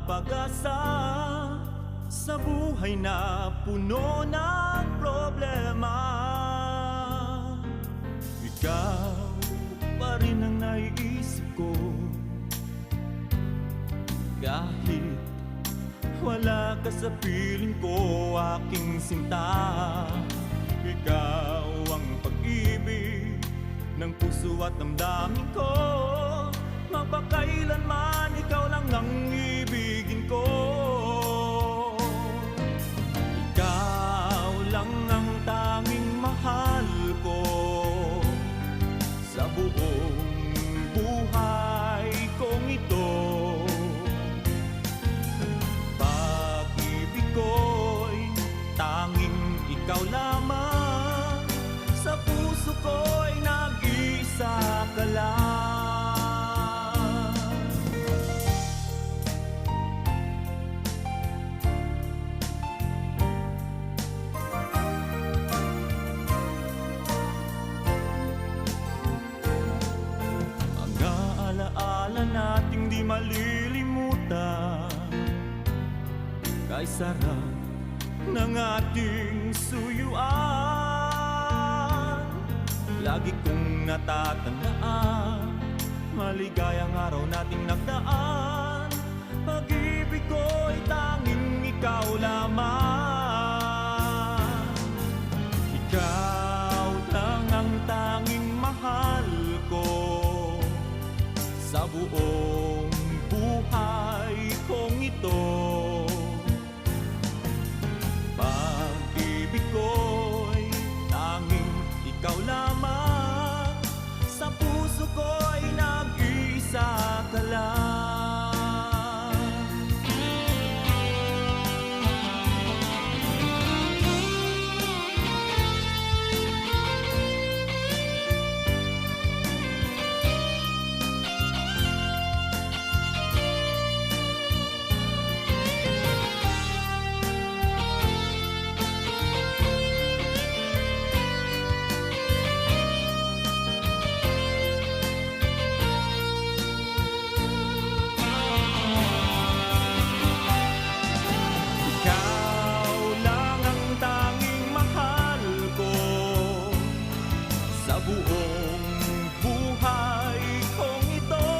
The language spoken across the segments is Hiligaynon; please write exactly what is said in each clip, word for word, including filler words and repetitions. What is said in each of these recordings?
Pag-asa sa buhay na puno ng problema. Ikaw pa rin ang naiisip ko. Kahit wala ka sa piling ko, aking sinta. Ikaw ang pag-ibig ng puso at damdamin ko. Magpakailanman, ikaw lang ang ibigin ko. Ikaw lang ang tanging mahal ko sa buong buhay kong ito. Pag-ibig ko'y tanging ikaw lamang, sa puso ko'y nag-iisa ka lang. Mga alaala nating di malilimutan, kay sarap ng ating suyuan. Lagi kong natatandaan, maligayang araw nating nagdaan. Pag-ibig ko'y tanging ikaw lamang. Ikaw lang ang tanging mahal ko sa buong buhay kong ito. Pag-ibig ko'y tanging ikaw lamang, sa puso ko'y nag-iisa ka lang. Ikaw lang ang tanging mahal ko sa buong buhay kong ito.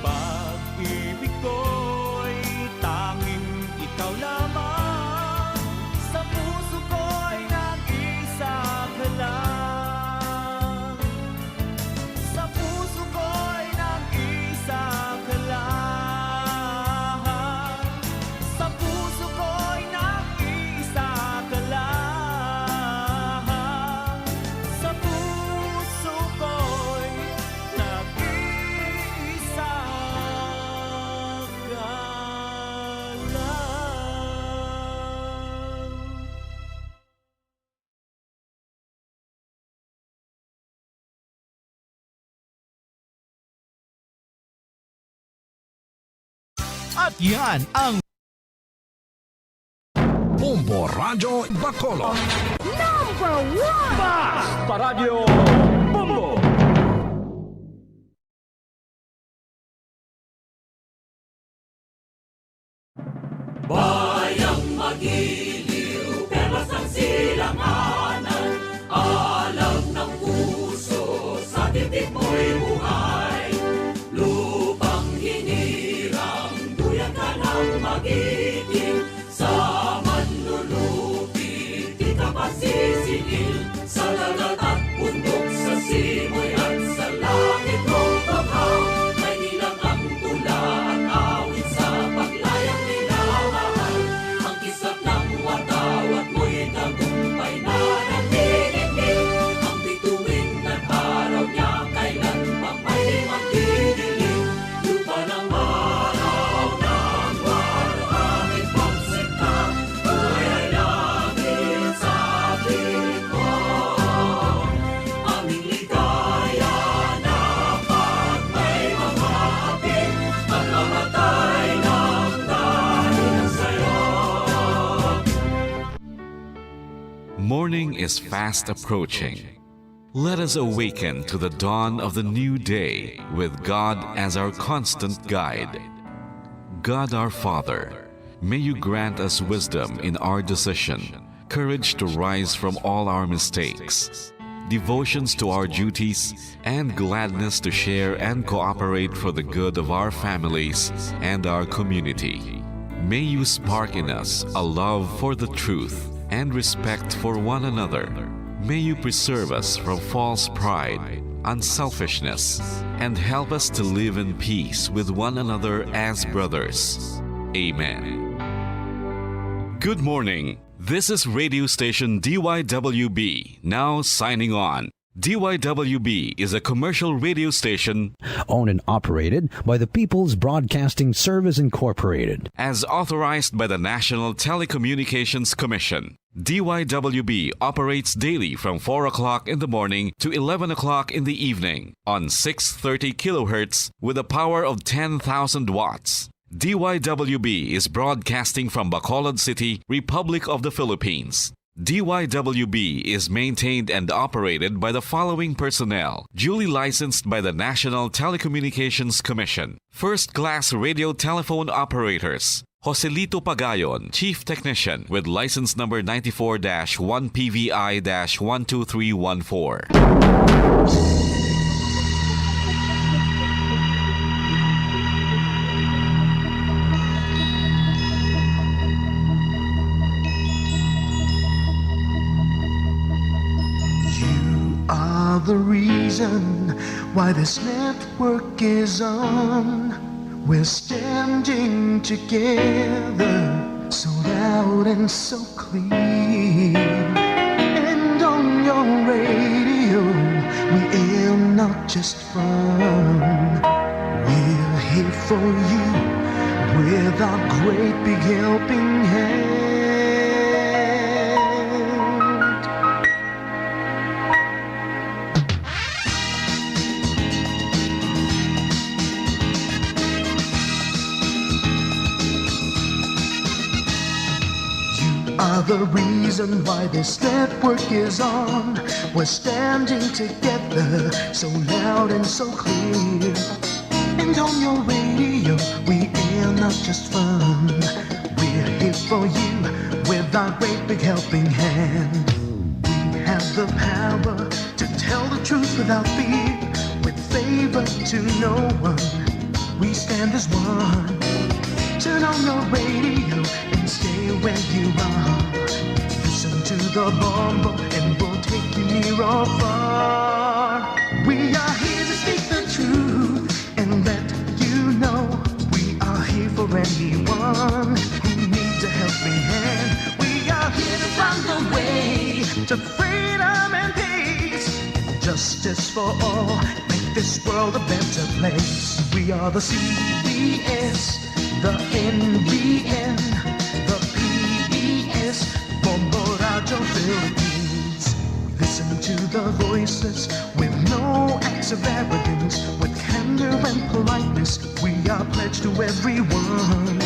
Pag-ibig ko'y tanging ikaw lamang, sa puso ko'y nag-iisa ka lang. Sa puso ko'y nag-iisa ka lang. Sa puso ko'y nag-iisa ka lang. Sa puso ko'y nag-iisa ka lang. At yan ang Bombo Radyo Bacolod. Number one! Basta Radyo Bombo! Bayang magiliw, perlas ng silanganan, alam ng puso, sa titik mo'y buhay. Lupang hinirang, duyan ka ng magiting, sa manlulupi, di ka pasisingil, sa dagat at bundok, sa simoy at sa langit mong tughaw. May ilang ang tula at awit sa paglayang minamahal. Ang kislap ng watawat mo'y tagumpay na nanginginig. Ang bituin at araw niya kailan pang may magdidilim. Lupa ng maraw ng waluhangin pagsinta, buhay ay langit sa tingin mo. Aming ligaya na pag may mga hapit, pagkamatay ng dahil sa'yo. Morning is fast approaching. Let us awaken to the dawn of the new day with God as our constant guide. God our Father, may you grant us wisdom in our decision, courage to rise from all our mistakes, devotions to our duties, and gladness to share and cooperate for the good of our families and our community. May you spark in us a love for the truth and respect for one another. May you preserve us from false pride, unselfishness, and help us to live in peace with one another as brothers. Amen. Good morning. This is radio station D Y W B, now signing on. D Y W B is a commercial radio station owned and operated by the People's Broadcasting Service Incorporated. As authorized by the National Telecommunications Commission. D Y W B operates daily from four o'clock in the morning to eleven o'clock in the evening on six thirty kilohertz with a power of ten thousand watts. D Y W B is broadcasting from Bacolod City, Republic of the Philippines. D Y W B is maintained and operated by the following personnel, duly licensed by the National Telecommunications Commission. First class radio telephone operators. Joselito Pagayon, Chief Technician, with license number ninety-four dash one P V I dash one two three one four. You are the reason why this network is on. We're standing together, so loud and so clear. And on your radio, we air not just fun. We're here for you with our great big helping hand. You are the reason why this network is on. We're standing together, so loud and so clear. And on your radio, we air not just fun. We're here for you with our great big helping hand. We have the power to tell the truth without fear, with favor to no one. We stand as one. Turn on your radio and stay where you are. Listen to the Bombo and we'll take you near or far. We are here to speak the truth and let you know we are here for anyone who needs a helping hand. We are here to find the way to freedom and peace. Justice for all, make this world a better place. We are the C B S, the N B N, the P B S, Bombo Radyo Philippines. Listen to the voices with no acts of arrogance, with candor and politeness. We are pledged to everyone.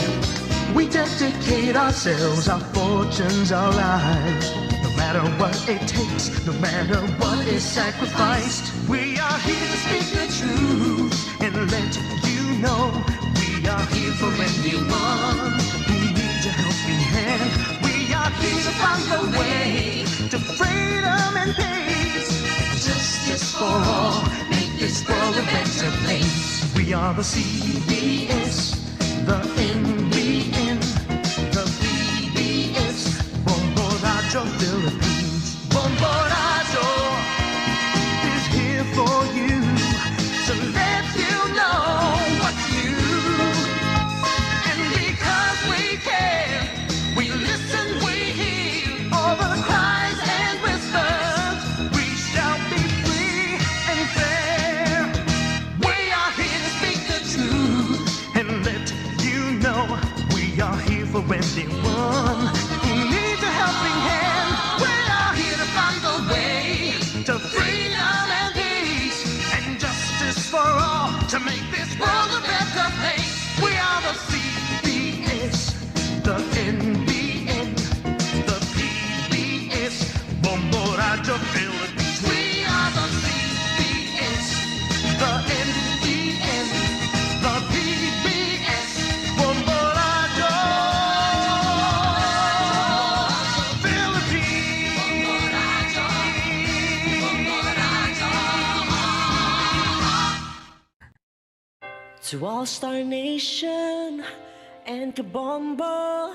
We dedicate ourselves, our fortunes, our lives. No matter what it takes, no matter what is sacrificed, we are here to speak the truth and let you know we are here for anyone who needs a helping hand. We are here to find the way to freedom and peace. Justice for all, make this world a better place. We are the C B S, the N B N, the P B S, Bombo Radyo Philippines. Bombo Radyo is here for you to let you know what's new. And because we care, we listen, we hear all the cries and whispers. We shall be free and fair. We are here to speak the truth and let you know we are here for anyone who needs a helping hand. We are here to find the way to freedom and peace and justice for all to make this world a better place. We are the C B S, the N B N, the P B S, Bombo Radyo Philippines. We are the To All Star Nation and Kabombo,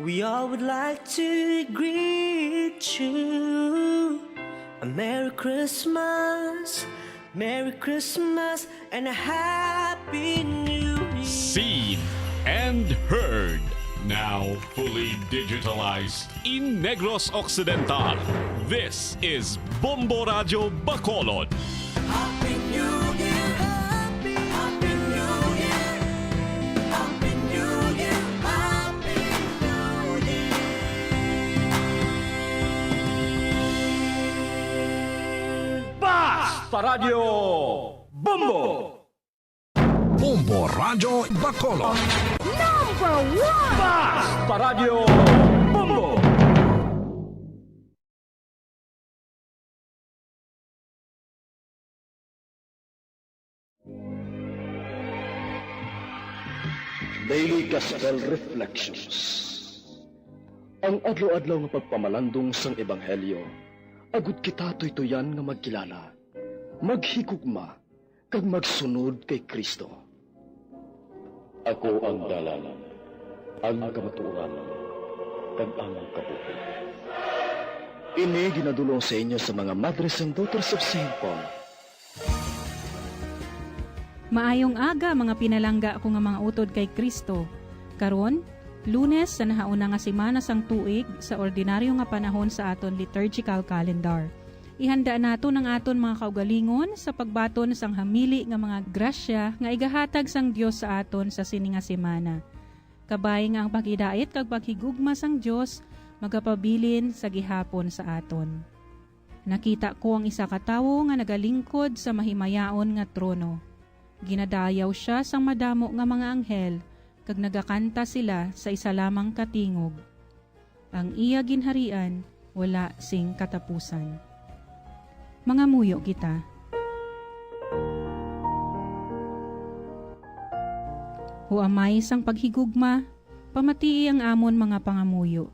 we all would like to greet you a Merry Christmas, Merry Christmas, and a Happy New Year. Seen and heard, now fully digitalized in Negros Occidental. This is Bombo Radyo Bacolod. Happy New Year! Happy, Happy New Year! Happy New Year! Happy New Year! Basta Radyo Bombo! Bombo Radyo Bacolod. Number one! Basta Radyo Bombo! Daily Gospel Reflections. Ang adlaw-adlaw nga pagpamalandong sang Ebanghelyo, agud kita tuytoyan nga magkilala, maghigugma, kag magsunod kay Cristo. Ako ang dalan, ang kamatuoran, kag ang kabuhi. Ini ginadul-ong sa inyo sa mga Madres and Daughters of Saint Paul. Maayong aga, mga pinalangga ko nga mga utod kay Cristo. Karon, Lunes sa nahauna nga semana sang tuig, sa ordinaryo nga panahon sa aton liturgical calendar. Ihanda naton ang aton mga kaugalingon sa pagbaton sang hamili nga mga grasya nga igahatag sang Dios sa aton sa sini nga semana. Kabay nga ang paghidait kag paghigugma sang Dios magapabilin sa gihapon sa aton. Nakita ko ang isa ka tawo nga nagalingkod sa mahimayaon nga trono. Ginadayaw sia sang madamo nga mga anghel, kag nagakanta sila sa isa lamang ka tingog. Ang iya ginharian wala sing katapusan. Mangamuyo kita. O Amay sang paghigugma, pamatii ang amon mga pangamuyo.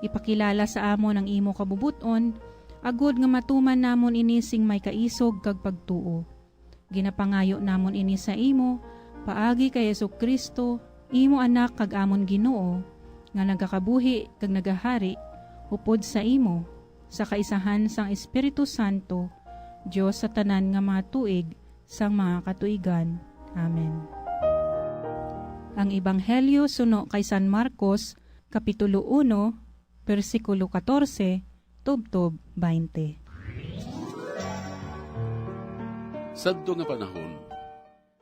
Ipakilala sa amon ang imo kabubot-on, agod nga matuman namon ini sing may kaisog kag pagtuo. Ginapangayo namon ini sa imo, paagi kay Jesu-Cristo, imo Anak kag amon Ginoo, nga nagakabuhi kag nagahari upod sa imo, sa kaisahan sang Espiritu Santo, Dios sa tanan nga mga tuig sang mga katuigan. Amen. Ang Ebanghelyo suno kay San Marcos, Kapitulo uno, bersikulo katorse, tubtob baynte. Sadto nga panahon,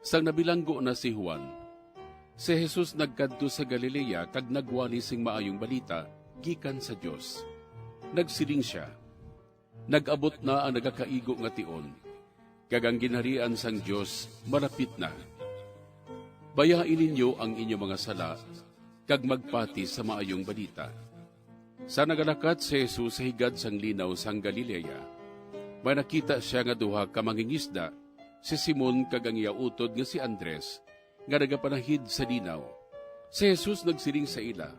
sang nabilanggo na si Juan, si Jesus nagkadto sa Galilea kag nagwali sing Maayong Balita gikan sa Dios. Nagsiling sia, "Nag-abot na ang nagakaigo nga tion, kag ang Ginharian sang Dios malapit na. Bayai ninyo ang inyo mga sala kag magpati sa Maayong Balita." Sa nagalakat si Jesus sa higad sang Linaw sang Galilea, may nakita sia nga duha ka mangingisda, si Simon kag ang iya utod nga si Andres, nga nagapanahid sa linaw. Si Jesus nagsiling sa ila,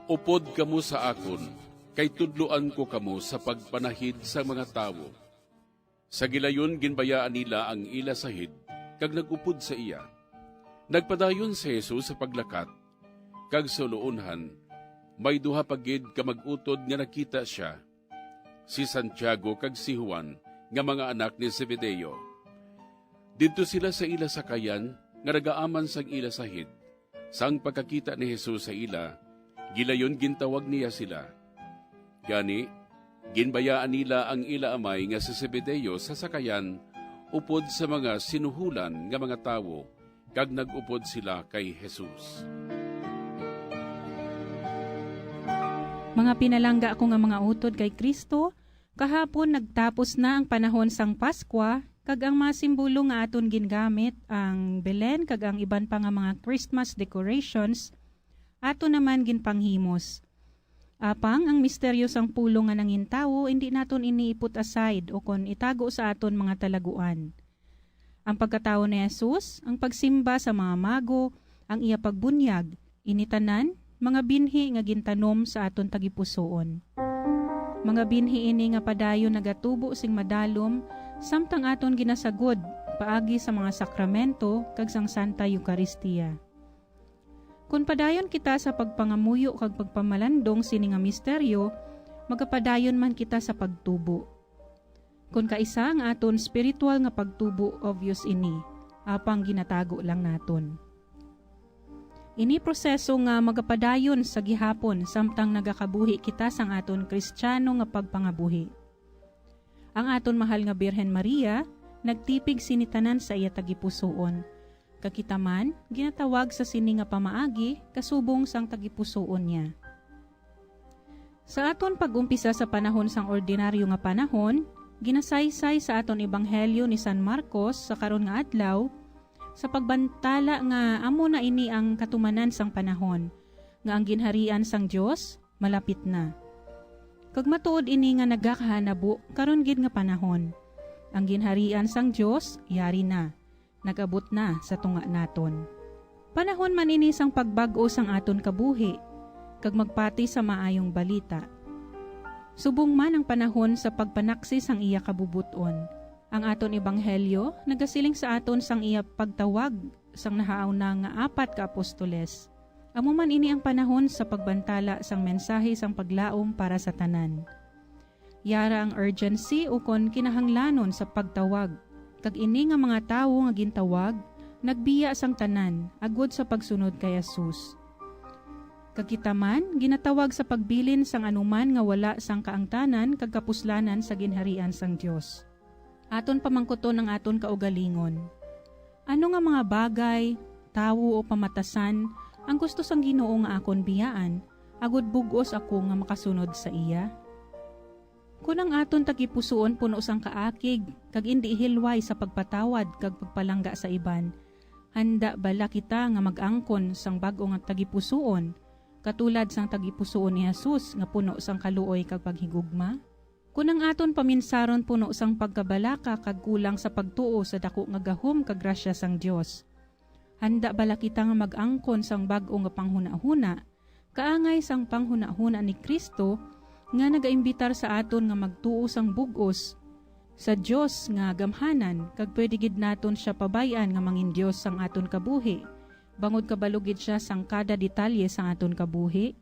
"Upod kamo sa akon, kay tudloan ko kamo sa pagpanahid sa mga tawo." Sa gilayon ginbayaan nila ang ila sahid, kag nag-upod sa iya. Nagpadayon si Jesus sa paglakat, kag sa uluonhan, may duha pa gid ka mag-utod nga nakita sia, si Santiago kag si Juan, nga mga anak ni Zebedeo. Didto sila sa ila sakayan nga nagaaman sang ila sahid. Sang pagkakita ni Jesus sa ila, gilayon gintawag niya sila. Gani, ginbayaan nila ang ila amay nga si Zebedeo sa sakayan upod sa mga sinuhulan nga mga tawo, kag nag-upod sila kay Jesus. Mga pinalangga ko nga mga utod kay Cristo, kahapon nagtapos na ang panahon sang Paskwa, kag ang mga simbolo nga aton gingamit, ang Belen kag ang iban pa nga mga Christmas decorations, ato naman ginpanghimos. Apang ang misteryo sang pulong nga nangintawo, indi naton ini i-put aside o kon itago sa aton mga talaguan. Ang pagkatawo ni Jesus, ang pagsimba sa mga mago, ang iya pagbunyag, ini tanan mga binhi nga gintanom sa aton tagipusoon. Mga binhi ini nga padayon nagatubo sing madalom, samtang aton ginasagod paagi sa mga sakramento kag sang Santa Eukaristia. Kon padayon kita sa pagpangamuyo kag pagpamalandong sini nga misteryo, magapadayon man kita sa pagtubo. Kon kaisa ang aton spiritual nga pagtubo, obvious ini, apang ginatago lang naton. Ini proseso nga magapadayon sa gihapon samtang nagakabuhi kita sang aton Kristiyano nga pagpangabuhi. Ang aton mahal nga Birhen Maria nagtipig sini tanan sa iya tagipusoon, kag kita man ginatawag sa sini nga pamaagi kasubong sang tagipusoon niya. Sa aton pag-umpisa sa panahon sang ordinaryo nga panahon, ginasaysay sa aton ebanghelyo ni San Marcos sa karon nga adlaw sa pagbantala nga amo na ini ang katumanan sang panahon, nga ang ginharian sang Dios malapit na. Kag matuod ini nga nagakahanabo karon gid nga panahon. Ang ginharian sang Dios yari na, nag-abot na sa tunga naton. Panahon man ini sang pagbag-o sang aton kabuhi, kag magpati sa maayong balita. Subong man ang panahon sa pagpanaksi sang iya kabubot-on. Ang aton ebanghelyo nagasiling sa aton sang iya pagtawag sang nahauna nga apat ka apostoles. Amo man ini ang panahon sa pagbantala sang mensahe sang paglaom para sa tanan. Yara ang urgency ukon kinahanglanon sa pagtawag, kag ini nga mga tawo nga gintawag nagbiya sang tanan agod sa pagsunod kay Jesus. Kag kita man ginatawag sa pagbilin sang anuman nga wala sang kaangtanan kag kapuslanan sa ginharian sang Dios. Aton pamangkuton ang aton kaugalingon. Ano nga mga bagay, tawo o pamatasan ang gusto sang Ginoo nga akon biyaan, agod bug-os ako nga makasunod sa iya? Kon ang aton tagipusoon puno sang kaakig kag indi hilway sa pagpatawad kag pagpalangga sa iban, handa bala kita nga mag-angkon sang bag-o nga tagipusoon, katulad sang tagipusoon ni Jesus nga puno sang kaluoy kag paghigugma? Kon ang aton paminsaron puno sang pagkabalaka kag kulang sa pagtuo sa daku nga gahom kag grasya sang Dios, handa bala kita nga mag-angkon sang bag-o nga panghunahuna, kaangay sang panghunahuna ni Cristo nga nagaimbitar sa aton nga magtuo sang bug-os sa Dios nga gamhanan, kag pwede gid naton sia pabay-an nga mangin Dios sang aton kabuhi, bangod kabalo gid sia sang kada detalye sang aton kabuhi?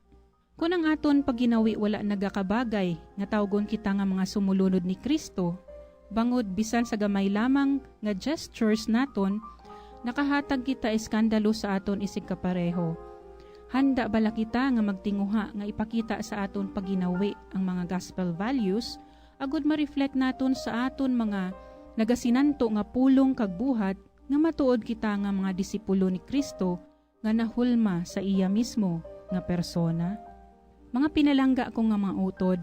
Kon ang aton pagginawi wala nagakabagay, nga tawgon kita nga mga sumulunod ni Cristo, bangod bisan sa gamay lamang nga gestures naton nakahatag kita iskandalo sa aton isigkapareho, handa bala kita nga magtinguha nga ipakita sa aton pagginawi ang mga gospel values, agud ma-reflect naton sa aton mga nagasinanto nga pulong kag buhat nga matuod kita nga mga disipulo ni Cristo nga nahulma sa iya mismo nga persona? Mga pinalangga ko nga mga utod,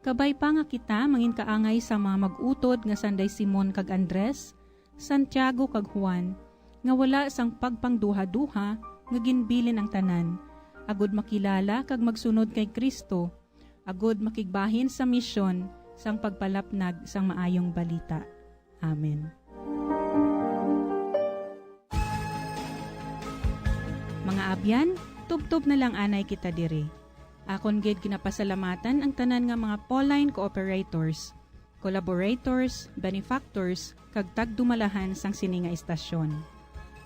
kabay pa nga kita mangin kaangay sa mga mag-utod nga sanday Simon kag Andres, Santiago kag Juan, nga wala sang pagpangduhaduha nga ginbilin ang tanan, agud makilala kag magsunod kay Cristo, agud makigbahin sa misyon sang pagpalapnag sang Maayong Balita. Amen. Mga abyan, tubtob na lang anay kita diri. Akon gid ginapasalamatan ang tanan nga mga Pauline cooperators, collaborators, benefactors, kag tagdumalahan sang sini nga istasyon.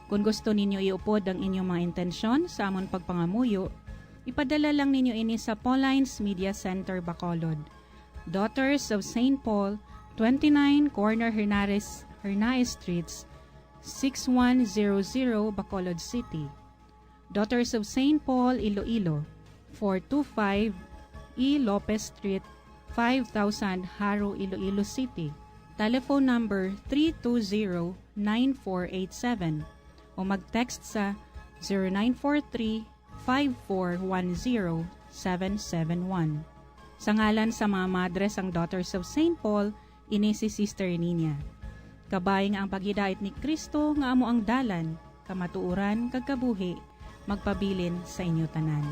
Kon gusto ninyo iupod ang inyong mga intensyon sa amon pagpangamuyo, ipadala lang ninyo ini sa Pauline's Media Center, Bacolod, Daughters of Saint Paul, twenty-nine Corner Hernares, Hernaez Streets, six one zero zero, Bacolod City. Daughters of Saint Paul, Iloilo, four two five E Lopez Street, five thousand, Jaro, Iloilo City. Telephone number three two zero, nine four eight seven o mag-text sa zero nine four three, five four one zero, seven seven one. Sa ngalan sa mga madre sang Daughters of Saint Paul, ini si Sister Nina. Kabay nga ang paghidait ni Cristo nga amo ang dalan, kamatuoran, kag kabuhi magpabilin sa inyo tanan.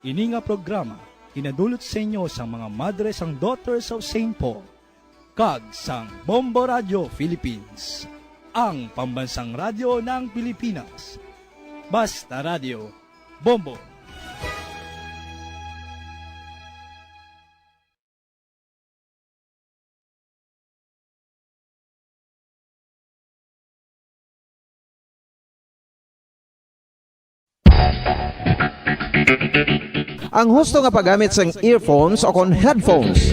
Ini nga programa ginadulot sa inyo sang mga madre sang Daughters of Saint Paul kag sang Bombo Radio Philippines, ang pambansang radyo ng Pilipinas. Basta Radio, Bombo! Ang husto nga paggamit sang earphones o kon headphones.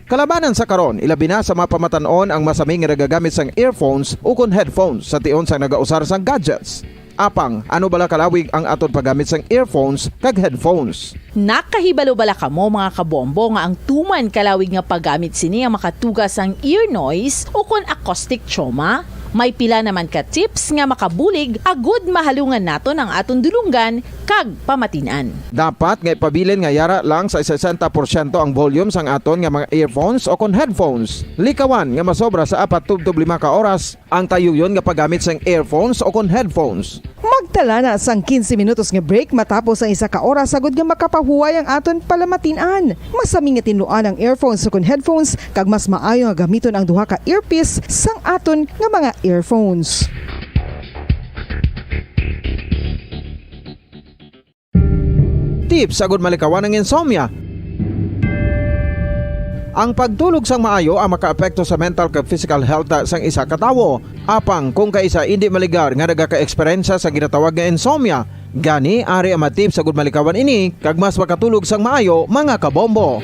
Kalabanan sa karon, ilabi na sa mga pamatan-on ang masami nga nagagamit sang earphones o kon headphones sa tion sang nagausar sang gadgets. Apang, ano bala kalawig ang aton paggamit sang earphones kag headphones? Nakahibalo bala kamo, mga kabombo, nga ang tuman kalawig nga paggamit sini ang makatuga sang ear noise o kon acoustic trauma? May pila naman ka tips nga makabulig agud mahalungan naton ang aton dulonggan kag pamatin-an. Dapat nga ipabilin nga yara lang sa sesenta porsyento ang volume sang aton nga mga earphones o kon headphones. Likawan nga masobra sa apat tubtob lima ka oras ang tayuyon nga paggamit sang earphones o kon headphones. Magtala na sang quince minutos nga break matapos ang isa ka oras agud nga makapahuway ang aton palamatin-an. Masami nga tinluan ang earphones o kon headphones, kag mas maayo nga gamiton ang duha ka earpiece sang aton nga mga earphones. Tips agud malikawan ang insomnia. Ang pagtulog sang maayo ang makaapekto sa mental kag physical health sang isa ka tawo. Apang kung kaisa indi maligar nga nagaka-eksperyensya sa ginatawag nga insomnia, gani ari ang mga tips agud malikawan ini kag mas makatulog sang maayo, mga kabombo.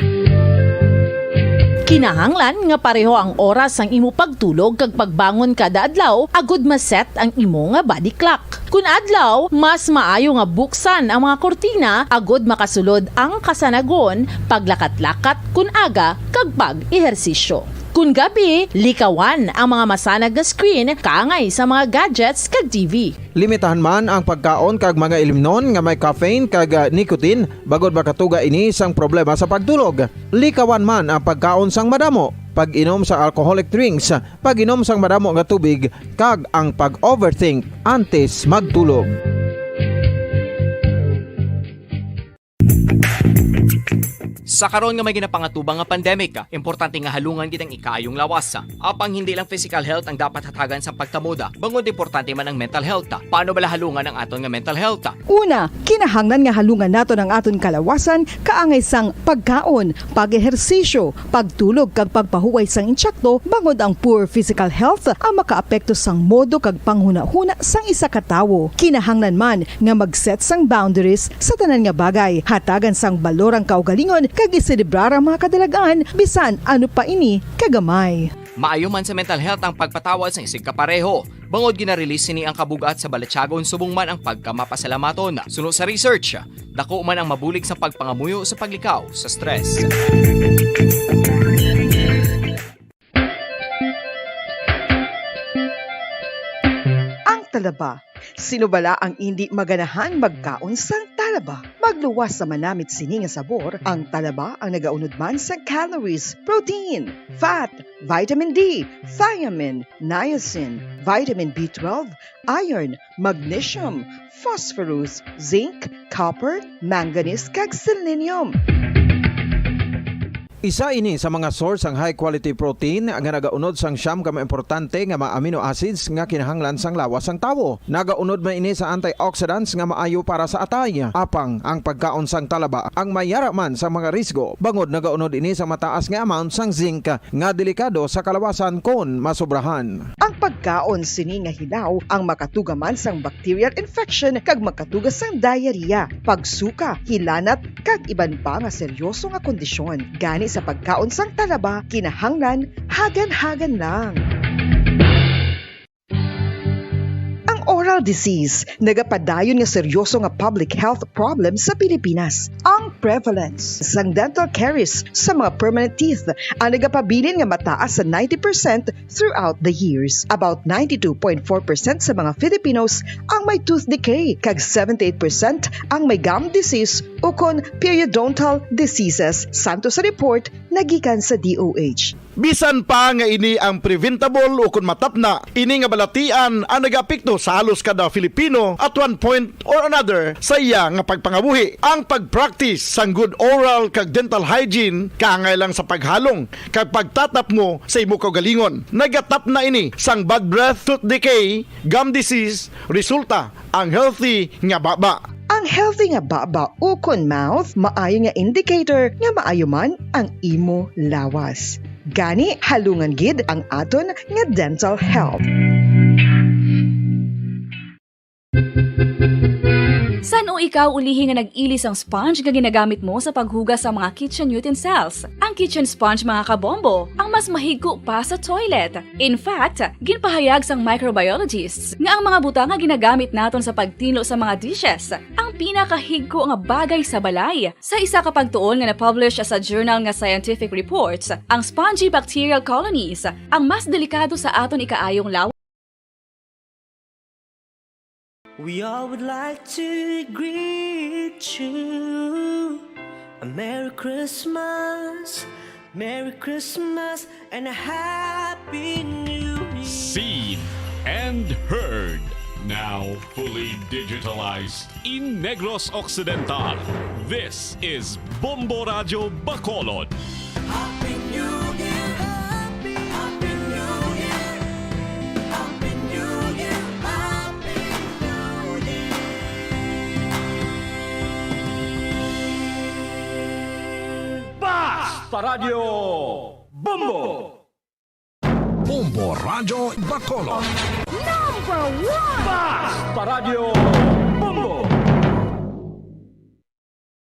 Kinahanglan nga pareho ang oras sang imo pagtulog kag pagbangon kada adlaw agud ma-set ang imo nga body clock. Kun adlaw, mas maayo nga buksan ang mga kurtina agud makasulod ang kasanagon, paglakat-lakat kun aga, kag pag-ehersisyo. Kun gabi, likawan ang mga masanag nga screen kaangay sa mga gadgets kag T V. Limitahan man ang pagkaon kag mga ilimnon nga may caffeine kag, ah, nicotine, bangod makatuga ini sang problema sa pagtulog. Likawan man ang pagkaon sang madamo, pag-inom sa alcoholic drinks, pag-inom sang madamo nga tubig, kag ang pag-overthink antes magtulog. Sa karon nga may ginapangatubang nga pandemic, importante nga halungan gid ang ikaayong lawas. Apang hindi lang physical health ang dapat hatagan sang pagtamod, bangod importante man ang mental health. Paano bala halungan ang aton nga mental health? Una, kinahanglan nga halungan naton ang aton kalawasan kaangay sang pagkaon, pag-ehersisyo, pagtulog kag pagpahuway sang insakto, bangod ang poor physical health ang makaapekto sang modo kag panghunahuna sang isa ka tawo. Kinahanglan man nga mag-set sang boundaries sa tanan nga bagay, hatagan sang balor ang kaugalingon kag iselebrar ang mga kadalag-an bisan ano pa ini kagamay. Maayo man sa mental health ang pagpatawad sang isigg kapareho, bangod gina-release sini ang kabug-at sa balatyagon subong man ang pagkamapasalamaton. Suno sa research, dako man ang mabulig sa pagpangamuyo sa paglikaw sa stress. Ang talaba. Sino bala ang indi maganahan magkaon sang talaba? Magluwas sa manamit sini nga sabor, ang talaba ang nagaunod man sang calories, protein, fat, vitamin D, thiamine, niacin, vitamin B twelve, iron, magnesium, phosphorus, zinc, copper, manganese, kag selenium. Isa ini sa mga source sang high quality protein nga nagaunod sang siyam ka mga importante nga mga amino acids nga kinahanglan sang lawas sang tawo. Nagaunod man ini sa antioxidants nga maayo para sa atay. Apang ang pagkaon sang talaba ang may yara man sa mga risgo, bangod nagaunod ini sa mataas nga amount sang zinc nga delikado sa kalawasan kon masobrahan. Ang pagkaon sini nga hilaw ang makatuga man sang bacterial infection kag makatuga sang diarrhea, pagsuka, hilanat, kag iban pa nga seryoso nga kondisyon. Gani sa pagkaon sang talaba, kinahanglan hagan-hagan lang. Ang oral disease, nagapadayon nga seryoso nga public health problem sa Pilipinas. Ang prevalence sang dental caries sa mga permanent teeth ang nagapabilin nga mataas sa ninety percent throughout the years. About ninety-two point four percent sa mga Filipinos ang may tooth decay, kag seventy-eight percent ang may gum disease ukon periodontal diseases, santo sa report nagikan sa D O H. Bisan pa nga ini ang preventable ukon matapna, ini nga balatian ang nagaapekto sa halos kada Filipino at one point or another sa iya nga pagpangabuhi. Ang pag-practice sang good oral kag dental hygiene kaangay lang sa paghalong kag pagtatapngo sa imo kaugalingon. Nagatapna ini sang bad breath, tooth decay, gum disease, resulta ang healthy nga baba. Ang healthy nga baba ukon mouth maayo nga indicator nga maayo man ang imo lawas. Gani, halungan gid ang aton nga dental health. San-o Ikaw ulihi nga nag-ili sang sponge nga ginagamit mo sa paghugas sa mga kitchen utensils. Ang kitchen sponge, mga kabombo, ang mas mahigko pa sa toilet. In fact, ginpahayag sang microbiologists nga ang mga butang nga ginagamit naton sa pagtinlo sa mga dishes ang pinakahigko nga bagay sa balay. Sa isa ka pagtuon nga na-publish sa journal nga Scientific Reports, ang spongy bacterial colonies ang mas delikado sa aton ikaayong lawas. We all would like to greet you a Merry Christmas, Merry Christmas, and a Happy New Year. Seen and heard, now fully digitalized in Negros Occidental. This is Bombo Radyo Bacolod. Happy New Year! Happy, Happy New Year! Happy New Year! Happy New Year! Basta Radyo Bombo! Bombo Radyo Bacolod. Number one! Basta Radyo Bombo!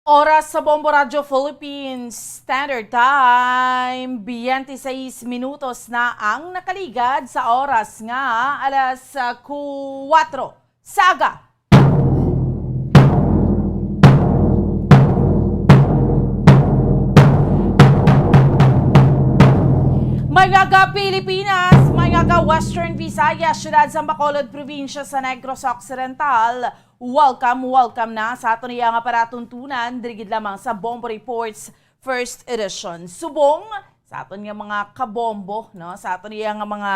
Oras sa Bombo Radyo Philippines Standard Time, twenty-six minutos na ang nakaligad sa oras nga alas, ah, kuwatro sa aga. Maayong aga, Pilipinas! Maayong aga, Western Visayas, siyudad sa Bacolod, probinsya sa Negros Occidental. Welcome, welcome na sa aton iya nga palatuntunan, diri gid lamang sa Bombo Reports First Edition. Subong sa aton nga mga kabombo, no? Sa aton iya nga mga,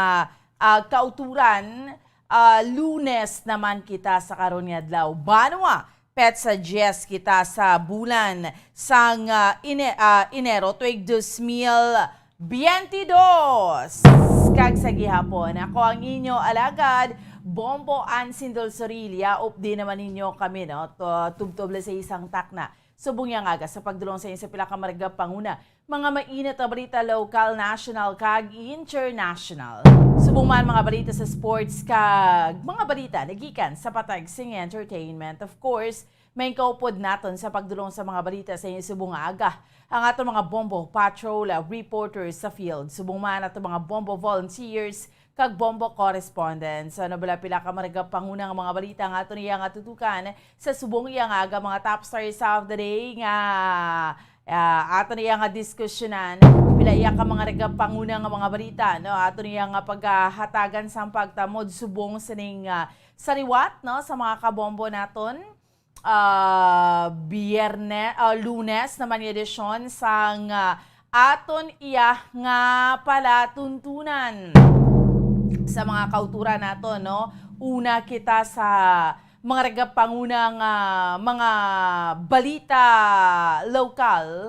ah, kauturan, ah, Lunes naman kita sa karon nga adlaw. Banwa, petsa diyes kita sa bulan sang, ah, Ine-, ah, Enero, tuig dos mil biyente dos. Kag sa gihapon, ako ang inyo alagad, Bombo Ansin Dulzorilla. Updi naman ninyo kami, no? To, tubtob lang sa isang takna. Subong iya nga aga, sa pagdulong sa inyo sa pila ka maragapanguna, mga mainit nga balita, lokal, national, kag international. Subong man mga balita sa sports, kag mga balita nagikan sa patag sing entertainment. Of course, may kaupod naton sa pagdulong sa mga balita sa inyo subong nga aga ang aton mga Bombo Patrol, uh, reporters sa field. Subong man aton mga Bombo volunteers kag Bombo correspondents. Ano bala pila ka maragapanguna nga mga balita nga aton iya nga tutukan sa subong iya nga aga, mga top stories of the day nga, ah, aton iya nga diskusyonan. Pila iya ka mga maragapanguna nga mga balita, no? Aton iya nga paghatagan sang pagtamod subong sining, ah, sariwat, no, sa mga kabombo naton. Ah, Bierne-, ah, Lunes naman nga edisyon sang, ah, aton iya nga palatuntunan sa mga kauturan naton, no? Una kita sa mga nagapangunang, ah, mga balita lokal.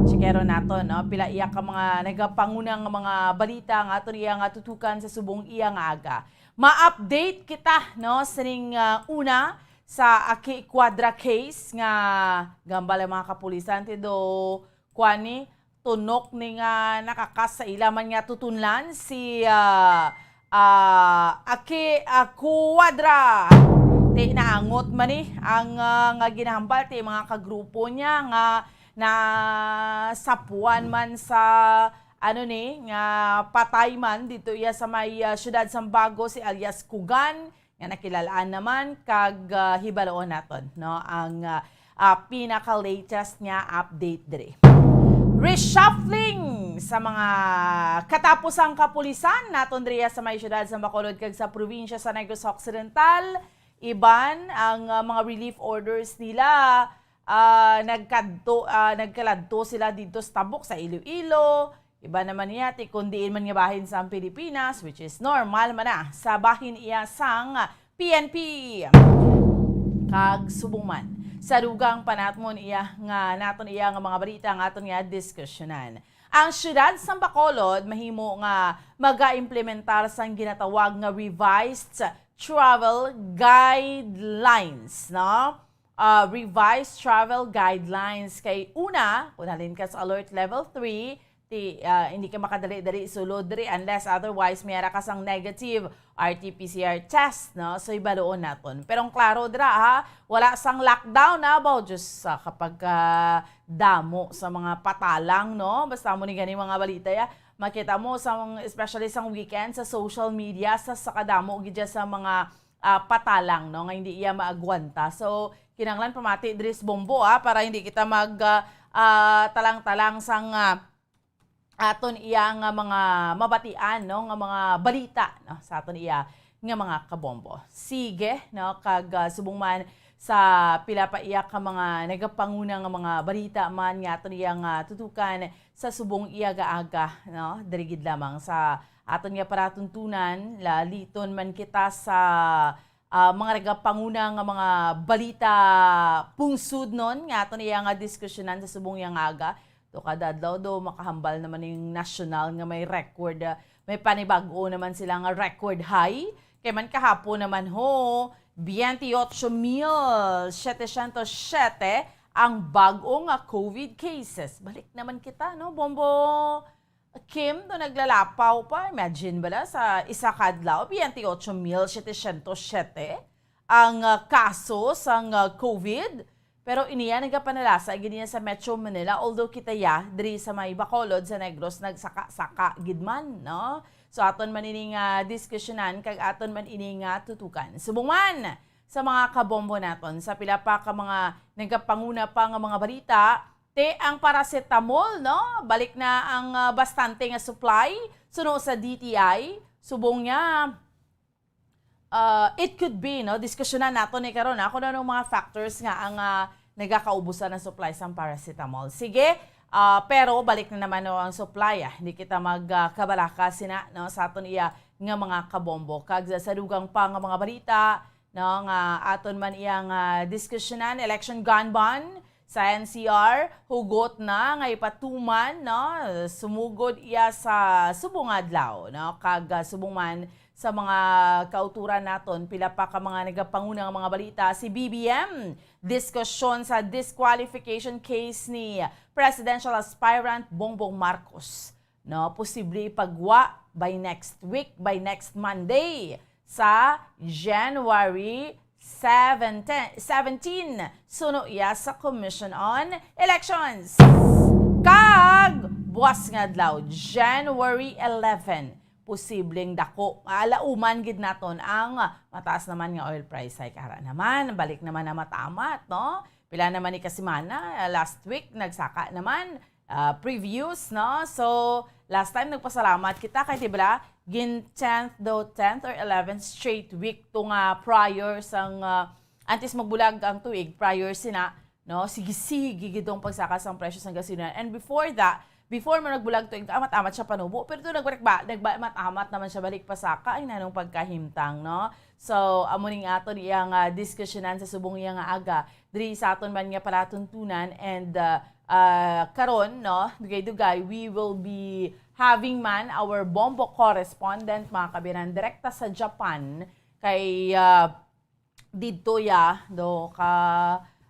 Checkeron naton, no? Pila iya ka mga nagapangunang mga balita nga aton iya nga tutukan sa subong iya nga aga. Ma-update kita, no? Sining, ah, una, sa Aki Cuadra case nga gambal ang mga kapulisan ti do kuan ni tunok ni nga nakakas sa ila man nga tutunlan si, ah, ah, Aki, ah, Cuadra. Ti naangot man ni ang, ah, nga ginahambal ti mga kagrupo niya nga nasapuan man sa ano ni nga patay man dito iya sa may, ah, siyudad Sambago si alias Kugan nga nakilalaan naman kag, ah, hibaloon naton, no, ang, ah, ah, pinaka-latest nga update diri. Reshuffling sa mga katapusang kapulisan naton diri sa may siyudad sa Bacolod kag sa probinsya sa Negros Occidental. Iban ang, ah, mga relief orders nila, ah, nagkadto, ah, nagkaladto sila didto sa Tabuk, sa Iloilo. Iba naman niya, ti kun diin man nga bahin sang Pilipinas, which is normal man na sa bahin iya sang P N P. Kag subong man, sa dugang pa naton iya nga, naton iya nga mga balita ang aton nga diskusyonan. Ang siyudad sang Bacolod mahimo nga magaimplementar sang ginatawag nga revised travel guidelines, no? Ah, revised travel guidelines. Kay una, kung halin ka sa alert level three, Ti, ah, hindi ka makadali-dali sulod diri unless otherwise may ara ka sang negative R T P C R test, no? So, ibaluon naton. Pero ang klaro dira, ha, wala sang lockdown, ha, baw, Diyos, sa kapag, ah, damo sa mga patalang, no? Basta mo ni gani mga balita, ya, makita mo, sang, especially sang weekend, sa social media, sa, sa kadamo gid dya sa mga, ah, patalang, no, nga hindi iya maagwanta. So, kinahanglan pamati diri sa Bombo, ah, para hindi kita mag, ah, ah, talang-talang sang, ah, aton iya nga mga mabatian, no, nga mga balita, no, sa aton iya nga mga kabombo. Sige, no, kag, ah, subong man sa pila pa iya ka mga nagapanguna nga mga balita man nga aton iya nga tutukan sa subong iya ga aga, no, diri gid lamang sa aton nga palatuntunan, laliton man kita sa ah, mga nagapanguna nga mga balita pungsod non nga aton iya nga diskusyonan sa subong iya nga aga. Do kada adlaw do makahambal naman ning nasyonal nga may record, ah, may panibag-o naman sila nga record high. Kay man kahapon naman ho, veintiocho mil setecientos siete ang bag-o nga COVID cases. Balik naman kita, no, Bombo? Kim, do naglalapaw pa. Imagine bala, sa isa ka adlaw, veintiocho mil setecientos siete ang, ah, kaso sang, ah, COVID. Pero iniya nagapanalasa gid niya sa Metro Manila, although kita ya diri sa may Bacolod, sa Negros, nagsaka-saka gid man, no? So, aton man ini nga diskusyonan kag aton man ini nga tutukan. Subong man sa mga kabombo naton, sa pila pa ka mga nagapanguna pa nga mga balita, ti ang paracetamol, no? Balik na ang, ah, bastante nga supply suno sa D T I. Subong niya, ah, it could be, no? Diskusyonan nato ni karon, ah, kung anong mga factors nga ang, ah, nagakaubusan ang supply sang paracetamol. Sige, ah, pero balik na naman, no, ang supply, ah. Hindi kita mag, ah, kabalaka sina, no, sa aton iya nga mga kabombo. Kag sa, sa dugang pa nga mga balita, no, nga aton man iyang, ah, diskusyonan, election gun ban sa N C R, hugot na nga ipatuman, no, sumugod iya sa subong adlaw, no, kag, ah, subong man sa mga kauturan naton, pila pa ka mga nagapanguna nga mga balita, si B B M, diskusyon sa disqualification case ni presidential aspirant Bongbong Marcos. No, posible ipagwa by next week, by next Monday, sa January seventeen, seventeen, suno iya sa Commission on Elections. Kag buwas nga adlaw, January eleven, posibleng dako. Alauman gid naton ang mataas naman nga oil price. Ay, kara naman, balik naman ang matamat, no? Pila naman ni kasimana, ah, last week, nagsaka naman, ah, previous, no? So, last time nagpasalamat kita kay, di ba, gin tenth do, tenth or eleventh straight week to nga prior sang, ah, antes magbulag ang tuig, prior sina, no? Sige-sige gid ang pagsaka sang presyo sang gasolina. And before that, before man nagbulag tuig, amat-amat siya panubo, pero to nagba-, nagba-amat-amat naman siya balik pasaka, ay nanong pagkahimtang, no? So, amo ning aton iyang, ah, diskusyonan sa subong iyang aga diri sa aton man nga palatuntunan, and, ah, ah, karon, no, dugay-dugay, we will be having man our Bombo correspondent, mga kabiran, direkta sa Japan, kay, ah, didto ya, do ka,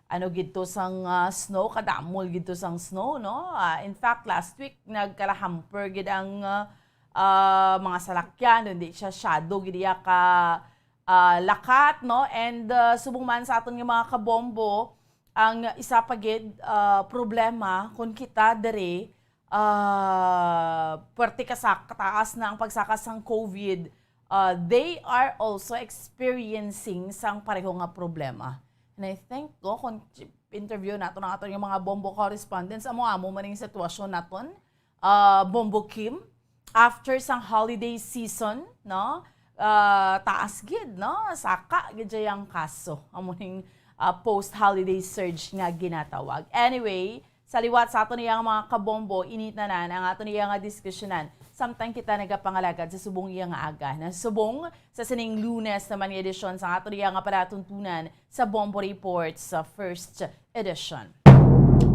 ano, gidto sang, ah, snow, kadamol gidto sang snow, no? Ah, in fact, last week, nagkalahamper gid ang, ah, ah, mga salakyan, hindi siya shadow gid iya ka, ah, lakat, no? And, ah, subong man sa aton nga mga kabombo, ang isa pa gid, ah, problema, kung kita diri, ah, puwerte ka sa kataas na ang pagsaka sang COVID, ah, they are also experiencing sang pareho nga problema. And I think, no, kung interview naton ang aton nga mga bombo correspondents, amo-amo man ang sitwasyon naton, ah, Bombo Kim, after sang holiday season, no? Ah, taas gid, no? Saka gid siya ang kaso. Amo ning, ah, post-holiday surge nga ginatawag. Anyway, sa liwat sa aton iyang mga kabombo, init na nan ang aton iyang nga diskusyonan. Samtang kita nagapangalagad sa subong iyang nga aga. Na subong sa sining Lunes naman nga edisyon sa aton iyang nga palatuntunan sa Bombo Report sa first edition.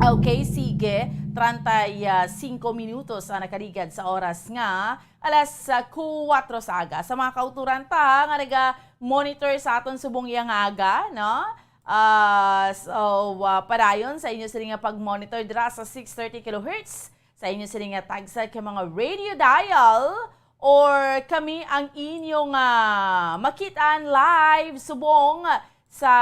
Okay, sige. Treinta y cinco minutos ang nakaligad sa oras nga alas, ah, kuwatro sa aga. Sa mga kauturan ta nga naga-monitor sa aton subong iyang aga, no? Ah, so, ah, padayon sa inyo sini nga pag-monitor dira sa six thirty kilohertz sa inyo sini nga tagsa ka mga radio dial, or kami ang inyo nga makitaan live subong sa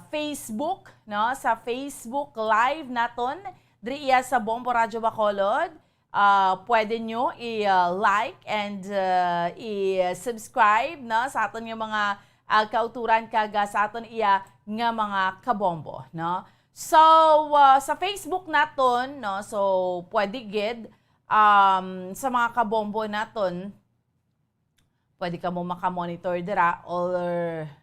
Facebook, no? Sa Facebook Live naton, diri iya sa Bombo Radyo Bacolod. Ah, pwede nyo i-like and, ah, i-subscribe, no, sa aton nga mga, ah, kauturan kag, ah, sa aton iya nga mga kabombo, no? So, ah, sa Facebook naton, no, so pwede gid, um, sa mga kabombo naton, pwede kamo makamonitor dira, or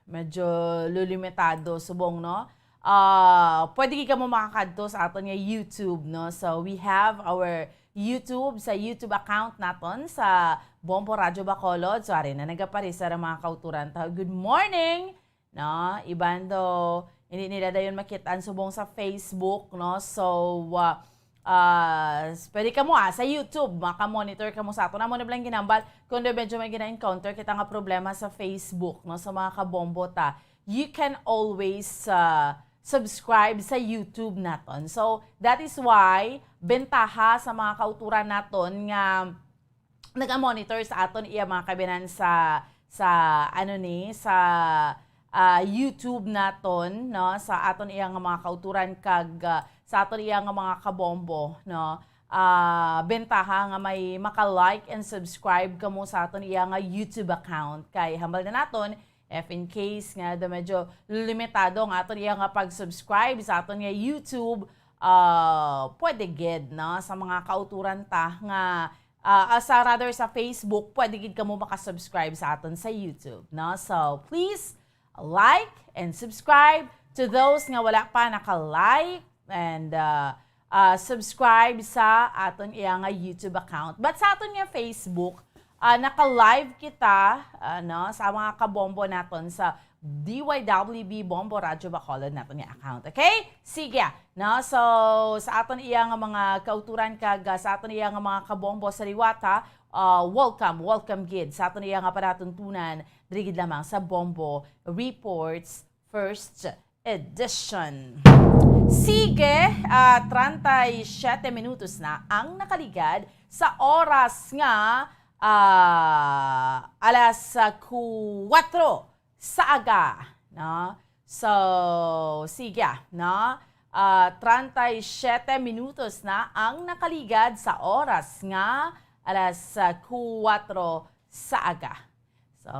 medyo lulimitado subong, no? Ah, pwede gid kamo makakadto sa aton nga YouTube, no? So, we have our YouTube, sa YouTube account naton sa Bombo Radyo Bacolod. So, ari na nagaparisar ang mga kauturan ta. Good morning! No? Iban do, hindi nila dayon makit-an subong sa Facebook, no? So, ah, ah, s-, pwede kamo, ah, sa YouTube, maka-monitor kamo sa aton. Amo na lang ginambal, kung do medyo may gina-encounter kita nga problema sa Facebook, no? Sa mga kabombo ta, you can always, ah, subscribe sa YouTube naton. So, that is why, bentaha sa mga kauturan naton nga naga-monitor sa aton iya mga kabinan sa, sa, ano ni, sa, ah, YouTube naton, no, sa aton iya nga mga kauturan kag, ah, sa aton iya nga mga kabombo, no. Ah, bentaha nga may maka-like and subscribe kamo sa aton iya nga YouTube account, kay hambal na naton, if in case nga do medyo limitado ang aton iya nga pag-subscribe sa aton nga YouTube, ah, pwede gid, no, sa mga kauturan ta nga, ah, ah, sa, rather, sa Facebook, pwede gid kamo maka-subscribe sa aton sa YouTube, no? So, please like and subscribe to those nga wala pa naka-like and, ah, ah, subscribe sa aton iya nga YouTube account. But sa aton nga Facebook, ah, naka-live kita, ah, no, sa mga kabombo naton sa D Y W B Bombo Radyo Bacolod naton nga account. Okay? Sige, no? So, sa aton iya nga mga kauturan kag, ah, sa aton iya nga mga kabombo sa liwat, ha, ah, welcome, welcome gid sa aton iya nga panatuntunan diri gid lamang sa Bombo Reports First Edition. Sige, ah, treinta y siete minutos na ang nakaligad sa oras nga, ah, alas, ah, kuwatro sa aga, no? So, sige, no? Ah, treinta y siete minutos na ang nakaligad sa oras nga alas, ah, kuwatro sa aga. So,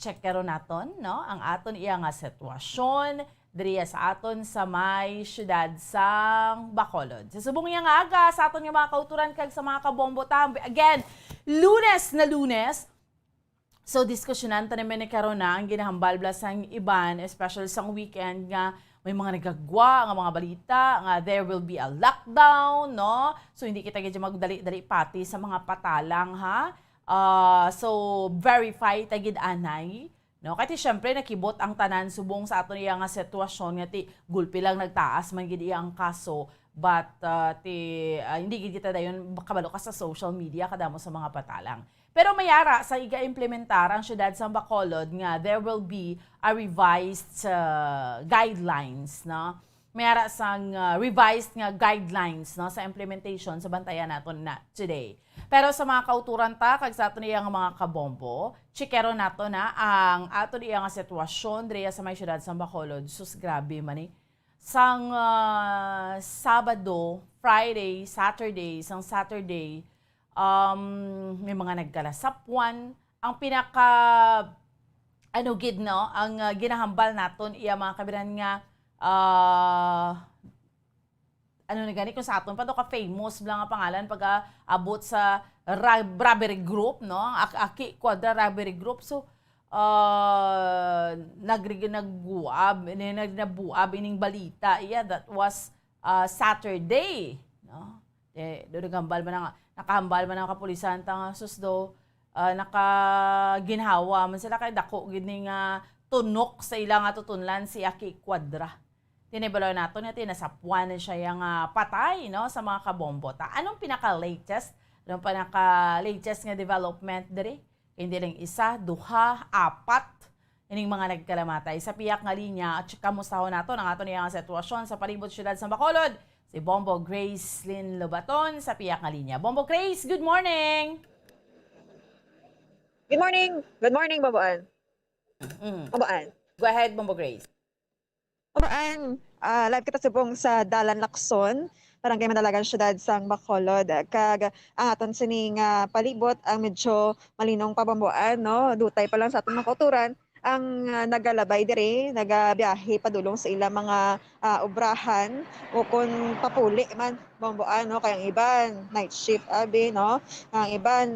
check karon naton, no, ang aton iya nga sitwasyon diriya sa aton sa may siyudad sang Bacolod. Sa subong niya nga aga, sa aton nga mga kauturan kag sa mga kabombo ta, again, Lunes na Lunes. So, diskusyonan ta naman ni karon na ang ginahambal bala sang iban, especially sang weekend, nga may mga nagagwa nga mga balita nga there will be a lockdown, no? So, hindi kita gid magdali-dali pati sa mga patalang, ha? Ah, so, verify ta gid anay, no? Kay ti, syempre, nakibot ang tanan subong sa aton iya nga sitwasyon nga ti gulpi lang nagtaas man gid iya ang kaso, but, ah, ti, ah, hindi gid kita dayon kabalo ka sa social media, kadamo sa mga patalang. Pero mayara sa iga-implementar ang siyudad sang Bacolod nga there will be a revised, ah, guidelines, no? Mayara sang, ah, revised nga guidelines, no, sa implementation sa bantayan naton na today. Pero sa mga kauturan ta kag sa aton iya nga mga kabombo, chikeron nato na ang aton iya nga sitwasyon diriya sa may siyudad sang Bacolod. Sus, grabe man ni. Sang, ah, Sabado, Friday, Saturday, sang Saturday, um, may mga nagkalasapwan. Ang pinaka, ano gid, no, ang, ah, ginahambal naton iya mga kabiran nga, ah, ano na gani, kung sa aton pa to ka famous bala nga pangalan pag, ah, abot sa ra-, robbery group, no? Ak-, Aki Quadra robbery group. So, ah, nagrig-, nagbuab, ini, nag-, nabuab ining balita. Yeah, that was, ah, Saturday, no? Eh, do nagambal man ang, nakahambal man ang kapulisan ta nga, sus do, ah, nakaginhawa man sila kay dako gid ni nga tunok sa ila nga tutunlan si Aki Quadra. Tinibalo nato nga tinasapuan na siya yang, ah, patay, no, sa mga kabombo. Ta, anong pinaka-latest? Anong pinaka-latest nga development diri? Hindi lang isa, duha, apat ining mga nagkalamatay. Sa piyak nga linya, at kamustahon nato ang aton iyang sitwasyon sa palibot siyudad sa Bacolod. Si Bombo Grace Lynn Lobaton sa piyak nga linya. Bombo Grace, good morning! Good morning. Good morning, Bombo Ann. Mm. Bombo Ann. Go ahead, Bombo Grace. Bombo Ann, ah, live kita subong sa Dalan Lacson, Barangay Madalagan, Siyudad sang Bacolod. Kag ang aton sining, ah, palibot ang medyo malinong pa, Bombo Ann, no? Dutay pa lang sa aton mga kauturan ang, ah, nagalabay diri, nagabiyahe padulong sa ilang mga, ah, obrahan o kon papuli man, Bombo Ann, no? Kay ang iban, night shift, abi, no? Ang iban,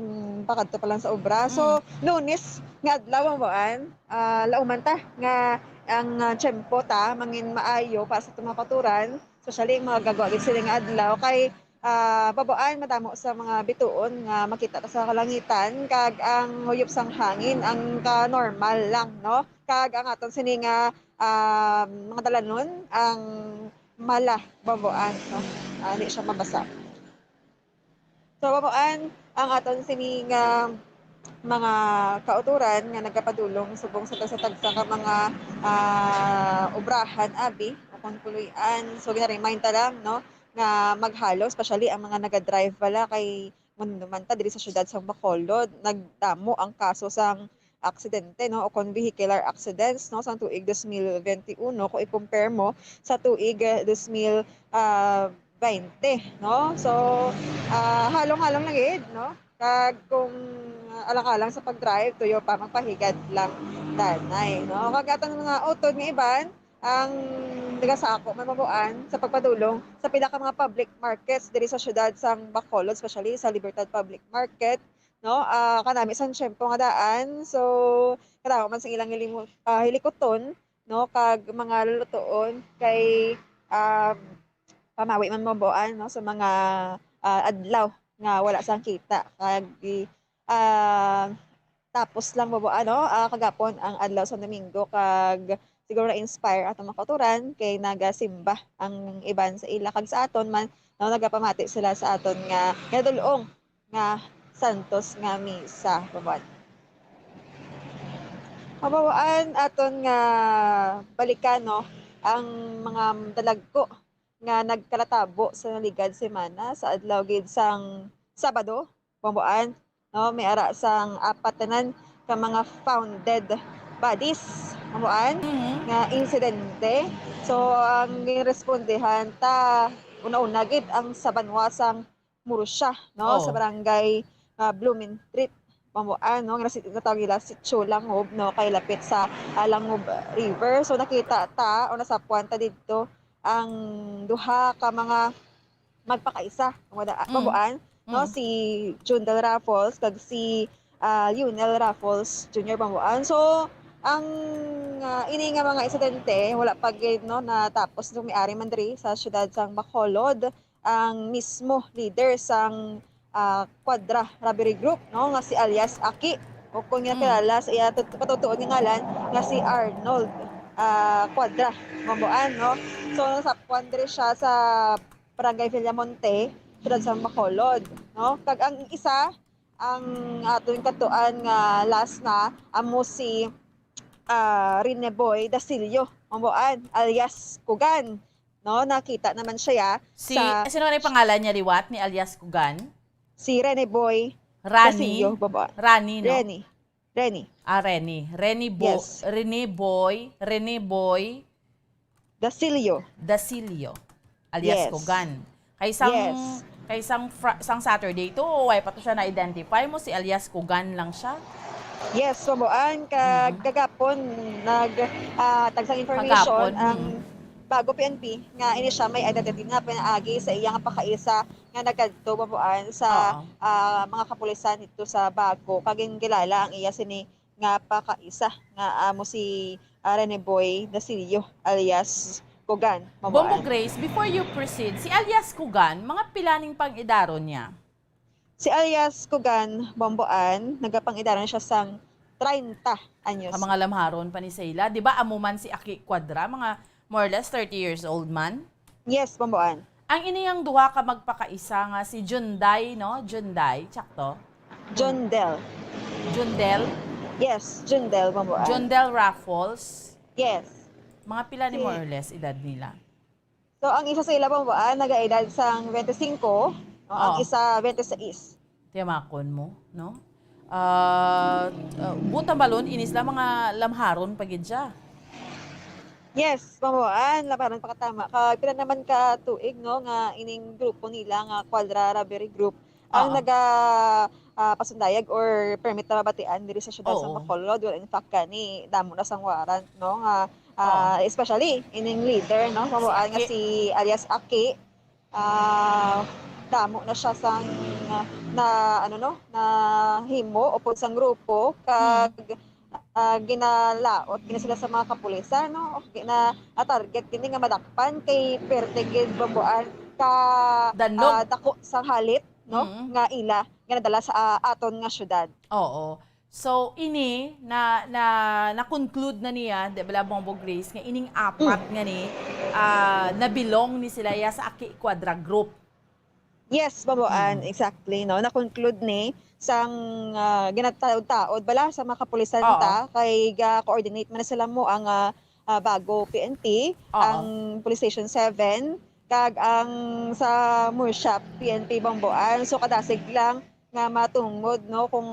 pakadto pa lang sa obra. So, Lunes nga adlaw, Bombo Ann, ah, lauman ta nga ang, ah, tiyempo ta mangin maayo para sa aton mga kauturan, especially ang mga gagwa gid sini nga adlaw, kay, ah, Bombo Ann, madamo sa mga bituon nga makita ta sa kalangitan, kag ang huyop sang hangin ang ka-normal lang, no? Kag ang aton sini nga, ah, mga dalanon, ang mala, Bombo Ann, no? Ah, di siya mabasa. So, Bombo Ann, ang aton sini nga mga kauturan nga nagapadulong subong sa tagsa-tagsa ka mga, ah, obrahan, abi, o kon puloy-an. So, gina-remind ta lang, no, nga maghalo, especially ang mga naga-drive pala, kay mahinumduman ta diri sa siyudad sang Bacolod, nagdamo ang kaso sang aksidente, no, o kon vehicular accidents, no, sang tuig dos mil benti uno, kung i-compare mo sa tuig, eh, dos mil, ah, baynte, no? So, ah, halong-halong lang gid, no? Kag kung alang-alang sa pag-drive, tuyo pa, magpahigad lang danay, no? Kag atong mga utod nga iban, ang nagasako man, Bombo Ann, sa pagpadulong sa pila ka mga public markets diri sa siyudad sang Bacolod, especially sa Libertad Public Market, no? Ah, kanami sang tiyempo nga daan, so, kadamo man sa ilang hilimu-, ah, hilikuton, no, kag mga lulutuon kay, um, pamawi man, Bombo Ann, no, sa mga, ah, adlaw nga wala sang kita, kag, ah, tapos lang, Bombo Ann, no, ah, kagapon ang adlaw sa Domingo, kag siguro na-inspire atong mga kauturan kay nagasimba ang iban sa ila, kag sa aton man, no, nagapamati sila sa aton nga ginadul-ong nga santos nga misa, Bombo Ann. Mabaw-an aton nga balikan, no, ang mga dalagko nga nagkalatabo sa naligad semana sa adlaw gid sang Sabado, Bombo Ann, no, may ara sang apat tanan ka mga founded bodies, Bombo Ann, Mhm. nga insidente. So, ang ginrespondehan ta, una-una gid ang sa banwa sang Murcia, no, sa Oh. barangay, ah, Blumentritt, Bombo Ann, no, nga nasi-, natawag nila Sitio Langob, no, kay lapit sa, ah, Langob River. So, nakita ta o nasapuan ta didto ang duha ka mga magpakaisa, Bombo Da-, Mm. Bombo Ann, no, Mm. si Jundel Raffles kag si, ah, Lionel Raffles Junior, Bombo Ann. So, ang, ah, ini nga mga insidente wala pa gid, no, natapos, no, may ari man diri sa siyudad sang Bacolod ang mismo leader sang, ah, Quadra Robbery Group, no, nga si alias Aki, o kung Mm. ginakilala sa iya tut-, patutuon nga ngalan nga si Arnold, ah, Quadra, Bombo Ann, no. So, nasapuan diri siya sa Barangay Villamonte, siyudad sa Bacolod, no. Kag ang isa, ang aton katuan nga last na, amo si, ah, Rene Boy Dasilio, Bombo Ann, alias Kugan, no. Nakita naman siya Si, sa sino na yung pangalan niya liwat ni alias Kugan? Si Rene Boy Rani? Dasilio, Bombo Ann. Rani, no? Rene. Rene. Ah, Rene. Rene Bo-, Yes. Rene Boy, Rene Boy Dasilio. Dasilio, alias Yes. Kugan. Kay sang, Yes. kay sang, fra-, sang Saturday to, way pa to siya na-identify mo, si alias Kugan lang siya. Yes, Bombo Ann, kag Mhm. kagapon nag, ah, tagsang information Kagapon, ang mhm. Bago P N P nga ini siya may identity na pinaagi sa iya nga pakaisa nga nagadto, Bombo Ann, sa, Oo. ah, mga kapulisan dito sa Bago. Kag ginkilala ang iya sini nga pakaisa nga amo si, ah, Rene Boy Dasilio alias Kugan, Bombo Bombo Ann. Grace, before you proceed, si alias Kugan, mga pila ning pang-idaron niya? Si alias Kugan, Bombo Ann, nagapang-idaron siya sang treinta anyos. Ang mga lamharon pa ni Sayla. Di ba amo man si Aki Cuadra, mga more or less thirty years old man? Yes, Bombo Ann. Ang iniyang duha ka magpakaisa nga si Junday, no? Junday, tsakto? Jundel. Jundel? Yes, Jundel, Bombo Ann. Jundel Raffles? Yes. Mga pila ni Si- more or less edad nila? So, ang isa sa ila, Bomboan, nagaedad sang twenty-five, no? Ang Oo. isa, twenty-six. Tiyamakon mo, no? Ah, ah, buot silingon, ini sila mga lamharon pa gid siya. Yes, Bomboan, lamharon pa katama. Kag pila naman ka tuig, no, nga ining grupo nila nga Quadra Robbery Group ang Oo. naga, ah, pasundayag or permit na mabatian diri sa siyudad sa Oo. Bacolod. Well, in fact, gani, damo na sang warrant, no, nga, ah, Oo. especially ining leader, no, Bomboan, nga Aki. si alias Aki. Ah, damo na siya sang na, ano, no, nahimo upod sang grupo, kag, Hmm. ah, ginalaot gid sila sa mga kapulisan, no? Gina-, ah, target gini nga madakpan kay perte gid, Bomboan, ka, Danlog. ah, dako sang halit, no, Mm. nga ila nga nadala sa, ah, aton nga syudad. Oo. So, ini na, na, na-conclude na niya, di ba, Bombo Grace, nga ining apat Mm. nga ni, ah, na-belong ni sila ya sa Aki Quadra Group. Yes, Bomboan, Mm. exactly, no? Na-conclude ni sang, ah, ginataod-taod bala sa mga kapulisan Oo. ta, kay ga-coordinate man na sila mo ang, ah, ah, Bago P N P, Oo. ang Police Station seven, kag ang sa Murcia P N P Bomboan. So, kadasig lang nga matungod, no, kung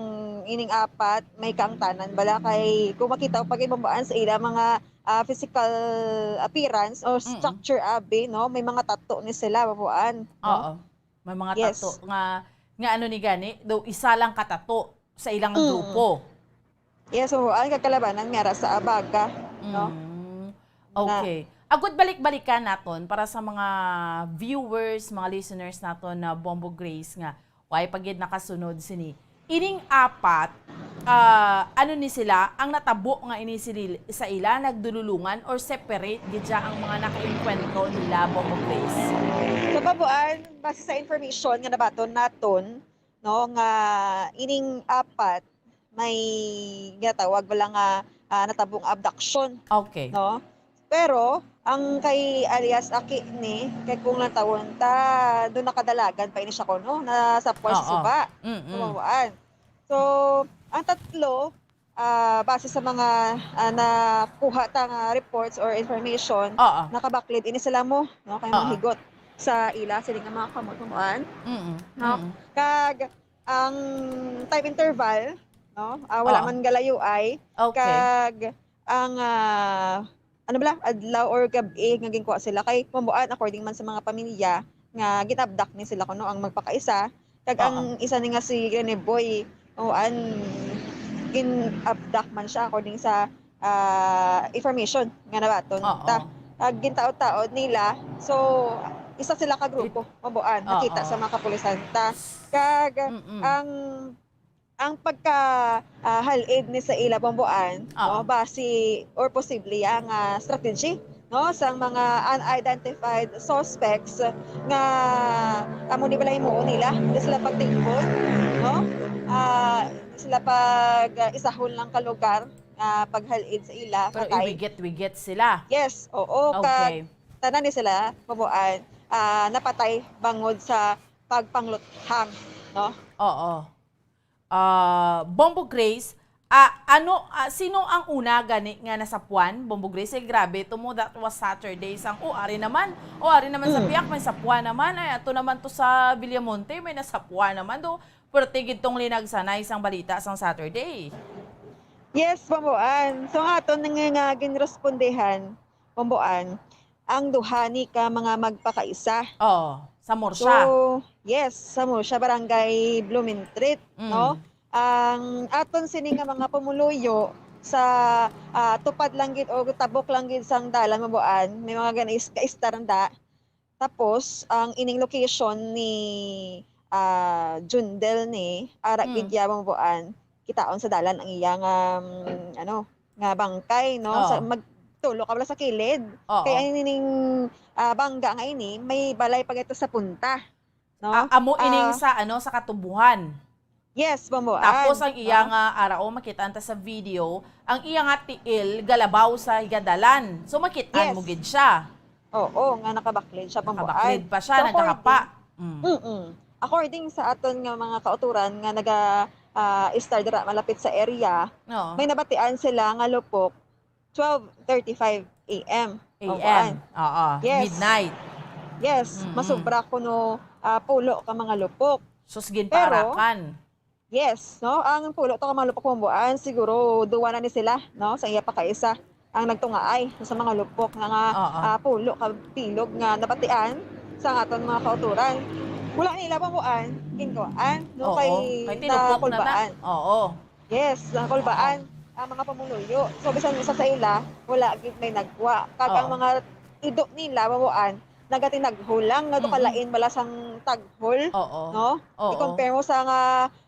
ining apat may kaangtanan bala, kay kung makita pa gid, Bomboan, sa ila mga, ah, physical appearance o Mm. structure abi, no, may mga tattoo ni sila, Bomboan, no? Oo. May mga Yes. tattoo nga, nga ano ni gani, daw isa lang ka tattoo sa ilang Mm. grupo. Yes, oo, ang kagkalabanan nga ra sa Abaga, no? Mm. Na Okay. Agud balik-balikan naton para sa mga viewers, mga listeners naton na Bombo Grace nga way pa gid nakasunod sini. Ining apat, ah, ano ni sila, ang natabo nga ini sili-, sa ila nagdululungan or separate gid siya ang mga nakaengkwentro nila, Bombo Grace? So, Bomboan, base sa information nga nabaton naton, no, nga ining apat may ginatawag bala nga, ah, natabong abduction, Okay. no? Pero ang kay alias Aki ni, kay kung lantawon ta, do nakadalagan pa ini siya kuno, nasapwan sa Oo. suba, Mm-mm. sa Bomboan. So, ang tatlo, ah, base sa mga, ah, nakuha ta nga reports or information, Oo. nakabaklid ini sila mo, no, kay mga Oo. higot sa ila, sila nga mga kamot, Bomboan, Mm, no? mm. Kag ang time interval, no, ah, wala Oo. man galayo ay, Okay. kag ang, ah, ano bala, adlaw or gab-i nga ginkuha sila kay Bomboan, according man sa mga pamilya, nga gin-abduct ni sila kuno ang magpakaisa, kag Oo. ang isa ni nga si Rene Boy, Bomboan, gin-abduct man siya according sa, ah, information nga nabaton Oo. ta. Kag gintaod-taod nila, so, isa sila ka grupo, It- Bomboan, nakita Oo. sa mga kapulisan ta. Kag Mm-mm. ang, ang pagka, ah, halid ni sa ila, Bomboan, Oo. no, base or posible ang, ah, strategy, no, sang mga unidentified suspects nga amo ni bala himuon nila, di sila pagtingkod, no? Ah, di sila pag, ah, isahon lang ka lugar nga paghalid sa ila, Pero patay. iwigit-wigit sila. Yes, oo, kag Okay. tanan ni sila, Bomboan, ah, napatay bangod sa pagpangluthang, no? Oo. Ah, Bombo Grace, ah, ano, ah, sino ang una gani nga nasapwan, Bombo Grace? Eh, grabe to mo, that was Saturday. Sang, o, ari naman. O, ari naman sa Mm. Piak, may sapwan naman. Ay, ato naman to sa Villamonte, may nasapwan naman. Do, pwerte gid tong linagsanay sang balita sang Saturday. Yes, Bomboan. So, nga aton nga, nga ginrespondehan, Bomboan, ang duha ni ka mga magpakaisa. Oh, sa Murcia. So, yes, sa Murcia, Barangay Blumentritt, Mm. no? Ang aton sini nga mga pumuluyo sa, ah, tupad lang gid o tabok lang gid sang dalan, Bomboan, may mga ganis-, kaistaranda. Tapos, ang ining location ni, ah, Jundel ni, ara Mm. gid ya, Bomboan, kitaon sa dalan ang iyang, um, ano, nga bangkay, no? Sa Oo. magtulo ka bala sa kilid. Oo. Kay ang ining, ah, bangga nga ini, may balay pa gito sa punta, no? A-, amo ining Ah. sa, ano, sa katubuhan. Yes, Bomboan. Tapos ang iya No? nga, ara, o, makita ta sa video, ang iya nga tiil galabaw sa higadalan. So, makit-an Yes. mo gid siya. Oo, nga nakabaklid siya, Bomboan. Nakabaklid pa siya, So, according naghahapa. Mm. Mm-mm. According sa aton nga mga kauturan nga naga, ah, istar dira malapit sa area, Oo. may nabatian sila nga lupok twelve thirty-five A M, A M. Bomboan. Oo. Yes. Midnight. Yes, Mm-mm. masobra kuno, ah, pulo ka mga lupok. Sus, Pero, ginpaarakan. yes, no? Ang pulo to ka mga lupok, Bomboan, siguro duwa na ni sila, no? Sa iya pagkaisa ang nagtungaay sa mga lupok nga, nga, Oo. ah, pulo ka bilog nga nabatian sa aton mga kautoran. Wala nila, Bomboan, ginkuhaan, no? Oo. Kay Kay tinupok na ta-, nakulbaan. oo. Yes, nakulbaan Oo. ang mga pumuluyo. So, bisan isa sa ila, wala gid may nagwa. Kag ang Oo. mga ido nila, Bomboan, nagatinagho lang nga Mm-mm. dukalain bala sang taghol, Oo. no? Oo. I-compare mo sa nga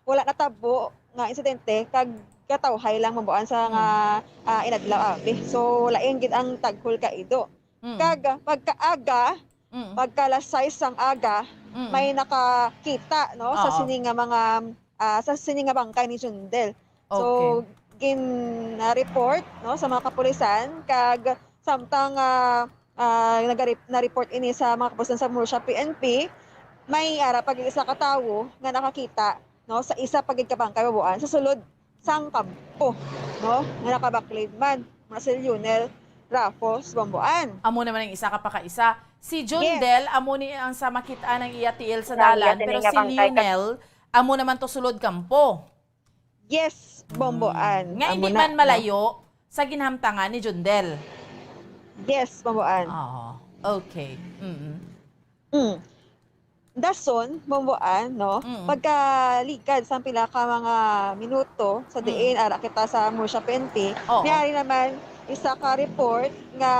wala natabo nga insidente, kag katawhay lang, Bomboan, sa nga, Mm. ah, inadlaw, abi. So, lain gid ang taghol ka ido. Mm. Kag pagkaaga, Mm. pagka alas sais sang aga, Mm. may nakakita, no, sa Oo. sini nga mga, ah, sa sini nga bangkay ni Jundel. So, Okay. gin-report, no, sa mga kapulisan, kag samtang, ah, ah, nagari-, na-report ini sa mga kapulisan sa Murcia P N P, may ara pa gid isa ka tawo nga nakakita, no, sa isa pa gid ka bangkay, Bomboan, sa sulod sang kampo, no, nga nakabaklid man, mura si Lionel Raffos, Bomboan. Amo naman ang isa ka pakaisa. Si Yes. Jundel, amo ni ang sa makit-an ang iya tiil sa Ang iya dalan, pero sining si nga bangkay ka- Lionel, amo naman to sulod kampo. Yes, Bomboan. Mm. Nga Amo hindi na, man no? malayo sa ginhamtangan ni Jundel. Yes, Bomboan. Oo. Okay. Mm-mm. Mm. Dason, Bomboan, no? Mm. Pagkaligad sang pila ka mga minuto sa Mm. diin ara kita sa Murcia P N P, Oo. may ari naman isa ka report nga,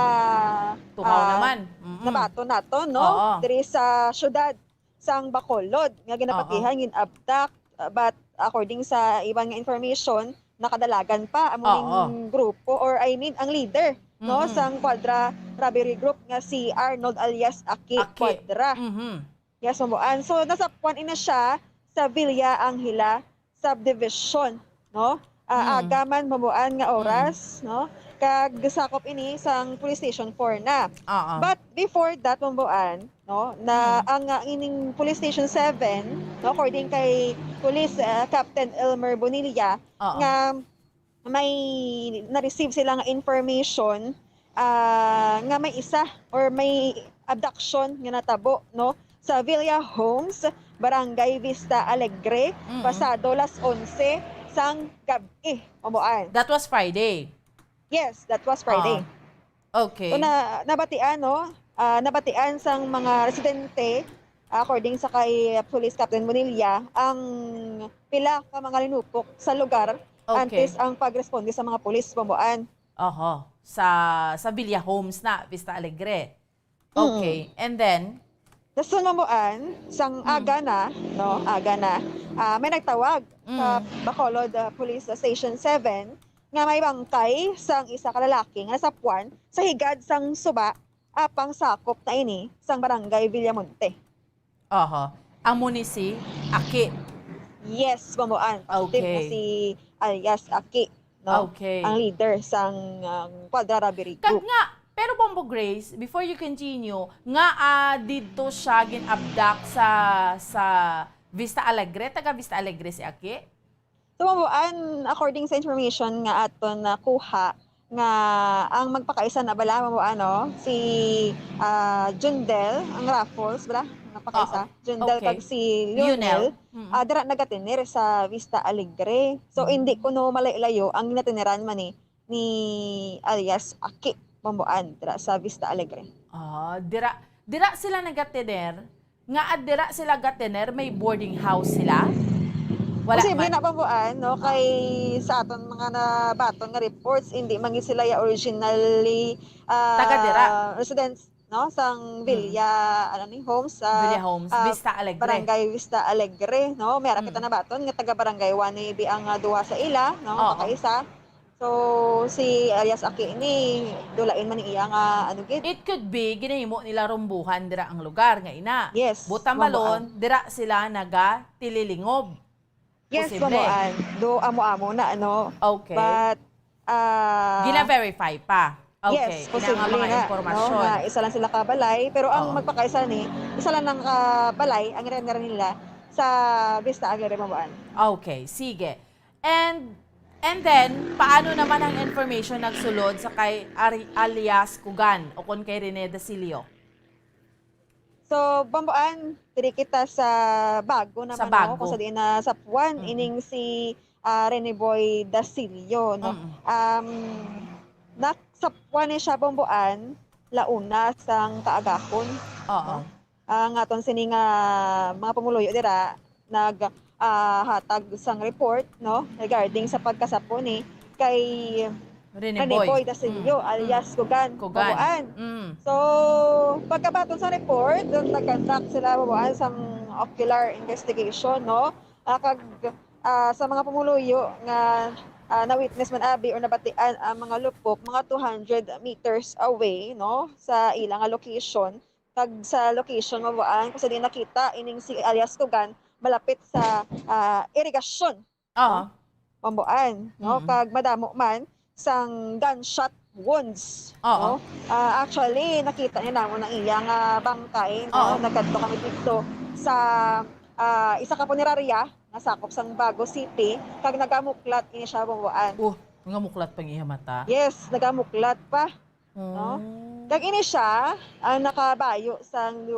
Tungaw ah, naman. Mm-mm. nabaton naton, no? Oo. Diri sa syudad sang Bacolod nga Oo. ginapatihan, gin-abduct, uh, but according sa iban nga information, nakadalagan pa amo ning Oo. grupo, or I mean, ang leader, no, Mm-mm. sang Quadra Robbery Group nga si Arnold alias Aki Aki. Quadra. Mhm. Yes, Bomboan. So, nasapwan ina siya sa Villa Angela Subdivision, no? Ah, Mm. aga man, Bomboan, nga Mm. oras, no? Kag gisakop ini sang Police Station four na. Oo. But before that, Bomboan, no, na Mm. ang, ah, ining Police Station seven, no, according kay Police, ah, Captain Elmer Bonilla, Oo. nga may na-receive sila nga information, ah, nga may isa or may abduction nga natabo, no, sa Villa Homes, Barangay Vista Alegre, Mm. pasado las onse sang gab-i, Bomboan. That was Friday. Yes, that was Friday. Ah, okay. So, na-, nabatian, no? Ah, nabatian sang mga residente, according sa kay Police Captain Bonilla, ang pila ka mga linupok sa lugar Okay. antes ang pagresponde sa mga pulis, Bomboan. Oho. Sa, sa Villa Homes na, Vista Alegre. Mm. Okay. And then? Dason, Bomboan, sang Mm. aga na, no? Aga na. Ah, may nagtawag sa Mm. Bacolod, ah, Police Station seven nga may bangkay sang isa ka lalaki nga nasapwan sa higad sang suba, apang sakop na ini sang Barangay Villamonte. Oho. Amo ni si Aki. Yes, Bomboan. Positive na Okay. si alias Aki, no? Okay. Ang leader sang, um, Quadra Robbery Kag Group. nga, pero Bombo Grace, before you continue, nga, ah, didto siya gin-abduct sa, sa Vista Alegre, taga Vista Alegre si Aki? So, Bomboan, according sa information nga aton nakuha, nga ang magpakaisa na bala, Bomboan, no? Si, ah, Jundel, ang Raffles, bala, magpakaisa. Oo. Jundel Okay. kag si Lionel, Lionel. Mm. ah, dira nagatener sa Vista Alegre. So, Mm. hindi kuno malayo-layo ang ginateniran man ni, ni alias Aki, Bomboan, dira sa Vista Alegre. Ah, dira, dira sila nagatener? Nga adira sila gatener, may boarding house sila? Wala Posible man. na, Bomboan, no? Ah. Kay sa aton mga nabaton nga reports, hindi man gid sila ya originally, ah, Taga dira. residents, no? Sang Mm. Villa, ano ni, Homes, sa, Villa Homes, ah, Vista Alegre. Barangay Vista Alegre, no? May ara kita Mm. nabaton nga taga Barangay One maybe ang, ah, duha sa ila, no? Oo. Pakaisa. So, si alias Aki ini, dulain man ni iya nga, ano gid. It could be, ginahimo nila rumbuhan dira ang lugar nga ina. Yes, Butang Bomboan. balon, dira sila nagatililingob. Yes, Posible. Bomboan. Do amo-amo na, ano. Okay. But, ah, Gina-verify pa. Okay. Yes, Ina nga posible mga nga, impormasyon. no, nga isa lang sila ka balay, pero ang Oo. magpakaisa ni, isa lang ang, ah, balay ang ginateniran nila sa Vista Alegre, Bomboan. Okay, sige. And, and then, paano naman ang information nagsulod sa kay Ari-, alias Kugan o kon kay Rene Dasilio? So, Bambuan, diri kita sa Bago naman, no? Bago. Kung sa diin na sapuan, Mm-mm. ining si, ah, Rene Boy Dasilio, no? Mm-mm. Um, nasapuan ni siya, Bambuan, launa sang kaagahon, Oo. no? Ah, ang aton sini nga mga pumuluyo dira nag, ah, hatag sang report, no, regarding sa pagkasapo ni kay Rene Rene Boy. Boy Dasilio, Mm, alias mm. Kugan, Kugan. Bambuan. Mm. So, pagkabaton sa report, nag-conduct sila, Bambuan, sang ocular investigation, no? Ah, kag, ah, sa mga pumuluyo nga, ah, na-witness man abi or nabatian ang mga lupok, mga two hundred meters away, no, sa ila nga location, kag sa location, Bambuan, kung sa diin nakita ining si alias Kugan, malapit sa, ah, irigasyon, Oo. no? Bambuan, no? Mm. Kag madamo man sang gunshot wounds, Oo. no? Ah, actually, nakita ni namon ang iya nga bangkay, no? Oo. Nagkadto kami dito sa, ah, isa ka punerarya nga sakop sang Bago City, kag nagamuklat ini siya, Bambuan. Oh, nagamuklat pang iya mata? Yes, nagamuklat pa. No? Oh. Kag ini siya, ah, nakabayo sang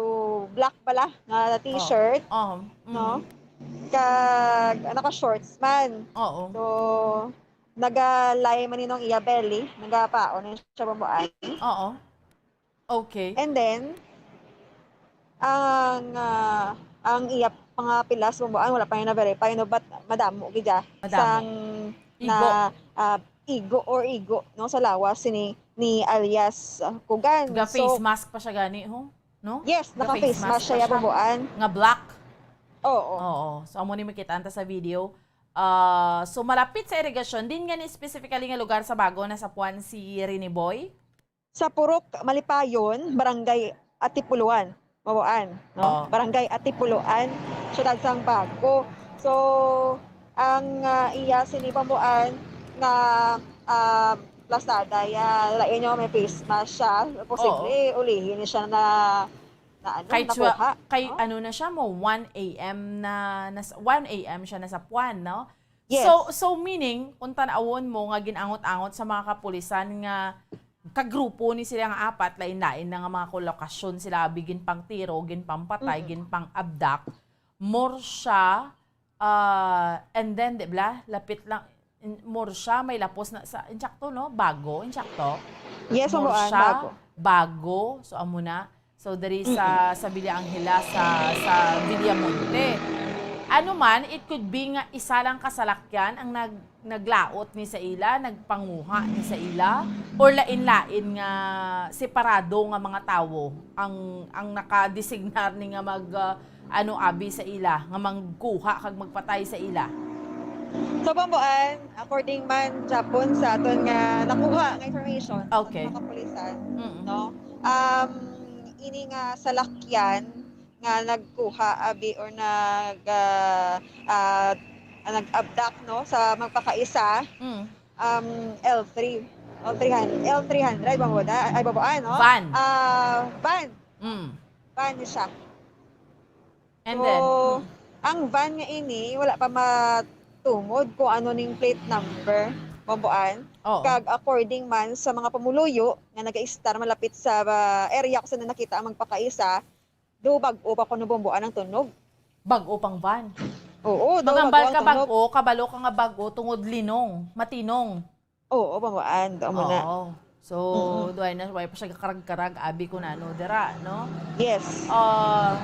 black bala nga t-shirt, Oh. Oh. no? Mm. Kag, ah, naka-shorts man. Oo. So, nagalay man ni ang iya belly, nagapaon na siya, Bambuan. Oo. Okay. And then, ang, ah, ang iya mga pilas, Bambuan, wala pa niya na-verify, no? But madamo gid siya Madamo. sang Igo. na, ah, igo or igo, no, sa lawas ni, ni alias, ah, Kugan. Ga So, face mask pa siya gani, ho? No? Yes, Ga naka face face mask mask pa siya, siya. Bambuan. Nga black. Oo. Oo. So, amo ni makita ta sa video. Ah, so, malapit sa irigasyon, diin gani specifically nga lugar sa Bago nasapuan si Rene Boy? Sa Purok Malipayon, Barangay Atipuluan, Bambuan, no? Oh. Barangay Atipuluan, siyudad sang Bago. So, ang, ah, iya sini, Bambuan, nga, ah, plastada, ya, lain niyo may face mask siya. Posible, Oo. ulihi ni siya na, na ano, Kay nakuha, tswa-, kay no? ano na siya mo, one A M na, nas-, one A M siya nasapuan, no? Yes. So, so meaning, kung tan-awon mo nga gin-angot-angot sa mga kapulisan nga kagrupo ni sila nga apat, lain-lain na nga mga kolokasyon sila, abi ginpangtiro, ginpampatay, Mm-mm. ginpang-abduct, more siya, ah, and then, di ba, lapit lang, in-, more siya, may lapos na sa, insakto, no? Bago, insakto? Yes, More Bambuan, siya, Bago. Bago, so amo na. So, diri sa, Mm-mm. sa Villa Angela, sa, sa Villamonte. Ano man, it could be nga isa lang ka salakyan ang nag-, naglaot ni sa ila, nagpanguha ni sa ila, or lain-lain nga separado nga mga tawo ang, ang nakadesignar ni nga mag, ah, ano, abi sa ila, nga mangkuha kag magpatay sa ila? So, Bambuan, according man, Japon, sa aton nga nakuha nga information, Okay. sa mga kapulisan, Mm. no? Um, ini nga salakyan nga nagkuha, abi, or nag, ah, ah, nag-abduct, no, sa magpakaisa, Mm. um, L three, L three hundred, L three hundred, Bambuda-, ay, Bambuan, no? Van. Ah, van. Mm. Van ni siya. And So, then, mm. ang van nga ini, wala pa matumod kung ano ning plate number, Bambuan. Oo. Kag according man sa mga pumuluyo nga nag-istar malapit sa, ah, area kung saan nakita ang magpakaisa, do bag-o pa kuno, Bambuan, ang tunog. Bag-o pang van. Oo, do Magambal bag-o ang ka tunog. bag-o, kabalo ka nga bag-o tungod linong, matinong. Oo, Bambuan, do mo na. Oo. So, Mm-mm. duhay na, way pa siya karag-karag, abi ko na, no, dira, no? Yes. Ah,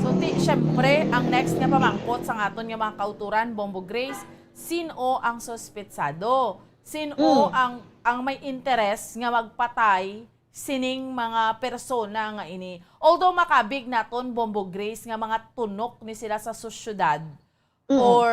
so, ti-, syempre, ang next nga pamangkot sa aton nga mga kauturan, Bombo Grace, sin-o ang suspetsado? Sin-o Mm. ang, ang may interes nga magpatay sining mga persona nga ini? Although makabig naton, Bombo Grace, nga mga tunok ni sila sa sosyedad, Mm. or,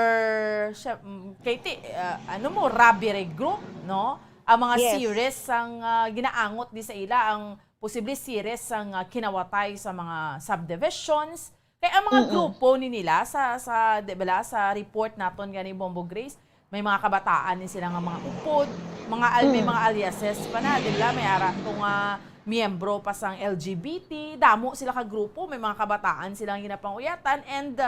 siya, mm, kay ti-, ah, ano mo, robbery group, no? Ang mga Yes. series sang, ah, ginaangot di sa ila, ang posible series sang, ah, kinawatay sa mga subdivisions. Kay ang mga Mm-mm. grupo ni nila sa, sa, di bala, sa report naton gani, Bombo Grace, may mga kabataan ni sila nga mga upod, mga al-, may Mm. mga aliases pa na, di bala? May ara to nga miyembro pa sang L G B T, damo sila ka grupo, may mga kabataan silang ginapanguyatan, and,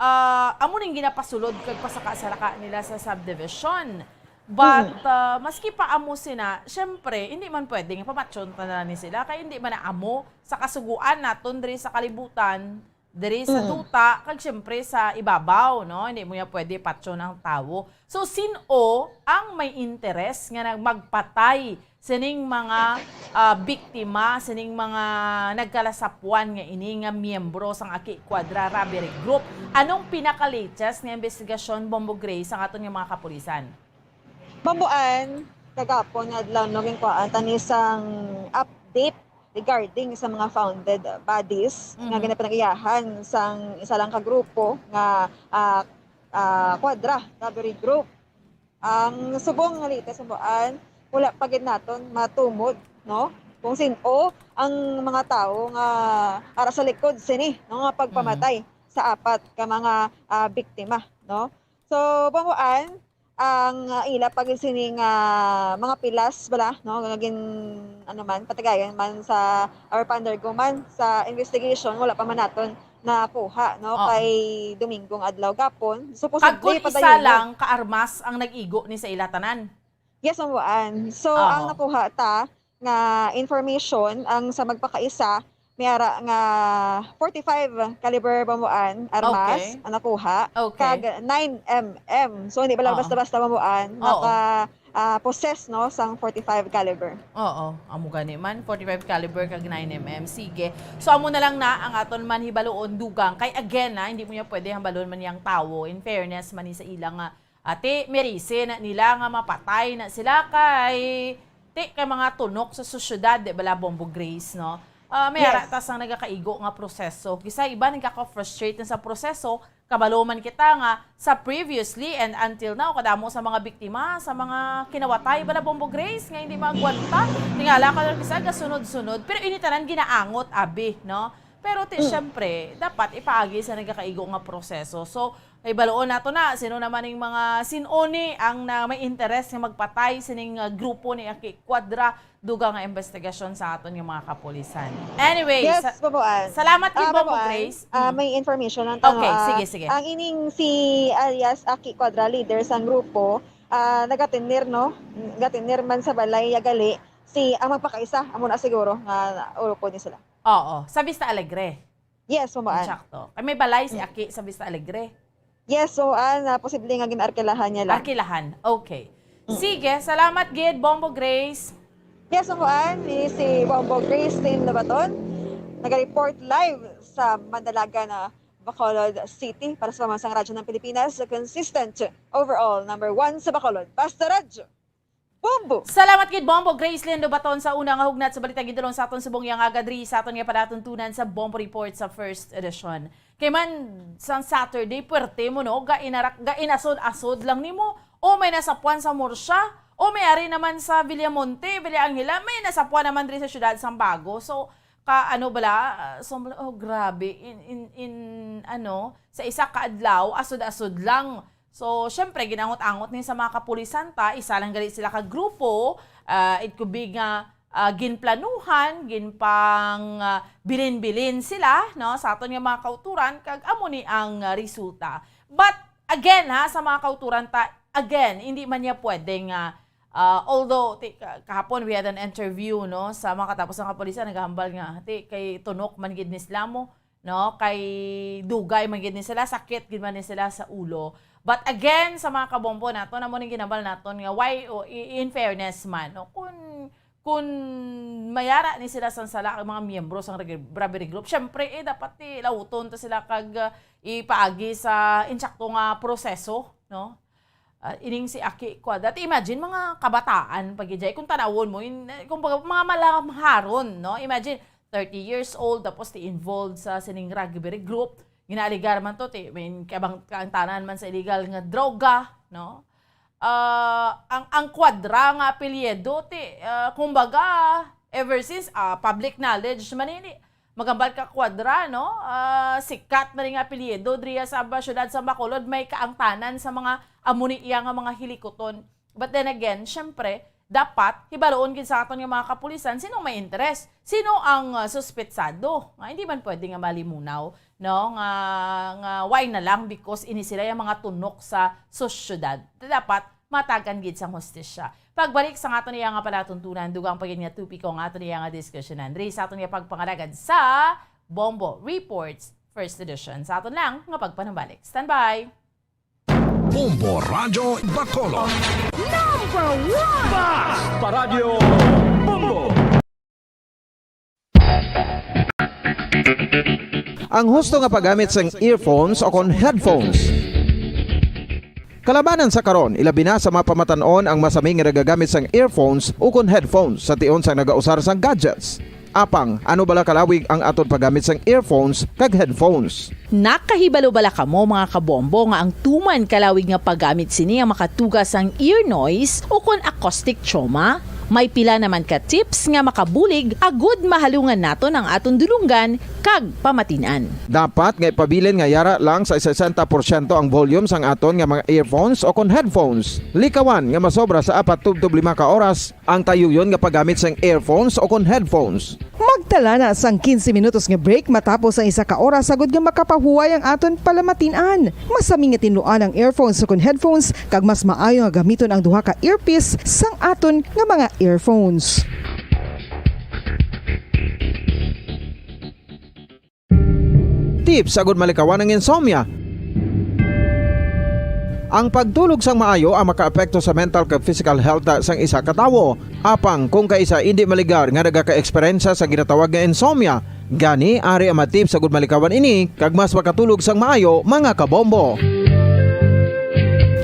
ah, amo ning ginapasulod kag pasaka-saraka nila sa subdivision. But, ah, maski pa amo sina, syempre, hindi man pwede nga pamatyon ta na ni sila, kay hindi man na amo sa kasuguan naton diri sa kalibutan, diri sa duta, kag syempre sa ibabaw, no? Hindi mo niya pwede patyon ang tawo. So, sin-o ang may interes nga nag-, magpatay sining mga, ah, biktima, sining mga nagkalasapuan nga ini nga miyembro sang Aki Quadra Robbery Group? Anong pinaka-latest nga investigasyon, Bombo Grace, ang aton nga mga kapulisan? Mabuan, kagapon nga adlaw, no, ginkuhaan ta ni sang update regarding sa mga founded bodies nga Mhm. ginapinag-iyahan sang isa lang ka grupo nga, ah, ah, Quadra Robbery Group. Ang subong nga latest, Mabuan, wala pa gid naton matumod, no, kung sin-o ang mga tawo nga ara sa likod sini, no, nga pagpamatay Mhm. sa apat ka mga, ah, biktima, no. So, Mabuan, ang, ah, ila pa gid sini nga mga pilas bala, no, nga gin-, ano man, patigayon man sa, or pa-undergo man sa investigation, wala pa man naton nakuha, no, Oo. kay Dominggo nga adlaw gapon. Kag Supposedly, kun isa padayon lang ka armas ang nag-igo ni sa ila tanan? Yes, Mabuan. So, ang Oo. nakuha ta nga information, ang sa magpakaisa, may ara nga forty-five caliber, Mabuan, armas Okay. ang nakuha, Okay. kag nine M M. So, hindi ba lang Oo. basta-basta, Mabuan, Oo. maka, ah, possess, no, sang forty-five caliber. Oo, amo gani man, forty-five caliber kag nine M M. Sige. So, amo na lang na ang aton man hibaluon, dugang. Kay again, ha, hindi mo niya pwede hambalon man yang tawo. In fairness man ni sa ila nga, ati, merisin nila nga mapatay na sila kay, ti, kay mga tunok sa sosyedad, di bala, Bombo Grace, no? Ah, may Yes. ara ta sang nagakaigo nga proseso. Kisa iba nagkaka-frustrate na sa proseso, kabalo man kita nga sa previously and until now, kadamo sa mga biktima, sa mga kinawatay bala, Bombo Grace, nga hindi maagwanta. Tingala ka lang kisa gasunod-sunod, pero ini tanan ginaangot, abi, no? Pero ti, Mm. syempre, dapat ipaagi sa nagakaigo nga proseso. So, hibaluon nato na sino naman ning mga sin-o ni ang na may interes nga magpatay sining, ah, grupo ni Aki Quadra, dugang nga investigasyon sa aton nga mga kapulisan. Anyway, Yes, sa-, Mabuan. salamat gid, Ah, Bombo Mabuan, Grace. ah, Mm. may information lang Okay, tano, ah, sige, sige. ang ining si alias Aki Quadra, leader sang grupo, ah, nagatinir, no? Nagatinir man sa balay, ya gali, si, ang magpakaisa, amo na siguro nga ulupod ni sila. Oo, sa Vista Alegre. Yes, Mabuan. Sakto. Kay may balay si Mm. Aki sa Vista Alegre. Yes, Mabuan, na posible nga gin-arkilahan niya lang. Arkilahan. Okay. Mm. Sige, salamat gid, Bombo Grace. Yes, Mabuan, ni si Bombo Grace Lynn Lobaton, naga-report live sa Mandalaga na Bacolod City para sa Pambansang Radyo ng Pilipinas, consistent overall number one sa Bacolod. Basta Radyo. Bombo! Salamat gid, Bombo Grace Lindo Baton, sa una nga hugnat sa balita gidulong sa aton subong nga aga diri sa aton nga palatuntunan sa Bombo Report sa first edition. Kay man sang Saturday, puwerte mo, no? Gainarak-, gainasod-asod lang nimo. O may nasapuan sa Murcia, o may ari naman sa Villamonte, Villa Angela, may nasapuan naman diri sa siyudad sang Bago. So, ka, ano bala, ah, so, oh, grabe, in, in, in, ano, sa isa ka adlaw, asod-asod lang. So, syempre, ginangot-angot ni sa mga kapulisan ta, isa lang gali sila ka grupo, ah, it could be nga, ah, ginplanuhan, ginpang, ah, bilin-bilin sila, no, sa aton nga mga kauturan, kag amo ni ang, ah, resulta. But, again, ha, sa mga kauturan ta, again, hindi man niya pwede nga, ah, although, ti-, ka-, kahapon we had an interview, no, sa mga katapos ng kapulisan, naghambal nga, ti, kay tunok man gid ni sila mo, no? Kay dugay man gid ni sila, sakit gid man ni sila sa ulo. But again, sa mga kabombo naton, amo ning ginambal naton nga why, o, i-, in fairness man, no? Kun, kun mayara ni sila sang sala ang mga miyembro sang reg-, robbery group, syempre, eh, dapat, eh, lauton ta sila kag, uh, ipaagi sa insakto nga proseso, no? Ah, ining si Aki Quadra. Imagine, mga kabataan pa gid, kung tanawon mo, in, kumbaga, mga malamharon, no? Imagine, thirty years old, tapos ti involved sa sining robbery group. Ginaaligar man to, ti, I mean, kabang-, kaangtanan man sa illegal nga droga, no? Ah, ang, ang Quadra nga apelyido, ti, ah, kumbaga, ever since, ah, public knowledge man ini. Magambal ka Quadra, no? Ah, sikat man nga apelyido diriya sa ba-, syudad sa Bacolod, may kaangtanan sa mga amo ni iya nga mga hilikuton. But then again, syempre, dapat hibaluon gid sa aton nga mga kapulisan sino may interes, sino ang, ah, suspetsado. Nga hindi man pwede nga malimunaw, no? Nga, nga why na lang, because ini sila yung mga tunok sa sosyedad. Dapat matagan gid sang hustisya. Pagbalik sa aton iya nga palatuntunan, dugang pa gid nga topiko ang aton iya nga diskusyonan diri sa aton iya pagpangalagad sa Bombo Reports First Edition. Sa aton lang nga pagpanumbalik. Standby! Bombo Radyo Bacolod. Number one! Paradyo Bombo! Ang husto nga paggamit sang earphones o kon headphones. Kalabanan sa karon, ilabi na sa mga pamatan-on ang masami nga nagagamit sang earphones ukon headphones sa tion sang nagausar sang gadgets. Apang, ano bala kalawig ang aton paggamit sang earphones kag headphones? Nakahibalo bala kamo, mga kabombo, nga ang tuman kalawig nga paggamit sini ang makatuga sang ear noise ukon acoustic trauma? May pila naman ka tips nga makabulig agud mahalungan naton ang aton dulonggan kag pamatin-an. Dapat nga ipabilin nga yara lang sa sesenta porsyento ang volume sang aton nga mga earphones o kon headphones. Likawan nga masobra sa apat tubtob lima ka oras ang tayuyon nga paggamit sang earphones o kon headphones. Magtala na sang quince minutos nga break matapos ang isa ka oras agud nga makapahuway ang aton palamatin-an. Masami nga tinluan ang earphones ukon headphones, kag mas maayo nga gamiton ang duha ka earpiece sang aton nga mga earphones. Tips agud malikawan ang insomnia. Ang pagtulog sang maayo ang makaapekto sa mental kag physical health sang isa ka tawo. Apang kung kaisa indi maligar nga nagaka-eksperyensya sa ginatawag nga insomnia, gani ari ang mga tips agud malikawan ini kag mas makatulog sang maayo, mga kabombo.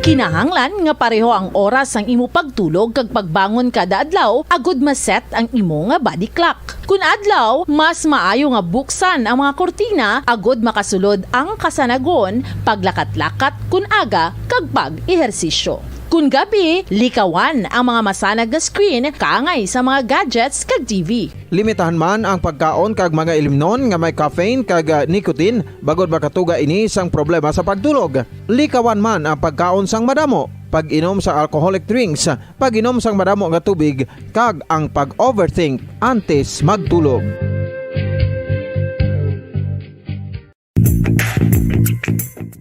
Kinahanglan nga pareho ang oras sang imo pagtulog kag pagbangon kada adlaw agud ma-set ang imo nga body clock. Kun adlaw, mas maayo nga buksan ang mga kurtina agud makasulod ang kasanagon, paglakat-lakat kun aga, kag pag-ehersisyo. Kun gabi, likawan ang mga masanag nga screen kaangay sa mga gadgets kag T V. Limitahan man ang pagkaon kag mga ilimnon nga may caffeine kag, ah, nicotine bangod makatuga ini sang problema sa pagtulog. Likawan man ang pagkaon sang madamo, pag-inom sa alcoholic drinks, pag-inom sang madamo nga tubig, kag ang pag-overthink antes magtulog.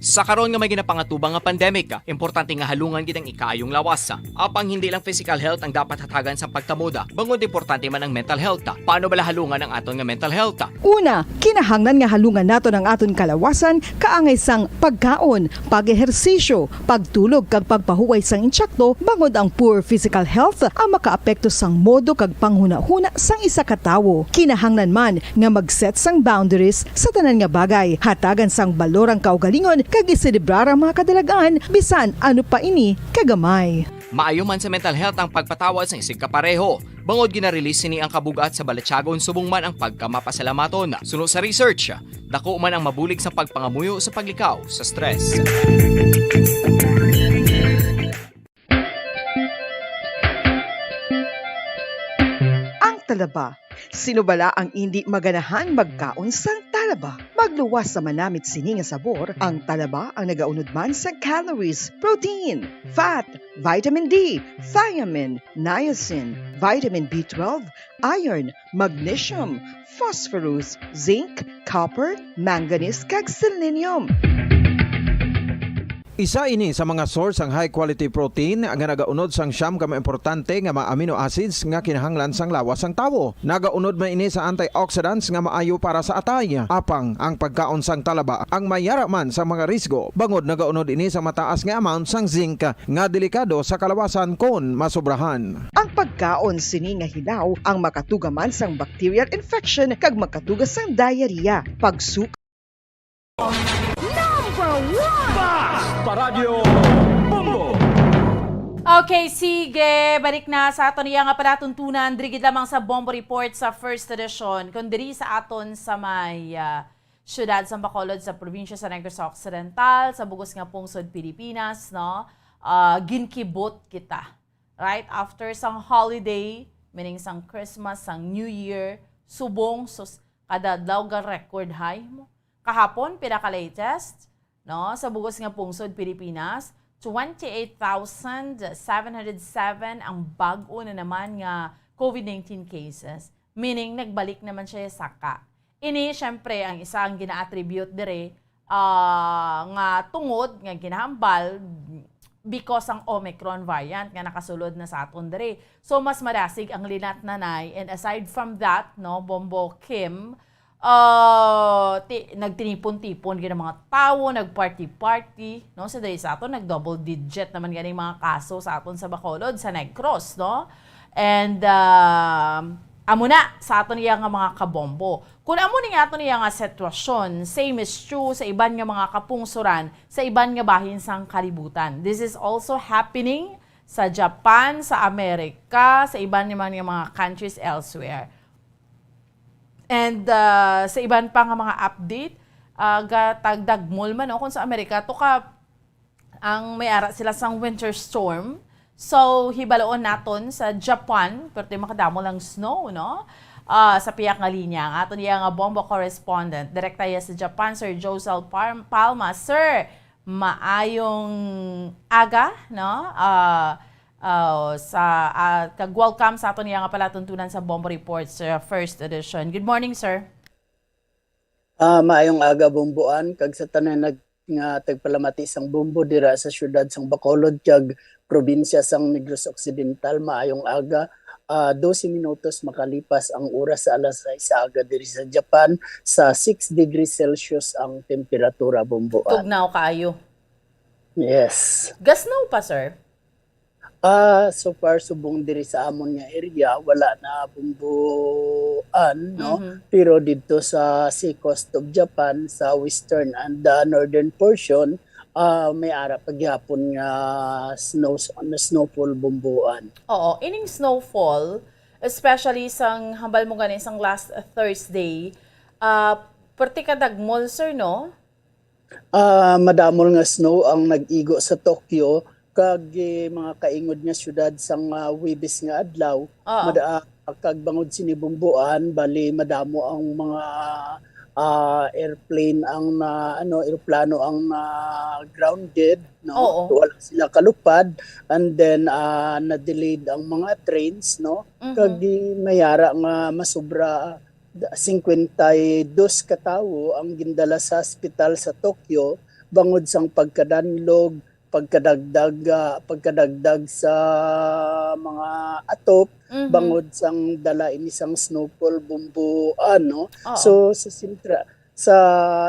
Sa karon nga may ginapangatubang nga pandemic, importante nga halungan gid ang ikaayong lawas. Apang hindi lang physical health ang dapat hatagan sang pagtamod, bangod importante man ang mental health. Paano bala halungan ang aton nga mental health? Una, kinahanglan nga halungan naton ang aton kalawasan kaangay sang pagkaon, pag-ehersisyo, pagtulog kag pagpahuway sang insakto, bangod ang poor physical health ang makaapekto sang modo kag panghunahuna sang isa ka tawo. Kinahanglan man nga mag-set sang boundaries sa tanan nga bagay, hatagan sang balor ang kaugalingon kag iselebrar ang mga kadalag-an bisan ano pa ini kagamay. Maayo man sa mental health ang pagpatawad sang isigkapareho, bangod gina-release sini ang kabug-at sa balatyagon subong man ang pagkamapasalamaton. Suno sa research, dako man ang mabulig sang pagpangamuyo sa paglikaw sa stress. Ang talaba. Sino bala ang indi maganahan magkaon sang talaba? Magluwas sa manamit sini nga sabor, ang talaba ang nagaunod man sa calories, protein, fat, vitamin D, thiamine, niacin, vitamin B twelve, iron, magnesium, phosphorus, zinc, copper, manganese, kag selenium. Isa ini sa mga source sang high quality protein nga nagaunod sang siyam ka mga importante nga mga amino acids nga kinahanglan sang lawas sang tawo. Nagaunod man ini sa antioxidants nga maayo para sa atay. Apang ang pagkaon sang talaba ang mayara man sa mga risgo, bangod nagaunod ini sa mataas nga amount sang zinc nga delikado sa kalawasan kon masobrahan. Ang pagkaon sini nga hilaw ang makatuga man sang bacterial infection kag makatuga sang diarrhea, pagsuka. Number one! Paradyo Bombo! Okay, sige. Balik na sa aton iya nga palatuntunan. Diri gid lamang sa Bombo Report sa First Edition. Kung diri sa aton sa may, ah, siyudad sa Bacolod, sa probinsya sa Negros Occidental, sa bugos nga pungsod Pilipinas, no? Ah, ginkibot kita. Right after sang holiday, meaning sang Christmas, sang New Year, subong, sus, kada adlaw ga record high mo. Kahapon, pinaka-latest, no, sa bugos nga pungsod Pilipinas, twenty-eight thousand seven hundred seven ang bag-o na naman nga COVID nineteen cases, meaning nagbalik naman siya saka. Ini, syempre, ang isa ang gina-attribute dire, ah, nga tungod nga ginahambal, because ang Omicron variant nga nakasulod na sa aton diri. So, mas marasig ang linat, Nanay. And aside from that, no, Bombo Kim, ah, ti-, nagtinipon-tipon gid ang mga tawo, nag-party-party, no? Sa diri sa aton, nag-double digit naman gani mga kaso sa aton sa Bacolod, sa Negros, no? And, um, amo na sa aton iya nga mga kabombo. Kung amo ni nga aton iya nga sitwasyon, same is true sa iban nga mga kapungsoran, sa iban nga bahin sang kalibutan. This is also happening sa Japan, sa Amerika, sa iban naman nga mga countries elsewhere. And, uh, sa iban pa nga mga update, uh, gatagdagmol man, no, kung sa Amerika, to ka ang may ara sila sang winter storm. So, hibaloon naton sa Japan, pero di makadamo lang snow, no? Ah, sa piyak nga linya, ang aton iya nga bombo correspondent, direkta iya sa Japan, Sir Josel Par-, Palma. Sir, maayong aga, no? Ah, ah, sa, ah, kag welcome sa aton iya nga palatuntunan sa Bombo Reports, uh, first edition. Good morning, sir. Ah, maayong aga, Bomboan, kag sa tanan nag-, nga tagpalamati sang Bombo dira sa siyudad sang Bacolod kag probinsya sang Negros Occidental. Maayong aga. Ah, dose minutos makalipas ang oras sa alas sais sa aga diri sa Japan, sa six degrees Celsius ang temperatura, Bomboan. Tugnaw kaayo. Yes. Gasnaw pa, sir? Ah, so far, subong diri sa amon nga area, wala na, Bomboan, no? Mhm. Pero didto sa seacoast of Japan, sa western and the northern portion, ah, may ara pa gihapon nga snow, snowfall, Bomboan. Oo, ining snowfall, especially sang hambal mo gani sang last Thursday, ah, perti ka dagmol, sir, no? Ah, madamol nga snow ang nag-igo sa Tokyo, kag, eh, mga kaingod nga siyudad sang, ah, Huwebes nga adlaw. Oo. Mada-, ah, kag bangod sini, Bomboan, bali madamo ang mga, ah, airplane ang na, ano, eroplano ang na grounded, no? Oo. Wala sila kalupad, and then, ah, na-delayed ang mga trains, no? Mhm. Kag, eh, may ara nga masubra da-, singkwenta y dos ka tawo ang gindala sa ospital sa Tokyo bangod sang pagkadanlog, pagkadagdag, ah, pagkadagdag sa mga atop, Mhm. bangod sang dala ini sang snowfall, Bomboan, no? Oo. So, sa sentra-, sa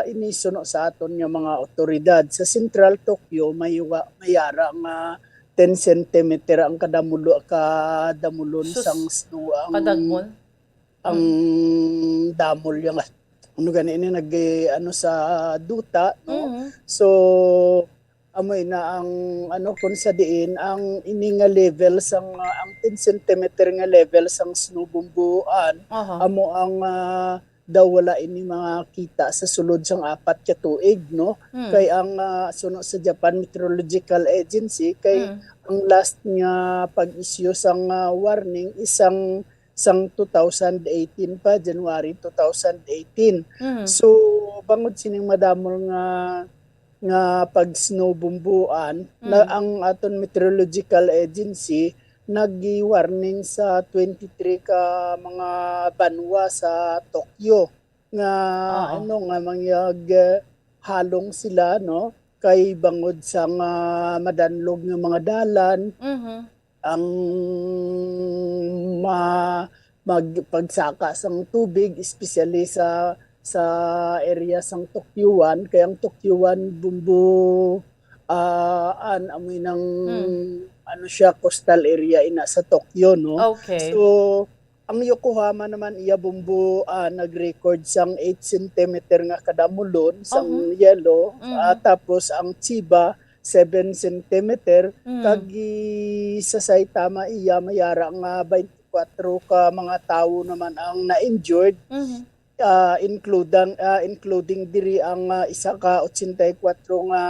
ini suno sa aton nga mga awtoridad, sa Central Tokyo, may wa-, may ara nga ten centimeter ang kadamulo-, kadamulon Sus, sang snow ang kadagmol. ang Mm. damol yang, ano gani ini, nag, eh, ano sa duta, no? Mhm. So, amo ina ang, ano, kung sa diin ang ini nga level sang, ah, ang ten centimeter nga level sang snow, Bomboan, Aha. amo ang, ah, daw wala ini makita sa sulod sang apat ka tuig, no? Mm. Kay ang, ah, suno sa Japan Meteorological Agency, kay Mm. ang last nga pag-issue sang, ah, warning is ang sang two thousand eighteen pa, January two thousand eighteen. Mhm. So, bangod sining madamol nga, nga pag-snow, Bomboan, na Mhm. ang aton meteorological agency nag-warning sa twenty-three ka mga banwa sa Tokyo nga, Oo. ano, nga mangyag, eh, halong sila, no? Kay bangod sa nga madanlog nga mga dalan, Mhm. ang ma-, mag-, pagsaka sang tubig, especially sa, sa area sang Tokyoan, kay ang Tokyoan, Bombo, ah, an, amoy nang, Hmm. ano siya, coastal area ina sa Tokyo, no? Okay. So, ang Yokohama naman, iya, Bombo, ah, nag-record sang eight centimeter nga kadamulon sang Mhm. yelo, Mhm. ah, tapos ang Chiba, seven centimeter, Mm. kag i-, sa Saitama iya may ara nga twenty-four ka mga tawo naman ang na-injured, Mhm. ah, including, ah, including diri ang, ah, isa ka ochenta y kuwatro nga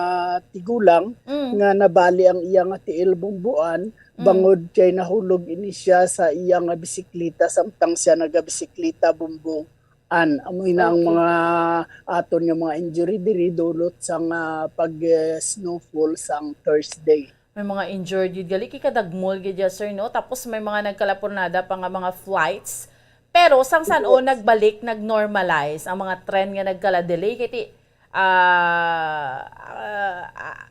tigulang Mm. nga nabali ang iya nga tiil, Bomboan, Mm. bangod kay nahulog ini siya sa iya nga bisikleta samtang siya nagabisikleta, Bomboan. Amo ina ang Okay. mga aton nga mga injury diri dulot sang, ah, pag, eh, snowfall sang Thursday. May mga injured gid gali, kay kadagmol gid ya, sir, no? Tapos may mga nagkalapornada pa nga mga flights. Pero sang san-o Yes. nagbalik, nag-normalize ang mga trend nga nagkala-delay? Kay ti-, ah, ah,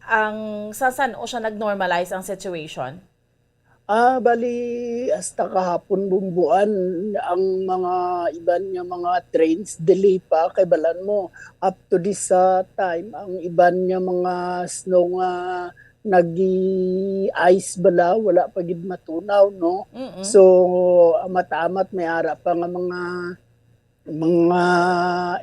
ang sa san-o siya nag-normalize ang situation? Ah, bali, hasta kahapon bumbuan, ang mga iban nga mga trains delay pa, kay balan mo, up to this, ah, time, ang iban nga mga snow nga nag-i-ice bala, wala pa gid matunaw, no? Mm-mm. So, amat-amat may ara pa nga mga, mga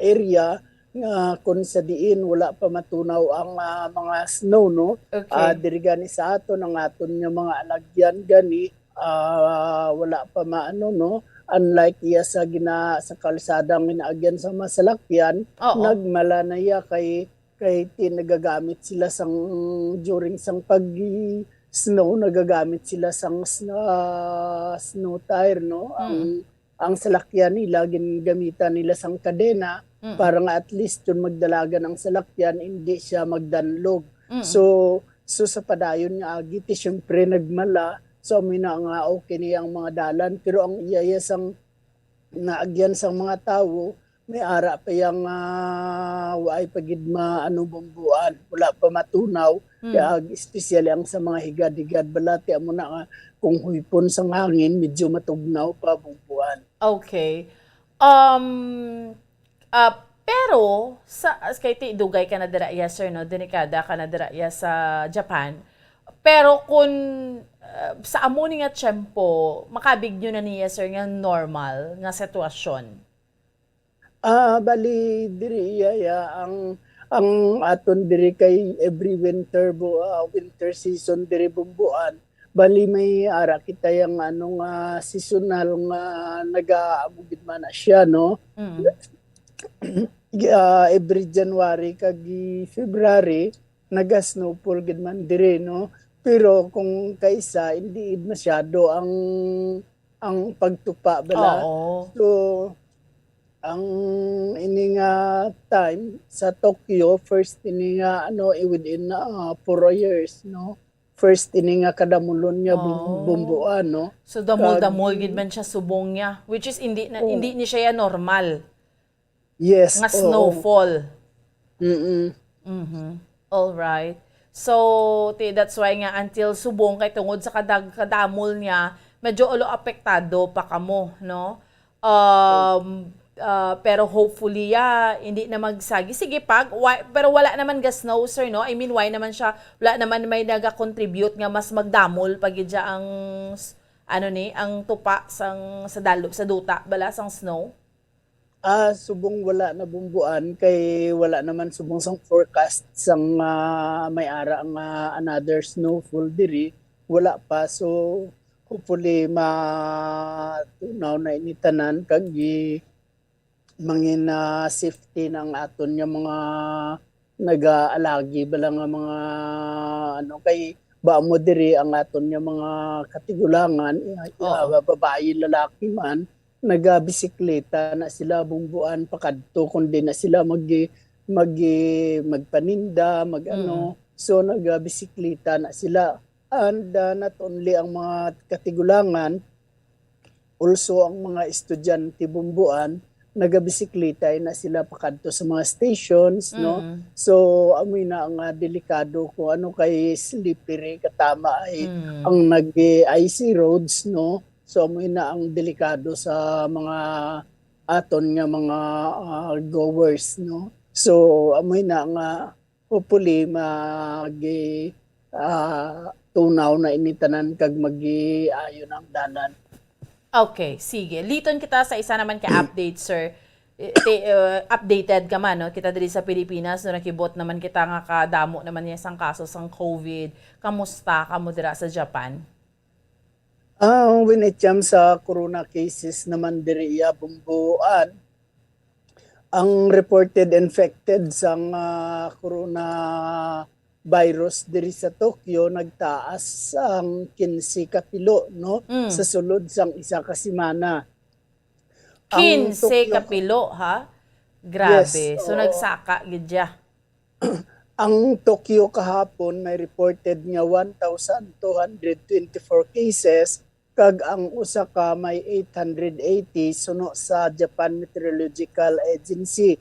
area nga kung sa diin wala pa matunaw ang, ah, mga snow, no? Okay. Ah, diri gani sa aton, ang aton nga mga alagyan gani, ah, wala pa maano, no? Unlike iya sa gina-, sa kalsada nga ginaagyan sa mga salakyan, Oo. nagmala na iya kay, kay ti-, nagagamit sila sang, during sang pag-snow, nagagamit sila sang sn-, ah, snow tire, no? Ang, Mm. ang salakyan nila, gingamitan nila sang kadena Mm. para nga at least yun magdalagan ang salakyan, hindi siya magdanlog. Mm. So, so sa padayon nga agi, ti siyempre nagmala. So, amoy na nga okay niya ang mga dalan. Pero ang iya, iya sang naagyan sang mga tawo, may ara pa yang, ah, waay pa gid ma-, ano, bumbuan. Wala pa matunaw. Mm. Kaya ag-, especially ang sa mga higad-higad, balati amo na nga kung huipon sang hangin, medyo matugnaw pa bumbuan. Okay. Um, ah, pero sa, as kay ti-, dugay ka na dira, yes, sir, no? Delikada ka na dira, yes, sa Japan. Pero kung, ah, sa amo ni nga tiyempo, makabig nyo na niya, sir, nga normal nga sitwasyon? Ah, bali, diri iya, iya, ang, ang aton diri kay every winter bu-, ah, winter season diri bumbuan. Bali, may ara kita yang ano nga seasonal nga naga-, amo gid man na siya, no? Mm. Ah, every January kag February, naga-snowfall gid man diri, no? Pero kung kaisa, hindi masyado ang, ang pagtupa bala. Oo. So, ang ini nga time sa Tokyo, first ini nga, ano, eh, within, ah, four years, no? First ini nga kadamulon nga bum-, Oo. bumbuan, no? So, damol-damol Kag gid man siya subong niya, which is hindi na, Oo. hindi ni siya normal. Yes, nga oo. Snowfall. Mm-mm. Mhm. All right. So, ti-, that's why nga until subong kay tungod sa kadag-, kadamol niya, medyo ulo apektado pa kamo, no? Um, ah, pero hopefully, ah, hindi na magsagi. Sige, pag, why, pero wala naman ga snow, sir, no? I mean, why naman siya, wala naman may naga-contribute nga mas magdamol pa gid siya ang s-, ano ni, ang tupa sang, sa dalo, sa duta, bala, sang snow? Ah, subong wala nabumbuan kay wala naman subong sang forecast sang, ah, may ara nga another snowfall diri, wala pa. So, hopefully matunaw na ini tanan kag gi-, mangin, ah, safety na ang aton nga mga nagaalagi bala nga mga, ano, kay ba mo diri ang aton nga mga katigulangan, ah, Oo. ah, babayi, lalaki man, nagabisikleta na sila bumbuan pakadto, kundi na sila magi-, magi-, magpaninda, mag-ano. Mm. So, nagabisikleta na sila. And, ah, not only ang mga katigulangan, also ang mga estudyante bumbuan, nagabisikleta na sila pakadto sa mga stations, no? Mm. So, amoy na nga delikado kung ano kay slippery, katama ay Mm. ang nag-icy roads, no? So, amoy na ang delikado sa mga aton nga mga, ah, goers, no? So, amoy na nga hopefully, magi-, ah, tunaw na ini tanan kag magiayo na ang dalan. Okay, sige. Liton kita sa isa naman ka update, sir. Eh, ti-, uh, updated ka man, no? Kita diri sa Pilipinas, no, nakibot naman kita nga kadamo naman niya sang kaso sang COVID. Kamusta kamo dira sa Japan? Ah, when it comes sa corona cases naman diri iya bumbuan, ang reported infected sang, ah, coronavirus diri sa Tokyo nagtaas ang kinse ka pilo, no, Mm. sa sulod sang isa ka semana. Ang Kinse Tokyo ka pilo, ha? Grabe. Yes, So, oo. nagsaka gid siya. Ang Tokyo kahapon may reported nga one thousand two hundred twenty-four cases, kag ang Osaka may eight hundred eighty, suno sa Japan Meteorological Agency.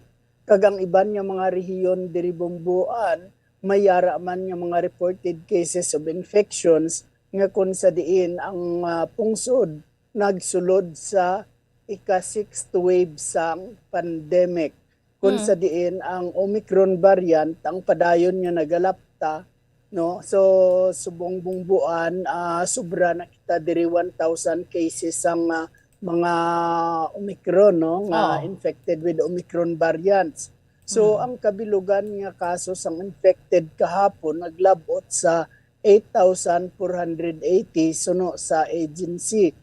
Kag ang iban nga mga rehiyon diri Bumbuan, may yara man nga mga reported cases of infections nga kung sa diin ang, ah, pungsod nagsulod sa ika-sixth wave sang pandemic, kung Mm. sa diin ang Omicron variant ang padayon nga nagalapta, no? So, subong Bumbuan, ah, sobra na kita diri one thousand cases sang, ah, mga Omicron, no, nga Oh. infected with Omicron variants. So, Mm. ang kabilugan nga kaso sang infected kahapon naglab-ot sa eight thousand four hundred eighty suno sa agency.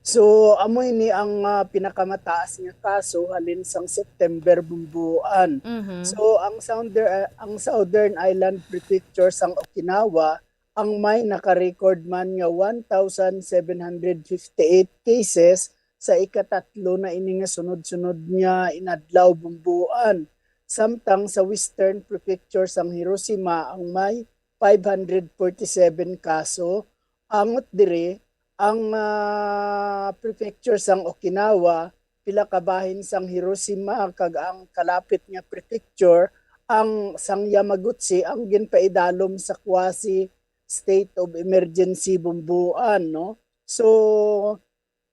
So, amo ini ang, ah, pinakamataas nga kaso halin sang September, Bumbuan. Mhm. So, ang Sounder-, ang Southern Island Prefecture sang Okinawa ang may naka-record man nga one thousand seven hundred fifty-eight cases sa ikatatlo na ini nga sunod-sunod nga inadlaw, Bumbuan. Samtang sa Western Prefecture sang Hiroshima ang may five hundred forty-seven kaso. Angot diri, ang, ah, prefecture sang Okinawa, pila ka bahin sang Hiroshima, kag ang kalapit nga prefecture, ang sang Yamaguchi, ang ginpaidalom sa quasi state of emergency, Bumbuan, no? So,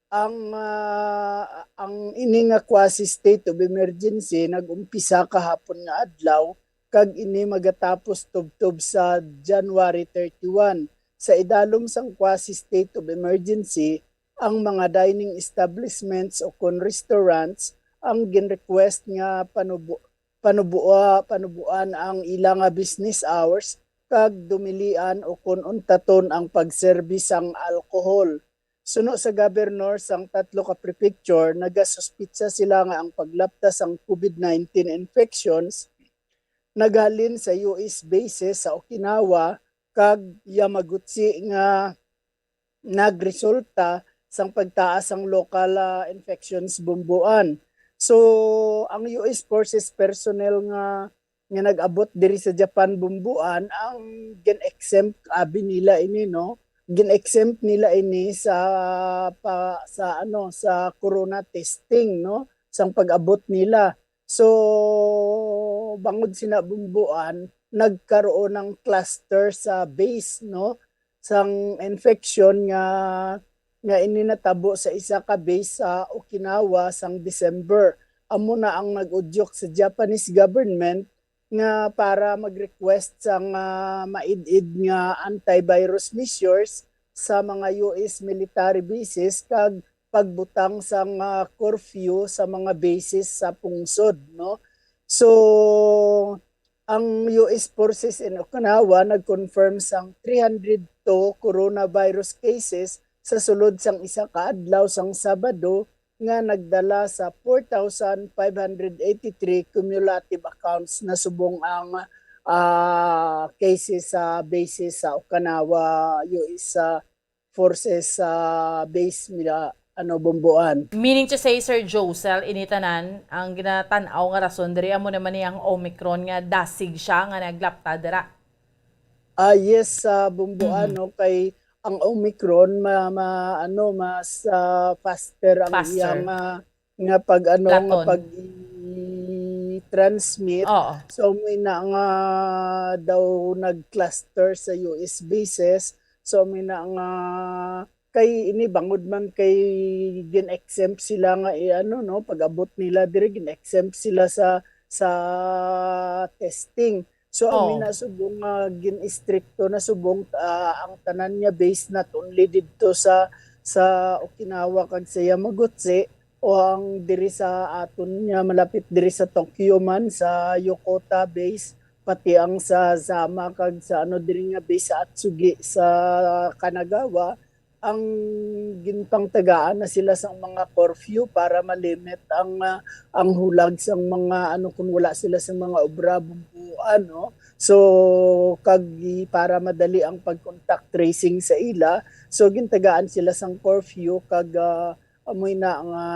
ang, ah, ang ini nga quasi state of emergency nag-umpisa kahapon nga adlaw, kag ini magatapos tubtob sa January thirty-one. Sa idalom sang quasi state of emergency, ang mga dining establishments o kon restaurants ang gin-request nga panubo-, panubua-, panubuan ang ila nga business hours kag dumilian o kon untaton ang pagserbi sang alcohol. Suno sa gobernor sang tatlo ka prefecture, nagasuspitsa sila nga ang paglapta sang COVID nineteen infections naghalin sa U S bases sa Okinawa kag Yamaguchi nga nagresulta sang pagtaas sang local, ah, infections, Bumbuan. So, ang U S forces personnel nga, nga nag-abot diri sa Japan, Bumbuan, ang gin-exempt abi nila ini, no? Gin-exempt nila ini sa pa, sa, ano, sa corona testing, no? Sang pag-abot nila. So, bangod sina, Bumbuan, nagkaroon ng cluster sa base, no, sang infection nga, nga ini natabo sa isa ka base sa Okinawa sang December. Amo na ang nag-udyok sa Japanese government nga para mag-request sang, ah, maid-id nga antivirus measures sa mga U S military bases kag pagbutang sang, ah, curfew sa mga bases sa pungsod, no? So, ang U S forces in Okinawa nag-confirm sang three hundred two coronavirus cases sa sulod sang isa ka adlaw sang Sabado, nga nagdala sa four thousand five hundred eighty-three cumulative accounts na subong ang, ah, cases sa bases sa Okinawa, U S, ah, forces sa base nila, ano, Bumbuan. Meaning to say, Sir Josel, ini tanan ang ginatan-aw nga rason diri amo naman ni ang Omicron nga dasig siya nga naglapta dira. Ah, yes, sa Bumbuan, Mhm. no, kay ang Omicron ma-, ma-, ano, mas, ah, faster ang Faster. iyang, ah, nga pag, ano, nga Laton. pag-i-transmit. Oo. So, may na nga daw nag-cluster sa U S bases. So, may na nga, kay ini bangod man kay gin-exempt sila nga, eh, ano, no, pag-abot nila diri, gin-exempt sila sa, sa testing. So, ang Oo. mina subong nga gin-istrikto na subong, ah, ang tanan nga base, not only didto sa, sa Okinawa kag sa Yamaguchi, o ang diri sa aton nga malapit diri sa Tokyo man, sa Yokota base, pati ang sa Zama kag sa, ano, diri nga base sa Atsugi sa Kanagawa, ang ginpangtagaan na sila sang mga curfew para malimit ang, ah, ang hulag sang mga, ano, kung wala sila sa mga obra, Bumbuan, no? So, kag i-, para madali ang pag-contact tracing sa ila, so gintagaan sila sang curfew kag, ah, amoy na nga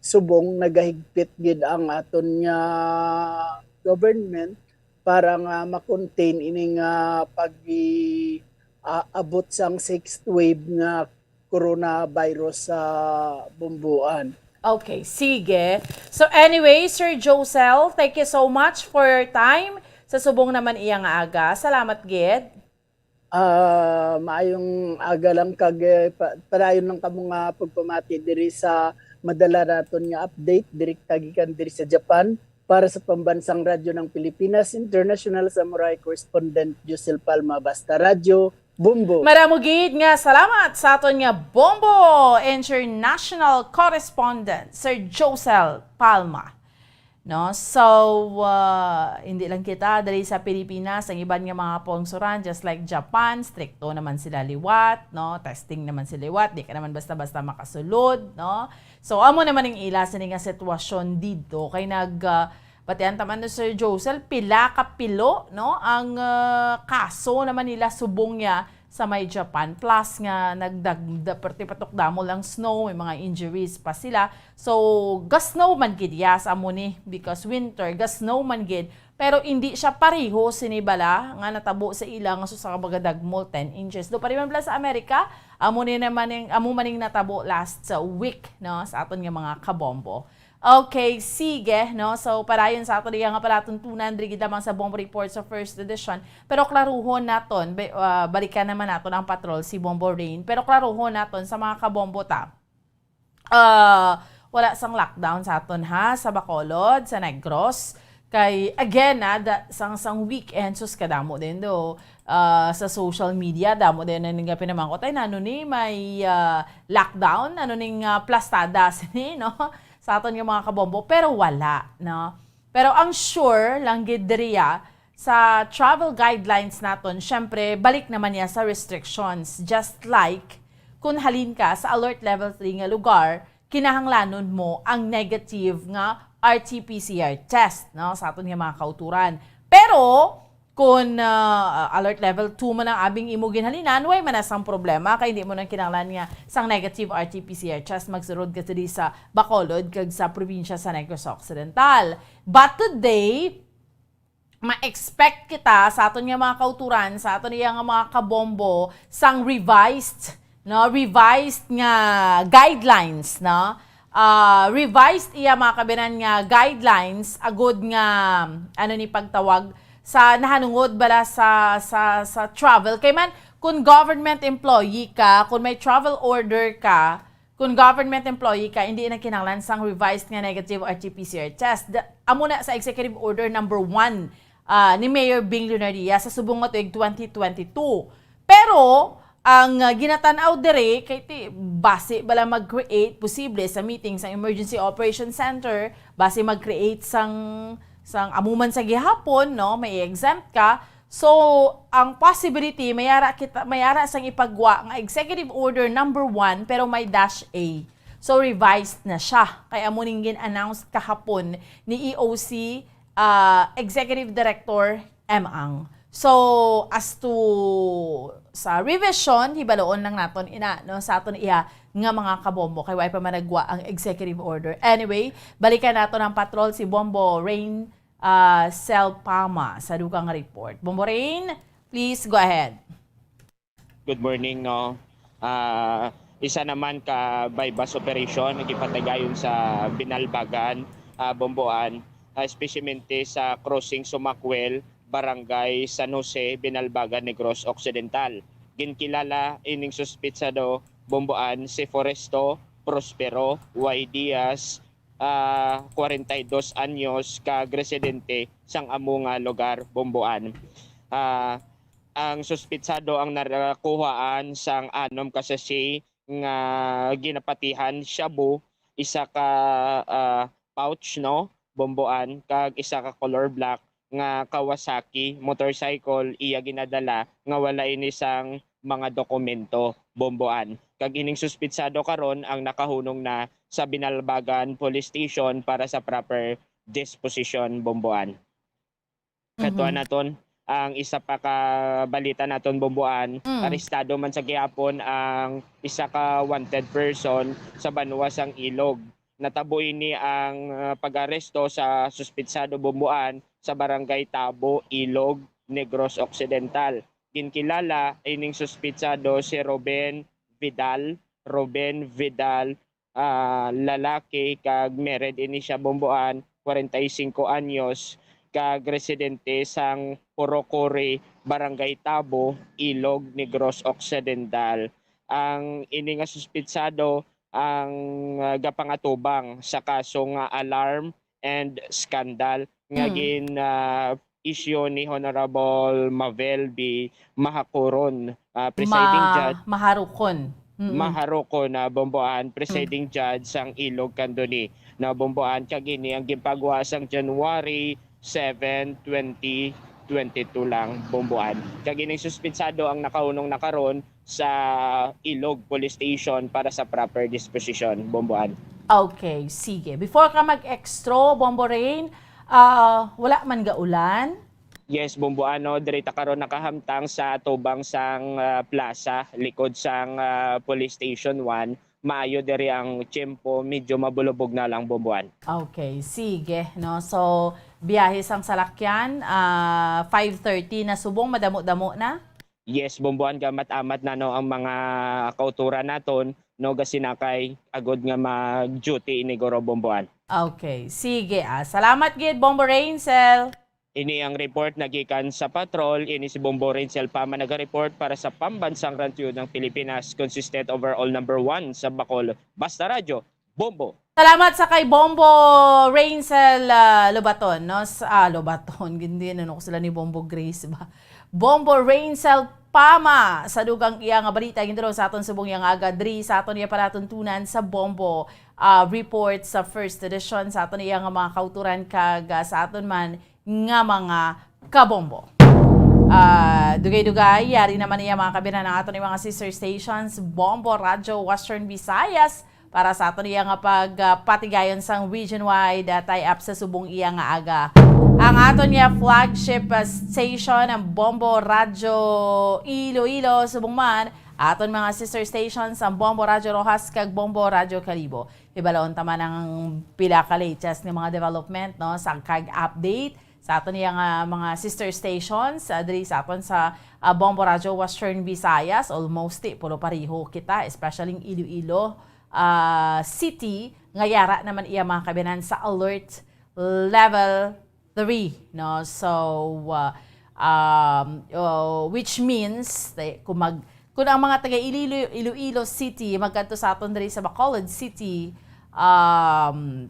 subong nagahigpit gid ang aton nga government para nga ma-contain ini nga pag-i-, a-, abot sang sixth wave nga coronavirus sa Bumbuan. Okay, sige. So anyway, Sir Josel, thank you so much for your time. Sa subong naman iya nga aga. Salamat gid. Ah, maayong aga lang kag, eh, pa-, padayon lang kamo nga pagpamati diri sa madala naton nga update, direkta gikan diri sa Japan. Para sa Pambansang Radyo ng Pilipinas, International Samurai Correspondent Josel Palma, Basta Radyo, Bombo. Maramo gid nga salamat sa aton nga Bombo International Correspondent, Sir Josel Palma. No? So, ah, hindi lang kita diri sa Pilipinas, ang iban nga mga pungsoran, just like Japan, strikto naman sila liwat, no? Testing naman sila liwat, di ka naman basta-basta makasulod, no? So, amo naman ang ila sini nga sitwasyon didto. Kay nag, ah, batian ta man ni Sir Josel, pila ka pilo, no? Ang, ah, kaso naman nila subong niya sa may Japan. Plus nga nagdag-, da-, perti patok damo lang snow, may mga injuries pa sila. So, ga-snow man gid ya sa amo ni, because winter, ga-snow man gid. Pero hindi siya pareho sini bala nga natabo sa ila nga sa usa ka baga dagmol ten inches. Do pa rin man bala sa Amerika, amo ni naman ning, amo man ning natabo last sa week, no, sa aton nga mga kabombo. Okay, sige, no? So, padayon sa aton iya nga palatuntunan diri gid lamang sa Bombo Report sa first edition. Pero klaruhon naton, ba-, ah, balikan naman naton ang patrol si Bombo Rain. Pero klaruhon naton sa mga kabombo ta. Ah, wala sang lockdown sa aton, ha, sa Bacolod, sa Negros. Kay, again, ah, da-, sang, sang weekend, sus, kadamo din do, ah, sa social media, damo din na nga pinamangkot, "Ay, nano ni may, ah, lockdown? Ano ning, ah, plastada sini, no?" Sa aton nga mga kabombo. Pero wala, no? Pero ang sure lang gid diri, ah, sa travel guidelines naton, syempre, balik naman niya sa restrictions. Just like, kung halin ka sa alert level three nga lugar, kinahanglanon mo ang negative nga R T P C R test, no, sa aton nga mga kauturan. Pero, kung, ah, alert level two man ang abing imo ginhalinan, way man na sang problema, kay hindi mo nang kinahanglan nga sang negative R T P C R test, magsurod ka diri sa Bacolod kag sa probinsya sa Negros Occidental. But today, ma-expect kita sa aton nga mga kauturan, sa aton iya nga mga kabombo, sang revised, no, revised nga guidelines, no? Ah, revised iya, mga kababayan, nga guidelines agud nga, ano ni pagtawag, sa nahanungod bala sa, sa, sa travel. Kay man, kung government employee ka, kung may travel order ka, kung government employee ka, hindi na kinahanglan sang revised nga negative R T P C R test. Da-, amo na sa Executive Order number one, ah, ni Mayor Bing Lunardia sa subong nga tuig twenty twenty-two. Pero, ang, ah, ginatan-aw diri, kay ti-, basi bala mag-create, posible, sa meeting sa Emergency Operation Center, basi mag-create sang, sang amo man sa gihapon, no, may exempt ka. So, ang possibility, may ara kita, may ara sang ipagwa nga Executive Order number one, pero may dash A. So, revised na siya. Kay amo ning gin-announce kahapon ni E O C, ah, Executive Director M. Ang. So, as to sa revision, hibaloon lang naton ina, no, sa aton iya nga mga kabombo, kay way pa managwa ang executive order. Anyway, balikan naton ang patrol si Bombo Rain, ah, Selpama sa dugang report. Bombo Rain, please go ahead. Good morning, no. Ah, isa naman ka buy-bust operation ang gipatigayon sa Binalbagan, ah, Bomboan, ah, espesyemente sa crossing Sumacuel, Barangay San Jose, Binalbagan, Negros Occidental. Ginkilala ining suspitsado, Bomboan, si Foresto Prospero Y. Diaz, ah, kwarenta y dos anyos, kag residente sang amo nga lugar, Bomboan. Ah, ang suspitsado ang nakakuhaan sang anom ka sachet nga ginapatihan shabu, isa ka, ah, pouch, no, Bomboan, kag isa ka color black nga Kawasaki motorcycle iya ginadala nga wala ini sang mga dokumento, Bomboan. Kag ining suspitsado karon ang nakahunong na sa Binalbagan Police Station para sa proper disposition, Bomboan. Katuan Mhm. naton ang isa pa ka balita naton, Bomboan. Mm. Arestado man sa gihapon ang isa ka wanted person sa banwa sang Ilog. Natabo ini ang, ah, pag-aresto sa suspitsado, Bomboan, sa Barangay Tabo, Ilog, Negros Occidental. Ginkilala ining suspitsado si Ruben Vidal, Ruben Vidal ah, lalaki kag married ini siya, Bomboan, kwarenta y singko anyos, kag residente sang Porocori, Barangay Tabo, Ilog, Negros Occidental. Ang ini nga suspitsado ang, ah, gapangatubang sa kaso nga alarm and scandal nga Hmm. gin, ah, issue ni Honorable Mavel B. Mahakuron, ah, presiding Ma-, judge. Maharukon. Mm-mm. Maharukon, ah, Bomboan, presiding judge sang Ilog Candoni, na Bomboan, kag ini ang ginpagwa sang January seven, twenty twenty-two lang, Bomboan. Kag ining suspitsado ang nakahunong na karon sa Ilog Police Station para sa proper disposition, Bomboan. Okay, sige. Before ka mag-extra, Bombo Rain, ah, wala man gaulan? Yes, Bomboan, no, diri ta karon nakahamtang sa tubang sang, ah, plaza, likod sang, ah, Police Station one. Maayo diri ang tiyempo, medyo mabulubog na lang, Bomboan. Okay, sige, no. So, biyahe sang salakyan, ah, five thirty na subong, madamo-damo na? Yes, Bomboan, gamat-amat na, no, ang mga kauturan naton, no, gasinakay agod nga mag-duty ini guro, Bomboan. Okay, sige, ah. Salamat gid, Bombo Rainsel. Ini ang report nagikan sa patrol. Ini si Bombo Rainsel Pama naga-report para sa Pambansang Radyo ng Pilipinas, consistent overall number one sa Bacolod. Basta Radyo, Bombo. Salamat sa kay Bombo Rainsel, ah, Lobaton, no? S-, ah, Lobaton, hindi, ano ko sila ni Bombo Grace ba? Bombo Rainsel Pama sa dugang iya nga balita, gindulong sa aton subong iya nga aga, diri sa aton iya palatuntunan sa Bombo, ah, report sa first edition sa aton iya nga mga kauturan kag, ah, sa aton man nga mga kabombo. Ah, dugay-dugay, yari naman niya mga kabinan ang aton mga sister stations, Bombo Radyo Western Visayas, para sa aton iya nga pag, ah, patigayon sang region-wide, ah, tie-up sa subong iya nga aga. Ang aton niya flagship, ah, station, ang Bombo Radyo Iloilo, subong man, aton mga sister stations, ang Bombo Radyo Roxas kag Bombo Radyo Kalibo. Hibalaon ta man ang pila ka latest nga mga development, no, sa kag update sa aton iya nga mga sister stations, ah, diri sa aton sa, ah, Bombo Radyo Western Visayas. Almost, eh, pulo pareho kita, especially ang Iloilo, ah, City, nga yara naman iya mga kabinan sa alert level three, no? So, ah, um, oh, which means, eh, kung mag-, kung ang mga taga Iloilo, Iloilo City magkadto sa aton diri sa Bacolod City, um,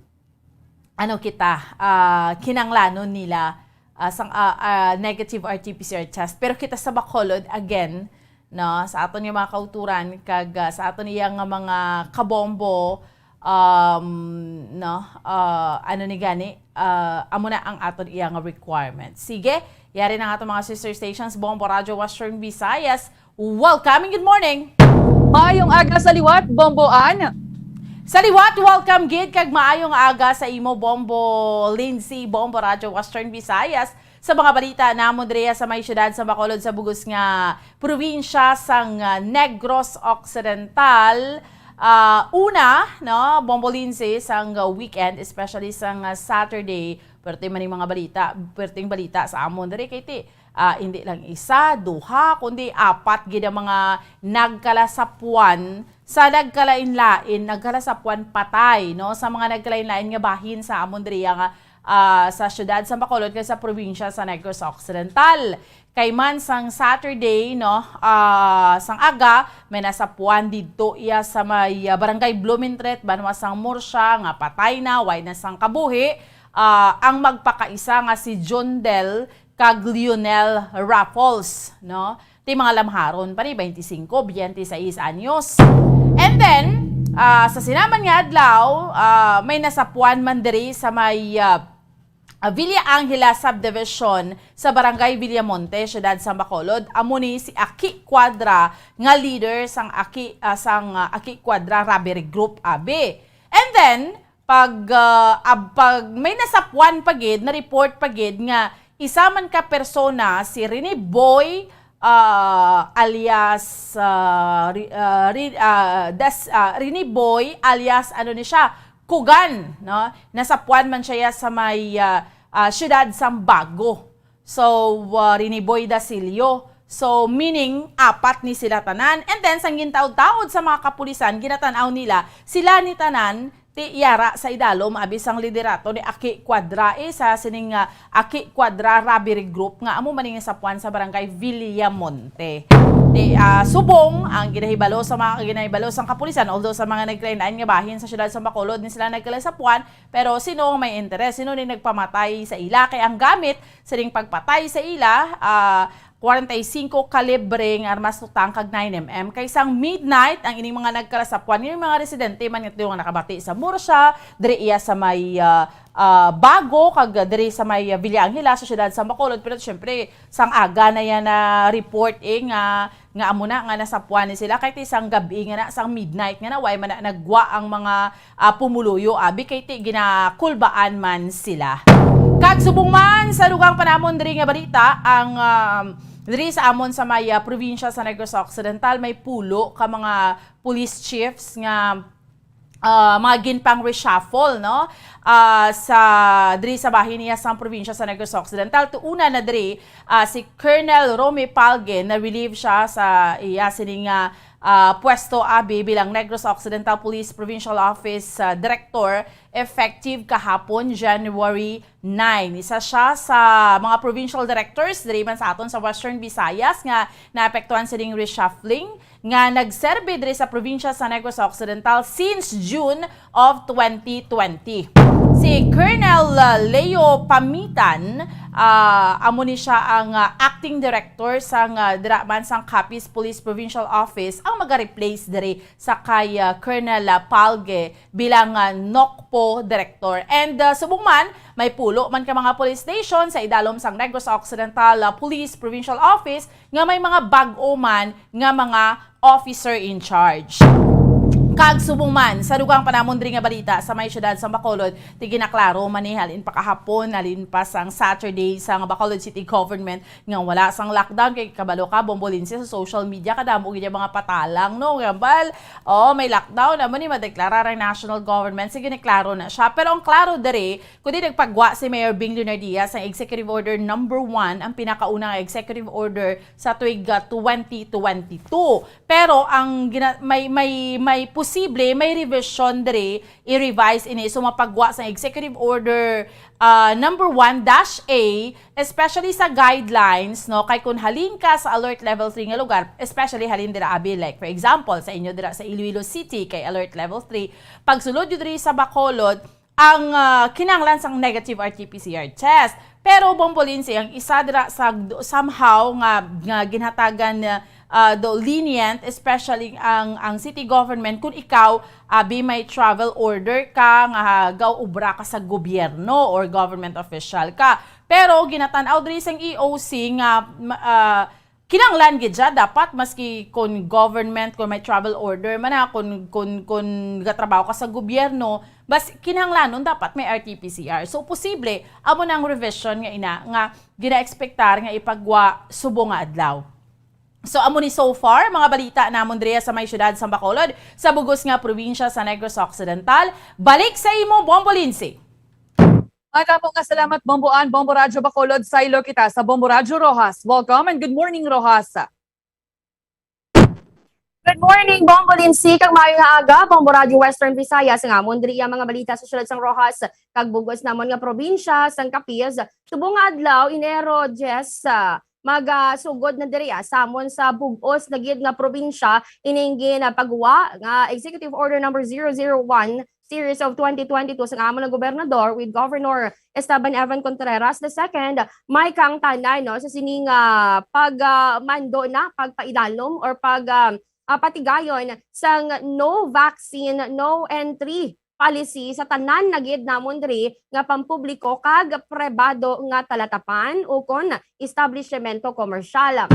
ano kita, ah, kinanglanon nila, ah, sang, ah, ah, negative R T P C R test. Pero kita sa Bacolod, again, no, sa aton nga mga kauturan, kag, ah, sa aton iya nga mga kabombo, um, no, ah, ano ni gani, ah, amo na ang aton iya nga requirement. Sige, yari na nga aton mga sister stations, Bombo Radyo Western Visayas. Welcome and good morning. Maayong aga sa liwat, Bombo Ann. Sa liwat, welcome gid kag maayong aga sa imo, Bombo Lindsay, Bombo Radyo Western Visayas. Sa mga balita namon diri sa may siyudad sa Bacolod, sa bug-os nga probinsya sang, ah, Negros Occidental, ah, una, no, Bombo Lindsay, sang, ah, weekend, especially sang, ah, Saturday, perti man ning mga balita, perting balita sa amon diri kay ti, ah, hindi lang isa, duha, kundi apat gid ang mga nagkalasapuan sa nagkalain-lain, nagkalasapuan patay, no, sa mga nagkalain-lain nga bahin sa amon diri nga, ah, sa siyudad sa Bacolod kag sa probinsya sa Negros Occidental. Kay man sang Saturday, no, ah, sang aga, may nasapuan didto iya sa may, ah, Barangay Blumentritt, banwa sang Murcia, nga patay na, way na sang kabuhi, ah, ang magpakaisa nga si Jondel kag Lionel Raffles, no? Ti mga lamharon pa ni, twenty-cinco, twenty-seis anyos. And then, ah, sa sinaman nga adlaw, ah, may nasapuan man diri sa may, ah, ah, Villa Angela Subdivision sa Barangay Villamonte, Siyudad sang Bacolod. Amo ni si Aki Cuadra nga leader sang Aki, ah, sang, ah, Aki Cuadra Robbery Group, abi. And then, pag, ah, ab-, pag may nasapuan pa gid, na-report pa gid nga isa man ka persona, si Rene Boy, ah, alias, ah, Ri-, ah, Ri-, ah, Das-, ah, Rene Boy alias, ano ni siya, Kugan, no? Nasapuan man siya sa may, ah, ah, siyudad sang Bago. So, ah, Rene Boy Dasilio. So, meaning, apat ni sila tanan. And then, sang gintaod-taod sa mga kapulisan, ginatan-aw nila, sila ni tanan, ti yara sa idalom, abi sang liderato ni Aki Cuadra, eh, sa sining, ah, Aki Cuadra Robbery Group nga amo man ning nasapuan sa barangay Villamonte. Di, ah, subong ang ginahibalo sa mga ginahibalo sang kapulisan, although sa mga nagkalain-lain nga bahin sa siyudad sa Bacolod ni sila nagkalasapuan, pero sino ang may interes? Sino ni nagpamatay sa ila? Kay ang gamit sining pagpatay sa ila, ah, forty-five kalibre nga armas tutang kag nine M M. Kay sang midnight, ang ining mga nagkalasapuan, yung mga residente man nga tuyo nga nakabati sa Murcia, diri iya sa may, ah, ah, Bago, kag diri sa may, ah, Villa Angela, sa siyudad sa Bacolod. Pero syempre, sang aga na yan na report, eh, nga, nga amo na, nga nasapuan ni sila. Kahit isang gabi nga na, sang midnight nga na, way man na nagwa ang mga, ah, pumuluyo, abi, kay ti ginakulbaan man sila. Kag subong man sa dugang pa namon diri nga balita, ang, um, diri sa amon sa may, ah, probinsya sa Negros Occidental, may pulo ka mga police chiefs nga, ah, mga ginpang-reshuffle, no? Ah, sa, diri sa bahin niya sa probinsya sa Negros Occidental. Tuuna na diri, ah, si Colonel Romy Palgue, na-relieve siya sa iya sining, ah, ah, pwesto, abi, bilang Negros Occidental Police Provincial Office, ah, Director, effective kahapon, January nine. Isa siya sa mga provincial directors diri man sa aton sa Western Visayas nga naapektuhan sining reshuffling nga nagserbi diri sa probinsya sa Negros Occidental since June of twenty twenty. Si Colonel, uh, Leo Pamitan, uh, amo ni siya ang, uh, acting director sang, uh, dira man sang Capiz Police Provincial Office, ang maga-replace diri sa kay, uh, Colonel, uh, Palgue bilang, uh, NOCPO director. And, uh, subong man, may pulo man ka mga police station sa idalom sang Negros Occidental, uh, Police Provincial Office nga may mga bag-o man nga mga officer in charge. Kag subong man, sa dugang pa namon diri nga balita sa may siyudad sa Bacolod, ti ginaklaro man ni halin pa kahapon, halin pa sang Saturday sa nga Bacolod City Government nga wala sang lockdown. Kay kabalo ka, Bombolinse, sa social media, kadamo gid ang mga patalang, no? Nga bal, oh, may lockdown naman ni madeklara ang national government. Sige, ni klaro na siya. Pero ang klaro diri, kundi nagpagwa si Mayor Bing Leonardia sa Executive Order number one, ang pinakauna nga executive order sa tuig, ah, twenty twenty-two. Pero ang gina-, may, may, may posible, may revision diri, i-revise ini. So, mapagwa sa Executive Order, ah, number one dash A, especially sa guidelines, no, kay kung halin ka sa alert level three nga lugar, especially halin dira, abi, like, for example, sa inyo dira sa Iloilo City, kay alert level three, pagsulod yun diri sa Bacolod, ang, ah, kinahanglan sang negative R T P C R test. Pero, Bombolinse, ang isa dira sa, somehow nga, nga ginhatagan, ah, do lenient, especially ang, ang city government, kung ikaw, abi, may travel order ka nga gaw-obra ka sa gobyerno or government official ka. Pero ginatan-aw diri sang E O C nga, ma-, ah, kinahanglan gid siya dapat, maski kon government, kon may travel order man na, kon, kon, kon gatrabaho ka sa gobyerno, mas kinahanglanon dapat may R T P C R. So, posible, amo na ang revision nga ina, nga ginaekspektar nga ipagwa subong nga adlaw. So, amo ni so far, mga balita namon diri sa may siyudad sa Bacolod, sa bugos nga probinsya sa Negros Occidental. Balik sa imo, Bombolinse. Madamo nga salamat, Bombo Ann, Bombo Radyo Bacolod. Saylo kita sa Bombo Radyo Roxas. Welcome and good morning, Roxas. Good morning, Bombolinse, kag maayong aga, Bombo Radyo Western Visayas. Ang amon diri ang mga balita sa siyudad sang Roxas kag bugos namon nga probinsya sang Capiz. Subong nga adlaw, Enero diyes, ah, magasugod na diri, ah, sa amon sa bugos na gid nga probinsya ining ginapagwa nga Executive Order number zero zero one series of twenty twenty-two sang amon nga gobernador with Governor Esteban Evan Contreras the second, may kaangtanan, no, sa sining, ah, pag, ah, mando na, pagpailalom or pag, ah, ah, patigayon sang no vaccine, no entry policy sa tanan na gid namon diri nga pampubliko kag pribado nga talatapan ukon establishmento komersyal.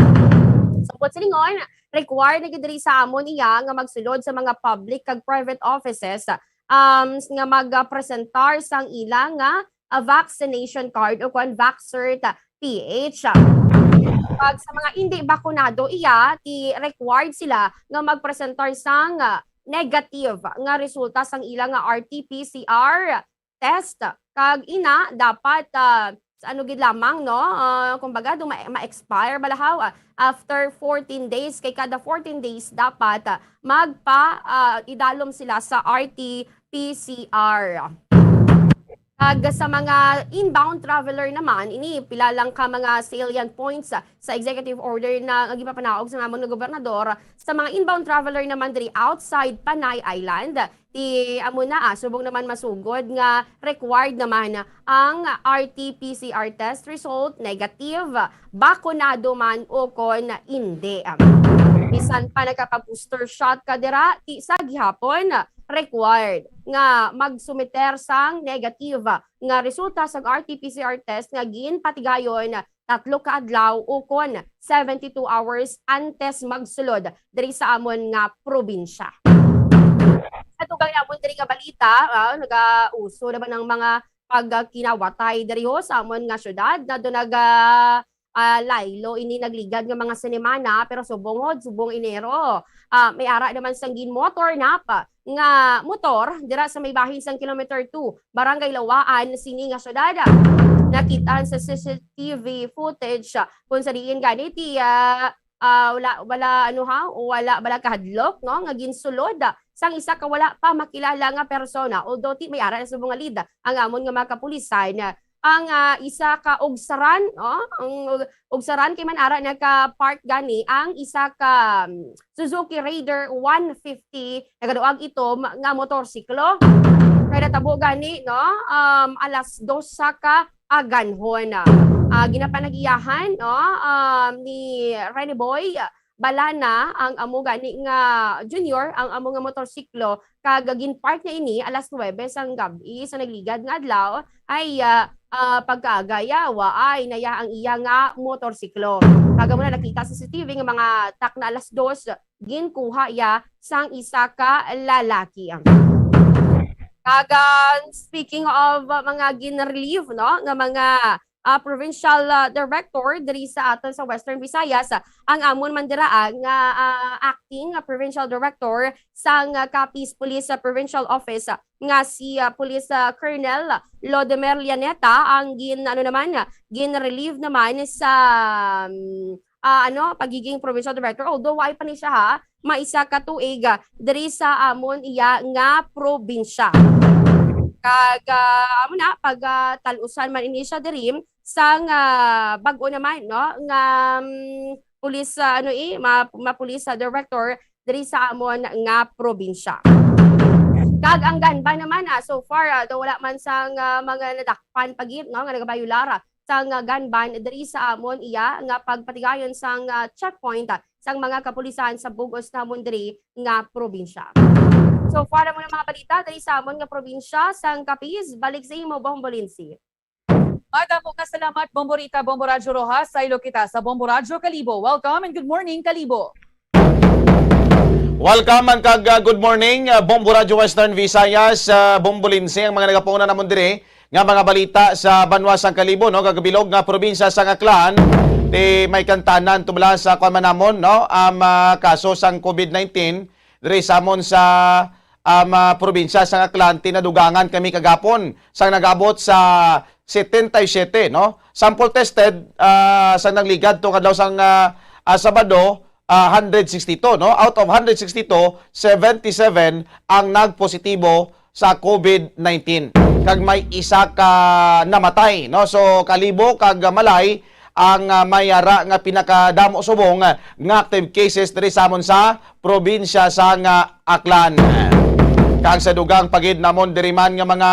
Sa silingon, required na gid diri sa amon iya nga magsulod sa mga public kag private offices, um, nga magpresentar sang ila nga, ah, vaccination card o kon Vaxcert P H. Pag sa mga hindi bakunado iya, ti required sila nga magpresentar sang, ah, negative nga resulta sang ila nga R T P C R test. Kag ina, dapat, ah, sa ano gid lamang, no? Ah, kumbaga, do ma-, ma-expire bala haw, ah, after fourteen days, kay kada fourteen days dapat, ah, magpa, ah, idalom sila sa R T P C R. Kag sa mga inbound traveler naman, ini pila lang ka mga salient points, ah, sa executive order na nga ginpapanaog sa amon nga gobernador. Sa mga inbound traveler naman diri outside Panay Island, ti amo na, ah, subong naman masugod nga required naman ang R T P C R test result negative, bakunado man o kon indi. Bisan pa nakapag-booster shot ka dira, ti sa gihapon required nga magsumiter sang negative nga resulta sang R T P C R test nga ginpatigayon tatlo ka adlaw o kon seventy-two hours antes magsulod diri sa amon nga probinsya. Sa dugang namon diri nga balita, ah, nagauso naman ang mga pagkinawatay diri ho sa amon nga syudad na do naga, ah, laylo ini nagligad nga mga sinimana, pero subong hod, subong Enero, ah, may ara naman sang ginmotor nap nga motor dira sa may bahin sang Kilometer two, Barangay Lawaan, sini nga syudad. Nakit-an sa C C T V footage, ah, kung sa diin gani ti, ah, ah, wala, wala, ano ha, wala bala kahadlok, no, nga ginsulod sang isa ka wala pa makilala nga persona. Although ti may ara na sa mga lead ang amon nga mga kapulisan, ang, ah, isa ka ugsaran, no? Ang ug-, ugsaran kay man ara naka-park gani ang isa ka, um, Suzuki Raider one fifty, nagaduag itom nga motorsiklo. Kay natabo gani, no? Um, alas dos sa ka aganhon. Ah, ginapanag-iyahan, no? Um, ni Rene Boy Balana ang amo gani nga junior, ang amo nga motorsiklo, kag ginpark niya ini alas nuwebe sang gab-i sa nagligad nga adlaw, ay, ah, ah, pagkaagay, ah, waay na iya ang iya nga motorsiklo. Kag amo na nakita sa C C T V nga mga takna alas dos, ginkuha iya sang isa ka lalaki. Kag, ah, speaking of, ah, mga gin-relieve, no, nga mga, ah, provincial, ah, director diri sa aton sa Western Visayas, ah, ang amon man dira, ah, nga, ah, acting, ah, provincial director sang, ah, Capiz Police, ah, Provincial Office, ah, nga si, ah, Police, ah, Colonel Lodemer Llaneta ang gin-, ano naman, ah, gin-relieve naman sa, um, ah, ano, pagiging provincial director. Although, wala pa ni siya, ha, may isa ka tuig, ah, diri sa amon iya nga probinsya. Kag, ah, amo na, pag, ah, tal-usan man ini siya diri sang, ah, bag-o naman, no, nga, mm, pulis, ah, ano, eh, ma-, mapulis, ah, director diri sa amon nga probinsya. Kag ang gun ban naman, ah, so far, ah, daw wala man sang, ah, mga nadakpan pa gid, no, nga nagabayular sang, ah, gun ban diri sa amon iya nga pagpatigayon sang, ah, checkpoint, ah, sang mga kapulisan sa bug-os namon diri nga probinsya. So far, amo na mga balita diri sa amon nga probinsya sang Capiz. Balik sa imo, Bombo Lindsay. Madamo nga salamat, Bombo Rita, Bombo Radyo Rojas. Saylo kita sa Bombo Radyo Kalibo. Welcome and good morning, Kalibo. Welcome man kag, uh, good morning, uh, Bombo Radyo Western Visayas, uh, Bombo Lindsay, ang mga nagapauna namon diri nga mga balita sa banwa sang Kalibo, no, kagabilog nga probinsya sang Aklan, ti may kantanan tumala sa kuwan man namon, no, ang, ah, kaso sang COVID nineteen diri sa amon sa, um, ah, probinsya sang Aklan. Tinadugangan kami kagapon sang nag-abot sa setenta y siete, no? Sample tested, ah, sa nagligad to kadlaw sang, ah, ah, Sabado, ah, hundred sixty-two, no? Out of hundred sixty-two, seventy-seven ang nagpositibo sa COVID nineteen. Kag may isa ka namatay, no? So, Kalibo kag Malay ang, ah, may ara nga pinakadamo subong, ah, nga active cases diri sa amon sa probinsya sang, ah, Aklan. Kag sa dugang pa gid namon diri man nga mga,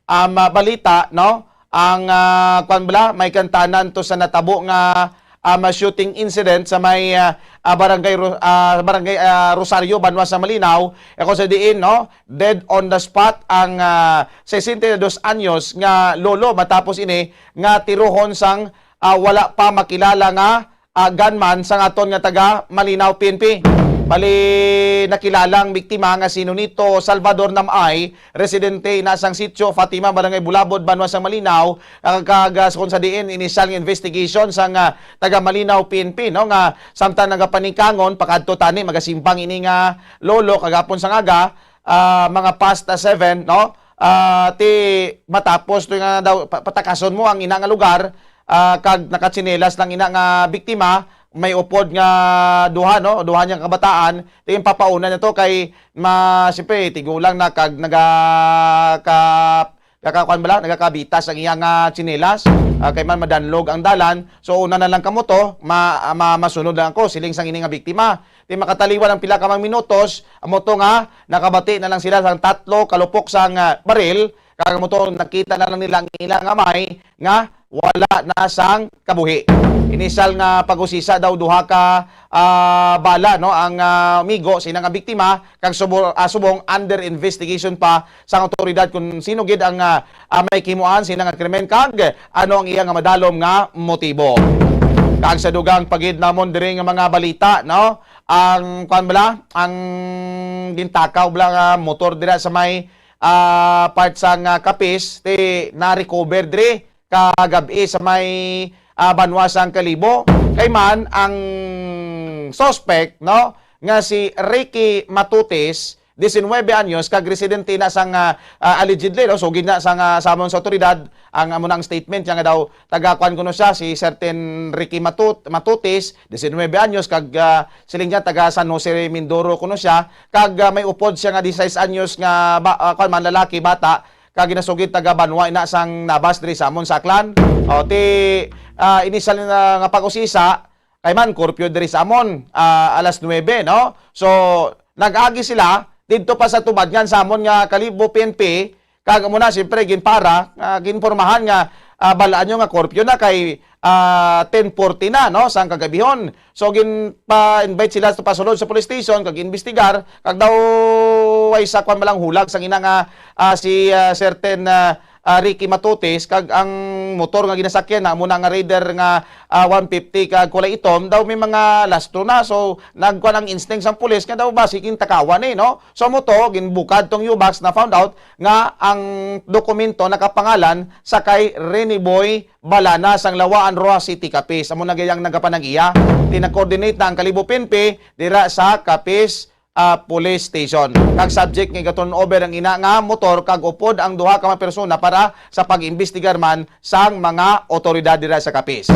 um, ah, balita, no? Ang, ah, kwan bala, may kantanan to sa natabo nga, um, ah, shooting incident sa may, ah, ah, barangay Ro-, ah, barangay, ah, Rosario, banwa sa Malinaw. E kung sa diin, no? Dead on the spot ang, ah, sesenta y dos anyos nga lolo matapos ini nga tirohon sang, ah, wala pa makilala nga, ah, gunman sang aton nga taga Malinaw P N P. Bali, nakilalang biktima nga si Nonito Salvador Namay, residente na sang Sitio Fatima, Barangay Bulabod, banwa sang Malinaw, ah, kag, ah, kung sa diin, inisyal nga investigation sang, ah, taga Malinaw P N P, no, nga samtang nagapaningkangon, pakadto tani, magasimbang ini nga lolo, kagapon sang aga, ah, mga past, ah, seven, no? ah, ti matapos to nga daw pa-, patakason mo ang ina nga lugar, ah, kag nakatsinelas lang ina nga biktima, may upod nga duha, no, duha niya kabataan, ti papauna na to kay ma-, siyempre, tigulang na kag naga-, ka-, nagakakuan bala, nagakabitas ang iyang, ah, tsinelas, ah, kay man madanlog ang dalan. So, una na lang kamo to, ma-, ma-, masunod lang ako, siling sang ini nga biktima. Ti makataliwan ang pila ka mga minutos, amo to nga nakabati na lang sila sang tatlo kalupok sang, ah, baril, kag amo to nakita na lang nila ang ilang amay nga wala na sang kabuhi. Inisal nga pag-usisa daw duha ka, ah, bala, no, ang, ah, migo sina nga biktima, kag subo-, ah, subong under investigation pa sang awtoridad kung sino gid ang, ah, ah, may kimuan sina nga krimen kag ano ang iya nga madalom nga motibo. Kag sa dugang pa gid namon diri nga mga balita, no, ang kuan bala, ang gintakaw bala nga motor dira sa may, ah, part sang, ah, Capiz, ti na-recover diri kagab-i sa may, ah, banwa sang Kalibo. Kay man ang suspect, no, nga si Ricky Matutis, diecinuebe anyos, kag residente na sang, ah, ah, allegedly, no, sugid na sang, ah, samon sa otoridad ang amo nang statement niya nga daw taga kuan kuno siya, si certain Ricky Matut-, Matutis, diecinuebe anyos, kag, ah, siling niya taga San Jose Mindoro kuno siya, kag, ah, may upod siya nga dieciséis anyos nga ba, ah, kuan man, lalaki, bata, kag ginasugid taga banwa ina sang Nabas diri sa amon sa Aklan. O, ti, ah, inisal na nga pag-usisa, kay man curfew diri sa amon, ah, alas nuebe, no? So, nag-agi sila didto pa sa tubadngan sa amon nga Kalibo P N P, kag amo na, siyempre, ginpara, ah, ginpormahan nga, ah, balaan nyo nga curfew na kay, ah, ten forty na, no, sang kagabihon. So, ginpa-invite sila sa pasulod sa police station, kag imbestigar, kag daw way sa kwan malang hulag sang ina nga, ah, si, ah, certain, ah, ah, Ricky Matutis, kag ang motor nga ginasakyan na, amo na nga Raider nga, ah, one fifty kag kulay itom, daw may mga lastro na. So, nagkuan ang instinct sang pulis nga daw basi gintakawan eh, no? So, amo to, ginbukad tong U-Box na found out nga ang dokumento nakapangalan sa kay Rene Boy Balana sang Lawaan, Roxas City, Capiz. Amo na gayang nagapanag-iya. Ti nag-coordinate na ang Kalibo P N P dira sa Capiz, ah, Police Station. Kag subject nga gaturn over ang ina nga motor kag upod ang duha ka mga persona para sa pag-imbestigar man sang mga otoridad dira sa Capiz.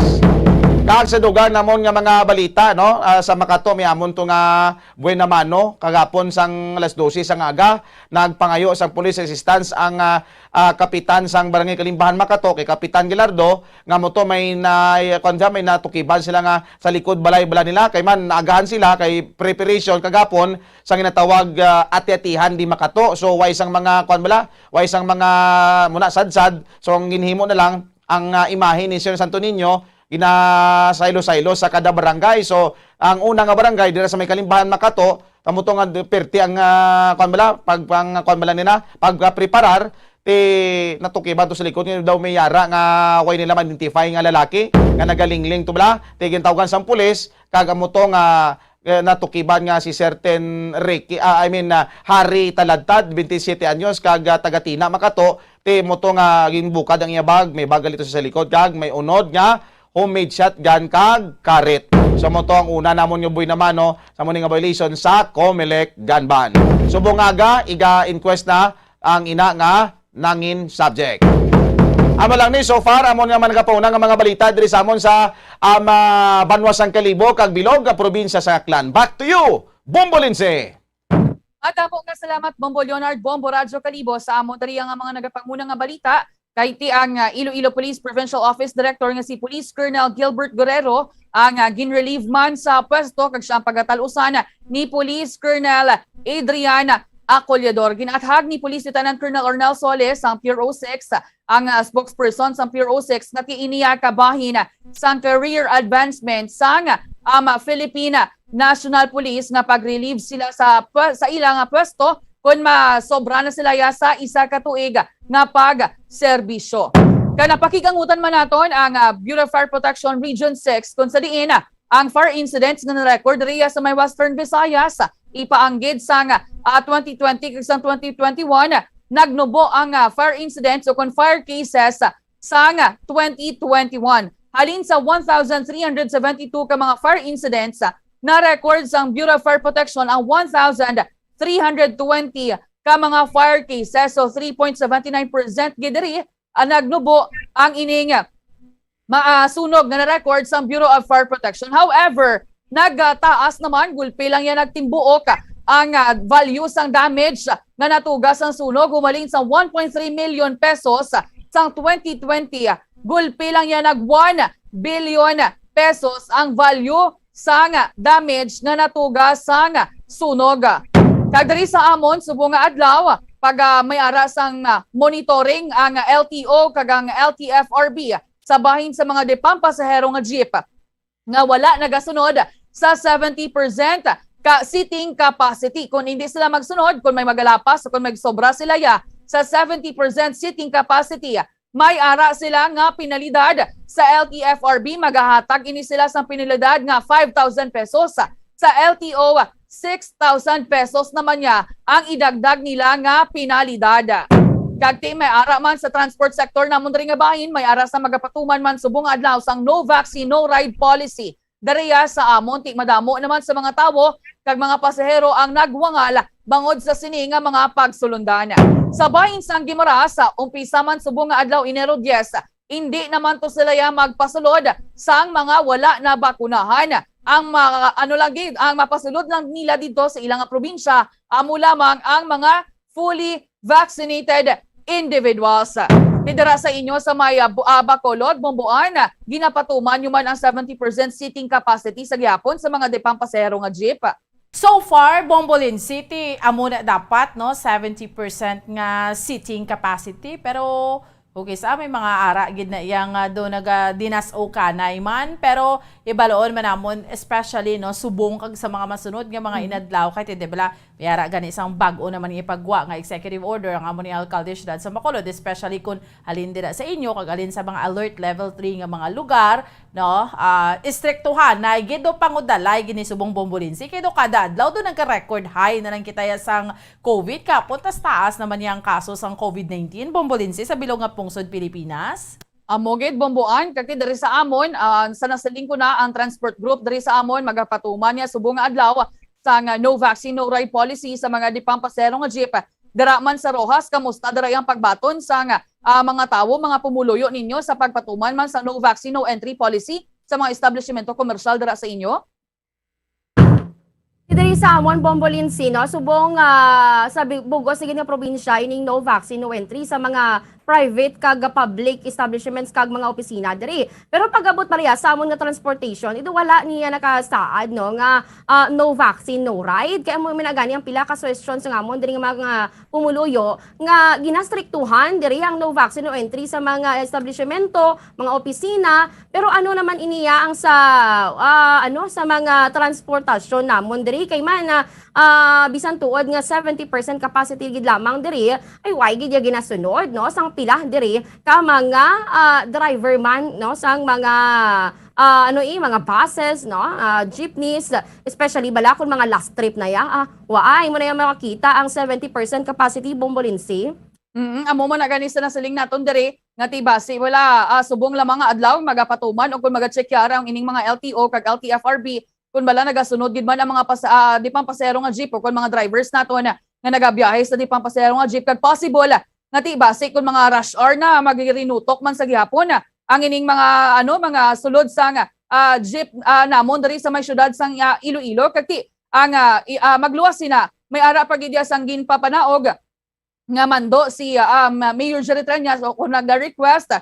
Kag sa dugang namon nga mga balita, no, ah, sa Makato, may amon to nga Buena Mano, kagapon sang alas dose sang aga, nagpangayo sang police assistance ang, ah, ah, kapitan sang Barangay Kalimbahan Makato kay Kapitan Gilardo, nga mo to may na, kuwan siya, may natukiban sila nga sa likod balay bala nila, kay man naagahan sila kay preparation kagapon sa ginatawag, ah, ati-atihan di Makato. So, way sang mga, kuwan bala, way sang mga muna sadsad. So, ang ginhimo na lang, ang, ah, imahe ni Sir Santo Niño, ginasaylo-saylo sa kada barangay. So, ang una nga barangay dira sa may Kalimbahan Makato, kamo to nga perti ang, ah, kuwan bala, pag, pang, kuwan bala nila, pagpreparar, ti natukiban to sa likod nga daw may yara nga way nila ma-identify nga lalaki nga nagalingling to bala, ti gintawgan sang pulis, kag amo to nga, eh, natukiban nga si certain Ricky, ah, I mean, ah, Harry Taladtad, twenty-seven anyos, kag, ah, taga Tina, Makato, ti mo to nga ginbukad ang iya bag, may bag gali to sa likod, kag may unod nga homemade shotgun kag karet. So, mo to ang una namon nga buy naman, no, sa mo ni nga violation sa Comelec gun ban. Subong aga, iga-inquest na ang ina nga nangin subject. Amo lang ni, so far, amon nga man nagapauna nga mga balita diri sa amon sa, um, ah, banwa sang Kalibo kag bilog nga probinsya sa Aklan. Back to you, Bombo Lindsay. Madamo nga salamat, Bombo Leonard, Bombo Radyo Kalibo, sa amon diri nga mga nagapanguna nga balita. Kay ti ang, ah, Iloilo Police Provincial Office Director nga si Police Colonel Gilbert Guerrero ang, ah, ginrelieve man sa pwesto, kag siya ang pagatalusan ni Police Colonel Adrian Acolyador. Ginathag ni Police Lieutenant Colonel Ornel Solis ang P R O six, ang, ah, spokesperson sa P R O six, nga ti iniya kabahin sang career advancement sang, um, Philippine National Police nga pag-relieve sila sa pwe-, sa ila nga pwesto kon masobra na sila ya sa isa ka tuig nga pagserbisyo. Kag napakigangutan man naton ang, ah, Bureau of Fire Protection Region six, kung sa diin, ah, ang fire incidents nga na-record diriya sa may Western Visayas, ipaanggid sang, ah, twenty twenty kag sang twenty twenty-one, nagnubo ang, ah, fire incidents o kon fire cases sang twenty twenty-one. Halin sa one thousand three hundred seventy-two ka mga fire incidents, na-record sang Bureau of Fire Protection ang one thousand three hundred twenty ka mga fire cases. So, three point seventy nine percent gid diri ang nagnubo ang ining ma-, ah, sunog nga na-record sang Bureau of Fire Protection. However, nagtaas naman, gulpi lang yan nagtimbuok ang, ah, value sang damage nga natuga sang sunog, humalin sa one point three million pesos sang twenty twenty, gulpi lang yan nag one billion pesos ang value sang damage nga natuga sang sunog. Kag diri sa amon subong nga adlaw, pag, ah, may ara sang, ah, monitoring ang L T O kag ang L T F R B sa bahin sa mga depang pasahero nga jeep nga wala nagasunod sa seventy percent ka seating capacity. Kung hindi sila magsunod, kung may magalapas o kung may sobra sila ya sa seventy percent seating capacity, may ara sila nga penalidad. Sa L T F R B, magahatag ini sila sang penalidad nga five thousand pesos. Sa L T O, six thousand pesos naman niya ang idagdag nila nga penalidad. Kag ti may ara man sa transport sector namon diri nga bahin, may ara sa magapatuman man subong nga adlaw sang no vaccine, no ride policy. Diriya sa amon, ti madamo naman sa mga tawo kag mga pasahero ang nagwangal bangod sa sini nga mga pagsulundan. Sa bahin sang Guimaras, umpisa man subong nga adlaw, Enero diyes, hindi naman to sila ya magpasulod sang mga wala na bakunahan. Ang mga, ano lang gid, ang mapasulod lang nila dito sa ilang probinsya, amo lamang ang mga fully vaccinated individuals. Ti dira sa inyo sa may, ah, Bu-, ah, Bacolod, Bomboan, ginapatuman nyo man ang seventy percent seating capacity sa gihapon sa mga depang pasahero nga jeep? So far, Bombolin City, amo na dapat, no, seventy percent nga seating capacity, pero okay sa may mga ara gid na iya nga do naga dinas-o kanay man, pero ibaloon man namon, especially, no, subong kag sa mga masunod nga mga Mm. inadlaw, kay ti, di bala, may ara gani sang bag-o naman nga ipagwa nga executive order ang amo ni alkalde siyudad sa Bacolod, especially kung halin dira sa inyo kag halin sa mga alert level three nga mga lugar, no? Ah, istriktuhan na gid o pangudalay gini subong Bombolinsi, kay do kada adlaw do nagka-record high na lang kita ya sang COVID, kapon tas taas naman niya ang kaso sang COVID nineteen, Bombolinsi, sa bilog nga pungsod Pilipinas. Amo gid, Bomboan, kag ti diri sa amon, ah, sa nasiling ko na, ang transport group diri sa amon magapatuman niya subong nga adlaw sang, ah, no vaccine, no ride policy sa mga dipang pasero nga jeep. Dira man sa Roxas, kamusta dira ang pagbaton sang, ah, mga tawo, mga pumuluyo ninyo sa pagpatuman man sa no vaccine, no entry policy sa mga establishmento komersyal dira sa inyo? Diri sa amon, Bombolinsi, no? Subong, ah, sa bi-, bug-os na gid nga probinsya, ining no vaccine, no entry sa mga private kag public establishments kag mga opisina diri. Pero pag-abot, Maria, sa amon nga transportation, ido wala niya nakasaad, no, nga, ah, no vaccine, no ride. Kaya mo man gani ang pila ka suhestyon sa amon diri nga mga pumuluyo nga ginastriktuhan diri ang no vaccine, no entry sa mga establishmento, mga opisina. Pero ano naman iniya ang sa, ah, ano, sa mga transportasyon namon diri? Kay man, ah, ah, bisan tuod nga seventy percent capacity gid lamang diri, ay way gid ya ginasunod, no, sang pila diri ka mga, ah, driver man, no, sang mga, ah, ano, eh, mga buses, no, ah, jeepneys, especially bala kung mga last trip na ya, ah, waay mo na ya makakita ang seventy percent capacity, Bombolinsi. Mm, amo man na gani sa nasiling naton diri nga ti basi wala, ah, subong lamang nga adlaw magapatuman o kung magatsekyara ang ining mga L T O kag L T F R B kung bala nagasunod gid man ang mga pas-, ah, dipang pasero nga jeep o kung mga drivers naton nga nagabiyahe sa dipang pasero nga jeep, kag possible nga ti basi kung mga rush hour na, magirinutok man sa gihapon ang ining mga, ano, mga sulod sang, ah, jeep, ah, namon diri sa may siyudad sang, ah, Iloilo, kag ti ang, ah, i-, ah, magluwas sina, may ara pa gid ya sang ginpapanaog nga mando si, ah, um, Mayor Jerry Treñas, o kung naga-request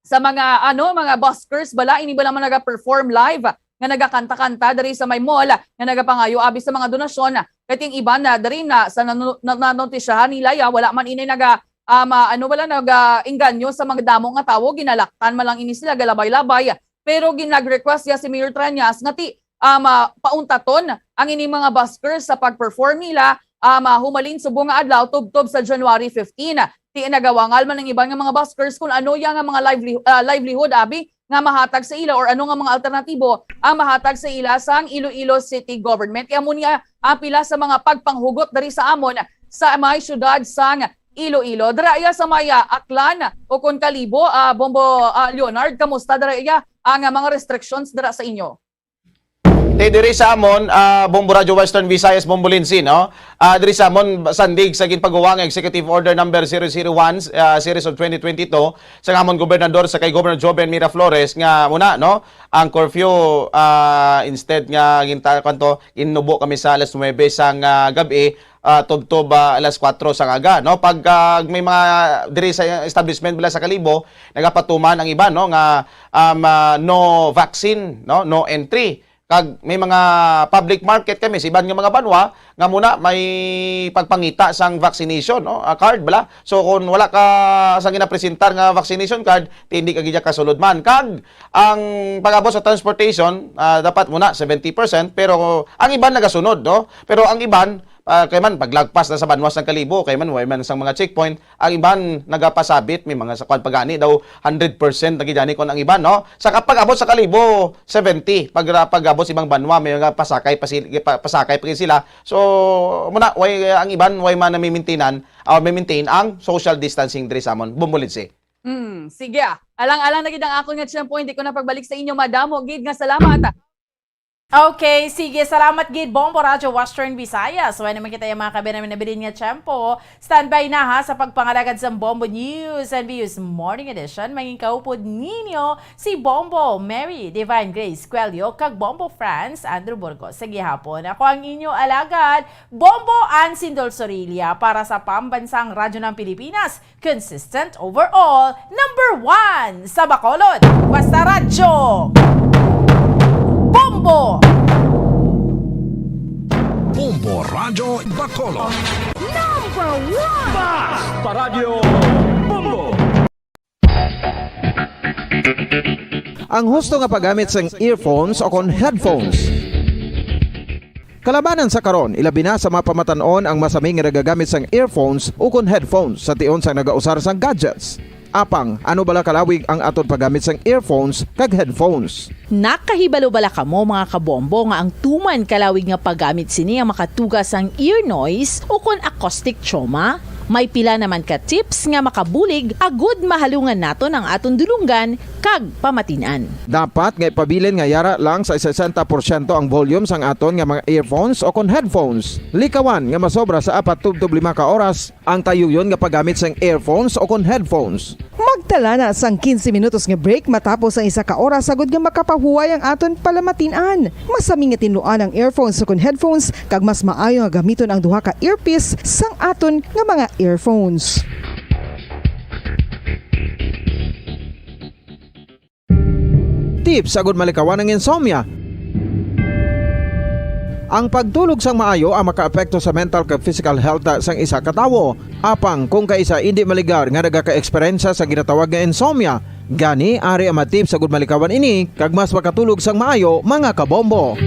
sa mga, ano, mga buskers bala, ini bala man naga-perform live nga nagakanta-kanta diri sa may mall nga nagapangayo abi sa mga donasyon. Kay ting iban na diri na sa nanu-, na, nanotisyahan nila ya, wala man ini naga, um, ah, ano, wala naga-engganyo sa mga damo nga tawo, ginalaktan man lang ini sila, galabay-labay. Pero ginag-request ya si Mayor Treñas nga ti, um, ah, pauntaton ang ining mga buskers sa pag-perform nila, um, ah, humalin subong nga adlaw tubtob sa January fifteen. Ti nagawangal man ang iban nga mga buskers kung ano ya nga mga lively-, ah, livelihood abi nga mahatag sa ila or ano nga mga alternatibo ang mahatag sa ila sang Iloilo City Government. Kaya mo niya ang pila sa mga pagpanghugot diri sa amon sa may siyudad sang Iloilo. Dira iya sa may, ah, Aklan o kon Kalibo, ah, Bombo, ah, Leonard, kamusta dira iya ang, ah, mga restrictions dira sa inyo? Te, diri sa amon, ah, Bombo Radyo Western Visayas, Bombo Lindsay, no? Ah, diri sa amon, sandig sa ginpaguwa nga Executive Order Number zero zero one, ah, Series of twenty twenty-two, sa amon gobernador, sa kay Governor Joven Miraflores, nga muna, no? Ang curfew, ah, instead nga ginta-, kwanto, ginubo kami sa alas nuwebe sang, ah, gab-i, ah, tubtob, ah, alas kuwatro sang aga, no? Pag, ah, may mga diri sa establishment bala sa Kalibo, nagapatuman ang iban, no, nga, um, ah, no vaccine, no, no entry. Kag may mga public market kami sa iban nga mga banwa nga muna may pagpangita sang vaccination, no, ah, card bala. So kung wala ka sang ginapresentar nga vaccination card, hindi ka gid kasulod man. Kag ang pag-abot sa transportation, ah, dapat muna seventy percent, pero ang iban nagasunod, no? Pero ang iban, ah, kay man, paglagpas na sa banwa sang Kalibo, kay man, way man sang mga checkpoint, ang iban nagapasabit, may mga sa kwan pa gani daw, hundred percent na gid gani kon ang iban, no? Sa kapag-abot sa Kalibo, seventy, pag, pag-abot sa ibang banwa, may mga pasakay pa sil-, pa-, pasakay pa gid sila. So, muna, way, ang iban, way man nami-maintain-an, or may maintain ang social distancing diri sa amon. Bumulid si. Hmm, sige, ah. Alang-alang na gid ang akon nga tiyempo, hindi ko na pagbalik sa inyo. Madamo gid nga salamat. Okay, sige. Salamat gid, Bombo Radyo Western Visayas. Wala naman kita yung mga kabi namin nabilin nga tiyempo. Standby na ha sa pagpangalagad sa Bombo News and Views Morning Edition. Mangin kaupod ninyo si Bombo Mary Divine Grace Cuello kag Bombo Franz Andrew Burgos. Sa gihapon, ako ang inyo alagad, Bombo Ann Sindol Sorilla para sa Pambansang Radyo ng Pilipinas. Consistent overall, number one sa Bacolod. Basta Radyo Bombo! Bombo Radyo Bacolod. Number one! Basta Radyo Bombo! Ang husto nga paggamit sang earphones o kon headphones. Kalabanan sa karon, ilabi na sa mga pamatan-on ang masami nga nagagamit sang earphones ukon headphones sa tion sang nagausar sang gadgets. Apang, ano bala kalawig ang aton paggamit sang earphones kag headphones? Nakahibalo bala kamo, mga kabombo, nga ang tuman kalawig nga paggamit sini ang makatuga sang ear noise ukon acoustic trauma? May pila naman ka tips nga makabulig agud mahalungan naton ang aton dulonggan kag pamatin-an. Dapat nga ipabilin nga yara lang sa sesenta porsyento ang volume sang aton nga mga earphones o kon headphones. Likawan nga masobra sa apat tubtob lima ka oras ang tayuyon nga paggamit sang earphones o kon headphones. Magtala na sang quince minutos nga break matapos ang isa ka oras agud nga makapahuway ang aton palamatin-an. Masami nga tinluan ang earphones o kon headphones, kag mas maayo nga gamiton ang duha ka earpiece sang aton nga mga earphones. Tips agud malikawan ang insomnia. Ang pagtulog sang maayo ang makaapekto sa mental kag physical health sang isa ka tawo. Apang kung kaisa indi maligar nga nagaka-eksperyensya sa ginatawag nga insomnia, gani ari ang mga tips agud malikawan ini kag mas makatulog sang maayo, mga kabombo.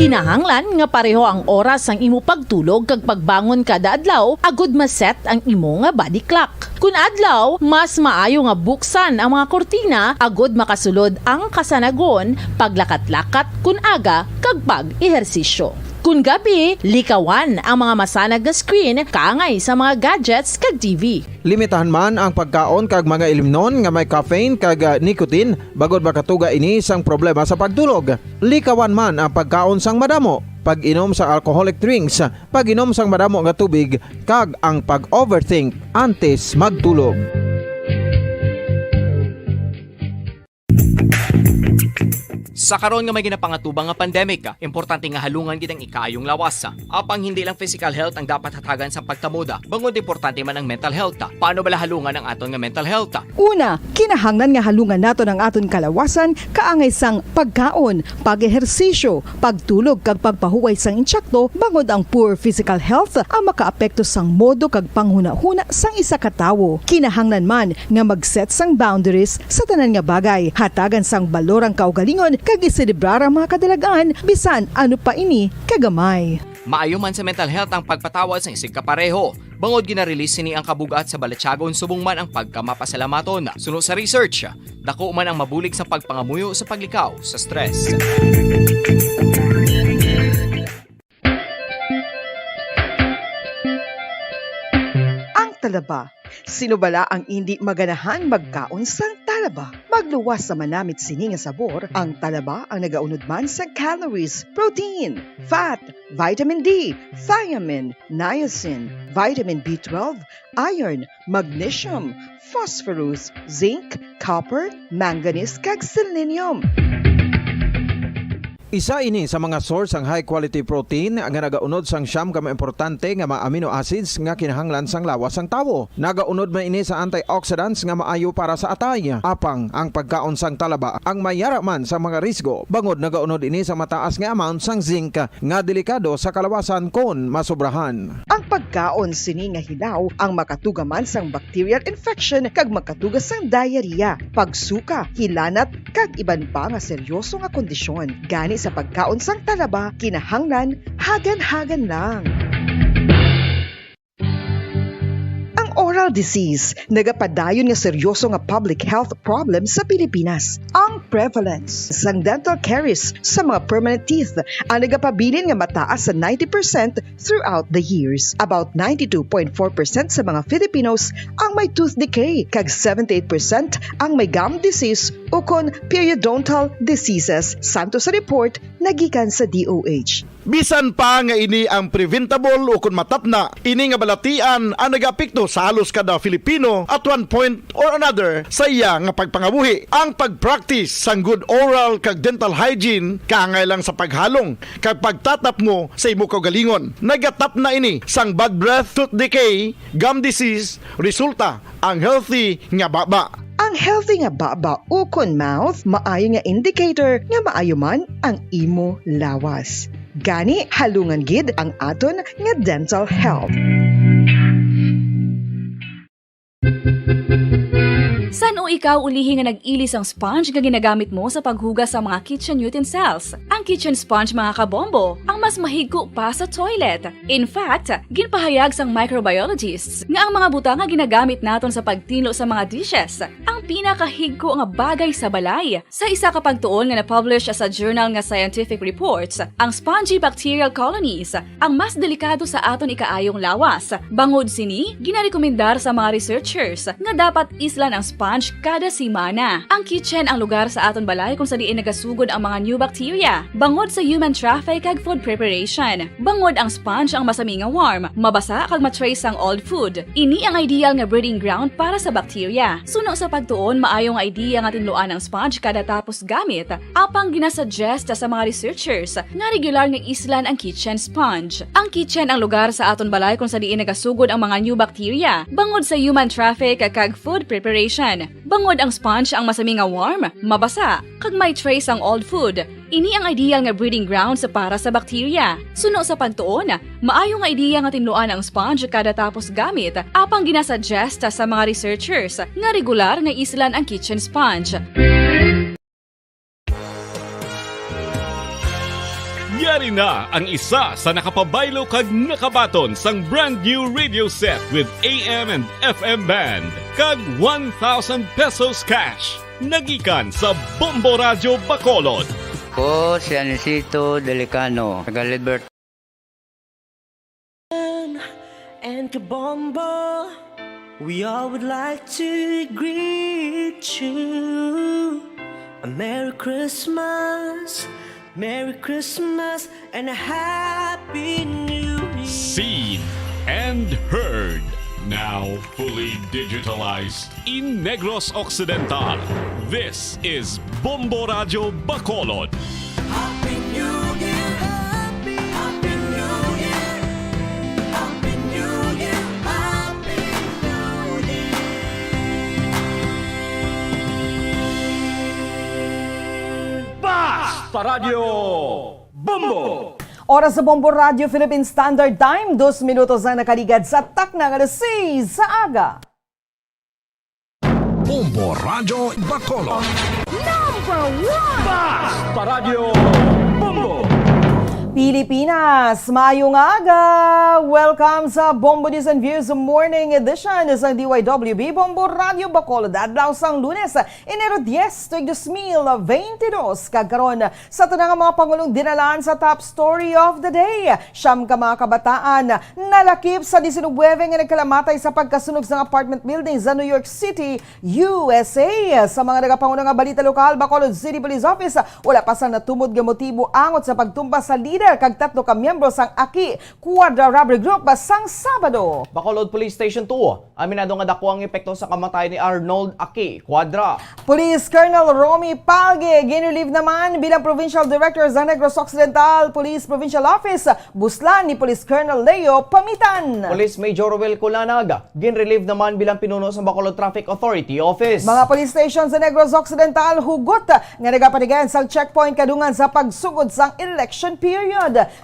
Kinahanglan nga pareho ang oras sang imo pagtulog kag pagbangon kada adlaw agud ma-set ang imo nga body clock. Kun adlaw, mas maayo nga buksan ang mga kurtina agud makasulod ang kasanagon, paglakat-lakat kun aga, kag pag-ehersisyo. Kun gabi, likawan ang mga masanag nga screen kaangay sa mga gadgets kag T V. Limitahan man ang pagkaon kag mga ilimnon nga may caffeine kag, ah, nicotine bangod makatuga ini sang problema sa pagtulog. Likawan man ang pagkaon sang madamo, pag-inom sa alcoholic drinks, pag-inom sang madamo nga tubig, kag ang pag-overthink antes magtulog. Sa karon nga may ginapangatubang nga pandemic, importante nga halungan gid ang ikaayong lawas. Apang hindi lang physical health ang dapat hatagan sa pagtamuda, bangod importante man ang mental health. Paano bala halungan ang aton nga mental health? Una, kinahanglan nga halungan naton ang aton kalawasan kaangay sang pagkaon, pag-ehersisyo, pagtulog kag pagpahuway sang insakto, bangod ang poor physical health ang makaapekto sang modo kag panghunahuna sang isa ka tawo. Kinahanglan man nga mag-set sang boundaries sa tanan nga bagay, hatagan sang balor ang kaugalingon kag iselebrar ang mga kadalag-an bisan ano pa ini kagamay. Maayo man sa mental health ang pagpatawad sang isigkapareho. Bangod gina-release sini ang kabug-at sa balatyagon subong man ang pagkamapasalamaton. Suno sa research, dako man ang mabulig sa pagpangamuyo sa paglikaw sa stress. Ang talaba, sino bala ang indi maganahan magkaon sang Talaba. Magluwas sa manamit sini nga sabor, ang talaba ang nagaunod man sa calories, protein, fat, vitamin D, thiamine, niacin, vitamin B twelve, iron, magnesium, phosphorus, zinc, copper, manganese, kag selenium. Isa ini sa mga source sang high quality protein nga nagaunod sang siyam ka mga importante nga mga amino acids nga kinahanglan sang lawas sang tawo. Nagaunod man ini sa antioxidants nga maayo para sa atay. Apang ang pagkaon sang talaba ang may yara man sa mga risgo, bangod nagaunod ini sa mataas nga amount sang zinc nga delikado sa kalawasan kon masobrahan. Ang pagkaon sini nga hilaw ang makatuga man sang bacterial infection kag makatuga sang diarrhea, pagsuka, hilanat, kag iban pa nga seryoso nga kondisyon. Gani sa pagkaon sang talaba, kinahanglan hagan-hagan lang. Ang oral disease nagapadayon nga seryoso nga public health problem sa Pilipinas. Ang prevalence sang dental caries sa mga permanent teeth ang nagapabilin nga mataas sa ninety percent throughout the years. About ninety-two point four percent sa mga Filipinos ang may tooth decay, kag seventy-eight percent ang may gum disease ukon periodontal diseases, santo sa report nagikan sa D O H. Bisan pa nga ini ang preventable ukon matapna, ini nga balatian ang nagaapekto sa halos kada Filipino at one point or another sa iya nga pagpangabuhi. Ang pag-practice sang good oral kag dental hygiene kaangay lang sa paghalong kag pagtatapngo sa imo kaugalingon. Nagatapna ini sang bad breath, tooth decay, gum disease, resulta ang healthy nga baba. Ang healthy nga baba ukon mouth maayo nga indicator nga maayo man ang imo lawas. Gani, halungan gid ang aton nga dental health. San-o ikaw ulihi nga nag-ili sang sponge nga ginagamit mo sa paghugas sa mga kitchen utensils? Ang kitchen sponge, mga kabombo, ang mas mahigko pa sa toilet. In fact, ginpahayag sang microbiologists nga ang mga butang nga ginagamit naton sa pagtinlo sa mga dishes ang pinakahigko nga bagay sa balay. Sa isa ka pagtuon nga na-publish sa journal nga Scientific Reports, ang spongy bacterial colonies ang mas delikado sa aton ikaayong lawas. Bangod sini, ginarekomendar sa mga researchers nga dapat islan ang sponge kada semana. Ang kitchen ang lugar sa aton balay kung sa diin nagasugod ang mga new bacteria, bangod sa human traffic kag food preparation. Bangod ang sponge ang masami nga warm, mabasa kag ma-trace sang old food. Ini ang ideal nga breeding ground para sa bacteria. Suno sa pagtuon, maayo nga idea nga tinluan ang sponge kada tapos gamit, apang ginasuggest sa mga researchers nga regular nga islan ang kitchen sponge. Ang kitchen ang lugar sa aton balay kung sa diin nagasugod ang mga new bacteria, bangod sa human traffic kag food preparation. Bangod ang sponge ang masami nga warm, mabasa, kag may trace ang old food, ini ang ideal nga breeding grounds para sa bacteria. Suno sa pagtuon, maayo nga ideya nga tinluan ang sponge kada tapos gamit, apang ginasuggest sa mga researchers nga regular nga islan ang kitchen sponge. Yari na ang isa sa nakapabaylo kag nakabaton sang brand new radio set with A M and F M band kag one thousand pesos cash. Nagikan sa Bombo Radyo Bacolod. Ko si Anisito Delicano, taga Libertad. And Kabombo, we all would like to greet you a Merry Christmas, Merry Christmas, and a Happy New Year. Seen and heard, now fully digitalized in Negros Occidental. This is Bombo Radyo Bacolod. Happy New Year! Happy, Happy New Year! Happy New Year! Happy New Year! Basta Radyo Bombo! Oras sa Bombo Radyo Philippine Standard Time, dos minutos ang nakaligad sa takna nga alas seis sa aga. Bombo Radyo Bacolod. Number one! Basta Radyo Bombo! Pilipinas, maayong aga! Welcome sa Bombo News and Views Morning Edition sa D Y W B Bombo Radio Bacolod, adlaw sang Lunes, Enero dies, tuig dos mil veintidos. Kag karon, sa tanan nga mga pangulong dinalaan sa top story of the day, siyam ka mga kabataan nalakip sa diecinuebe nga nagkalamatay sa pagkasunog sang apartment building sa New York City, U S A. Sa mga nagapanguna nga balita lokal, Bacolod City Police Office, wala pa sang natumod nga motibo angot sa pagtumba sa lider kag tatlo ka miyembro sang Aki Cuadra Robbery Group sang Sabado. Bacolod Police Station two, aminado nga dako ang epekto sa kamatay ni Arnold Aki Cuadra. Police Colonel Romy Palge, ginrelieve naman bilang Provincial Director sa Negros Occidental Police Provincial Office, buslan ni Police Colonel Leo Pamitan. Police Major Will Culanag, ginrelieve naman bilang pinuno sa Bacolod Traffic Authority Office. Mga police station sa Negros Occidental hugot nga nagapatigay sang checkpoint kadungan sa pagsugod sang election period.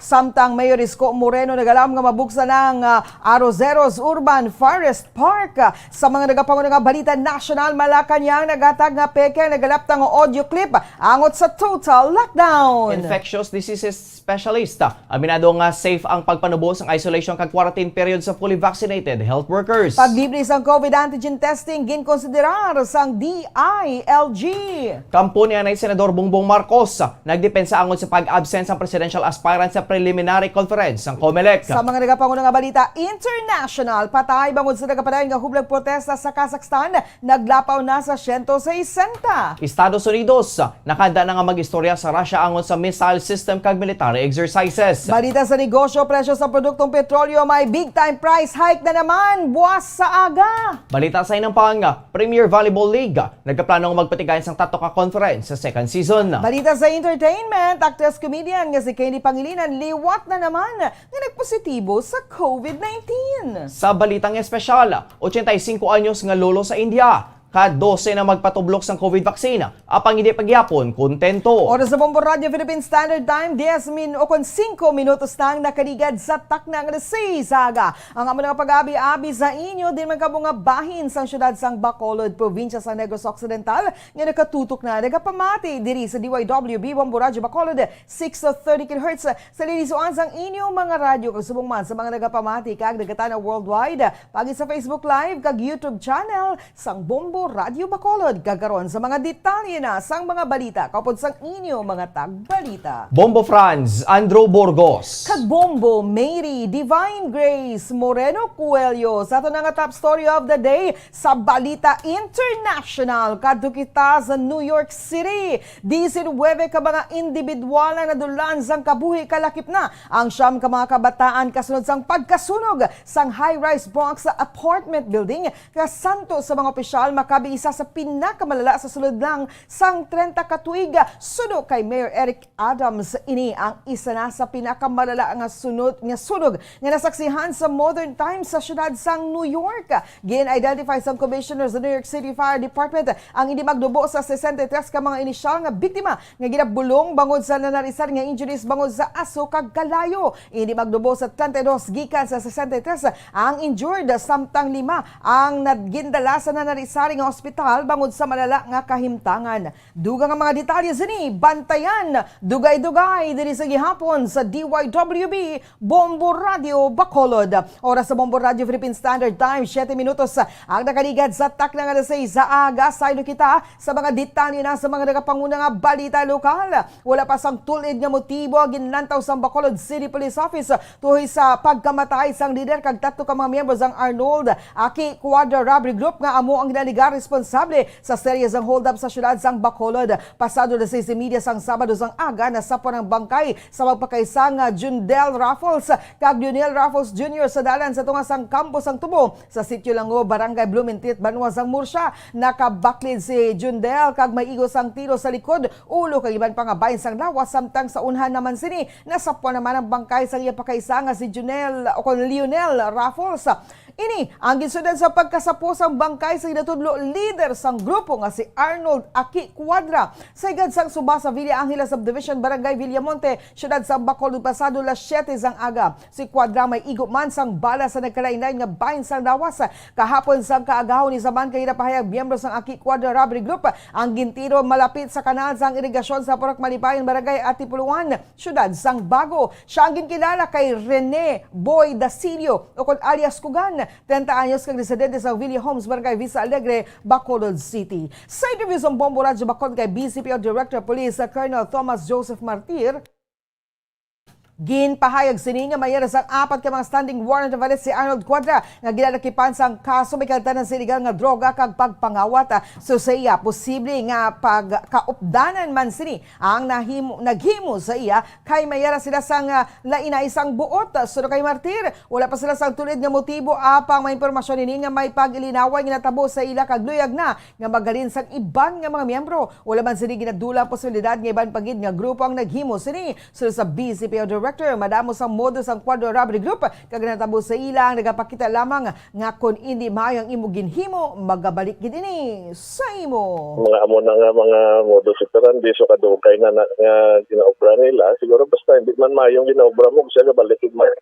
Samtang Mayor Isko Moreno nagalam nga mabuksan ang, ah, Arroceros Urban Forest Park. Sa mga nagapanguna nga balita nasyonal, Malacañang naghatag nga peke nagalapta nga audio clip angot sa total lockdown. Infectious diseases specialist, aminado nga safe ang pagpanubo sang isolation kag quarantine period sa fully vaccinated health workers. Paglibre sang COVID antigen testing ginkonsiderar sang D I L G. Kampo ni anay Senador Bongbong Marcos, nagdepensa angot sa pag-absent sang presidential aspirant sa preliminary conference sang Comelec. Sa mga nagapanguna nga balita international, patay bangod sa nagapadayon nga hublag protesta sa Kazakhstan, naglapaw na sa siyento sesenta. Estados Unidos, nakahanda na nga mag-istorya sa Russia angot sa missile system kag military exercises. Balita sa negosyo, presyo sa produktong petrolyo may big time price hike na naman buwas sa aga. Balita sa inampang, Premier Volleyball League, nagkaplano nga magpatigayon sang tatlo ka conference sa second season. Balita sa entertainment, actress-comedian nga si Kaylee Pangilinan liwat na naman nga nagpositibo sa COVID nineteen. Sa balitang espesyal, ochenta y cinco anyos nga lolo sa India, ka dose na magpatublok sang COVID vaccine, apang hindi pa gihapon kontento. Oras sa Bombo Radio Philippine Standard Time, dies min-, o kon singko minutos na ang nakaligad sa takna nga alas sais sa aga. Ang amo nga pag-abi-abi sa inyo, din man kamo nga bahin sang siyudad sang Bacolod, probinsya sa Negros Occidental, nga nakatutok na nagapamati diri sa D Y W B Bombo Radio Bacolod, six thirty kilohertz. Sa lilisuan sang inyo mga radyo, kag subong man sa mga nagapamati kag nagatan-aw worldwide, pagi sa Facebook Live kag YouTube channel sang Bombo Radio Bacolod. Kag karon sa mga detalye na sang mga balita, kaupod sang inyo mga tagbalita. Bombo Franz, Andrew Burgos. Kag Bombo Mary Divine Grace Moreno Coelho. Sa aton nga top story of the day, sa balita international, kadto kita sa New York City. Diecinuebe ka mga individual ang nadulan sang kabuhi kalakip na ang siyam ka mga kabataan kasunod sang pagkasunog sang high-rise Bronx apartment building nga santo sa mga opisyal makabi isa sa pinakamalala sa sulod lang sang trenta ka tuig. Suno kay Mayor Eric Adams, ini ang isa na sa pinakamalala nga sunod, nga sunog nga nasaksihan sa modern times sa siyudad sang New York. Gin-identify sang Commissioner sa New York City Fire Department ang hindi magnubo sa sesenta y tres ka mga inisyal nga biktima nga ginabulong bangod sa nanarisar nga injuries bangod sa aso kag kalayo. Hindi magnubo sa trenta y dos gikan sa sesenta y tres ang injured, samtang lima ang nagindala sa nanarisari nga ospital bangod sa malala nga kahimtangan. Dugang nga mga detalye sini, bantayan, dugay-dugay diri sa gihapon sa D Y W B Bombo Radio Bacolod. Oras sa Bombo Radio Philippine Standard Time, siyete minutos ang nakaligad sa takna nga alas sais sa aga. Saylo kita sa mga detalye na sa mga nagapanguna nga balita lokal. Wala pa sang tulid nga motibo ang ginlantaw sang Bacolod City Police Office tuhoy sa pagkamatay sang lider kag tatlo ka mga miyembro sang Arnold Aki Cuadra Robbery Group nga amo ang ginaligar responsable sa serye sang hold-up sa siyudad sang Bacolod. Pasado alas sais y media sang Sabado sang aga, nasapwan ang bangkay sa magpakaisa nga Jundel Raffles kag Lionel Raffles Junior sa dalan sa tunga sang Kampo sang Tubo sa Sitio Lango, Barangay Blumentritt, banwa sang Murcia. Nakabaklid si Jundel kag may igos ang tiro sa likod, ulo kag iban pa nga bahin sang lawas, samtang sa unhan naman sini nasapwan naman ang bangkay sang iya pakaisa nga si Junel o kon Lionel Raffles. Ini ang ginsundan sa pagkasapo sang bangkay sa ginatudlo lider sang grupo nga si Arnold Aki Cuadra sa higad sang suba sa Villa Angela Subdivision, Barangay Villamonte, siyudad sang Bacolod, pasado las siete sang aga. Si Cuadra may igo man sang bala sa nagkalain-lain nga bahin sang lawas. Kahapon sang kaagahon, isa man ka ginapahayag miyembro sang Aki Cuadra robbery group ang gintiro malapit sa kanal sang irigasyon sa Purok Malipayon, Barangay Atipuluan, siyudad sang Bago. Siya ang ginkilala kay Rene Boy Dasilio, ukon alias Kugan, treinta anyos, kag residente sa Villa Homes, Barangay Vista Alegre, Bacolod City. Sa interview sa Bombo Radyo Bacolod kay B C P O Director Police Colonel Thomas Joseph Martir, ginpahayag sini nga may ara sang apat ka mga standing warrant of arrest si Arnold Cuadra nga ginalakipan sang kaso may kalamtanan sa iligal nga droga kag pagpangawat. So sa iya, posible nga pagkaupdanan man sini ang nahimo, naghimo sa iya kay may ara sila sang, ah, lain na isang buot. Suno kay Martir, wala pa sila sang tulid nga motibo, apang may impormasyon ini nga may pag-ilinaway nga natabo sa ila kag luyag na nga maghalin sang iban nga mga miyembro. Wala man sini ginadula ang posibilidad nga iban pa gid nga grupo ang naghimo sini. Suno sa B C P O Director, madamo sang modus ang Cuadra Robbery Group kag natabo sa ila ang nagapakita lamang nga kon indi maayo ang imo ginhimo, magabalik gid ini sa imo. Mga amo na nga mga modus operandi, so kadugay na, na nga ginaobra nila. Siguro basta hindi man mayong ginaobra mo, siya gabalik gid man.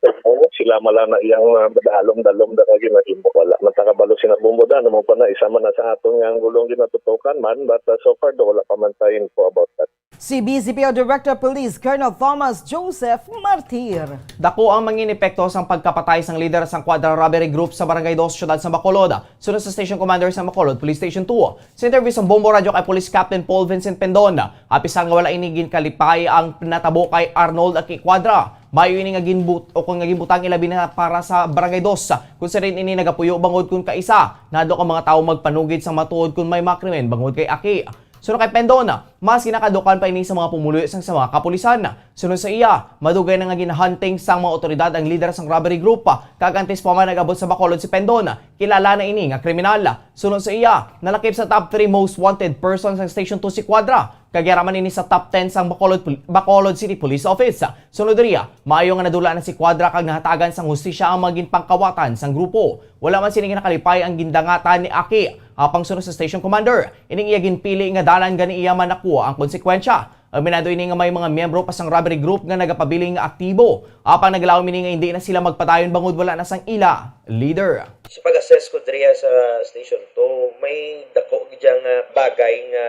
Sila mala na iyang, ah, dalom-dalom na nga ginahimo. Wala man ta kabalo sina Bombo da, ano mo pa na, isa man na sa aton nga ang gulong ginatutukan man, but, ah, so far do, wala pa man ta info about that. Si B C P O Director Police Colonel Thomas Joseph Martir. Dako ang mangin epekto sang pagkapatay sang lider sang Cuadra Robbery Group sa Barangay Dos, Siyudad sa Bacolod. Suno sa Station Commander sa Bacolod Police Station two, sa interview sang Bombo Radyo kay Police Captain Paul Vincent Pendon, apisang nga wala ini ginkalipay ang natabo kay Arnold Aki Cuadra. Mayo ini nga ginbut-, o kung nga ginbutang ilabi na para sa Barangay Dos, kung sa diin ini nagapuyo bangod kun kaisa, nadlok ang mga tawo magpanugid sang matuod kun may mga krimen bangod kay Aki. Suno kay Pendon, mas ginakadukan pa ini sa mga pumuluyo sang, sa mga kapulisan. Suno sa iya, madugay na nga ginahunting sang mga otoridad ang lider sang robbery group, kag antes pa man nag-abot sa Bacolod si Pendon, kilala na ini nga kriminal. Suno sa iya, nalakip sa top three most wanted person sang Station two si Cuadra, kag yara man ini sa top ten sang Bacolod Pol-, Bacolod City Police Office. Sunod diriya, maayo nga nadula na si Cuadra kag nahatagan sang hustisya ang mga ginpangkawatan sang grupo. Wala man sini ginakalipay ang gindangatan ni Aki. Apang suno sa station commander, ining iya ginpili nga dalan gani iya man nakuha ang konsekwensya. Aminado ini nga may mga miyembro pa sang robbery group nga nagapabilin nga aktibo. Apang naglawom ini nga indi na sila magpadayon bangod wala na sang ila leader. Sa pag-assess ko diriya sa Station two, may dako gid ang, ah, bagay nga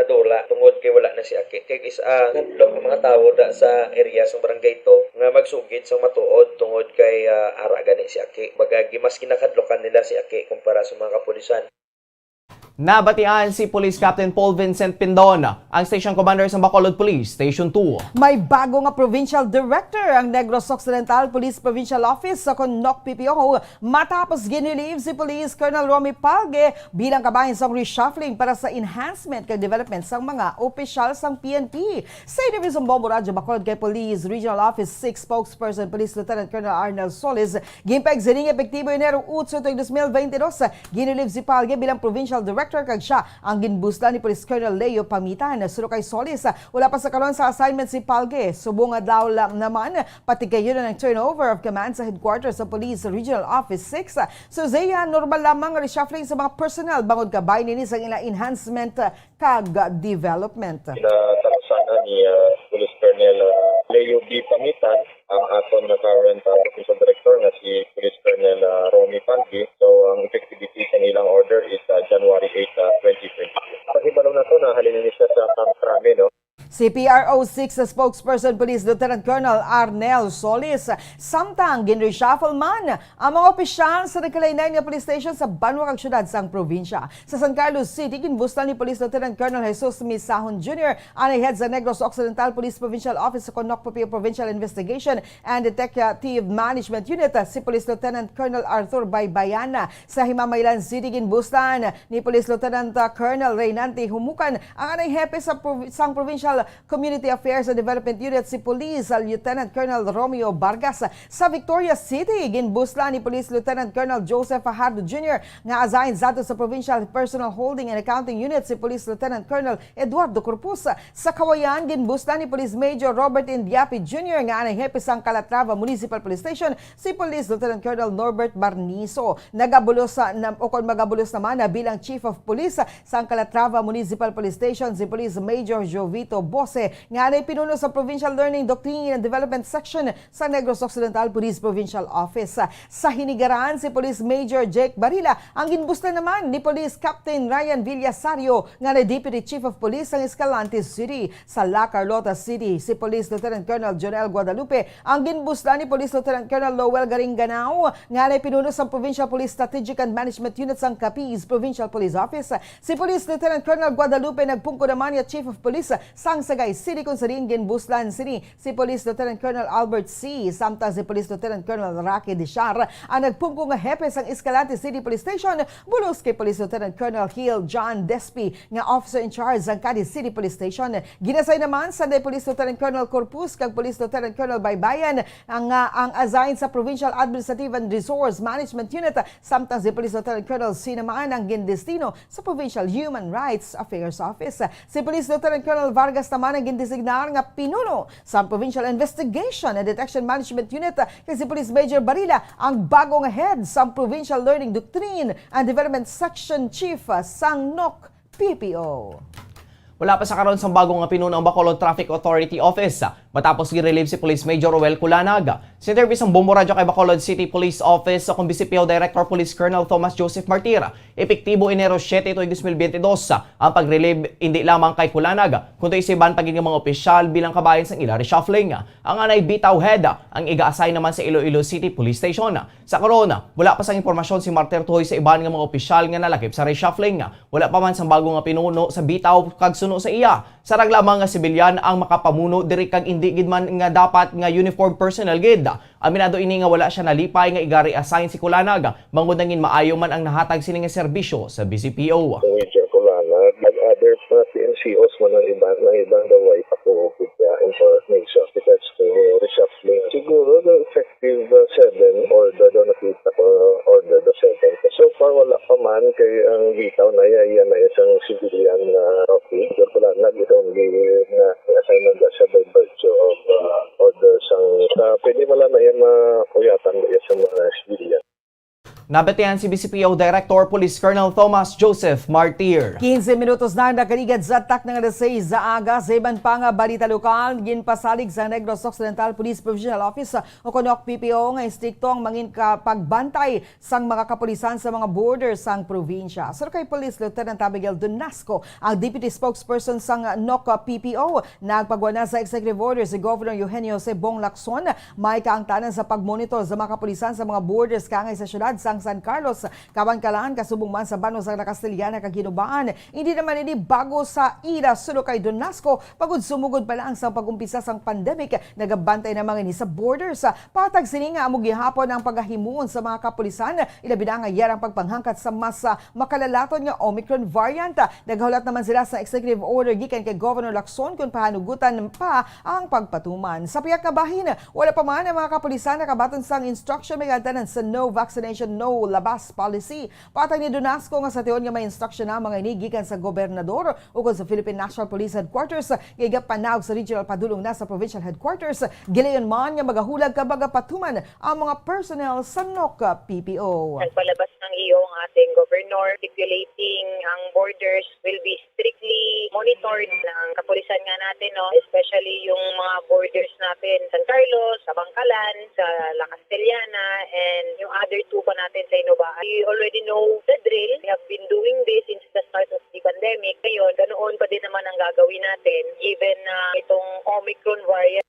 nadula tungod kay wala na si Aki. Kay is, ah, hadlok ang mga tawo da sa area sang Barangay two nga magsugid sang matuod tungod kay, ah, ara gani si Aki. Baga, gi-, mas ginakadlokan nila si Aki kumpara sa mga kapulisan. Nabatian si Police Captain Paul Vincent Pindon, ang Station Commander sa Bacolod Police Station two. May bago nga Provincial Director ang Negros Occidental Police Provincial Office sa kon NOC-PPO, matapos gin-relieve si Police Colonel Romy Palge bilang kabahin sang reshuffling para sa enhancement kag development sang mga opisyal sang P N P. Sa interview sa Bombo Radyo Bacolod kay Police Regional Office six Spokesperson Police Lieutenant Colonel Arnel Solis, ginpahayag sini nga epektibo Enero otso tuig dos mil bente dos, gin-relieve si Palge bilang Provincial Director kag sia ang ginbuslan ni Police Colonel Leo Pamitan. Suno kay Solis, wala pa sa karon sa assignment si Palge. Subong adlaw la-, naman, patigayunan ang turnover of command sa headquarters sa Police Regional Office six. So, Zaya, normal lamang ang reshuffling sa mga personnel bangod kabahin ini sa ila enhancement kag development. Ginatapusan na ni, ah, Police Colonel, ah, Leo B. Pamitan ang aton nga current, ah, Provincial Director nga si Police Colonel, ah, Romy Palge. So, ang effectivity sa ilang order is, ah, January eight, ah, twenty twenty-two. Paghibalo nato, nahalin ini siya sa pang-trame, no? Si P R O six Spokesperson Police Lieutenant Colonel Arnel Solis, samtang gin-reshuffle man ang mga opisyal sa nagkalain-lain nga police station sa banwa kag syudad sang probinsya. Sa San Carlos City, ginbuslan ni Police Lieutenant Colonel Jesus Misahon Junior, anay head sa Negros Occidental Police Provincial Office sa kon NOC-PPO Provincial Investigation and Detective Management Unit, si Police Lieutenant Colonel Arthur Baybayana. Sa Himamaylan City, ginbuslan ni Police Lieutenant, uh, Colonel Reynante Humukan ang anay hepe sa prov-, sang Provincial Community Affairs and Development Unit si Police Lieutenant Colonel Romeo Vargas. Sa Victoria City, ginbuslan ni Police Lieutenant Colonel Joseph Fajardo Junior nga assigned sa ato sa Provincial Personnel Holding and Accounting Unit si Police Lieutenant Colonel Eduardo Corpus. Sa Cauayan, ginbuslan ni Police Major Robert Indiapi Junior nga anay hepe sang Calatrava Municipal Police Station si Police Lieutenant Colonel Norbert Barniso. Nagabulos sa, na, o kon magabulos naman na bilang Chief of Police sang Calatrava Municipal Police Station si Police Major Jovito Bose, nga anay pinuno sa Provincial Learning Doctrine and Development Section sa Negros Occidental Police Provincial Office. Sa Hinigaran, si Police Major Jake Barila ang ginbuslan naman ni Police Captain Ryan Villasario, nga anay Deputy Chief of Police sang Escalante City. Sa La Carlota City, si Police Lieutenant Colonel Jonel Guadalupe ang ginbuslan ni Police Lieutenant Colonel Lowell Garinganao, nga anay pinuno sang Provincial Police Strategic and Management Unit sang Capiz Provincial Police Office. Si Police Lieutenant Colonel Guadalupe nagpungko naman nga Chief of Police sang Sagay City, kung sa diin ginbuslan sini si Police Lieutenant Colonel Albert C., samtang si Police Lieutenant Colonel Rocky Dishar ang nagpungko nga hepe sang Escalante City Police Station, bulos kay Police Lieutenant Colonel Hill John Despi nga officer in charge sang Cadiz City Police Station. Ginasay naman sang Police Lieutenant Colonel Corpus kag Police Lieutenant Colonel Baybayan ang, ah, ang assign sa Provincial Administrative and Resource Management Unit, samtang si Police Lieutenant Colonel C naman ang gindestino sa Provincial Human Rights Affairs Office. Si Police Lieutenant Colonel Vargas naman ang gindesignar nga pinuno sa Provincial Investigation and Detection Management Unit, kag si Police Major Barila ang bago nga head sa Provincial Learning Doctrine and Development Section Chief sang NOC P P O. Wala pa sa karon sang bago nga pinuno ang Bacolod Traffic Authority Office, matapos gi-relieve si Police Major Roel Culanag. Sa interview sang Bombo Radyo kay Bacolod City Police Office, o kon B C P O Director Police Colonel Thomas Joseph Martir, epektibo Enero siete tuig dos mil biyente dos ang pag-relieve, indi lamang kay Culanag, kundi sa iban pa gid nga mga opisyal bilang kabahin sang ila reshuffling. Ang anay bitaw head ang iga-assign naman sa Iloilo City Police Station. Sa karon, wala pa sang impormasyon si Martir tuhoy sa iban nga mga opisyal nga nalakip sa reshuffling. Wala pa man sang bago nga pinuno sa bitaw kag suno sa iya. Sarang lamang nga sibilyan ang makapamuno diri kag indi gid man nga dapat nga uniform personnel gid. Aminado ini nga wala sia nalipay nga iga-reassign si Culanag, bangod nangin maayo man ang nahatag sini nga serbisyo sa B C P O. Major Culanag, nag-other pa P N C Os man ang iban, ang iban daw way pa ko gid, uh, information because to reshuffling. Siguro the effective, uh, seven order daw nakita ko, order the seven. So far, wala pa man kay ang bitaw na iya, iya na isang civilian na office. Major Culanag is only na assign na siya by virtue of, uh, order sang, uh, pwede man lang na iya mauyatan na iya sa mga civilian. Nabatian si B C P O Director Police Colonel Thomas Joseph Martir. Quince minutos na nakaligad sa takna nga alas seis sa aga. Sa iban pa nga balita lokal, ginpasalig sa Negros Occidental Police Provincial Office o kon NOC P P O nga estrikto ang mangin ka pagbantay sang mga kapulisan sa mga border sang probinsya. Suno kay Police Lieutenant Abigail Dunasco, ang Deputy Spokesperson sang NOC P P O, nagpagwa na sa executive order si Governor Eugenio Jose Bong Lacson. May kaangtanan sa pagmonitor sa mga kapulisan sa mga borders kaangay sa siyudad sang San Carlos, Kabankalan, kasubong man sa banwa sang La Castellana kag Hinobaan. Hindi naman ini bago sa ila, suno kay Dunasco, bangod sumugod pa lang sang pag-umpisa sang pandemic, nagabantay na man ini sa borders. Patag sini nga amo gihapon ang pagahimuon sa mga kapulisan, ilabi na nga yara ang pagpanghangkat sa mas, ah, makalalaton nga Omicron variant. Naghulat naman sila sa executive order gikan kay Governor Lacson kon pahanugutan pa ang pagpatuman. Sa pihak nga bahin, wala pa man ang mga kapulisan nakabaton sang instruction may kaangtanan sa No Vaccination, No Labas policy. Patag ni Dunasco nga sa tion nga may instruction na mga ini gikan sa gobernador ukon sa Philippine National Police Headquarters, nga igapanaog sa regional padulong na sa provincial headquarters, gilayon man nga magahulag ka magapatuman ang mga personnel sa NOC P P O. Nagpalabas ng E O ang ating governor stipulating ang borders will be strictly monitored ng kapulisan nga natin, no? Especially yung mga borders natin, San Carlos, Kabankalan, sa La Castellana, and yung other two pa natin sa Hinobaan. We already know the drill. We have been doing this since the start of the pandemic. Ngayon, ganoon pa din naman ang gagawin natin given na itong Omicron variant.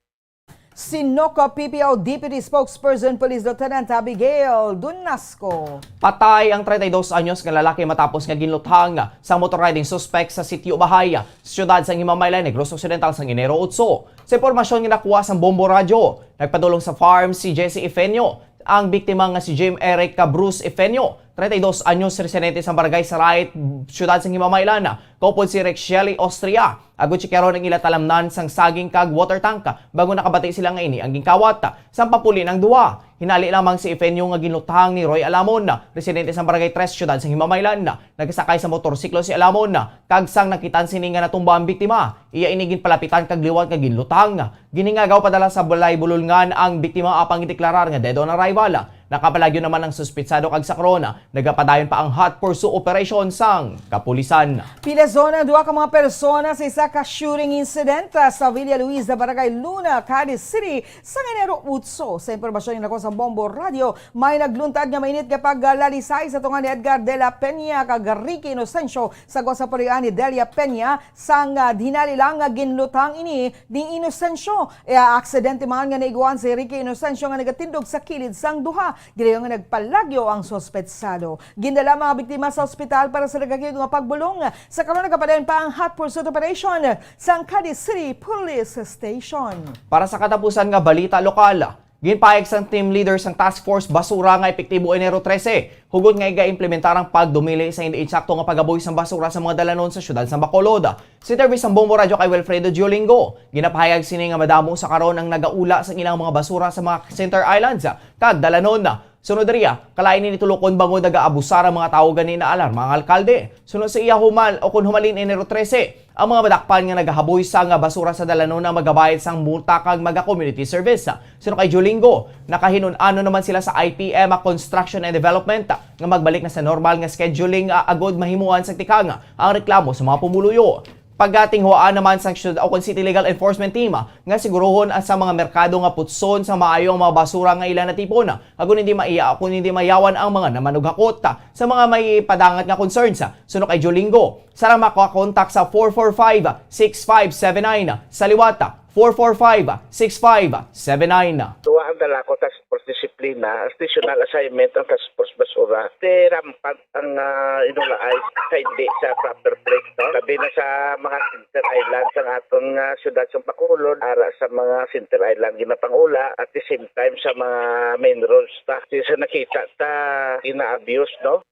Si NOC P P O Deputy Spokesperson Police Lieutenant Abigail Dunasco. Patay ang treinta y dos anyos nga lalaki matapos nga ginluthang sa motor riding suspect sa Sitio Bahay, siyudad sang Himamaylan, Negros Occidental, sang Enero otso. Sa impormasyon nga nakuha sang Bombo Radyo, nagpadulong sa farm si Jesse Efenio, ang biktima nga si Jim Eric Cabrus Efenio, treinta y dos anyos, residente sa Barangay Sarait, siyudad sang Himamaylan, Kaupod si Rexelly Austria, agud tsikyaron ang ila talamnan sang saging kag water tank, bangod nakabati sila nga ini ang ginkawat. Sang papuli ang duha, hinali lamang si Efenio nga ginlutang ni Roy Alamon, residente sang Barangay Tres, Siyudad sang Himamaylan. Nagasakay sa motorsiklo si Alamon, kag sang nakitan sini nga natumba ang biktima, iya ini ginpalapitan kag liwat nga ginlutang. Ginhingagaw padala sa balay bulolngan ang biktima apang gideklarar nga dead on arrival. Nakapalagyo naman ang suspitsado kag sa karon, nagapadayon pa ang hot pursuit operation sang kapulisan. Pinasona ang duha ka mga persona sa isa ka shooting incident, ah, sa Villa Luisa, Barangay Luna, Cadiz City, sa Enero otso. Sa impormasyon nga nakuha sa Bombo Radio, may nagluntad nga mainit nga paglalisay sa tunga ni Edgar de la Peña kag Ricky Inocencio sa gwa sa puloy-anan ni Delia Peña, sang, ah, hinali lang nga ginlutang ini ni Inocencio. E, aksidente man nga naiguan si Ricky Inocencio nga nagatindog sa kilid sang duha. Gilayon nga nagpalagyo ang suspetsado. Gindala ang mga biktima sa ospital para sa nagakuyog nga pagbulong. Sa karon, nagapadayon pa ang hot pursuit operation sang Cadiz City Police Station. Para sa katapusan nga balita lokal, ginpahayag sang team leader sang Task Force Basura nga epektibo Enero trese, hugot nga iga-implementar ang pagdumili sa hindi insakto nga pag-aboy sang basura sa mga dalanon sa siyudad sang Bacolod. Sa interview sang Bombo Radyo kay Wilfredo Diolingo, ginapahayag sini nga madamo sa karon ang nagaula sang ilang mga basura sa mga center islands kag dalanon. Sunod diriya, kalain ini tulokon bangod nagaabusar ang mga tawo gani, naalarma ang alkalde. Suno sa iya, humal o kon humalin Enero trese, ang mga madakpan nga nagahaboy sang basura sa dalanon ang magabayad sang multa kag maga-community service. Suno kay Diolingo, nakahinun-ano naman sila sa I P M, Construction and Development, nga magbalik na sa normal nga scheduling, ah, agod mahimuan sa tikang ang reklamo sa mga pumuluyo. Pagatinguhaan naman sang siyudad o kon city legal enforcement team nga siguruhon ang sa mga merkado nga putson sa maayo ang mga basura nga ila natipon, agud hindi maiya o kon hindi mayawan ang mga namanughakot. Sa mga may padangat nga concerns, suno kay Jolingo, sarang makakontak sa four four five, six five seven nine, sa liwat, four four five, six five seven nine. Duha ang dalakot sa Force Disiplina, additional assignment ang Task Force Basura. Te rampant ang, ah, inulaay sa hindi sa proper place, no? Labi na sa mga center island sa aton nga siyudad sa Bacolod, ara sa mga center island ginapangula, at the same time sa mga main roads ta. Di sa nakita ta gina-abuse, no?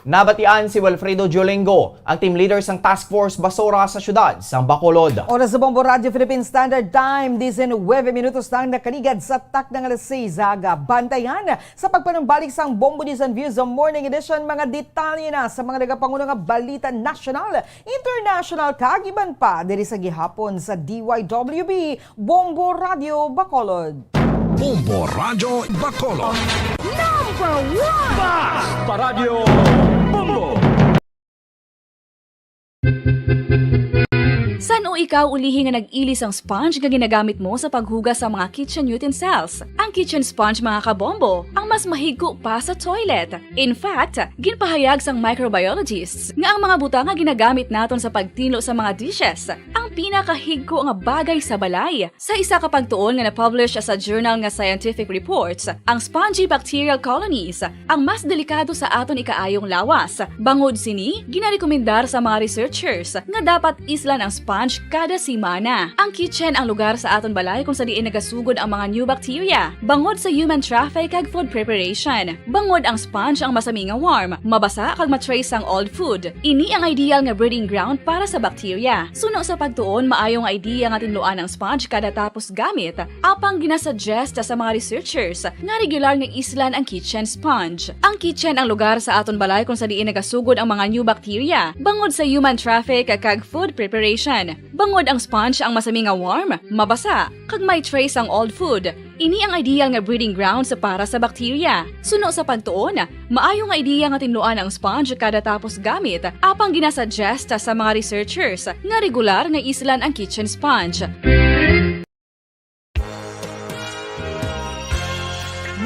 Nabatian si Wilfredo Diolingo, ang team leader sang Task Force Basura sa siyudad sang Bacolod. Oras sa Bombo Radyo Philippine Standard Time, diecinuebe minutos na ang nakaligad sa takna nga alas seis aga. Bantayan sa pagpanumbalik sang Bombo News and Views sa Morning Edition, mga detalye na sa mga nagapanguna nga balita nasyonal, international, kag iban pa diri sa gihapon sa D Y W B Bombo Radyo Bacolod. Bombo Radyo Bacolod. Number one! Basta Radyo Bombo! San-o ikaw ulihi nga nag-ili sang sponge nga ginagamit mo sa paghugas sa mga kitchen utensils? Ang kitchen sponge, mga kabombo, ang mas mahigko pa sa toilet. In fact, ginpahayag sang microbiologists nga ang mga butang nga ginagamit naton sa pagtinlo sa mga dishes ang pinakahigko nga bagay sa balay. Sa isa ka pagtuon nga na-publish sa journal nga Scientific Reports, ang spongy bacterial colonies ang mas delikado sa aton ikaayong lawas. Bangod sini, ginarekomendar sa mga researchers nga dapat islan ang sponge kada semana. Ang kitchen ang lugar sa aton balay kung sa diin nagasugod ang mga new bacteria, bangod sa human traffic kag food preparation. Bangod ang sponge ang masami nga warm, mabasa kag ma-trace ang old food. Ini ang ideal nga breeding ground para sa bacteria. Suno sa pagtuon, maayo nga idea nga tinluan ang sponge kada tapos gamit. Apang ginasuggest sa mga researchers nga regular nga islan ang kitchen sponge. Ang kitchen ang lugar sa aton balay kung sa diin nagasugod ang mga new bacteria, bangod sa human traffic kag food preparation. Bangod ang sponge ang masami nga warm, mabasa, kag may trace ang old food. Ini ang ideal nga breeding grounds para sa bacteria. Suno sa pagtuon, maayo nga idea nga tinluan ang sponge kada tapos gamit, apang ginasuggest sa mga researchers nga regular nga islan ang kitchen sponge.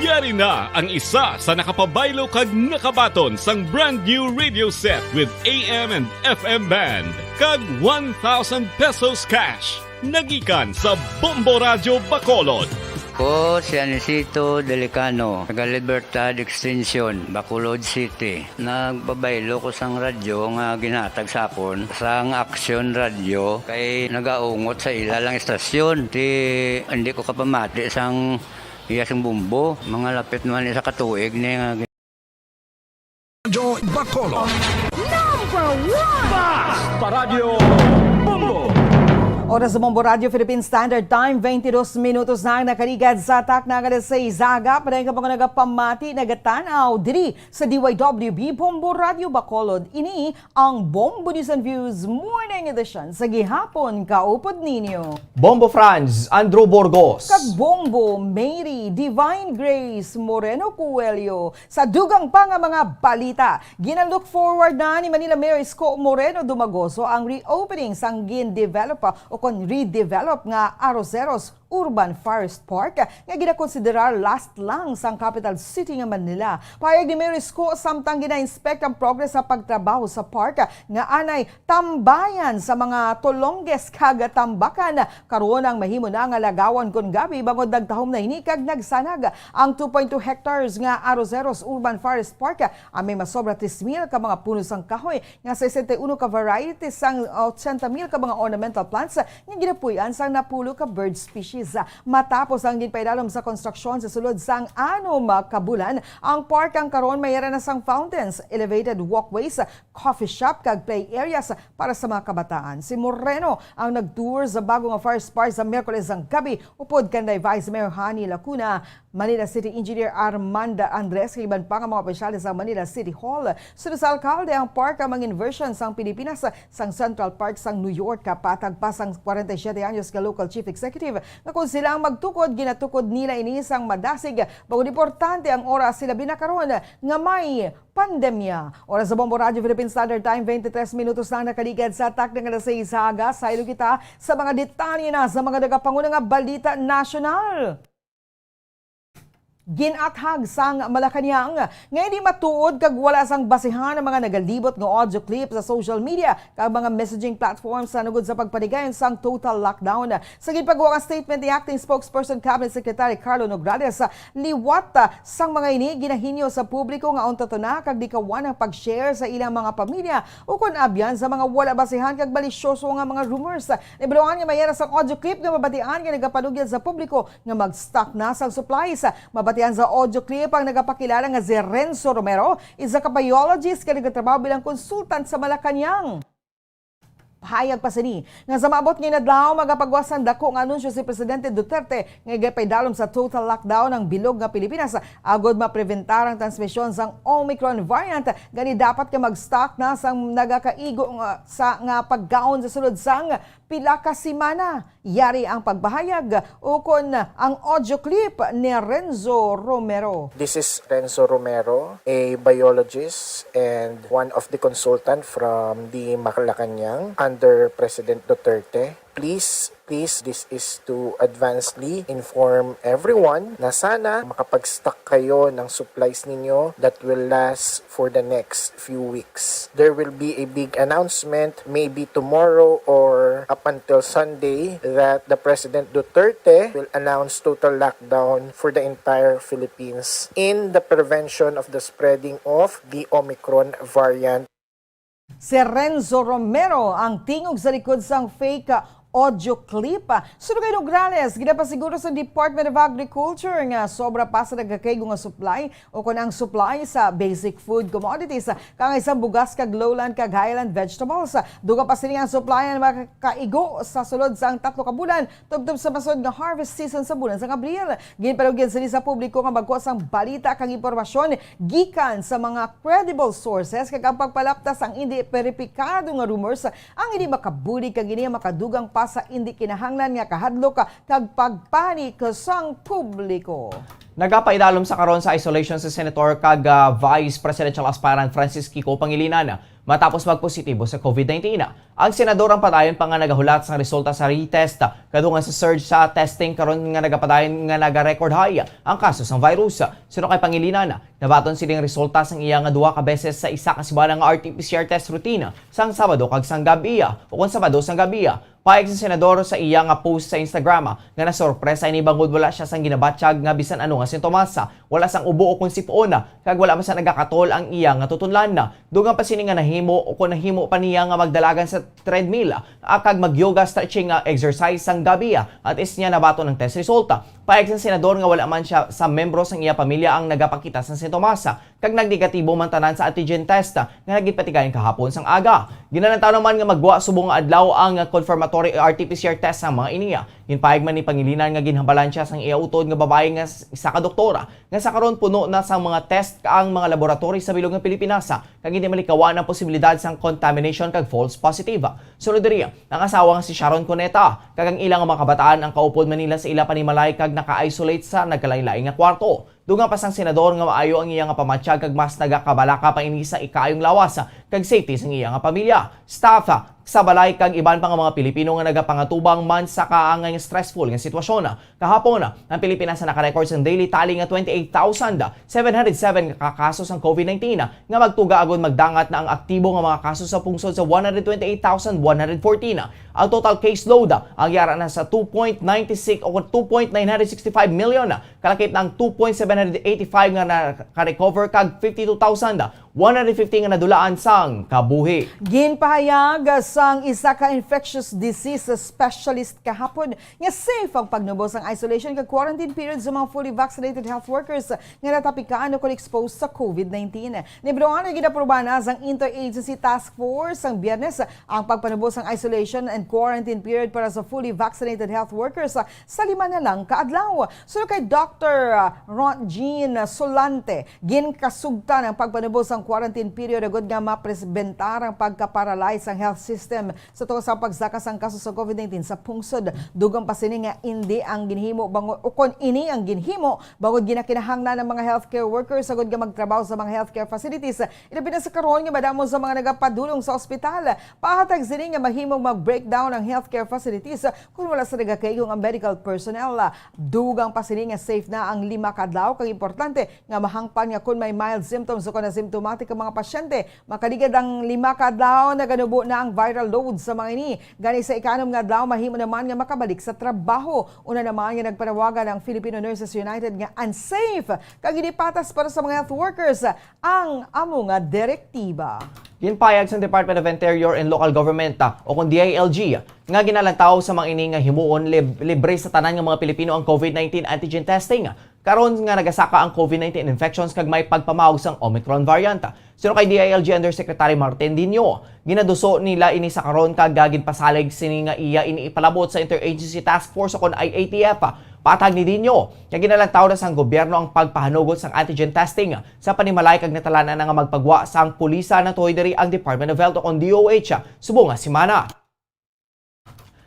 Yari na ang isa sa nakapabaylo kag nakabaton sang brand new radio set with A M and F M band kag one thousand pesos cash. Nagikan sa Bombo Radyo Bacolod. Ko si Anisito Delicano, taga Libertad Extension, Bacolod City. Nagpabaylo ko sang radyo nga ginhatag sa akon sang Aksyon Radyo kay nagaungot sa ila lang istasyon. Ti hindi ko kapamati sang iya sing bombo. Mga lapit naman isa ka tuig ni nga Radyo Bacolod. Number one! Basta Radyo Bombo! Oras sa Bombo Radyo Philippine Standard Time, twenty-dos minutos na ang nakaligad sa takna nga alas sais sa aga. Padayon ka mga nagapamati, nagatanaw diri sa D Y W B Bombo Radyo Bacolod. Ini ang Bombo News and Views Morning Edition sa gihapon. Kaupod ninyo Bombo Franz, Andrew Burgos. Kag Bombo Mary Divine Grace Moreno Coelho. Sa dugang pa nga mga balita, gina-look forward na ni Manila Mayor Isko Moreno Dumagoso ang reopening sang gin-develop o kon redevelop nga Arroceros Urban Forest Park nga ginakonsiderar last lang sang capital city nga Manila. Pahayag ni Mayor Isko, samtang gina-inspect ang progress sa pagtrabaho sa park nga anay tambayan sa mga tulongges kag tambakan. Karon ang mahimo na nga lagawan kon gabi bangod nagtahom na ini kag nagsanag ang two point two hectares nga Arroceros Urban Forest Park. Ang may masobra tres mil ka mga puno sang kahoy nga sesenta y uno ka varieties sang ochenta mil ka mga ornamental plants nga ginapuy-an sang napulo ka bird species. Matapos ang ginpaidalom sa konstruksyon sa sulod sang anom ka bulan, ang park ang karon may ara na sang fountains, elevated walkways, coffee shop kag play areas para sa mga kabataan. Si Moreno ang nag-tour sa bago nga Forest Park sa Miyerkules ang gabi upod kanday Vice Mayor Honey Lacuna, Manila City Engineer Armanda Andres, kag iban pa nga mga opisyales sa Manila City Hall. Sunod sa alkalde, ang park ang mga inversion sang Pilipinas sang Central Park sang New York, kapatag pa sang forty-seven anyos nga local chief executive nga kon sila ang magtukod, ginatukod nila ini sang madasig, bangod importante ang oras, sila bina karon nga may pandemya. Oras sa Bombo Radyo Philippine Standard Time, twenty-three minutos na ang nakaligad sa takna nga alas sais sa aga. Saylo kita sa mga detalye na sa mga nagapanguna nga balita nasyonal. Gin-athag sang Malacañang nga hindi matuod kag wala sang basihan ang mga nagalibot nga audio clip sa social media kag mga messaging platforms sa nugod sa pagpanigayon sang total lockdown. Sa ginpagwa nga statement ni Acting Spokesperson Cabinet Secretary Carlo Nograles, liwat sang mga ini ginahinyo sa publiko nga untaton na kag likawan ang pag-share sa ilang mga pamilya ukon abyan sa mga wala basihan kag malisyoso nga mga rumors. Nahibaluan nga may ara sang audio clip nga mabatian nga nagapalugyad sa publiko nga mag-stock na sang supplies. Mabatian sa audio clip ang nagapakilala nga si Renzo Romero, isa ka biologist nga nagatrabaho bilang consultant sa Malacañang. Pahayag pa sini nga sa maabot nga adlaw, magapagwa sang dako nga anunsyo si Presidente Duterte nga igapaidalom sa total lockdown ang bilog nga Pilipinas agod mapreventar ang transmisyon sang Omicron variant. Gani dapat nga mag-stock na sang nagakaigo nga, sa, nga pagkaon sa sulod sang pila ka semana. Yari ang pagpahayag ukon ang audio clip ni Renzo Romero. This is Renzo Romero, a biologist and one of the consultant from the Malacañang under President Duterte. Please, please, this is to advancedly inform everyone na sana makapag-stock kayo ng supplies ninyo that will last for the next few weeks. There will be a big announcement maybe tomorrow or up until Sunday that the President Duterte will announce total lockdown for the entire Philippines in the prevention of the spreading of the Omicron variant. Si Renzo Romero ang tingog sa likod sang fake audio clip. Suno kay Nograles, ginapasiguro sa Department of Agriculture nga sobra pa sa nagakaigo nga supply o kon ang supply sa basic food commodities, kaangay sang bugas kag lowland kag highland vegetables. Dugang pa sini ang supply ang makaigo sa sulod sang tatlo ka bulan tubtob sa masod nga harvest season sa bulan sang Abril. Ginpalugyad sini sa publiko nga magkuha sang balita kag impormasyon gikan sa mga credible sources kag ang pagpalapta sang indi beripikado nga rumors ang indi makabulig kag ini ang makadugang pa sa indi kinahanglan nga kahadlok kag pagpanik sang publiko. Nagapaidalom sa karon sa isolation si Senator kag, ah, Vice Presidential Aspirant Francis Kiko Pangilinan matapos magpositibo sa COVID nineteen. Ang senador ang padayon pa nga nagahulat sang resulta sa retest, kadungan sa surge sa testing karon nga nagapadayon nga naga-record high ang kaso sang virus. Suno kay Pangilinan, nabaton sining resulta sang iya nga duha ka beses sa isa ka semana nga R T P C R test routine sang Sabado kag sang gab-i, o kon Sabado sang gab-i. Pahayag sa senador sa iya nga post sa Instagram nga nasorpresa ini bangod wala sia sang ginabatyag nga bisan ano nga sintomas, wala sang ubo o kon sip-on, kag wala man sa nagakatol ang iya nga tutunlan. Dugang pa sini nga nahimo o kon nahimo pa niya nga magdalagan sa treadmill, ah, kag mag-yoga stretching, ah, exercise sang gabi, ah, at is niya nabaton ang test result. Pahayag sang senador nga wala man siya sa membro sang iya pamilya ang nagapakita sang sintomas, kag nagnegatibo man tanan sa antigen test, ah, nga nagipatigayon kahapon sang aga. Ginalantaw naman nga maggwa subong nga adlaw ang, ah, confirmatory R T P C R test sang mga ini. Ginpahayag man ni Pangilinan nga ginhambalan siya sang iya utod nga babayi nga s-, isa ka doktora nga sa karon puno na sang mga test ang mga laboratory sa bilog nga Pilipinas, kag hindi malikawan ang posibilidad sang contamination kag false positive. Sulod diri, ang asawa nga si Sharon Cuneta kag ang ila nga mga kabataan ang kaupod man nila sa ila panimalay kag naka-isolate sa nagkalain-lain nga kwarto. Dugang pa sang senador nga maayo ang iya nga pamatyag kag mas nagakabalaka pa ini sa ikaayong lawas kag safety sang iya nga pamilya, staff sa balay kag iban pa nga mga Pilipino nga nagapangatubang man sa kaangay nga stressful nga sitwasyon. Kahapon, ang Pilipinas naka-record sang daily tally nga twenty-eight thousand seven hundred seven ka kaso sang COVID nineteen, nga magtuga agud magdangat na ang aktibo nga mga kaso sa pungsod sa one hundred twenty-eight thousand one hundred fourteen. Ang total caseload ang yara na sa two point nine six o two point nine hundred sixty-five million. Kalakip na ang two point seven hundred eighty-five nga naka-recover kag fifty-two thousand one hundred fifty nga nadulaan sang kabuhi. Ginpahayag sang isa ka infectious disease specialist kahapon nga safe ang pagnubo sang isolation kag quarantine period sa mga fully vaccinated health workers nga natapikan o kon exposed sa COVID nineteen. Nibroan nga ginaprobahan na sang Interagency Task Force sang Biyernes ang pagpanubo sang isolation and quarantine period para sa fully vaccinated health workers sa lima na lang ka adlaw. Suno kay Doctor Ron Jean Solante, ginkasugtan ang pagpanubo sang quarantine period agud nga maprebentar ang pagka-paralyze sang health system sa tungod sa pagsaka sang kaso sa COVID nineteen sa pungsod. Dugang pa sini nga indi ang ginhimo bango-, ukon ini ang ginhimo bangod ginakinahanglan ang mga healthcare workers agud nga magtrabaho sa mga healthcare facilities, ilabi na sa karon nga madamo sa mga nagapadulong sa ospital. Pahatag sini nga mahimong mag-breakdown ang healthcare facilities kon wala sa nagakaigong ang medical personnel. Dugang pa sini nga safe na ang lima ka adlaw kag importante nga mahangpan nga kon may mild symptoms o kon asymptomatic ang mga pasyente, makaligad ang lima ka adlaw, naganubo na ang viral load sa mga ini. Gani sa ikanom nga adlaw, mahimo naman nga makabalik sa trabaho. Una naman nga nagpanawagan ang Filipino Nurses United nga unsafe kag hindi patas para sa mga health workers ang amo nga direktiba. Ginpahayag sang Department of Interior and Local Government, ah, o kon D I L G, nga ginalantaw sa mga ini nga himuon lib-, libre sa tanan nga mga Pilipino ang COVID nineteen antigen testing. Karon nga nagasaka ang COVID nineteen infections kag may pagpamaog sang Omicron variant. Suno kay D I L G Undersecretary Martin Dinho, ginaduso nila ini sa karon kag, ah, ginpasalig sini nga iya ini ipalabot sa Interagency Task Force o kon I A T F. Patag ni Dinho nga ginalantaw na sang gobyerno ang pagpahanugot sang antigen testing sa panimalay kag natalanan na nga magpagwa sang pulisa natuhoy diri ang Department of Health o kon D O H subong nga semana.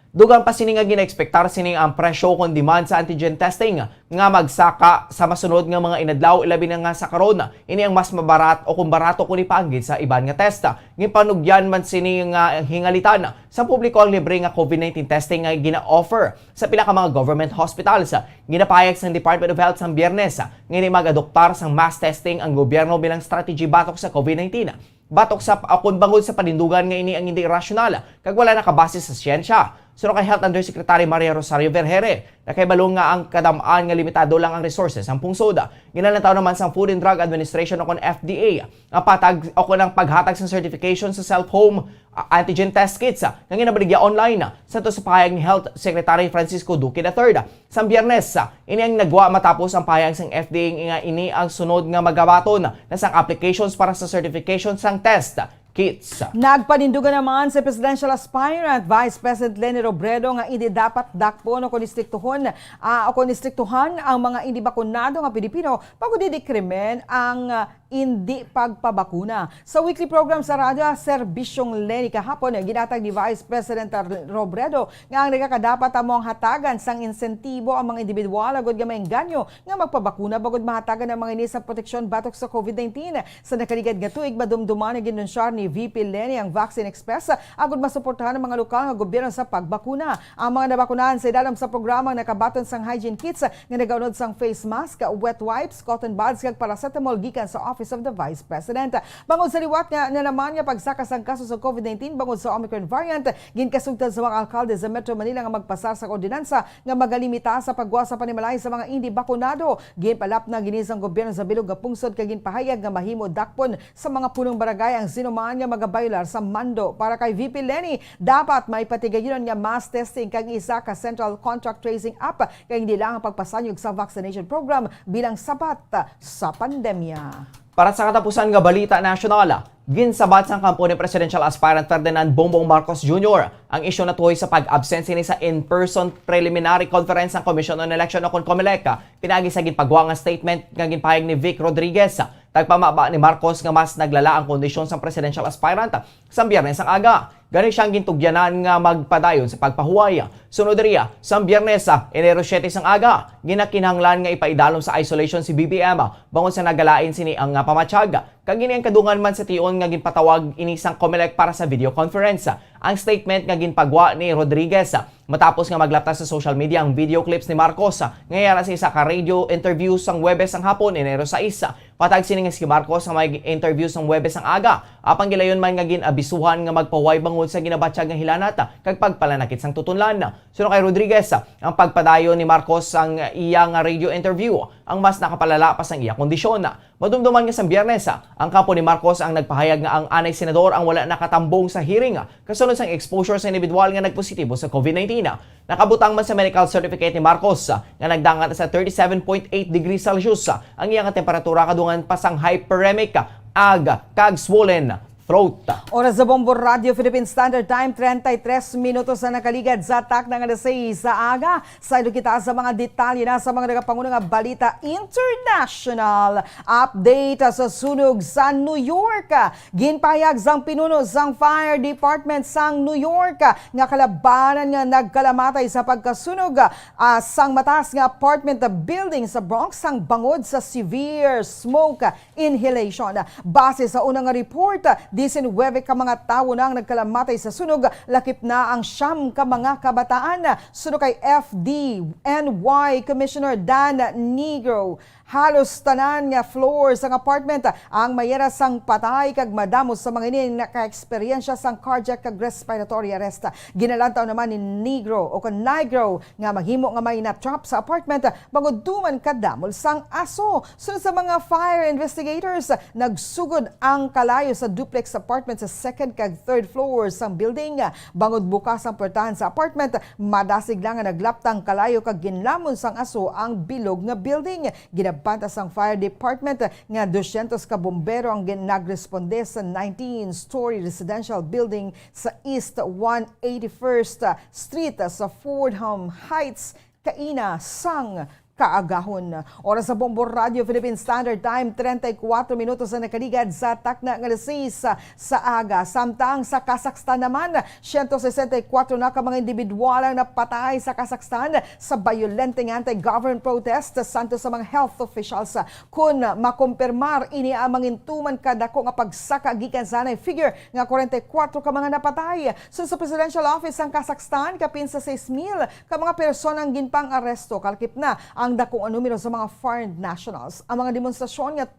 Dugang pa sini nga ginaekspektar sini ang presyo kon demand sa antigen testing nga magsaka sa masunod nga mga inadlaw, ilabi na nga sa karon. Ini ang mas mabarat o kung barato kung ipaanggid sa iban nga test. Ginpanugyan man sini nga hingalitan sa publiko ang libre nga COVID nineteen testing nga gina-offer sa pila ka mga government hospitals. Ginapahayag sang Department of Health sang Biyernes nga hindi mag-adoptar sang mass testing ang gobyerno bilang strategy batok sa COVID nineteen. Batok sa, akon bangod sa panindugan nga ini ang hindi rasyonal kag wala nakabase sa siyensya. Suno kay Health Undersecretary Maria Rosario Vergeire, nakahibalo nga ang kadam-an nga limitado lang ang resources sang pungsod. Ginalantaw naman sang Food and Drug Administration o kon F D A ang patag o kon ang paghatag sang certification sa self-home, ah, antigen test kits, ah, nga ginabaligya online, ah, sa to sa pahayag ni Health Secretary Francisco Duque the third, ah, sang Biyernes. Ah, ini ang nagwa matapos ang pahayag sang F D A nga ini ang sunod nga magabaton na sang applications para sa certification sang test kits. Nagpanindugan naman sa presidential aspirant Vice President Leni Robredo nga hindi dapat dakpon o kon istriktuhon, ah, o kon istriktuhan ang mga hindi bakunado nga Pilipino, bangod hindi krimen ang, ah, hindi pagpabakuna. Sa weekly program sa radyo, Serbisyong Leni kahapon, ginatag ni Vice President Robredo nga ang nagakadapat amo ang hatagan sang insentibo ang mga individual agud nga maengganyo nga magpabakuna bangod mahatagan ang mga ini sa proteksyon batok sa COVID nineteen. Sa nakaligad nga tuig, madumduman nga ginunsyar ni V P Leni ang Vaccine Express agud masuportahan ang mga lokal nga gobyerno sa pagbakuna. Ang mga nabakunahan sa idalom sa programang nakabaton sang hygiene kits nga nagaunod sang face mask, wet wipes, cotton buds, kag paracetamol gikan sa Office of the Vice President. Bangod sa liwat nga na naman nga pagsaka sang kaso sa COVID nineteen bangod sa Omicron variant, ginkasugtan sa mga alkalde sa Metro Manila nga magpasar sa ordinansa nga magalimita sa pagwa sa panimalay sa mga indi bakunado. Ginpalapna gini sang gobyerno sa bilog nga pungsod kag ginpahayag nga mahimo dakpon sa mga punong barangay ang sinuman nga magabayolar sa mando. Para kay V P Leni, dapat may patigayunan nga mass testing kag isa ka central contact tracing app kay hindi lang ang pagpasanyog sa vaccination program bilang sabat sa pandemya. Para sa katapusan nga balita nasyonal, ginsabat sang kampo ni Presidential Aspirant Ferdinand Bongbong Marcos Junior ang isyu natuhoy sa pag-absent sini sa in-person preliminary conference sang Commission on Election o kon COMELEC, pinaagi sa ginpagwa nga statement nga ginpahayag ni Vic Rodriguez. Tagpamaba ni Marcos nga mas naglala ang kondisyon sang presidential aspirant sang Biyernes ang aga. Gani siyang gintugyanan nga magpadayon sa pagpahuway. Sunod riya, sang Biyernes, Enero siete sang aga, ginakinahanglan nga ipaidalom sa isolation si B B M bangod sa nagalain sini ang, ah, pamatyag. Kag ini ang kadungan man sa tion nga ginpatawag ini sang COMELEC para sa video conference. Ang statement nga ginpagwa ni Rodriguez matapos nga maglapta sa social media ang video clips ni Marcos nga yara sa isa ka radio interview sang Huwebes sang hapon, Enero sais. Patag sini nga si Marcos nga may interview sang Huwebes ang aga, apang gilayon man nga gin-abisuhan nga magpahuway bangod sa ginabatyag nga hilanat kag pagpalanakit sang tutunlan. Suno kay Rodriguez, ang pagpadayon ni Marcos sang iya nga radio interview ang mas nakapalala pa sang iya kondisyon. Madumduman nga sang Biyernes, ang kampo ni Marcos ang nagpahayag nga ang anay senador ang wala nakatambong sa hearing kasunod sang exposure sa individual nga nagpositibo sa COVID nineteen. Nakabutang man sa medical certificate ni Marcos nga nagdangat sa thirty-seven point eight degrees Celsius ang iya nga temperatura kadungan pa sang hyperemic ag kag swollen throat. Oras sa Bombo Radio Philippine Standard Time, treinta y tres minutos na nakaligad sa takna nga alas seis sa aga. Sayod kita sa mga detalye na sa mga nagapanguna nga balita international. Update sa sunog sa New York. Ginpahayag sang pinuno sang Fire Department sang New York nga kalabanan nga nagkalamatay sa pagkasunog, ah, sang mataas nga apartment building sa Bronx sang bangod sa severe smoke inhalation. Base sa una nga report, diecinuebe ka mga tawo na ang nagkalamatay sa sunog, lakip na ang siyam ka mga kabataan. Suno kay F D N Y Commissioner Dan Nigro, halos tanan nga floor sang apartment ang mayara sang patay, kag madamo sa mga ini naka-eksperyensya sang cardiac kag respiratory arrest. Ginalantaw naman ni Negro o kon Nigro nga mahimo nga may na-trap sa apartment bangod duman kadamol sang aso. Sunod sa mga fire investigators, nagsugod ang kalayo sa duplex apartment sa second kag third floor sang building. Bangod bukas ang puwertahan sa apartment, madasig lang nga naglapta ang kalayo kag ginlamon sang aso ang bilog nga building. Ginabanta sang fire department nga dosyentos ka bombero ang gin-, nagresponde sa nineteen-story residential building sa East one eighty-first Street sa Fordham Heights kaina sang kaagahon. Oras sa Bombo Radio Philippine Standard Time, treinta y cuatro minutos ang nakaligad sa takna nga alas seis sa aga. Samtang sa Kazakhstan naman, siyento sesenta y kuwatro na ka mga individual ang napatay sa Kazakhstan sa bayolente nga anti-government protest, santo sa mga health officials. Kun makumpirmar ini ang mangintuman kadako nga pagsaka gikan sa anay figure nga kwarenta y kuwatro ka mga napatay. Sunod sa Presidential Office sang Kazakhstan, kapin sa sais mil ka mga persona ang ginpang-aresto, kalakip na ang dako nga numero sa mga foreign nationals. Ang mga demonstrasyon nga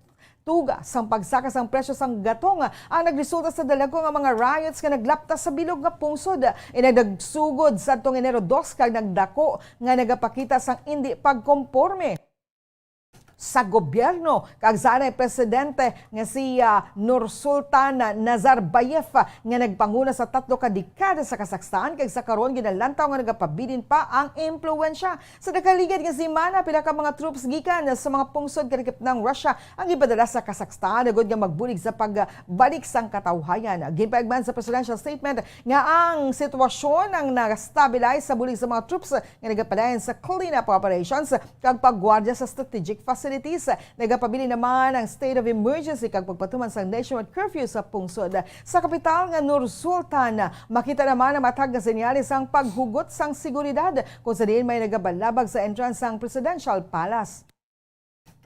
tuga sang pagsaka sang presyo sang gatong ang nagresulta sa dalago nga mga riots nga naglapta sa bilog nga pungsod. Inay nagsugod sadtong Enero dos kag nagdako nga nagapakita sang indi pagkomporme sa gobyerno kag sa anay presidente nga si, ah, Nursultan Nazarbayev, nga nagpanguna sa tatlo ka dekada sa Kazakhstan kag sa karon ginalantaw nga nagapabilin pa ang impluwensya. Sa nakaligad nga semana, pila ka mga troops gikan sa mga pungsod kalakip na ang Russia ang gipadala sa Kazakhstan agud nga magbulig sa pagbalik sang katawhayan. Ginpahayag man sa presidential statement nga ang sitwasyon ang na-stabilize sa bulig sa mga troops nga nagapadayon sa cleanup operations kag paggwardya sa strategic facilities. Nagapabilin naman ang state of emergency kag pagpatuman sang nationwide curfew sa pungsod. Sa kapital nga Nur Sultan, makita naman ang matag nga senyales sang paghugot sang seguridad, kung sa diin may nagabalabag sa entrance sang Presidential Palace.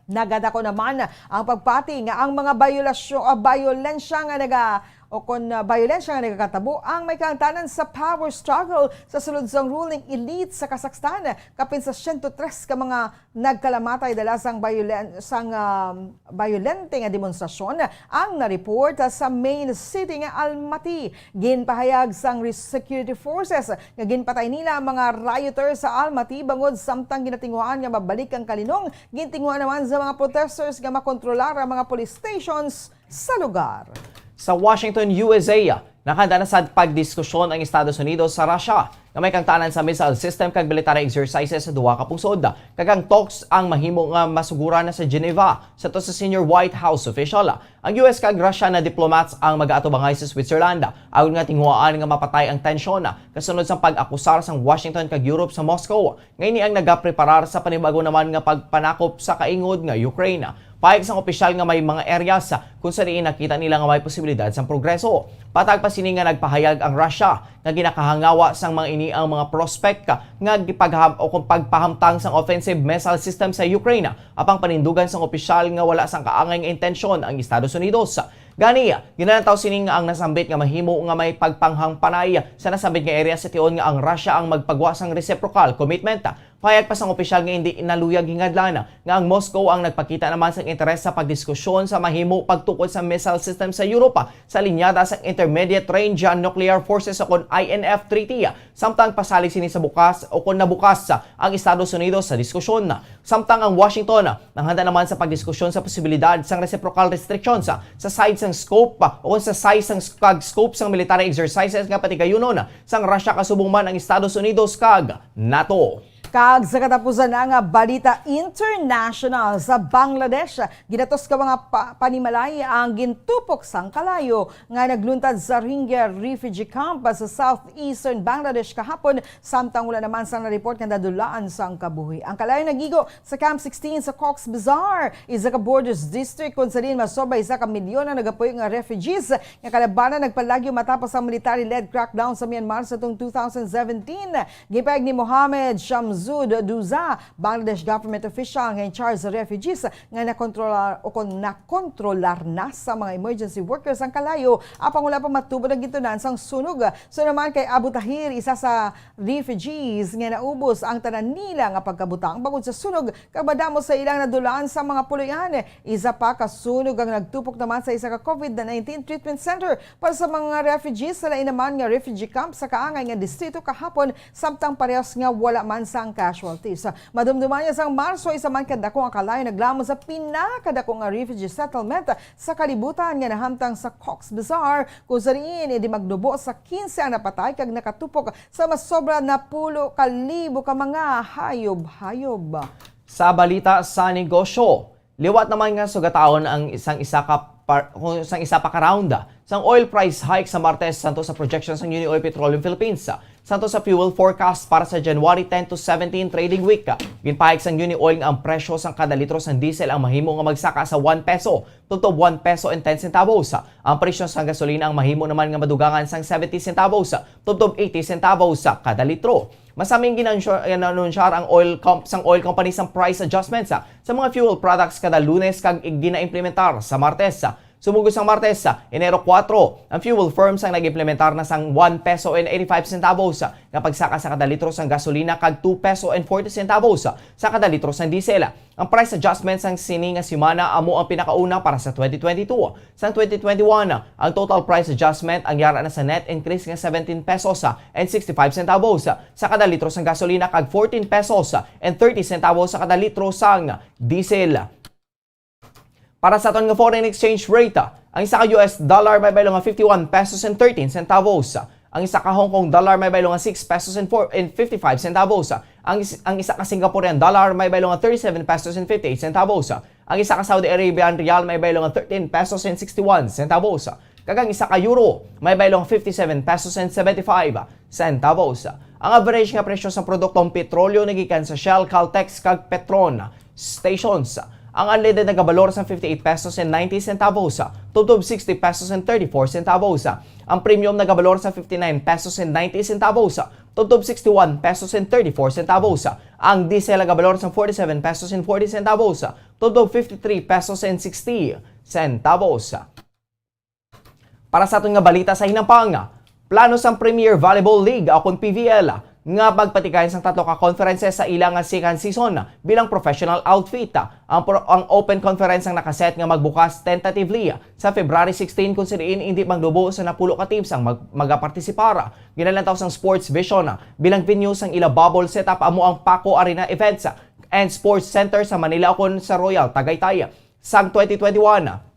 Nagadako naman ang pagpati nga ang mga bayolasyo-, ah, bayolensya nga naga-, o kon, ah, bayolensya nga nagakatabo ang may kaangtanan sa power struggle sa sulod sang ruling elite sa Kazakhstan. Kapin sa siyento tres ka mga nagkalamatay dala sang bayolen-, sang, ah, bayolente nga demonstrasyon ang na-report sa main city nga Almaty. Ginpahayag sang res-, security forces nga ginpatay nila ang mga rioter sa Almaty bangod samtang ginatinguhaan nga mabalik ang kalinong, gintinguhaan naman sa mga protesters nga makontrolar ang mga police stations sa lugar. Sa Washington, U S A, nakahanda na sa pagdiskusyon ang Estados Unidos sa Russia nga may kaangtanan sa missile system kag military exercises sa duha ka pungsod, kag ang talks ang mahimo nga masuguran na sa Geneva, sa to sa senior White House official. Ang U S kag Russia na diplomats ang mag-aatubangay sa Switzerland, agod nga tinguhaan nga mapatay ang tensyon, kasunod sang pag-akusar sang Washington kag Europe sa Moscow nga ini ang nagapreparar sa panibago naman nga pagpanakop sa kaingod nga Ukraine. Pahayag sang opisyal nga may mga areas kung sa diin nakita nila nga may posibilidad sang progreso. Patag pa sini nga nagpahayag ang Russia nga ginakahangawa sang mga ini ang mga prospect nga gipagham-, o kung pagpahamtang sang offensive missile system sa Ukraine, apang panindugan sang opisyal nga wala sang kaangay nga intensyon ang Estados Unidos. Gani, ginalantaw sini nga ang nasambit nga mahimo nga may pagpanghangpanay sa nasambit nga area sa tion nga ang Russia ang magpagwa sang reciprocal commitment. Pahayag pa sang opisyal nga indi naluyag hingadlan nga ang Moscow ang nagpakita naman sang interes sa pagdiskusyon sa mahimo pagtukod sa missile system sa Europa sa linyada sang Intermediate Range Nuclear Forces o kon I N F Treaty, samtang pasalig sini sa bukas o kon nabukas ang Estados Unidos sa diskusyon. Samtang ang Washington nanghanda naman sa pagdiskusyon sa posibilidad sang reciprocal restrictions sa side sang scope o kon sa size sang kag scope sang military exercises nga patigayunon sang Russia kasubong man ang Estados Unidos kag nato. Kag sa katapusan na nga balita international, sa Bangladesh, ginatos ka mga pa-, panimalay ang gintupok sang kalayo nga nagluntad sa Rohingya refugee camp sa southeastern Bangladesh kahapon, samtang wala naman sang na-report nga nadulaan sang kabuhi. Ang kalayo nagigo sa Camp sixteen sa Cox's Bazar, isa ka borders district, kung sa diin masobra isa ka milyon ang nagapuyo nga refugees nga kalabanan nagpalagyo matapos ang military-led crackdown sa Myanmar sa tuong two thousand seventeen. Gipahayag ni Mohammed Shamsud Duza, Bangladesh government official nga in charge sa refugees, nga nakontrolar o kon nakontrolar na sa mga emergency workers ang kalayo, apang wala pa matubod ang gintunan sang sunog. Suno naman kay Abu Tahir, isa sa refugees nga naubos ang tanan nila nga pagkabutang bangod sa sunog kag madamo sa ilang nadulaan sa mga puloy-an. Isa pa ka sunog ang nagtupok naman sa isa ka COVID nineteen treatment center para sa mga refugees sa lain naman nga refugee camp sa kaangay nga distrito kahapon, samtang parehas nga wala man sang casualties. Madumduman nga sang Marso, isa man ka dako nga kalayo naglamon sa pinakadako nga refugee settlement sa kalibutan nga nahamtang sa Cox's Bazar, kung sa diin indi magnubo sa quince ang napatay kag nakatupok sa masobra napulo ka libo ka mga hayop-hayop. Sa balita sa negosyo, liwat naman nga sugataon ang isang isa ka par-, kung sang isa pa ka round sang oil price hike sa Martes, santo sa projection sang Unioil Petroleum Philippines. Santo sa fuel forecast para sa January ten to seventeen trading week, ginpahayag sang Unioil nga ang presyo sang kada litro sang diesel ang mahimo nga magsaka sa one peso tubtob one peso and ten centavos. Ang presyo sang gasolina ang mahimo naman nga madugangan sang seventy centavos tubtob eighty centavos sa kada litro. Masami ang ginansyo-, ginanunsyar ang oil comp-, sang oil company sang price adjustments, ah, sa mga fuel products kada Lunes kag ig-, ginaimplementar sa Martes. Sumugod sang Martes, ah, Enero kuwatro, ang fuel firms ang nag-implementar na sang one peso and eighty-five centavos, ah, nga pagsaka sa kada litro sang gasolina kag two peso and forty centavos, ah, sa kada litro sang diesel. Ang price adjustment sang sini nga semana amo ang pinakauna para sa twenty twenty-two. Sang twenty twenty-one, ang total price adjustment ang yara na sa net increase nga seventeen pesos and sixty-five centavos sa kada litro sang gasolina kag fourteen pesos and thirty centavos sa kada litro sang diesel. Para sa aton nga foreign exchange rate, ang isa ka U S dollar may baylo nga fifty-one pesos and thirteen centavos. Ang isa ka Hong Kong dollar may baylo nga six pesos and four, and fifty-five centavos. Ang is-, ang isa ka Singaporean dollar may baylo nga thirty-seven pesos and fifty-eight centavos. Ang isa ka Saudi Arabian riyal may baylo nga thirteen pesos and sixty-one centavos. Kag ang isa ka euro may baylo nga fifty-seven pesos and seventy-five centavos. Ang average nga presyo sa produktong petrolyo nagikan sa Shell, Caltex, kag Petron stations. Ang unleaded nagabalor sa fifty-eight pesos and ninety centavos, tubtob sixty pesos and thirty-four centavos. Ang premium nagabalor sa fifty-nine pesos and ninety centavos, tubtob sixty-one pesos and thirty-four centavos. Ang diesel nagabalor sa forty-seven pesos and forty centavos, tubtob fifty-three pesos and sixty centavos. Para sa aton nga balita sa hinampang, plano sang Premier Volleyball League o kon P V L nga magpatigayon sang tatlo ka conferences sa ila nga second season bilang professional outfit. Ang, pro- ang open conference ang nakaset nga magbukas tentatively sa February sixteen, kung sa diin indi maglubo sa napulo ka teams ang mag- magapartisipar. Ginalantaw sang Sports Vision bilang venue sang ila bubble setup amo ang Paco Arena Events and Sports Center sa Manila o kon sa Royal Tagaytay sang twenty twenty-one.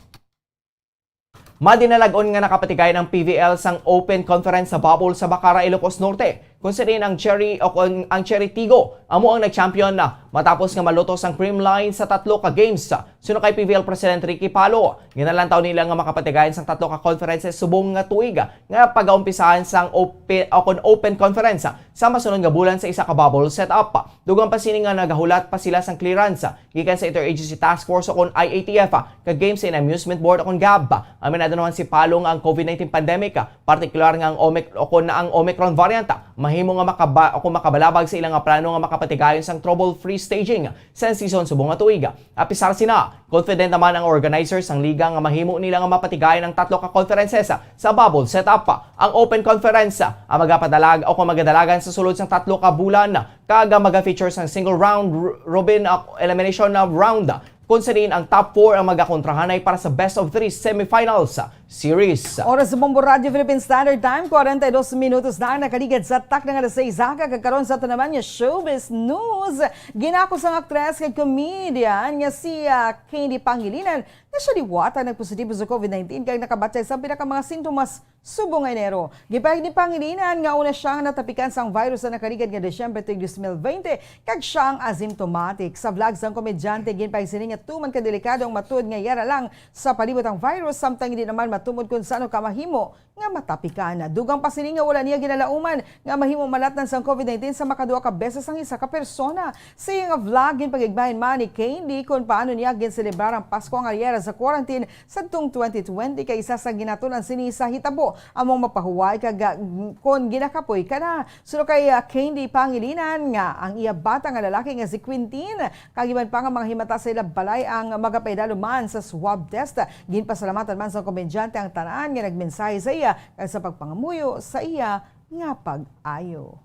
Madinalag-on nga nakapatigay ang P V L sang Open Conference sa Bubble sa Bacara, Ilocos Norte, kung sa diin ang Cherry o kon ang Cherry Tigo amo ang nag-champion na matapos nga malutos ang Creamline sa tatlo ka games. Suno kay P V L President Ricky Palo, ginalantaw nila nga makapatigayon sang tatlo ka conferences subong nga tuig nga pagaumpisahan sang open, o kon open conference sa masunod nga bulan sa isa ka bubble setup. Dugang pa sini nga nagahulat pa sila sang clearance gikan sa Interagency Task Force o kon I A T F, ka Games and Amusement Board o kon gab. Aminado naman si Palo nga ang COVID nineteen pandemic, partikular nga ang Omic- o kon ang Omicron variant, mahimo nga makaba- o kon makabalabag sa ila nga plano nga makapatigayon sang trouble-free staging sa season subong nga tuig. Apisar sina, confident naman ang organizers sang liga nga mahimo nila nga mapatigayon ang tatlo ka conferences sa bubble setup. Ang open conference ang magapadalag o kon magadalagan sa sulod sang tatlo ka bulan kag maga-feature sang single round r- robin, uh, elimination, uh, round, kung sa diin ang top four ang magakontrahanay para sa best of three semifinals series. Oras sa Bombo Radyo Philippine Standard Time, kwarenta y dos minutos na ang nakaligad sa takna nga alas sais, kag karon sa aton naman nga showbiz news. Ginakos ang aktres kag comedian nga si, ah, Candy Pangilinan nga siya liwat ang nagpositibo sa COVID nineteen kag nakabatyag sa pila ka mga sintomas subong nga Enero. Gipahayag ni Pangilinan nga una siya nga natapikan sang virus sa nakaligad nga Disyembre tuig dos mil bente, kag siya ang asymptomatic. Sa vlog sang komedyante, ginpahayag sini nga tuman ka delikado ang matuod nga yara lang sa palibot ang virus, samtang hindi naman matumod kung sano ka mahimo nga matapikan. Dugang pa sini nga wala niya ginalauman nga mahimo malatnan sang COVID nineteen sa makaduha ka beses ang isa ka persona. Sa iya nga vlog, ginpagigbahin man ni Candy kung paano niya ginselebrar ang Pasko nga yara sa quarantine sadtong twenty twenty, kay isa sa ginatun-an sini sa hitabo amo ang mapahuway kag, ah, kon ginakapoy ka na. Suno kay, ah, Candy Pangilinan nga ang iya bata nga lalaki nga si Quintin, kag iban pa nga mga himata sa ila balay ang magapaidalo man sa swab test. Ginpasalamatan man sa komedyante ang tanan nga nagmensahe sa iya kag sa pagpangamuyo sa iya nga pag-ayo.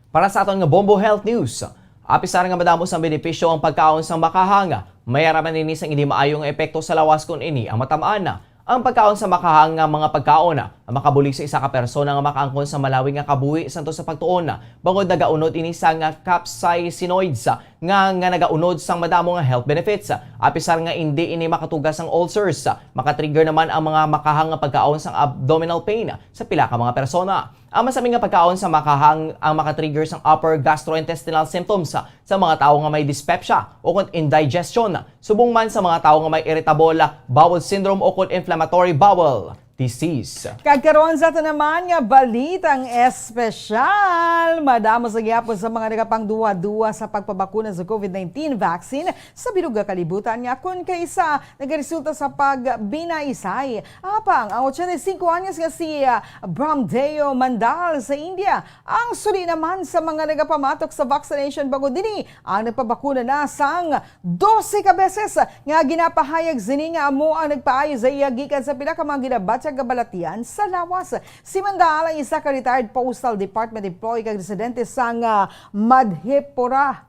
Para sa aton nga Bombo Health News, apisar nga madamo sang benepisyo ang pagkaon sang makahang, may ara man ini sang hindi maayo nga epekto sa lawas kon ini ang matam-an. Ang pagkaon sa makahang nga mga pagkaon ang makabulig sa isa ka persona nga makaangkon sa malawi nga kabuhi santos sa pagtuon, bangod nagaunod ini sang capsaicinoids nga, nga nagaunod sang madamo nga health benefits. Apisar nga indi ini makatuga sang ulcers, makatrigger naman ang mga makahang nga pagkaon sang abdominal pain sa pila ka mga persona. Ang masami nga pagkaon sa makahang ang makatrigger sang upper gastrointestinal symptoms sa mga tawo nga may dyspepsia o kon indigestion, subong man sa mga tawo nga may irritable bowel syndrome o kon inflammatory bowel disease. Kag karon sa aton naman nga balitang espesyal, madamo sa gihapon sa mga nagapangduha-duha sa pagpabakuna sa COVID nineteen vaccine sa bilog nga kalibutan nga kon kaisa nagaresulta sa pagbinaisay. Apang ang ochenta y cinco anyos nga si, ah, Bramdeo Mandal sa India ang suli naman sa mga nagapamatok sa vaccination bangod dini ang nagpabakuna na sang dose ka beses nga ginapahayag sini nga amo ang nagpaayo sa iya gikan sa pila ka mga ginabatyag nga balatian sa lawas. Si Mandal ang isa ka retired postal department employee kag residente sang, ah, Madhepura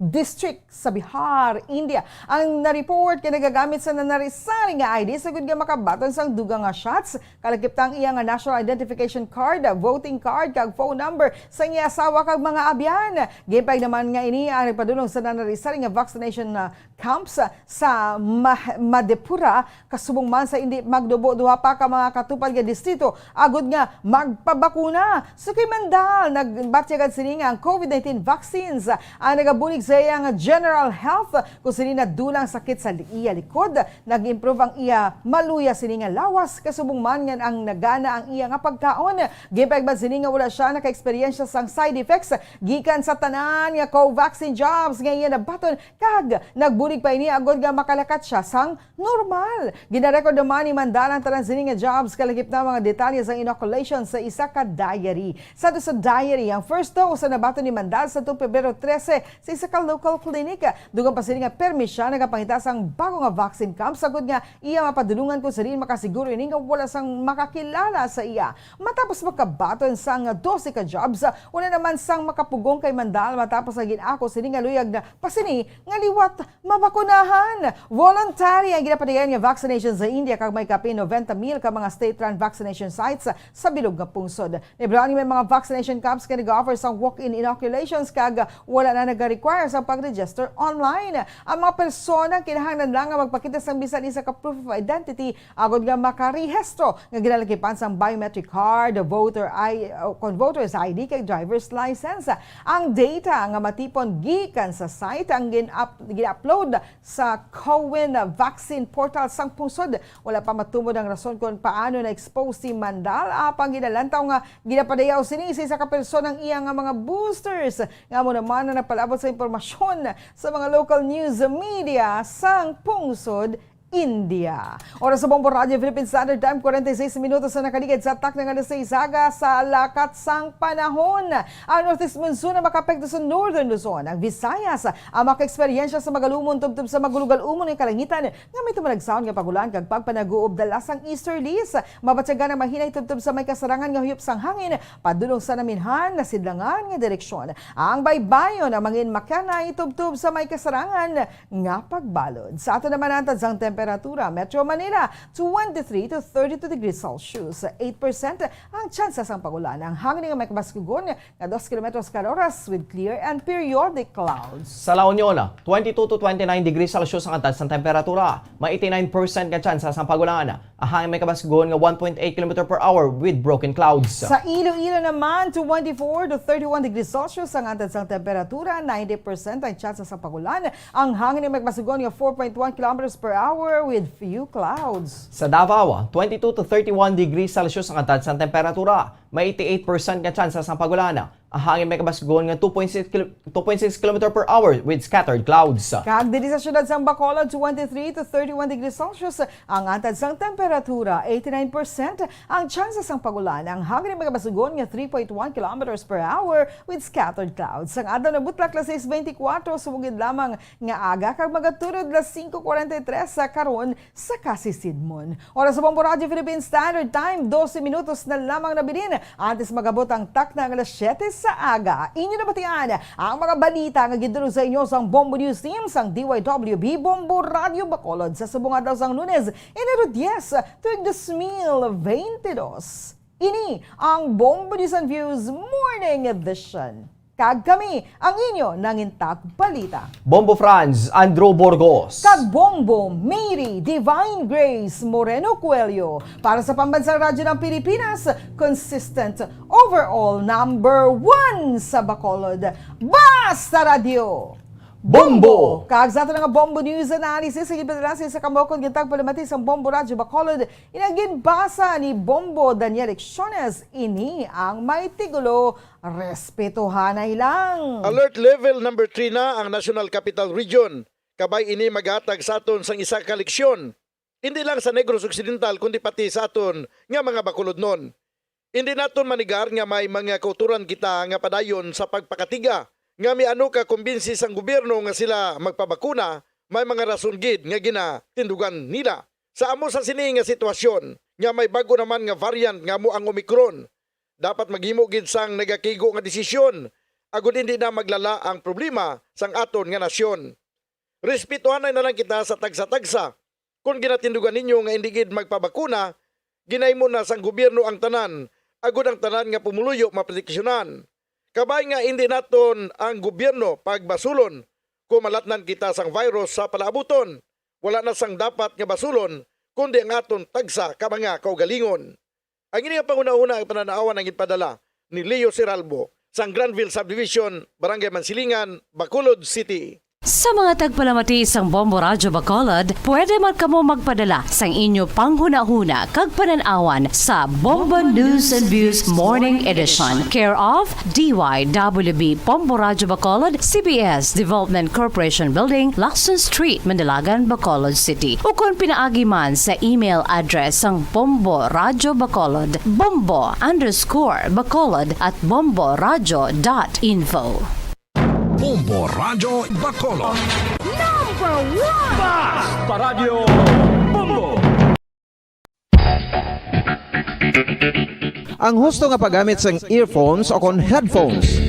District sa Bihar, India. Ang na-report kay nagagamit sa nanari-sari nga I D sugod nga makabaton sang dugang nga shots, kalakip ta ang iya nga national identification card, voting card, kag phone number sa iya asawa kag mga abyan. Ginpahayag naman nga ini ang nagpadulong sa nanari-sari nga vaccination, ah, camps sa Mah-, Madhepura, kasubong man sa indi magdubo duha pa ka mga katupad nga distrito agod nga magpabakuna. So kay Mandal, nagbatyagan sini nga ang COVID nineteen vaccines ang nagabulig sa iya nga general health, kung sini nadulang sakit sa li-, iya likod, nag-improve ang iya maluya sini nga lawas, kasubong man nga ang nagana ang iya nga pagkaon. Ginpahayag man sini nga wala siya naka-eksperyensya sang side effects gikan sa tanan nga Covaxin jobs nga iya nabaton, kag nagbulig pa ini agod nga makalakat siya sang normal. Ginarecord naman ni Mandal ang tanan sini nga jobs, kalakip na mga detalye sang inoculation sa isa ka diary. Sa to sa diary, ang first dose ang nabaton ni Mandal sa to Pebrero trese sa isa ka local clinic. Dugang pa sini nga permi sia nagapangita sang bago nga vaccine camp, sagod nga iya mapadulungan kung sa diin makasiguro ini nga wala sang makakilala sa iya. Matapos makabaton sang dose ka jobs, wala naman sang makapugong kay Mandal matapos nga gin-ako sini nga luyag na pa sini nga liwat mabakunahan. Voluntary ang ginapadayon nga vaccination sa India, kag may kapin noventa mil ka mga state-run vaccination sites sa bilog nga pungsod. Nibalahan nga may mga vaccination camps nga nag-offer sang walk-in inoculations kag wala na nag-require sa pag-register online. Ang mga persona kinahanglan lang nga magpakita sang bisan isa ka proof of identity agod nga makarehistro nga ginalagipan sang biometric card, voter I, o kon voter's I D kag driver's license. Ang data nga matipon gikan sa site ang gin-up-, gin-upload sa CoWIN vaccine portal sang pungsod. Wala pa matumod ang rason kon paano na-expose si Mandal, apang ginalantaw nga ginapadayaw sini sa isa ka personang iya nga mga boosters, nga amo naman ang nagpalabot sa impormasyon sa mga local news media sang pungsod India. Oras sa Bombo Radyo Philippine Standard Time, forty-six minutos na nakaligid sa takna nga alas sais aga sa lakat sang panahon. Ang northeast monsoon ang makaapekto sa Northern Luzon, ang Visayas, ang makaeksperyensya sa magalumon tubtob sa magulugal-umon nga kalangitan nga may tumalagsaon nga pag-ulan kag pagpanaguob dala sang easterlies. Mabatyagan ang mahinay tubtob sa may kasarangan nga huyop sang hangin padulong sa naminhan nasidlangan nga direksyon. Ang baybayon ang mangin makanay tubtob sa may kasarangan nga pagbalod. Sa ato naman ang tansang temperatura, Metro Manila, twenty-three to thirty-two degrees Celsius, eight percent ang tsansa sang pag-ulan. Ang hangin nga may kabaskugon nga dos kilometros kada oras with clear and periodic clouds. Sa La Union, twenty-two to twenty-nine degrees Celsius ang antas sang temperatura. May eighty-nine percent nga tsansa sang pag-ulan. Ang hangin may kabaskugon nga one point eight kilometer per hour with broken clouds. Sa Iloilo naman, twenty-four to thirty-one degrees Celsius ang antas sang temperatura, ninety percent ang tsansa sang pag-ulan. Ang hangin may kabaskugon nga four point one kilometers per hour with few clouds. Sa Davao, twenty-two to thirty-one degrees Celsius ang antas sang temperatura. May eighty-eight percent nga tsansa sang pag-ulan. Ang hangin may kabaskugon nga two point six kil-, two point six kilometer per hour with scattered clouds. Kag diri sa siyudad sang Bacolod, twenty-three to thirty-one degrees Celsius ang antas sang temperatura, eighty-nine percent ang tsansa sang pag-ulan. Ang hangin may kabaskugon nga three point one kilometers per hour with scattered clouds. Ang adlaw nabutlak, alas sais beintikwatro, sumugid lamang nga aga kag magaturod alas singko kuwarenta y tres sa karon sa kasisidmon. Oras sa Bombo Radyo Philippine Standard Time, dose minutos na lamang nabilin antes magabot ang takna nga alas siyete sa aga. Inyo nabatian ang mga balita nga gindulog sa inyo sang Bombo News Team sang D Y W B Bombo Radyo Bacolod sa subong adlaw sang Lunes, Enero diez, tuig dos mil beintidos. Ini ang Bombo News and Views Morning Edition. Kag kami, ang inyo nangintak balita. Bombo Franz, Andrew Burgos. Kag Bombo Mary Divine Grace Moreno Coelho. Para sa Pambansang Radyo ng Pilipinas, consistent overall number one sa Bacolod. Basta Radyo! Bombo! Kag sa ato nga Bombo News Analysis, ang ipadala sa isa ka mokon gintag palamati sa Bombo Radyo Bacolod, inagin basa ni Bombo Daniel Lecciones, ini ang may tigulo, Respetuhanay lang. Alert level number three na ang National Capital Region. Kabay ini maghatag sa aton sang isa ka leksyon, hindi lang sa Negros Occidental, kundi pati sa aton nga mga Bacolodnon. Hindi naton manigar nga may mga kauturan kita nga padayon sa pagpakatiga nga may ano ka kumbinsi sang gobyerno nga sila magpabakuna, may mga rason gid nga ginatindugan nila. Sa amo sa sini nga sitwasyon nga may bag-o naman nga variant nga amo ang Omicron, dapat maghimo gid sang nagakigo nga desisyon agud hindi na maglala ang problema sang aton nga nasyon. Respetuhanay na lang kita sa tagsa-tagsa. Kon ginatindugan ninyo nga hindi gid magpabakuna, ginahimo na sang gobyerno ang tanan, agud ang tanan nga pumuluyo maproteksyonan. Kabay nga hindi naton ang gobyerno pagbasulon kon malatnan kita sang virus sa palaabuton. Wala na sang dapat nga basulon, kundi ang aton tagsa ka mga kaugalingon. Ang ini nga panghunahuna ang panan-awan ang ginpadala ni Leo Seralbo sang Granville Subdivision, Barangay Mansilingan, Bacolod City. Sa mga tagpalamati sang Bombo Radyo Bacolod, pwede man kamo magpadala sang inyo panghunahuna kag panan-awan sa Bombo News and Views Morning Edition, care of D Y W B Bombo Radyo Bacolod, C B S Development Corporation Building, Lacson Street, Mandilagan, Bacolod City. Ukon pinaagi man sa email address sang Bombo Radyo Bacolod, bombo underscore bacolod at bomboradyo dot info. Bombo Radyo Bacolod. Number one! Basta Radyo Bombo! Ang husto nga paggamit sang earphones o kon headphones.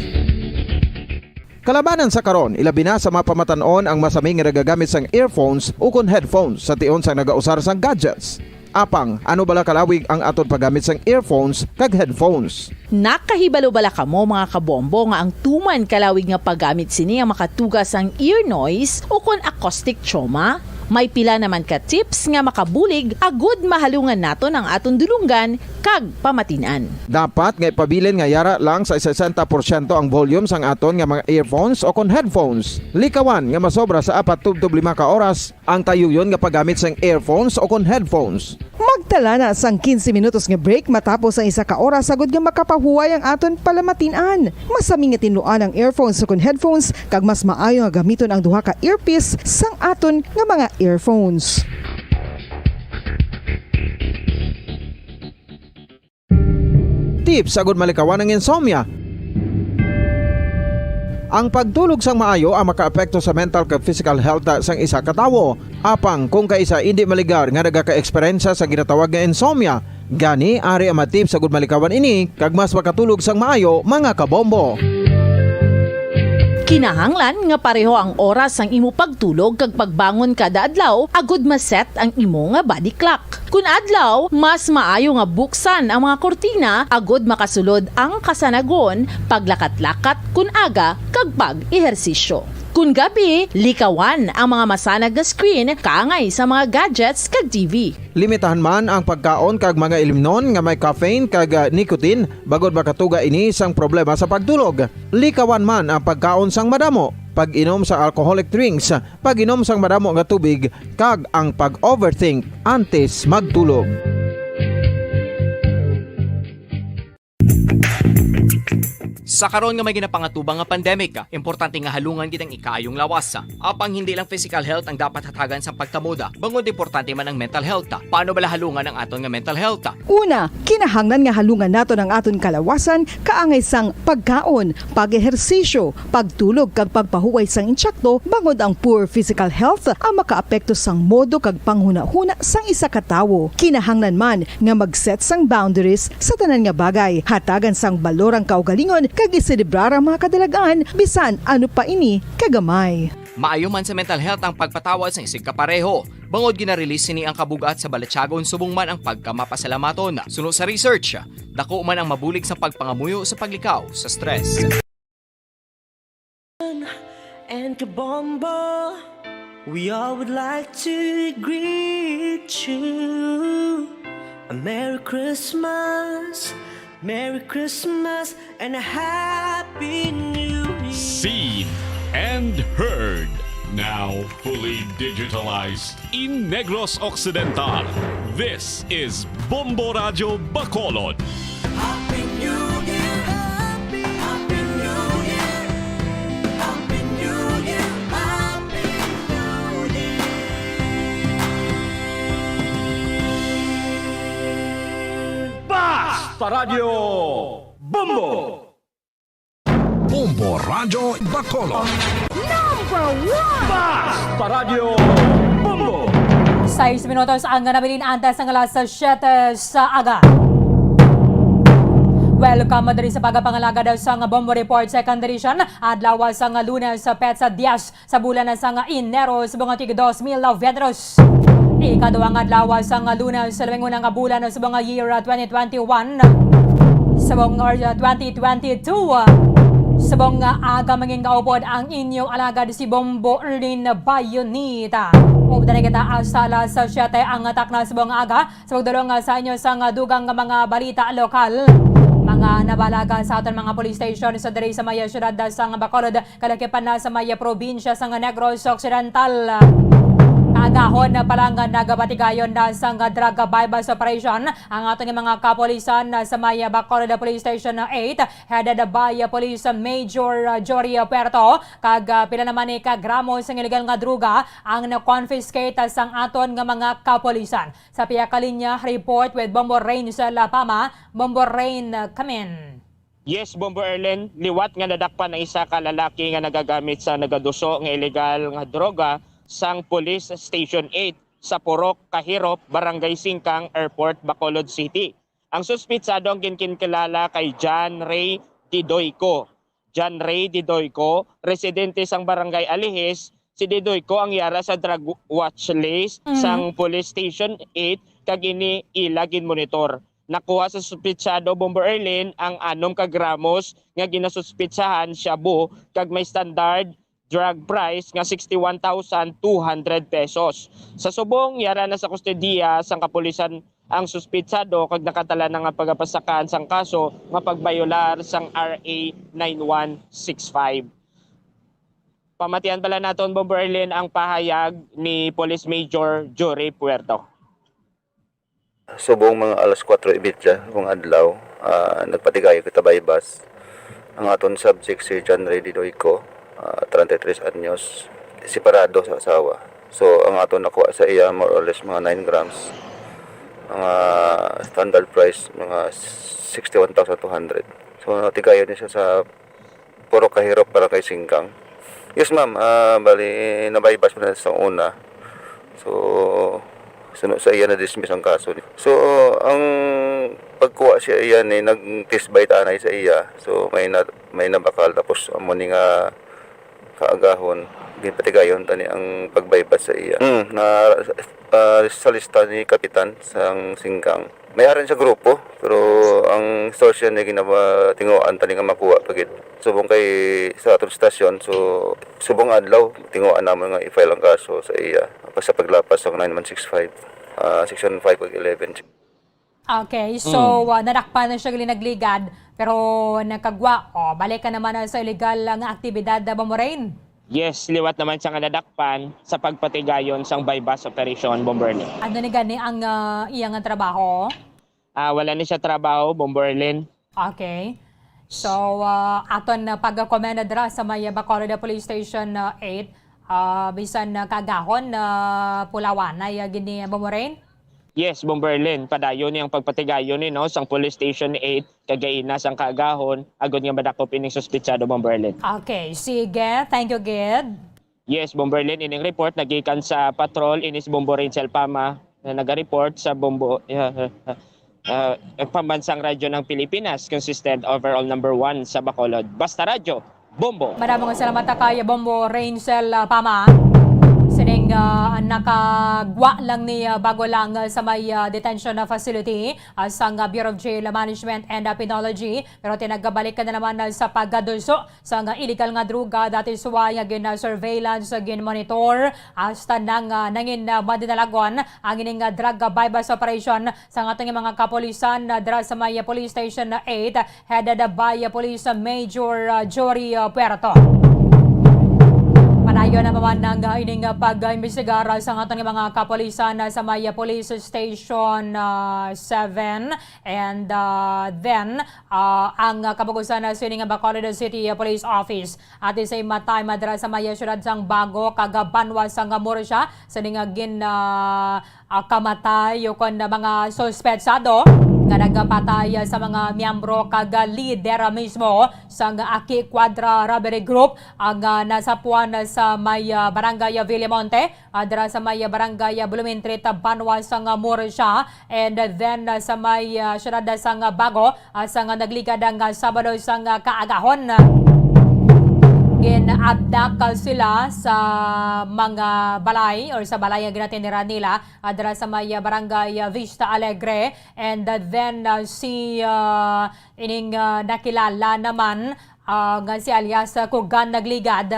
Kalabanan sa karon, ilabi na sa mga pamatan-on ang masami nga nagagamit sang earphones o kon headphones sa tion sang nagausar sang gadgets. Apang, ano bala kalawig ang aton paggamit sang earphones kag headphones? Nakahibalo bala kamo, mga kabombo, nga ang tuman kalawig nga paggamit sini ang makatuga sang ear noise o kon acoustic trauma? May pila naman ka tips nga makabulig agud mahalungan naton ang aton dulonggan kag pamatin-an. Dapat nga ipabilin nga yara lang sa sesenta porsyento ang volume sang aton nga mga earphones o kon headphones. Likawan nga masobra sa apat tubtob lima ka oras ang tayuyon nga paggamit sang earphones o kon headphones. Magtala na sang quince minutos nga break matapos ang isa ka oras agud nga makapahuway ang aton palamatin-an. Masami nga tinluan ang earphones o kon headphones, kag mas maayo nga gamiton ang duha ka earpiece sang aton nga mga earphones. Tips agud malikawan ang insomnia. Ang pagtulog sang maayo ang makaapekto sa mental kag physical health sang isa ka tawo. Apang kung kaisa indi maligar nga nagaka-eksperyensya sa ginatawag nga insomnia, gani ari ang mga tips agud malikawan ini kag mas makatulog sang maayo, mga kabombo. Kinahanglan nga pareho ang oras sang imo pagtulog kag pagbangon kada adlaw agud ma-set ang imo nga body clock. Kun adlaw, mas maayo nga buksan ang mga kurtina agud makasulod ang kasanagon, paglakat-lakat kun aga, kag pag-ehersisyo. Kun gabi, likawan ang mga masanag nga screen kaangay sa mga gadgets kag T V. Limitahan man ang pagkaon kag mga ilimnon nga may caffeine kag, ah, nicotine, bangod makatuga ini sang problema sa pagtulog. Likawan man ang pagkaon sang madamo, pag-inom sa alcoholic drinks, pag-inom sang madamo nga tubig, kag ang pag-overthink antes magtulog. Sa karon nga may ginapangatubang nga pandemic, importante nga halungan gid ang ikaayong lawas. Apang hindi lang physical health ang dapat hatagan sa pagtamod, bangod importante man ang mental health. Paano bala halungan ang aton nga mental health? Una, kinahanglan nga halungan naton ang aton kalawasan kaangay sang pagkaon, pag-ehersisyo, pagtulog kag pagpahuway sang insakto, bangod ang poor physical health ang makaapekto sang modo kag panghunahuna sang isa ka tawo. Kinahanglan man nga mag-set sang boundaries sa tanan nga bagay, hatagan sang balor ang kaugalingon kag iselebrar ang mga kadalag-an, bisan ano pa ini kagamay. Maayo man sa mental health ang pagpatawad sang isigkapareho, bangod gina-release sini ang kabug-at sa balatyagon subong man ang pagkamapasalamaton. Suno sa research, dako man ang mabulig sa pagpangamuyo sa paglikaw sa stress. And Kabombo, we all would like to greet you a Merry Christmas, Merry Christmas, and a Happy New Year. Seen and heard, now fully digitalized in Negros Occidental. This is Bombo Radyo Bacolod. Happy New Year! Happy, Happy New Year! Happy New Year! Happy New Year! Basta Radyo Bombo! Bombo Radyo Bacolod. Number one! Basta Radyo Bombo! Sais minutos ang nabilin antes sang alas siyete sa aga. Welcome diri sa pagpangalagad sang Bombo Report Second Edition, adlaw sang Lunes, petsa diyes sa bulan sang Enero subong nga tig dos mil veintitrés. Ikaduhang adlaw sang Lunes sa labing una nga bulan subong nga year twenty twenty-one. Subong nga twenty twenty-two. Subong nga aga mangin kaupod ang inyo alagad si Bombo Erlin Bayonita. Updan na kita hasta alas siyete ang takna subong nga aga. Sa pagdulong, ah, sa inyo sang, ah, dugang nga mga balita lokal, mga nabalaga sa aton mga police station sa diri sa may, ah, siyudad, ah, sang Bacolod, kalakipan na sa may, ah, probinsya sang Negros Occidental. Kaagahon na pa lang, ah, nagabatigayon na sang, ah, drug buy-bust operation ang aton nga mga kapulisan, ah, sa may, ah, Bacolod Police Station eight, headed by, ah, Police Major, ah, Jory Puerto, kag, ah, pila naman ni ka gramo sang illegal nga droga ang na-confiscate, ah, sang aton nga mga kapulisan. Sa pihak ka linya, report with Bombo Rain sa La Pama, Bombo Rain, uh, come in. Yes, Bombo Erlen, liwat nga nadakpan ang isa ka lalaki nga nagagamit sa nagaduso nga iligal nga droga sang Police Station eight sa Purok Kahirop, Barangay Singkang, Airport, Bacolod City. Ang suspitsado ang ginkinkilala kay John Ray Didoico. John Ray Didoico, residente sang Barangay Alihis, si Didoico ang yara sa drug watch list Mhm. sang Police Station eight kag ini ila ginmonitor. Nakuha sa suspitsado, Bombo Erlin, ang anom ka gramos nga ginasuspitsahan shabu kag may standard drug price nga sixty-one thousand two hundred pesos. Sa subong, yara na sa kustodiya sang kapulisan ang suspitsado kag nakatala na nga pagapasakaan sang kaso nga pagbayolar sang R A nine one six five. Pamatian pala naton, Bombo Erlin, ang pahayag ni Police Major Jory Puerto. Subong mga alas kuwatro y medya kung adlaw, ah, nagpatigayon kita by bus. Ang aton subject si John Ray Didoico, ah, treinta y tres anyos, separado sa asawa. So, ang aton nakuha sa iya, more or less, mga nine grams. Mga standard price, mga sixty-one thousand two hundred. So, natigayon niya siya sa Purok Kahirop, Barangay Singkang. Yes, ma'am. Ah, bali, nabaybas mo na sa una. So, suno sa iya, na-dismiss ang kaso. So, ang pagkuha siya iya ni, nag-test by tanay sa iya. So, may na, may nabakal. Tapos, amo ni nga kaagahon, ginpatigayon tani ang pagbaybas sa iya. Mm, na, ah, sa lista ni Kapitan sang Singkang. May aran sa grupo, pero ang istorya ni ginawa, tinguhaan tani nga makuha pa gid. Subong kay sa aton stasyon, so subong adlaw, tinguhaan namon nga i-file ang kaso sa iya, pa sa paglapas sa nine one six five, ah, section five kag eleven. Okay, so, Mm. ah, nadakpan na siya gali nagligad, pero nakagwa. Oh, balik ka naman na sa illegal nga aktibidad, ah, Bombo Rain. Yes, liwat naman siya nga nadakpan sa pagpatigayon sang buy-bust operation, Bombo Erlin. Ano ni gani ang, ah, iya nga trabaho? Ah, wala ni siya trabaho, Bombo Erlin. Okay. So, ah, aton na pag-commend dira sa may Bacolod Police Station, ah, eight. Ah, bisan, ah, kaagahon, ah, pulawanay, ah, gid ni Bombo Rain? Yes, Bombo Erlin. Padayon ni ang pagpatigayon ni, no, sang Police Station eight, kag gaina sang kaagahon, agod nga madakop ining suspitsado, Bombo Erlin. Okay, sige. Thank you, gid. Yes, Bombo Erlin, ining report nagikan sa patrol, ini si Bombo Rain Selpama, na naga-report sa Bombo, uh, uh, uh, uh, Pambansang Radyo ng Pilipinas, consistent overall number one sa Bacolod. Basta Radyo, Bombo! Madamo nga salamat kay Bombo Rainsel, ah, Pama. Sining, ah, nakagwa lang ni, ah, bago lang, ah, sa may, ah, detention na facility, ah, sang, ah, Bureau of Jail Management and, ah, Penology. Pero tinagbalik na naman, ah, sa pagkaduso sang, ah, illegal nga droga. That is why nga gin-surveillance, ah, gin-monitor, hasta nang, ah, nangin, ah, madinalagon ang ining, ah, drug, ah, buy-bust operation sang aton nga mga kapulisan, ah, dira sa may, ah, Police Station, ah, eight, headed by, ah, Police, ah, Major, ah, Jory, ah, Puerto. Padayon na naman ang, ah, ining, ah, pag-imbestigar, ah, sang aton nga mga kapulisan, ah, sa may, ah, Police Station, ah, seven, and, ah, then, ah, ang, ah, kabug-usan na sini nga Bacolod City, ah, Police Office. At the same time, madra sa may, ah, siyudad sang Bago, kag, ah, banwa sang, ah, Murcia, sini nga gin, ah, ah, kamatay o kon mga suspetsado nga nagpatay, ah, sa mga miyembro kag, ah, lider, ah, mismo sang Aki Quadra Robbery Group ang, ah, nasapuan sa may, ah, Barangay Villamonte, ah, dira sa may, ah, Barangay, ah, Blumentritt, ah, banwa sang, ah, Murcia, and, ah, then, ah, sa may, ah, siyudad, ah, sang, ah, Bago, ah, sang, ah, nagligad ang, ah, Sabado sang, ah, kaagahon. Gin-abduct, ah, sila sa mga balay or sa balay nga ginatiniran nila, ah, dira sa may, ah, Barangay, ah, Vista Alegre, and, ah, then, ah, si, ah, ining, ah, nakilala naman, ah, nga si alias, ah, Kugan Nagligad.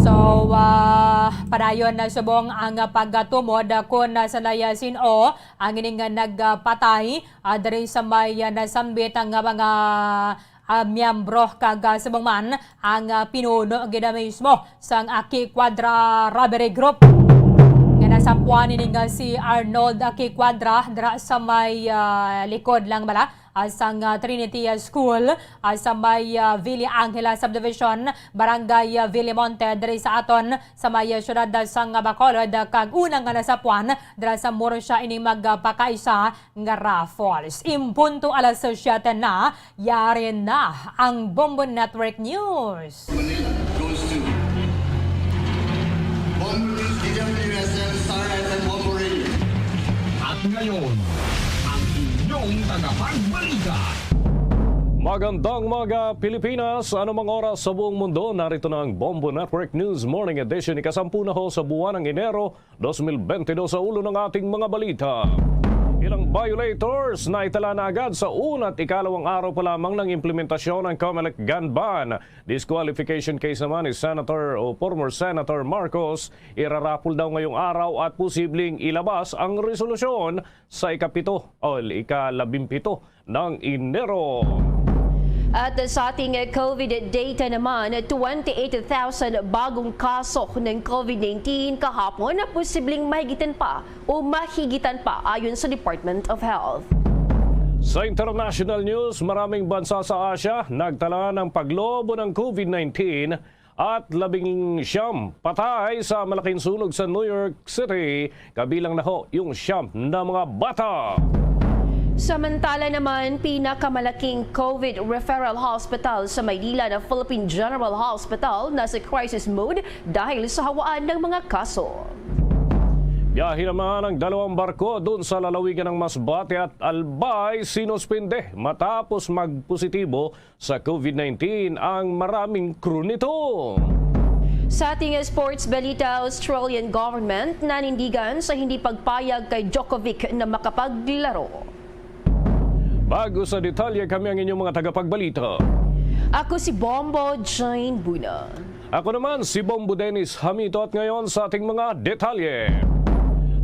So, ah, padayon na subong ang, ah, pagkatumod, ah, kun, ah, sanay, ah, sin-o ang ining, ah, nagpatay, ah, diri sa may, ah, nasambit ang, ah, mga, ah, miyembro kag, ah, subong man ang, ah, pinuno gid mismo sang Aki Quadra Robbery Group nga Sapuan ini nga si Arnold Aki Cuadra dira sa may, ah, likod lang bala, ah, sang, ah, Trinity, ah, School, ah, sa may, ah, Villa Angela Subdivision, Barangay, ah, Villamonte, diri sa aton sa may, ah, siyudad, ah, sang Bacolod, ah, kag una nga nasapuan dira sa Murcia ining magpakaisa nga raffles. In punto alas siyete na, yari na ang Bombo Network News. Manila goes to Bombo News, D W S M, Star F M, Bombo Radio. At ngayon, ang inyong tagapagbalita. Magandang umaga, Pilipinas. Anumang oras sa buong mundo, narito na ang Bombo Network News Morning Edition. Ikasampu na ho sa buwan ng Enero, dos mil bentidós sa ulo ng ating mga balita. Ilang violators na itala na agad sa una at ikalawang araw pa lamang ng implementasyon ng Comelec gun ban. Disqualification case naman ni Senator o former Senator Marcos, irarapol daw ngayong araw at posibleng ilabas ang resolusyon sa ikapito o ikalabimpito ng Enero. At sa ating COVID data naman, twenty-eight thousand bagong kaso ng COVID nineteen kahapon na posibleng mahigitan pa o mahigitan pa ayon sa Department of Health. Sa international news, maraming bansa sa Asia nagtala ng paglobo ng COVID nineteen at labing siyam patay sa malaking sunog sa New York City, kabilang na ho yung siyam na mga bata. Samantala naman, pinakamalaking COVID referral hospital sa Maynila na Philippine General Hospital nasa crisis mode dahil sa hawaan ng mga kaso. Biyahe naman ang dalawang barko doon sa lalawigan ng Masbate at Albay, sinuspinde matapos magpositibo sa COVID nineteen ang maraming crew nito. Sa ating sports balita, Australian government nanindigan sa hindi pagpayag kay Djokovic na makapaglaro. Bago sa detalye, kami ang inyong mga tagapagbalita. Ako si Bombo Jane Buna. Ako naman si Bombo Dennis Hamito at ngayon sa ating mga detalye.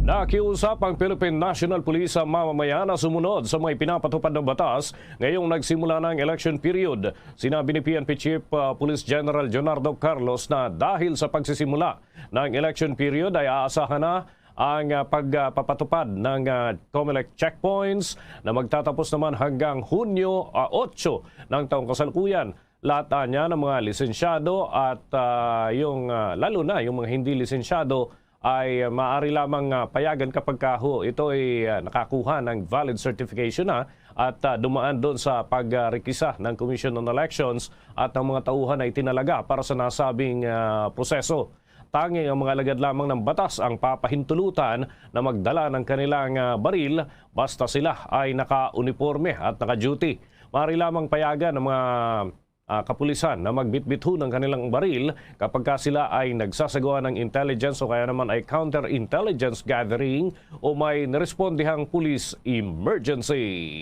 Nakiusap ang Philippine National Police sa mamamayan na sumunod sa mga ipinapatupad na batas ngayong nagsimula na ang election period. Sinabi ni P N P Chief, ah, Police General Leonardo Carlos na dahil sa pagsisimula ng election period ay aasahan na ang, ah, pagpapatupad ng, ah, Comelec checkpoints na magtatapos naman hanggang Hunyo, ah, otso ng taong kasalukuyan. Lahat anya ng mga lisensyado at, ah, yung, ah, lalo na yung mga hindi lisensyado ay maaari lamang, ah, payagan kapag ka ho ito ay, ah, nakakuha ng valid certification na at, ah, dumaan doon sa pagrekisa ng Commission on Elections at ang mga tauhan ay tinalaga para sa nasabing, ah, proseso. Tanging ang mga alagad lamang ng batas ang papahintulutan na magdala ng kanilang, ah, baril basta sila ay naka-uniforme at naka-duty. Maaari lamang payagan ng mga, ah, kapulisan na magbitbit ho ng kanilang baril kapag ka sila ay nagsasagawa ng intelligence o kaya naman ay counter-intelligence gathering o may narespondihang police emergency.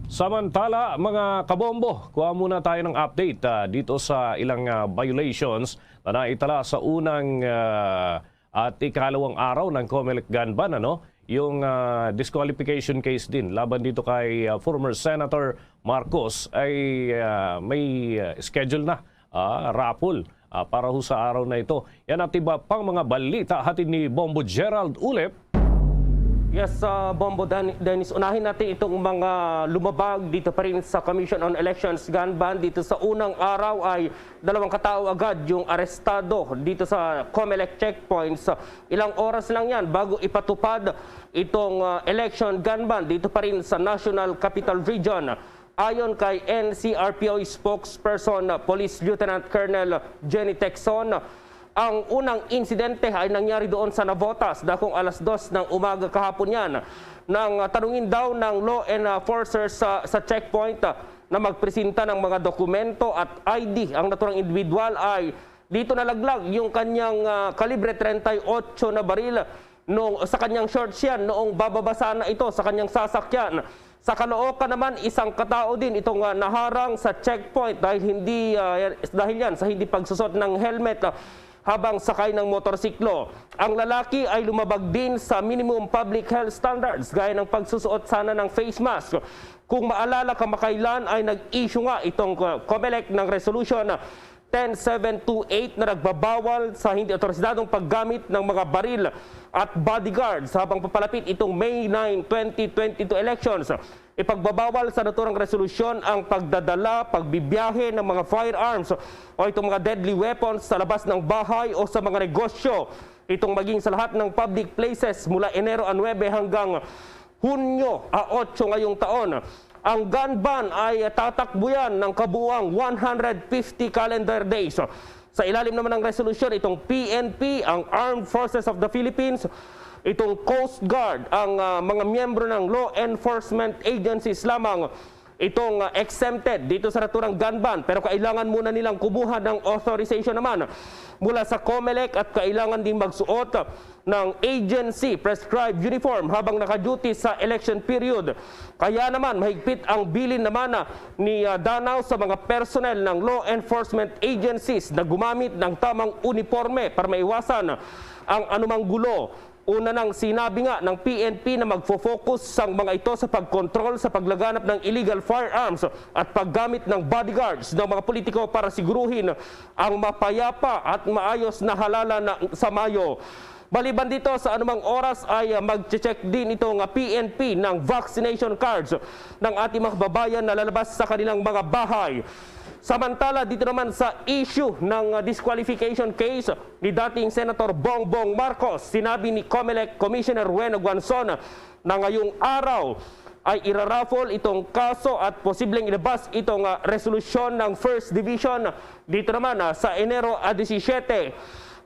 Samantala, mga kabombo, kuha muna tayo ng update, ah, dito sa ilang, ah, violations na naitala sa unang, ah, at ikalawang araw ng Comelec gun ban, ano? Yung, ah, disqualification case din laban dito kay, ah, former Senator Marcos ay, ah, may, ah, schedule na, ah, raffle, ah, para ho sa araw na ito. Yan at iba pang mga balita hatid ni Bombo Gerald Ulep. Yes, ah, Bombo Dan-, Dennis, unahin natin itong mga lumabag dito pa rin sa Commission on Elections gun ban. Dito sa unang araw ay dalawang katao agad yung arestado dito sa Comelec checkpoints. Ilang oras lang yan bago ipatupad itong, ah, election gun ban dito pa rin sa National Capital Region. Ayon kay N C R P O spokesperson, Police Lieutenant Colonel Jenny Tecson, ang unang insidente ay nangyari doon sa Navotas, dakong alas dos ng umaga kahapon yan. Nang, ah, tanungin daw ng law enforcers sa, sa checkpoint, ah, na magpresenta ng mga dokumento at I D ang naturang individual, ay dito nalaglag yung kanyang, ah, kalibre treinta y ocho na baril nung sa kanyang shorts yan, noong bababa sana ito sa kanyang sasakyan. Sa Caloocan naman, isang katao din itong, ah, naharang sa checkpoint dahil hindi, ah, dahil yan sa hindi pagsusot ng helmet, ah, habang sakay ng motorsiklo. Ang lalaki ay lumabag din sa minimum public health standards gaya ng pagsusuot sana ng face mask. Kung maalala, kamakailan ay nag-issue nga itong, ah, Comelec ng resolution, ah, ten seven two eight na nagbabawal sa hindi otorisadong paggamit ng mga baril at bodyguards habang papalapit itong May nine, twenty twenty-two elections. Ipagbabawal sa naturang resolusyon ang pagdadala, pagbibiyahe ng mga firearms o itong mga deadly weapons sa labas ng bahay o sa mga negosyo. Itong maging sa lahat ng public places mula Enero a nuebe hanggang Hunyo a otso ngayong taon. Ang gun ban ay tatakbuyan ng kabuang one hundred fifty calendar days. Sa ilalim naman ng resolusyon, itong P N P, ang Armed Forces of the Philippines, itong Coast Guard, ang, ah, mga miyembro ng law enforcement agencies lamang itong, ah, exempted dito sa naturang gun ban, pero kailangan muna nilang kumuha ng authorization naman mula sa COMELEC at kailangan din magsuot ng agency prescribed uniform habang naka-duty sa election period. Kaya naman, mahigpit ang bilin naman, ah, ni, ah, Danao sa mga personnel ng law enforcement agencies na gumamit ng tamang uniforme para maiwasan ang anumang gulo. Una nang sinabi nga ng P N P na magfo-focus sang mga ito sa pagkontrol sa paglaganap ng illegal firearms at paggamit ng bodyguards ng mga politiko para siguruhin ang mapayapa at maayos na halalan na sa Mayo. Maliban dito, sa anumang oras ay, ah, magche-check din itong, ah, P N P ng vaccination cards ng ating mga kababayan na lalabas sa kanilang mga bahay. Samantala, dito naman sa issue ng, ah, disqualification case ni dating Senator Bongbong Marcos, sinabi ni COMELEC Commissioner Rowena Guanzon na ngayong araw ay iraraffle itong kaso at posibleng ilabas itong, ah, resolusyon ng First Division dito naman, ah, sa Enero a disisyete.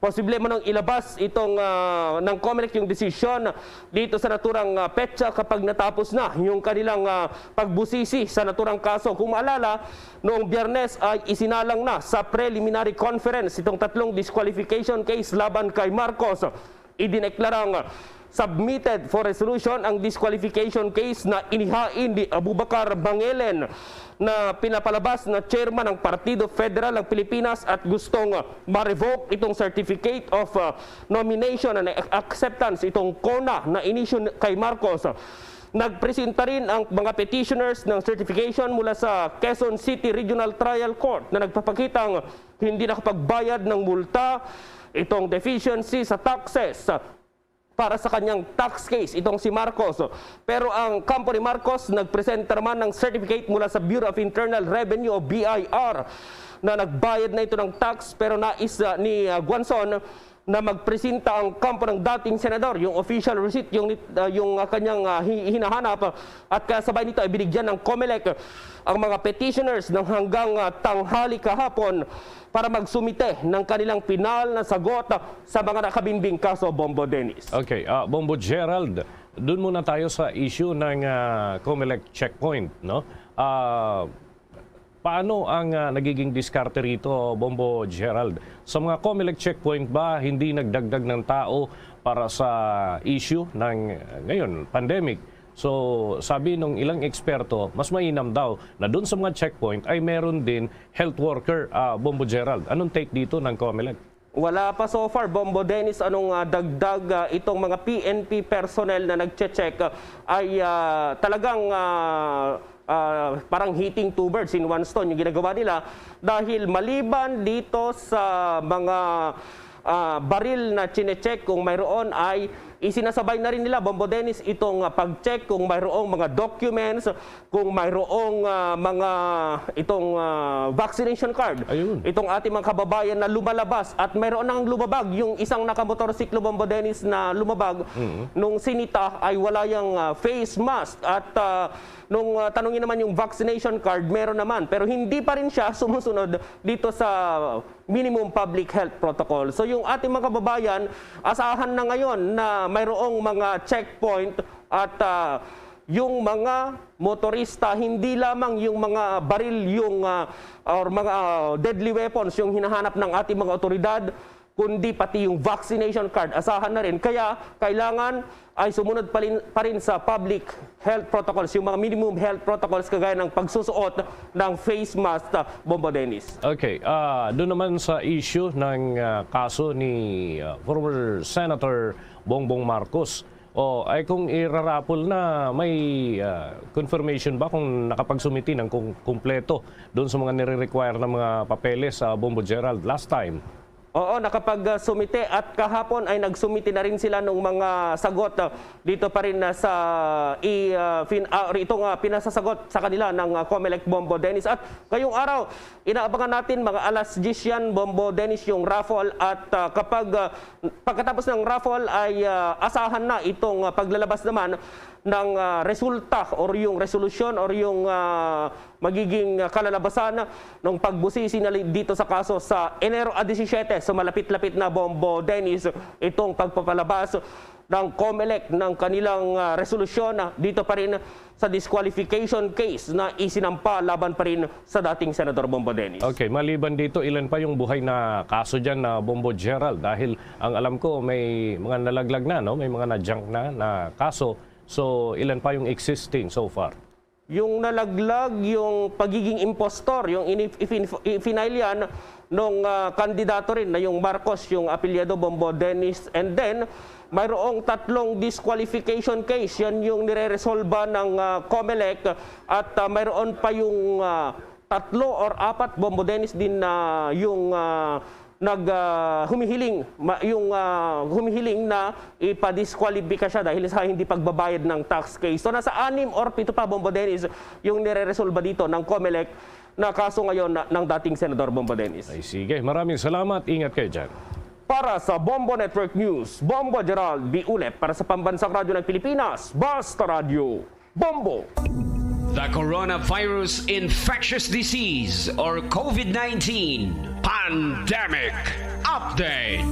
Posible man ang ilabas itong, ah, ng COMELEC yung desisyon dito sa naturang, ah, petsa kapag natapos na yung kanilang, ah, pagbusisi sa naturang kaso. Kung maalala, noong Biyernes ay isinalang na sa preliminary conference itong tatlong disqualification case laban kay Marcos. Idineklarang submitted for resolution ang disqualification case na inihain ni Abubacar Mangelen na pinapalabas na chairman ng Partido Federal ng Pilipinas at gustong ma-revoke itong certificate of, uh, nomination and ac-, acceptance itong CONA na inisyu kay Marcos. Nagpresenta rin ang mga petitioners ng certification mula sa Quezon City Regional Trial Court na nagpapakitang hindi nakapagbayad ng multa, itong deficiency sa taxes para sa kanyang tax case itong si Marcos. Pero ang kampo ni Marcos nagpresenta naman ng certificate mula sa Bureau of Internal Revenue o B I R na nagbayad na ito ng tax, pero nais, ah, ni, ah, Guanzon na magpresenta ang kampo ng dating senador, yung official receipt, yung, ah, yung, ah, kanyang, ah, hi-, hinahanap, at kasabay nito ay binigyan ng COMELEC ang mga petitioners ng hanggang, ah, tanghali kahapon para magsumite ng kanilang pinal na sagot sa mga nakabinbing kaso, Bombo Dennis. Okay, ah, Bombo Gerald, doon muna tayo sa issue ng, ah, COMELEC checkpoint, no? Ah, paano ang, ah, nagiging diskarte rito, Bombo Gerald? Sa mga COMELEC checkpoint ba, hindi nagdagdag ng tao para sa issue ng, ah, ngayon, pandemic? So, sabi nung ilang eksperto, mas mainam daw na doon sa mga checkpoint ay meron din health worker, ah, Bombo Gerald. Anong take dito ng COMELEC? Wala pa so far, Bombo Dennis, anong, ah, dagdag, ah, itong mga P N P personnel na nagche-check, ah, ay, ah, talagang, ah, ah, parang hitting two birds in one stone yung ginagawa nila, dahil maliban dito sa mga, ah, baril na chinecheck kung mayroon, ay isinasabay na rin nila, Bombo Dennis, itong, ah, pag-check kung mayroong mga documents, kung mayroong, ah, mga, itong, ah, vaccination card. Ayun. Itong ating mga kababayan na lumalabas at mayroon nang lumabag, yung isang nakamotorsiklo, Bombo Dennis, na lumabag, mm, nung sinita ay wala yang, ah, face mask at, ah, nung, ah, tanungin naman yung vaccination card, meron naman. Pero hindi pa rin siya sumusunod dito sa minimum public health protocol. So yung ating mga kababayan, asahan na ngayon na mayroong mga checkpoint at, ah, yung mga motorista, hindi lamang yung mga baril, yung, ah, or mga, ah, deadly weapons yung hinahanap ng ating mga otoridad, kundi pati yung vaccination card, asahan na rin. Kaya kailangan ay sumunod pa rin, pa rin sa public health protocols, yung mga minimum health protocols kagaya ng pagsusuot ng face mask, ah, Bombo Dennis. Okay, ah, doon naman sa issue ng, ah, kaso ni, ah, former Senator Bongbong Marcos. Oh, ay kung irarapol na, may, ah, confirmation ba kung nakapagsumiti ng kung kumpleto doon sa mga nire-require ng mga papeles sa Bombo Gerald last time? Oo, nakapag-sumite at kahapon ay nagsumite na rin sila ng mga sagot, ah, dito pa rin, ah, sa i-, ah, fin-, ah, itong, ah, pinasasagot sa kanila ng, ah, Comelec, Bombo Dennis. At ngayong araw, inaabangan natin mga alas diyes yan, Bombo Dennis, yung raffle at, ah, kapag, ah, pagkatapos ng raffle ay, ah, asahan na itong, ah, paglalabas naman ng, ah, resulta or yung resolusyon or yung, ah, magiging, ah, kalalabasan ng pagbusisi na li-, dito sa kaso sa Enero a disisyete. So, malapit-lapit na, Bombo Dennis, itong pagpapalabas ng Comelec ng kanilang, ah, resolusyon, ah, dito pa rin sa disqualification case na isinampa laban pa rin sa dating Senador Bombo Dennis. Okay, maliban dito, ilan pa yung buhay na kaso dyan na Bombo Gerald? Dahil ang alam ko, may mga nalaglag na, no? May mga na-junk na, na kaso. So, ilan pa yung existing so far? Yung nalaglag, yung pagiging impostor, yung ini-, ifin-, i-file yan nung, ah, kandidato rin na yung Marcos, yung apelyido Bombo Dennis. And then, mayroong tatlong disqualification case. Yan yung nire-resolba ng, ah, Comelec. At, ah, mayroon pa yung, ah, tatlo or apat, Bombo Dennis, din na yung, ah, nag, ah, humihiling, ma-, yung, ah, humihiling na ipadiskwalipika siya dahil sa hindi pagbabayad ng tax case. So, nasa anim or pito pa, Bombo Dennis, yung nire-resolba dito ng Comelec na kaso ngayon na, ng dating Senador Bombo Dennis. Ay, sige. Maraming salamat. Ingat kayo dyan. Para sa Bombo Network News, Bombo Gerald B. Ulep para sa Pambansang Radyo ng Pilipinas, Basta Radyo, Bombo. The coronavirus infectious disease or COVID nineteen pandemic update.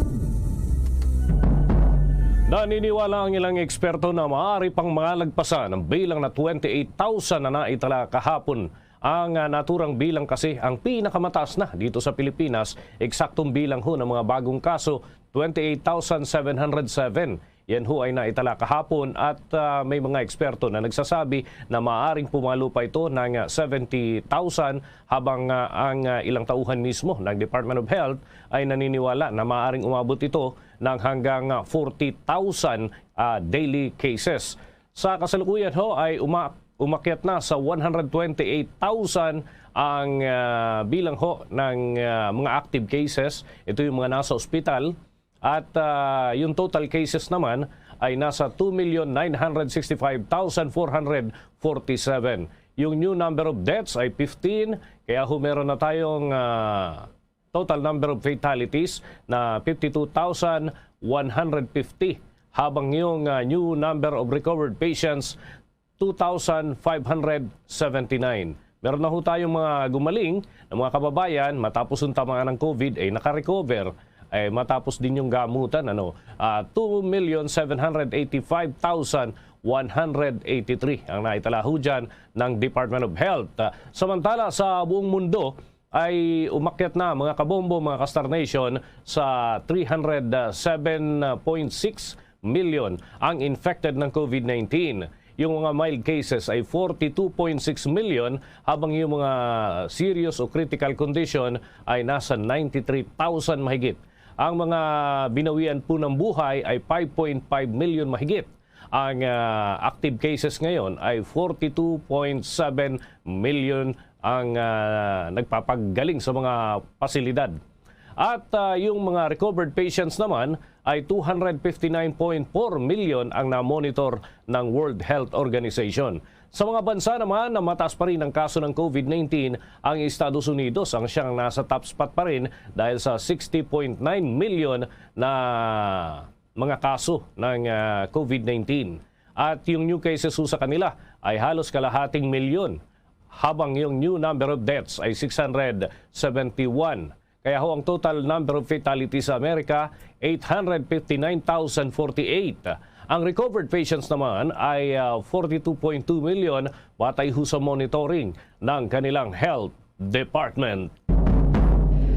Naniniwala ang ilang eksperto na maaari pang malagpasan ang bilang na twenty-eight thousand na naitala kahapon. Ang, ah, naturang bilang kasi ang pinakamataas na dito sa Pilipinas. Eksaktong bilang ho ng mga bagong kaso, twenty-eight thousand seven hundred seven. Yan ho ay naitala kahapon at, ah, may mga eksperto na nagsasabi na maaaring pumalo pa ito ng, ah, seventy thousand, habang, ah, ang, ah, ilang tauhan mismo ng Department of Health ay naniniwala na maaaring umabot ito ng hanggang, ah, forty thousand, ah, daily cases. Sa kasalukuyan ho ay uma-, umakyat na sa one hundred twenty-eight thousand ang, ah, bilang ho ng, ah, mga active cases. Ito yung mga nasa ospital. At, ah, yung total cases naman ay nasa two million nine hundred sixty-five thousand four hundred forty-seven. Yung new number of deaths ay fifteen, kaya ho meron na tayong, ah, total number of fatalities na fifty-two thousand one hundred fifty, habang yung, ah, new number of recovered patients, two thousand five hundred seventy-nine. Meron na ho tayong mga gumaling na mga kababayan matapos yung tamaan ng COVID ay nakarecover, ay matapos din yung gamutan, ano, ah, two million seven hundred eighty-five thousand one hundred eighty-three ang naitala ho dyan ng Department of Health. Ah, samantala, sa buong mundo ay umakyat na, mga kabombo, mga ka-Star Nation, sa three hundred seven point six million ang infected ng COVID nineteen. Yung mga mild cases ay forty-two point six million, habang yung mga serious o critical condition ay nasa ninety-three thousand mahigit. Ang mga binawian po ng buhay ay five point five million mahigit. Ang, ah, active cases ngayon ay forty-two point seven million ang, ah, nagpapagaling sa mga pasilidad. At, ah, yung mga recovered patients naman ay two hundred fifty-nine point four million ang na-monitor ng World Health Organization. Sa mga bansa naman na mataas pa rin ang kaso ng COVID nineteen, ang Estados Unidos ang siyang nasa top spot pa rin dahil sa sixty point nine million na mga kaso ng, ah, COVID nineteen. At yung new cases ho sa kanila ay halos kalahating milyon, habang yung new number of deaths ay six hundred seventy-one. Kaya ho, ang total number of fatalities sa Amerika, eight hundred fifty-nine thousand forty-eight. Ang recovered patients naman ay, ah, forty-two point two million, batay ho sa monitoring ng kanilang health department.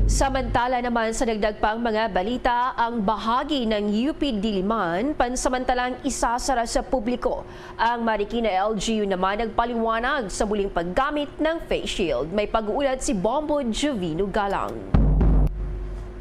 Samantala naman, sa dagdag pang mga balita, ang bahagi ng U P Diliman pansamantalang isasara sa publiko. Ang Marikina L G U naman nagpaliwanag sa muling paggamit ng face shield. May pag-uulat si Bombo Jovino Galang.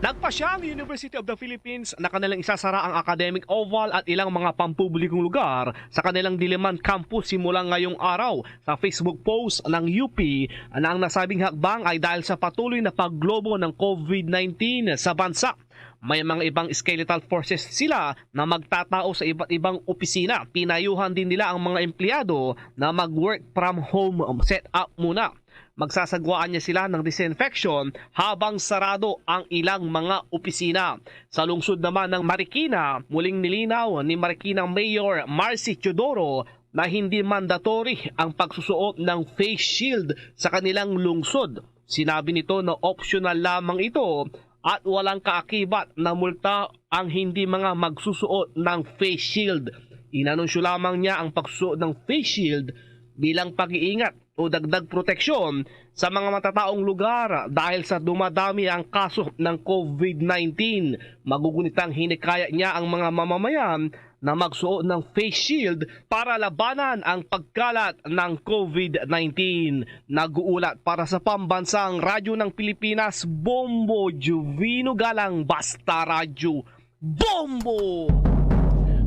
Nagpasya ang University of the Philippines na kanilang isasara ang Academic Oval at ilang mga pampublikong lugar sa kanilang Diliman campus simula ngayong araw. Sa Facebook post ng U P na ang nasabing hakbang ay dahil sa patuloy na paglobo ng COVID nineteen sa bansa. May mga ibang skeletal forces sila na magtatao sa iba't ibang opisina. Pinayuhan din nila ang mga empleyado na mag-work from home setup muna. Magsasagwaan niya sila ng disinfection habang sarado ang ilang mga opisina. Sa lungsod naman ng Marikina, muling nilinaw ni Marikina Mayor Marcy Teodoro na hindi mandatory ang pagsusuot ng face shield sa kanilang lungsod. Sinabi nito na optional lamang ito at walang kaakibat na multa ang hindi mga magsusuot ng face shield. Inanunsyo lamang niya ang pagsusuot ng face shield bilang pag-iingat o dagdag proteksyon sa mga matataong lugar dahil sa dumadami ang kaso ng COVID nineteen. Magugunitang hinikayat niya ang mga mamamayan na magsuot ng face shield para labanan ang pagkalat ng COVID nineteen. Nag-uulat para sa Pambansang Radyo ng Pilipinas, Bombo Juvino Galang, Basta Radyo, Bombo!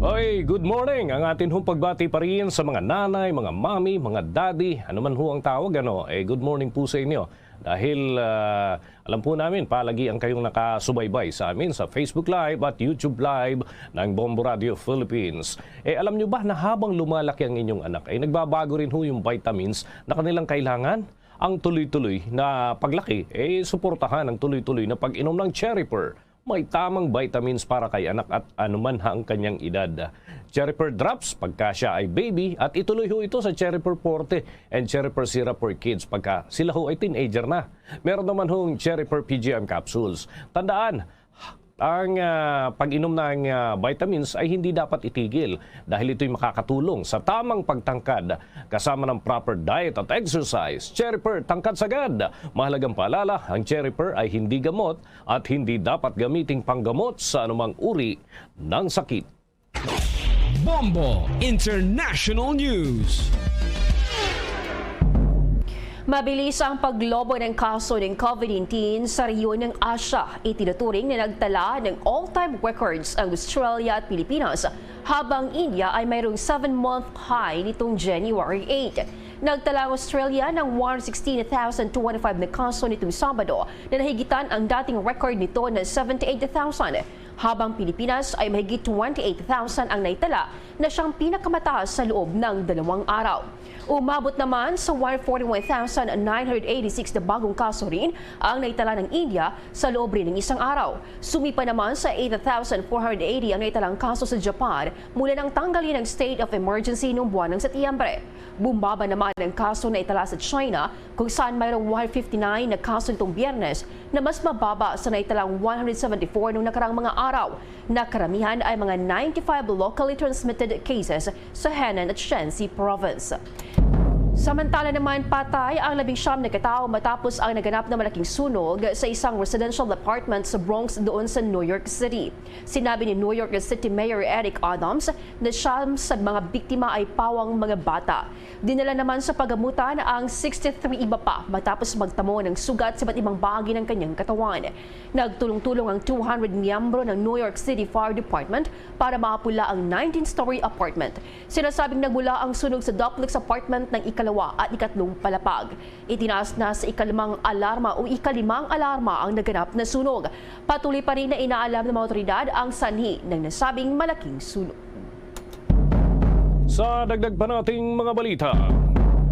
Oy, good morning! Ang atin hong pagbati pa rin sa mga nanay, mga mami, mga daddy, ano man ho ang tawag, ano, eh, good morning po sa inyo. Dahil, ah, alam po namin, palagi ang kayong nakasubaybay sa amin sa Facebook Live at YouTube Live ng Bombo Radio Philippines. Eh, alam nyo ba na habang lumalaki ang inyong anak, ay nagbabago rin ho yung vitamins na kanilang kailangan? Ang tuloy-tuloy na paglaki, eh, suportahan ang tuloy-tuloy na pag-inom ng Cherry Pearl. May tamang vitamins para kay anak at anuman ha ang kanyang edad. Cherry Pearl Drops pagka siya ay baby, at ituloy ho ito sa Cherry Pearl Forte and Cherry Pearl Syrup for Kids pagka sila ho ay teenager na. Meron naman hong Cherry Pearl P G M Capsules. Tandaan, ang, ah, pag-inom ng, ah, vitamins ay hindi dapat itigil dahil ito'y makakatulong sa tamang pagtangkad kasama ng proper diet at exercise. Cherry Pearl, tangkad sagad! Mahalagang paalala, ang Cherry Pearl ay hindi gamot at hindi dapat gamiting panggamot sa anumang uri ng sakit. Bombo International News. Mabilis ang paglobo ng kaso ng COVID nineteen sa rehiyon ng Asia. Itinuturing na nagtala ng all-time records ang Australia at Pilipinas, habang India ay mayroong seven-month high nitong January eight. Nagtala ang Australia ng one hundred sixteen thousand twenty-five na kaso nitong Sabado, na nahigitan ang dating record nito na seventy-eight thousand, habang Pilipinas ay mahigit twenty-eight thousand ang naitala, na siyang pinakamataas sa loob ng dalawang araw. Umabot naman sa one hundred forty-one thousand nine hundred eighty-six na bagong kaso rin ang naitala ng India sa loob rin ng isang araw. Sumipa naman sa eight thousand four hundred eighty ang naitalang kaso sa Japan mula nang tanggalin ang state of emergency noong buwan ng Setyembre. Bumaba naman ang kaso na itala sa China, kung saan mayroong one hundred fifty-nine na kaso nitong Biyernes, na mas mababa sa naitalang one hundred seventy-four noong nakaraang mga araw, na karamihan ay mga ninety-five locally transmitted cases sa Henan at Shanxi Province. Samantala naman, patay ang labing siyam na katao matapos ang naganap na malaking sunog sa isang residential apartment sa Bronx doon sa New York City. Sinabi ni New York City Mayor Eric Adams na siyam sa mga biktima ay pawang mga bata. Dinala naman sa pagamutan ang sixty-three iba pa matapos magtamo ng sugat sa iba't ibang bahagi ng kanyang katawan. Nagtulong-tulong ang two hundred miyembro ng New York City Fire Department para maapula ang nineteen-story apartment. Sinasabing nagmula ang sunog sa duplex apartment ng ikalawa at ikatlong palapag. Itinaas na sa ikalimang alarma o ikalimang alarma ang naganap na sunog. Patuloy pa rin na inaalam ng mga otoridad ang sanhi ng nasabing malaking sunog. Sa dagdag pa nating mga balita,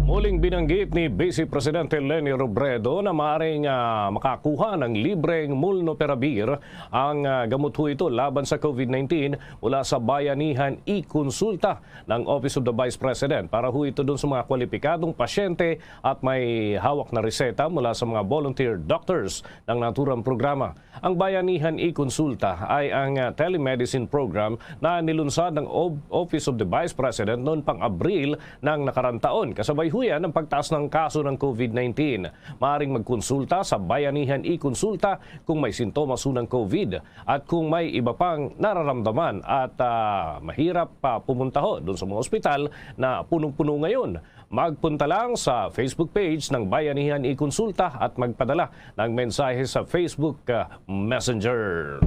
muling binanggit ni Vice Presidente Leni Robredo na maaaring, ah, makakuha ng libreng molnupiravir ang, ah, gamot ho ito laban sa COVID nineteen mula sa Bayanihan e-Consulta ng Office of the Vice President para ho ito dun sa mga kwalipikadong pasyente at may hawak na reseta mula sa mga volunteer doctors ng naturang programa. Ang Bayanihan e-Consulta ay ang, ah, telemedicine program na nilunsad ng Ob-, Office of the Vice President noon pang Abril ng nakarang taon, kasabay kasalukuyan ang pagtaas ng kaso ng COVID nineteen. Maaaring magkonsulta sa Bayanihan e-Konsulta kung may sintomas ng COVID at kung may iba pang nararamdaman at, ah, mahirap pa pumunta ho doon sa mga ospital na punong-puno ngayon. Magpunta lang sa Facebook page ng Bayanihan e-Konsulta at magpadala ng mensahe sa Facebook, ah, Messenger.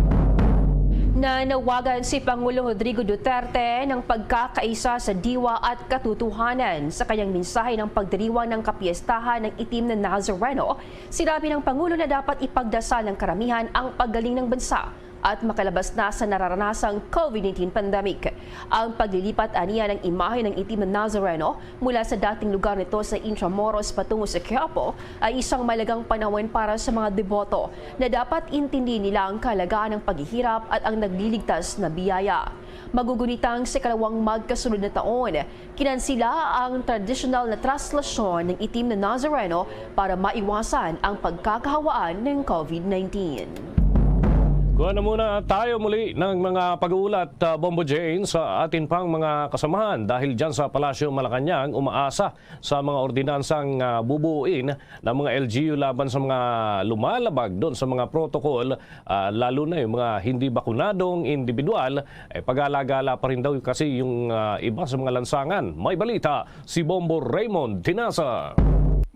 Nanawagan si Pangulong Rodrigo Duterte ng pagkakaisa sa diwa at katotohanan. Sa kanyang mensahe ng pagdiriwang ng kapiestahan ng Itim na Nazareno, sinabi ng Pangulo na dapat ipagdasal ng karamihan ang paggaling ng bansa at makalabas na sa nararanasang COVID nineteen pandemic. Ang paglilipat aniya ng imahe ng Itim na Nazareno mula sa dating lugar nito sa Intramuros patungo sa Quiapo ay isang malagang panahon para sa mga deboto na dapat intindihin nila ang kahalagahan ng paghihirap at ang nagliligtas na biyaya. Magugunitang sa ikalawang magkasunod na taon, kinansila ang tradisyonal na traslasyon ng Itim na Nazareno para maiwasan ang pagkakahawaan ng COVID nineteen. Kuha na muna tayo muli ng mga pag-uulat, ah, Bombo Jane, sa atin pang mga kasamahan dahil dyan sa Palasyo Malacañang umaasa sa mga ordinansang, ah, bubuuin ng mga L G U laban sa mga lumalabag doon sa mga protocol, ah, lalo na yung mga hindi bakunadong individual, eh, pag-alagala pa rin daw kasi yung, ah, iba sa mga lansangan. May balita si Bombo Raymond Tinasa.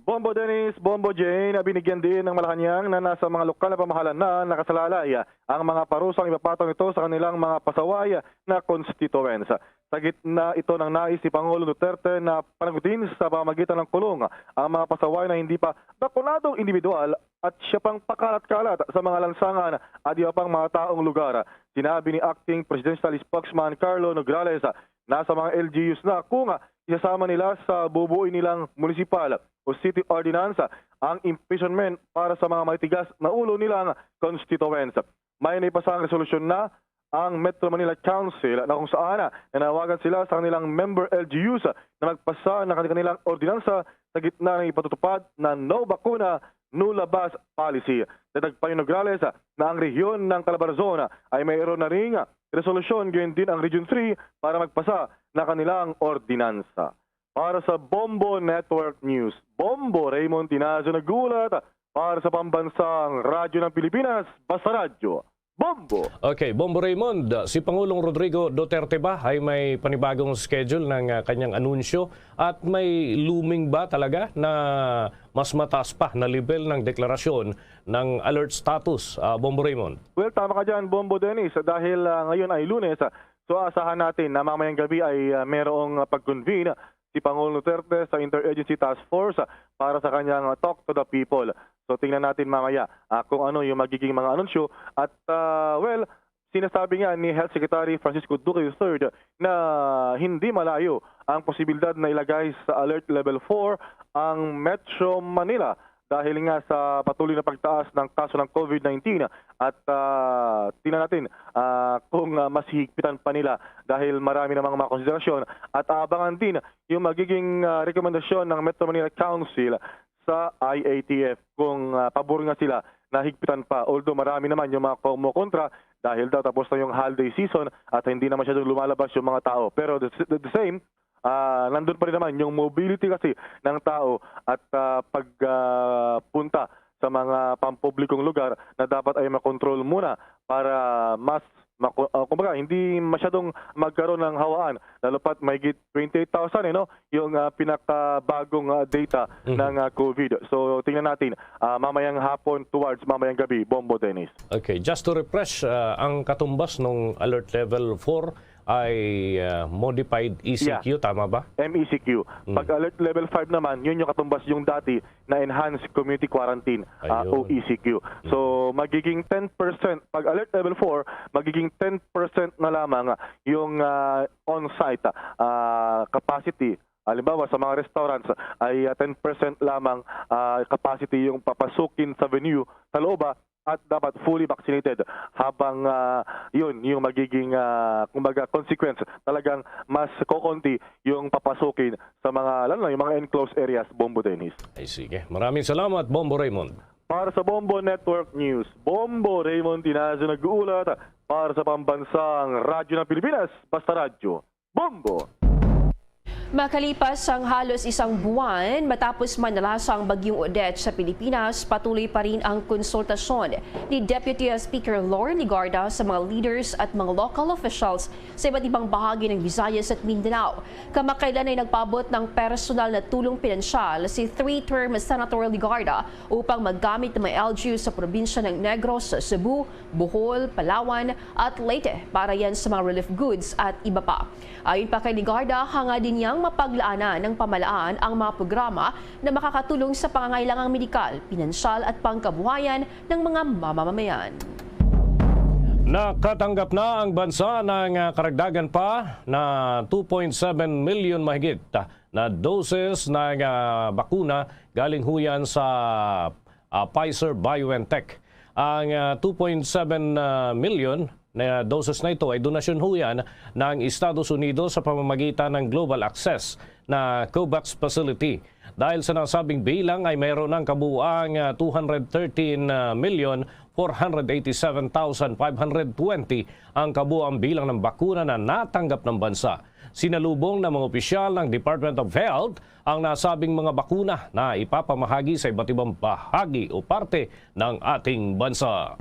Bombo Dennis, Bombo Jane, binigyan din ng Malacañang na nasa mga lokal na pamahalaan na nakasalalay ang mga parusang ipapataw nito sa kanilang mga pasaway na constituents. Sa gitna ito ng nais ni Pangulong Duterte na panagutin sa pamamagitan ng kulong ang mga pasaway na hindi pa bakunadong individual at siya pang pakalat-kalat sa mga lansangan at iba pang mga taong lugar. Sinabi ni Acting Presidential Spokesman Carlo Nograles na sa mga L G Us na kung isasama nila sa bubuin nilang munisipal o city ordinance ang imprisonment para sa mga matitigas na ulo nilang constituents. May naipasang resolusyon na ang Metro Manila Council na kung saan nanawagan sila sa kanilang member L G Us na magpasa ng kanilang ordinansa sa gitna ng ipatutupad na no bakuna, no labas policy. Dagdag pa ni Nograles na ang rehiyon ng Calabarzon ay mayroon na ring resolusyon, gayon din ang Region three para magpasa ng kanilang ordinansa. Para sa Bombo Network News, Bombo Raymond Tinazo nag-uulat para sa Pambansang Radyo ng Pilipinas, Basta Radyo, Bombo! Okay, Bombo Raymond, si Pangulong Rodrigo Duterte ba ay may panibagong schedule ng, ah, kanyang anunsyo? At may looming ba talaga na mas mataas pa na level ng deklarasyon ng alert status, ah, Bombo Raymond? Well, tama ka dyan, Bombo Dennis, dahil, ah, ngayon ay Lunes, ah, so asahan natin na mamayang gabi ay, ah, merong, ah, pag-convene si Pangulong Duterte sa Interagency Task Force, ah, para sa kanyang, ah, Talk to the People. So tingnan natin mamaya, ah, kung ano yung magiging mga anunsyo. At, ah, well, sinasabi nga ni Health Secretary Francisco Duque the third na hindi malayo ang posibilidad na ilagay sa Alert Level four ang Metro Manila dahil nga sa patuloy na pagtaas ng kaso ng COVID nineteen. At, ah, tingnan natin, ah, kung, ah, mas higpitan pa nila dahil marami namang mga konsiderasyon at aabangan din yung magiging, ah, rekomendasyon ng Metro Manila Council sa I A T F kung, ah, pabor nga sila na higpitan pa. Although marami naman yung mga kumukontra dahil daw tapos na yung holiday season at hindi na masyadong lumalabas yung mga tao. Pero the, the, the same, ah, nandun pa rin naman yung mobility kasi ng tao at, ah, pag, ah, punta sa mga pampublikong lugar na dapat ay makontrol muna para mas maku-, ah, kumbaga, hindi masyadong magkaroon ng hawaan. Lalo pa't mahigit twenty-eight thousand, eh, no? Yung, ah, pinakabagong, ah, data Mhm. ng, ah, COVID. So, tingnan natin, ah, mamayang hapon towards mamayang gabi, Bombo Dennis. Okay, just to refresh, ah, ang katumbas ng Alert Level four ay, ah, modified E C Q, Yeah. tama ba? M E C Q. Mm. Pag Alert Level five naman, yun yung katumbas yung dati na enhanced community quarantine, ah, Ayun. O E C Q. So, Mm. magiging ten percent, pag Alert Level four, magiging ten percent na lamang yung, ah, on-site, ah, capacity. Halimbawa, sa mga restaurants ay, ah, ten percent lamang, ah, capacity yung papasukin sa venue sa loob, ah, at dapat fully vaccinated habang, ah, yun yung magiging, ah, kumbaga, consequence. Talagang mas kokonti yung papasukin sa mga, lalo na yung mga enclosed areas, Bombo Dennis. Ay, sige. Maraming salamat, Bombo Raymond. Para sa Bombo Network News, Bombo Raymond Tinazo nag-uulat para sa Pambansang Radyo ng Pilipinas, Basta Radyo, Bombo! Makalipas ang halos isang buwan matapos manalasa ang Bagyong Odette sa Pilipinas, patuloy pa rin ang konsultasyon ni Deputy Speaker Loren Legarda sa mga leaders at mga local officials sa iba't ibang bahagi ng Visayas at Mindanao. Kamakailan ay nagpaabot ng personal na tulong pinansyal si three-term Senator Legarda upang maggamit ng mga L G U sa probinsya ng Negros, Cebu, Bohol, Palawan at Leyte para yan sa mga relief goods at iba pa. Ayon pa kay Legarda, hangad din niyang mapaglaanan ng pamahalaan ang mga programa na makakatulong sa pangangailangang medikal, pinansyal at pangkabuhayan ng mga mamamayan. Nakatanggap na ang bansa ng, ah, karagdagan pa na two point seven million mahigit, ah, na doses ng, ah, bakuna galing huyan sa, ah, Pfizer-BioNTech. Ang, ah, two point seven, ah, million na doses na ito ay donasyon huyan ng Estados Unidos sa pamamagitan ng Global Access na COVAX facility. Dahil sa nasabing bilang ay mayroon ng kabuuang, ah, two hundred thirteen million four hundred eighty-seven thousand five hundred twenty ang kabuuang bilang ng bakuna na natanggap ng bansa. Sinalubong ng mga opisyal ng Department of Health ang nasabing mga bakuna na ipapamahagi sa iba't ibang bahagi o parte ng ating bansa.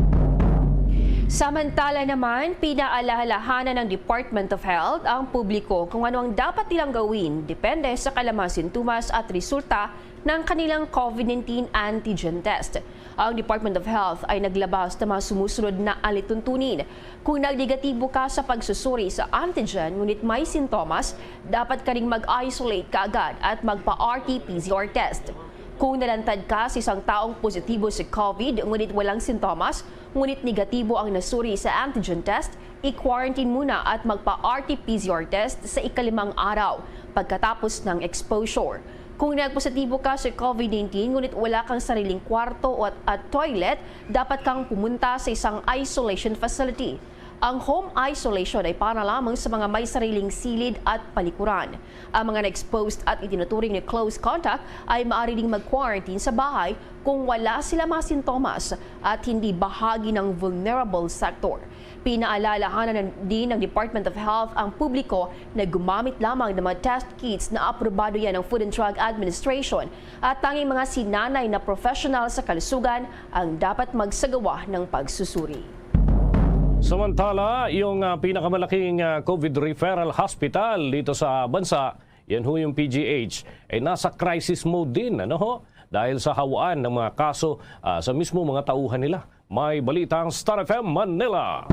Samantala naman, pinaalalahanan ng Department of Health ang publiko kung ano ang dapat nilang gawin depende sa kailang mga sintomas at resulta ng kanilang COVID nineteen antigen test. Ang Department of Health ay naglabas ng mga sumusunod na alituntunin. Kung nagnegatibo ka sa pagsusuri sa antigen ngunit may sintomas, dapat ka ring mag-isolate kaagad at magpa-R T P C R test. Kung nalantad ka sa isang taong positibo sa COVID ngunit walang sintomas, ngunit negatibo ang nasuri sa antigen test, i-quarantine muna at magpa-R T P C R test sa ikalimang araw pagkatapos ng exposure. Kung nagpositibo ka sa COVID nineteen ngunit wala kang sariling kwarto at, at toilet, dapat kang pumunta sa isang isolation facility. Ang home isolation ay para lamang sa mga may sariling silid at palikuran. Ang mga na-exposed at itinuturing na close contact ay maaari ding mag-quarantine sa bahay kung wala sila mga sintomas at hindi bahagi ng vulnerable sector. Pinaalalahanan din ng Department of Health ang publiko na gumamit lamang ng mga test kits na aprobado yan ng Food and Drug Administration at tanging mga sinanay na professional sa kalusugan ang dapat magsagawa ng pagsusuri. Samantala, yung, ah, pinakamalaking, ah, COVID referral hospital dito sa bansa, yan ho yung P G H, ay nasa crisis mode din, ano ho? Dahil sa hawaan ng mga kaso, ah, sa mismo mga tauhan nila. May balita ang Star F M Manila.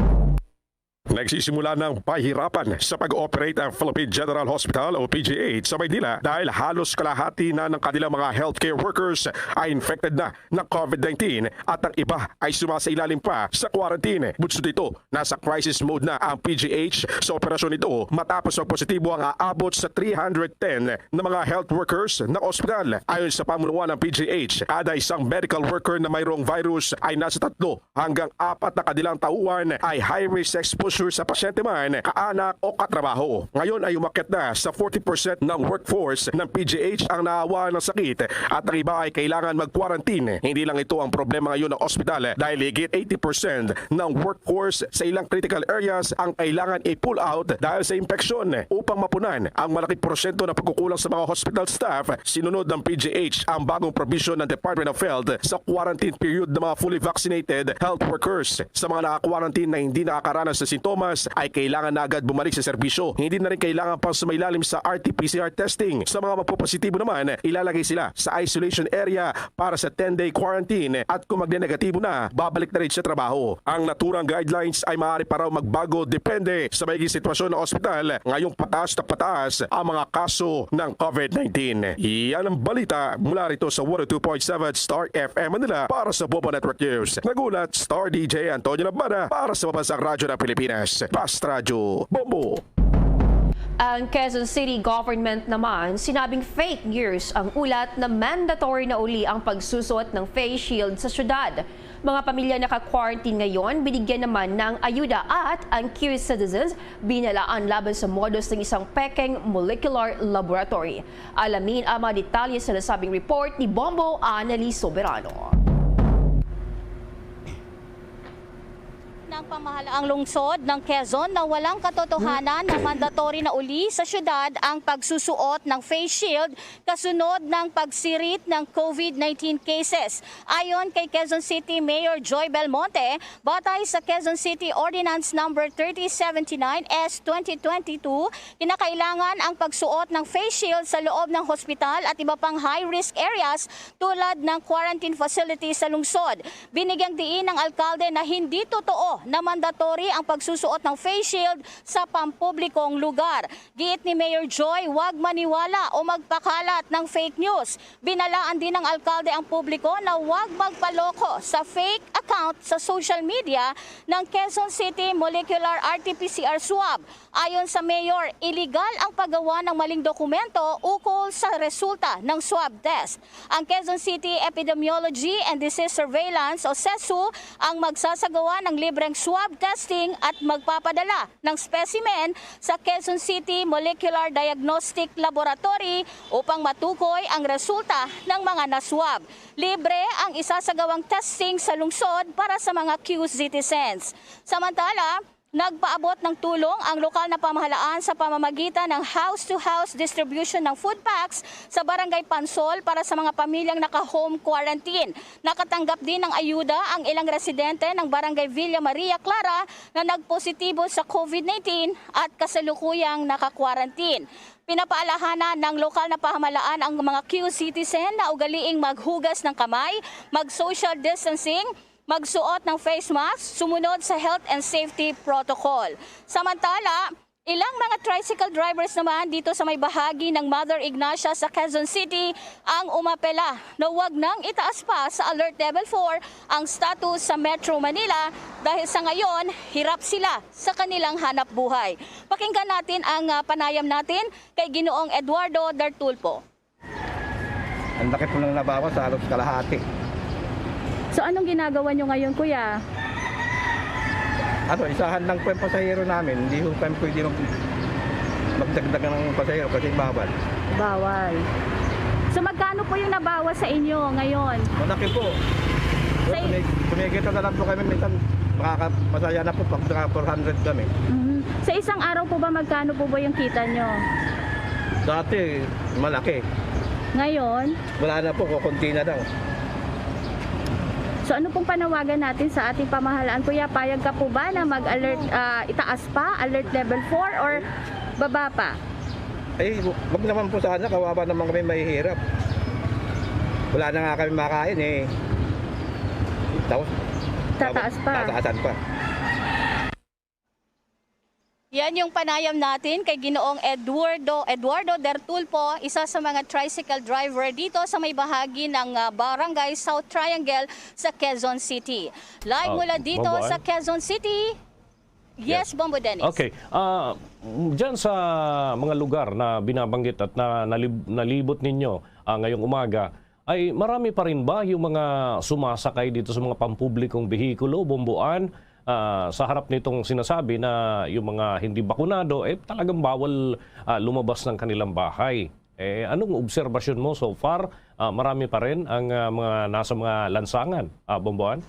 Nagsisimula ng pahirapan sa pag-operate ang Philippine General Hospital o P G H sa Maynila dahil halos kalahati na ng kanilang mga healthcare workers ay infected na ng COVID nineteen at ang iba ay sumasailalim pa sa quarantine. Bunsod dito, nasa crisis mode na ang P G H sa operasyon nito matapos magpositibo ang aabot sa three hundred ten na mga health workers ng ospital. Ayon sa pamunuan ng P G H, kada isang medical worker na mayroong virus ay nasa tatlo hanggang apat na kanilang tauhan ay high risk exposure sa pasyente man, kaanak o katrabaho. Ngayon ay umakyat na sa forty percent ng workforce ng P G H ang naawa ng sakit at ang iba ay kailangan mag-quarantine. Hindi lang ito ang problema ngayon ng ospital dahil higit eighty percent ng workforce sa ilang critical areas ang kailangan i-pull out dahil sa impeksyon. Upang mapunan ang malaking porsyento ng pagkukulang sa mga hospital staff, sinunod ng P G H ang bagong provision ng Department of Health sa quarantine period ng mga fully vaccinated health workers. Sa mga naka-quarantine na hindi nakakaranas ng sintomas, ay kailangan na agad bumalik sa serbisyo. Hindi na rin kailangan pang sumailalim sa R T P C R testing. Sa mga magpopositibo naman, ilalagay sila sa isolation area para sa ten-day quarantine at kung magnenegatibo na, babalik na rin sa trabaho. Ang naturang guidelines ay maaari pa raw magbago depende sa magiging sitwasyon ng ospital ngayong pataas na pataas ang mga kaso ng COVID nineteen. Yan ang balita mula rito sa one oh two point seven Star F M Manila para sa Bombo Network News. Nagulat, Star D J Antonio Labana para sa Pambansang Radyo ng Pilipinas, Fast Radyo, Bombo. Ang Quezon City government naman sinabing fake news ang ulat na mandatory na uli ang pagsusuot ng face shield sa syudad. Mga pamilya naka-quarantine ngayon, binigyan naman ng ayuda at ang Q citizens binalaan laban sa modus ng isang pekeng molecular laboratory. Alamin ang mga detalye sa nasabing report ni Bombo Annalise Soberano. Ng Pamahalaang lungsod ng Quezon na walang katotohanan na mandatory na uli sa syudad ang pagsusuot ng face shield kasunod ng pagsirit ng COVID nineteen cases. Ayon kay Quezon City Mayor Joy Belmonte, batay sa Quezon City Ordinance Number thirty seventy-nine S twenty twenty-two, kinakailangan ang pagsuot ng face shield sa loob ng hospital at iba pang high-risk areas tulad ng quarantine facility sa lungsod. Binigyang diin ng alkalde na hindi totoo na mandatory ang pagsusuot ng face shield sa pampublikong lugar. Giit ni Mayor Joy, huwag maniwala o magpakalat ng fake news. Binalaan din ng alkalde ang publiko na huwag magpaloko sa fake account sa social media ng Quezon City Molecular R T P C R Swab. Ayon sa mayor, iligal ang paggawa ng maling dokumento ukol sa resulta ng swab test. Ang Quezon City Epidemiology and Disease Surveillance o CESU ang magsasagawa ng libreng swab testing at magpapadala ng specimen sa Quezon City Molecular Diagnostic Laboratory upang matukoy ang resulta ng mga naswab. Libre ang isasagawang testing sa lungsod para sa mga Q citizens. Samantala, nagpaabot ng tulong ang lokal na pamahalaan sa pamamagitan ng house-to-house distribution ng food packs sa Barangay Pansol para sa mga pamilyang naka-home quarantine. Nakatanggap din ng ayuda ang ilang residente ng Barangay Villa Maria Clara na nagpositibo sa COVID nineteen at kasalukuyang naka-quarantine. Pinapaalahanan ng lokal na pamahalaan ang mga Q citizen na ugaliing maghugas ng kamay, mag-social distancing, magsuot ng face mask, sumunod sa health and safety protocol. Samantala, ilang mga tricycle drivers naman dito sa may bahagi ng Mother Ignacia sa Quezon City ang umapela na huwag nang itaas pa sa Alert Level four ang status sa Metro Manila dahil sa ngayon, hirap sila sa kanilang hanap buhay. Pakinggan natin ang, ah, panayam natin kay Ginoong Eduardo Dartulfo. Ang laki po ng nabawas, halos kalahati. So anong ginagawa nyo ngayon, kuya? Ano, isahan lang po yung pasahero namin. Hindi ho kami pwede mag magdagdag ng pasahero kasi bawal. Bawal. So magkano po yung nabawas sa inyo ngayon? Malaki po. Sa- Kumig- Kumikita na lang po kami minsan. Makakamasaya na po pag naka four hundred kami. Mhm. Sa isang araw po ba, magkano po ba yung kita nyo? Dati, malaki. Ngayon? Wala na po, kukunti na lang. So ano pong panawagan natin sa ating pamahalaan? Kuya, payag ka po ba na mag-alert, ah, itaas pa, alert level four or baba pa? Ay, wag naman po sana, kawawa naman kami mahihirap. Wala na nga kami makain eh. Tapos, Tataas pa. Tataasan pa. Yan yung panayam natin kay Ginoong Eduardo, Eduardo Dertulpo, isa sa mga tricycle driver dito sa may bahagi ng, ah, Barangay South Triangle sa Quezon City. Live Ah, mula dito Bombo, sa ah? Quezon City. Yes, Bombo Dennis. Okay. Ah, diyan sa mga lugar na binabanggit at na, nalib- nalibot ninyo ah, ngayong umaga, ay marami pa rin ba yung mga sumasakay dito sa mga pampublikong behikulo, Bomboan, ah, sa harap nitong sinasabi na yung mga hindi bakunado, eh, talagang bawal ah, lumabas ng kanilang bahay? Eh, anong obserbasyon mo so far? Ah, marami pa rin ang ah, mga nasa mga lansangan, ah, Bomboan?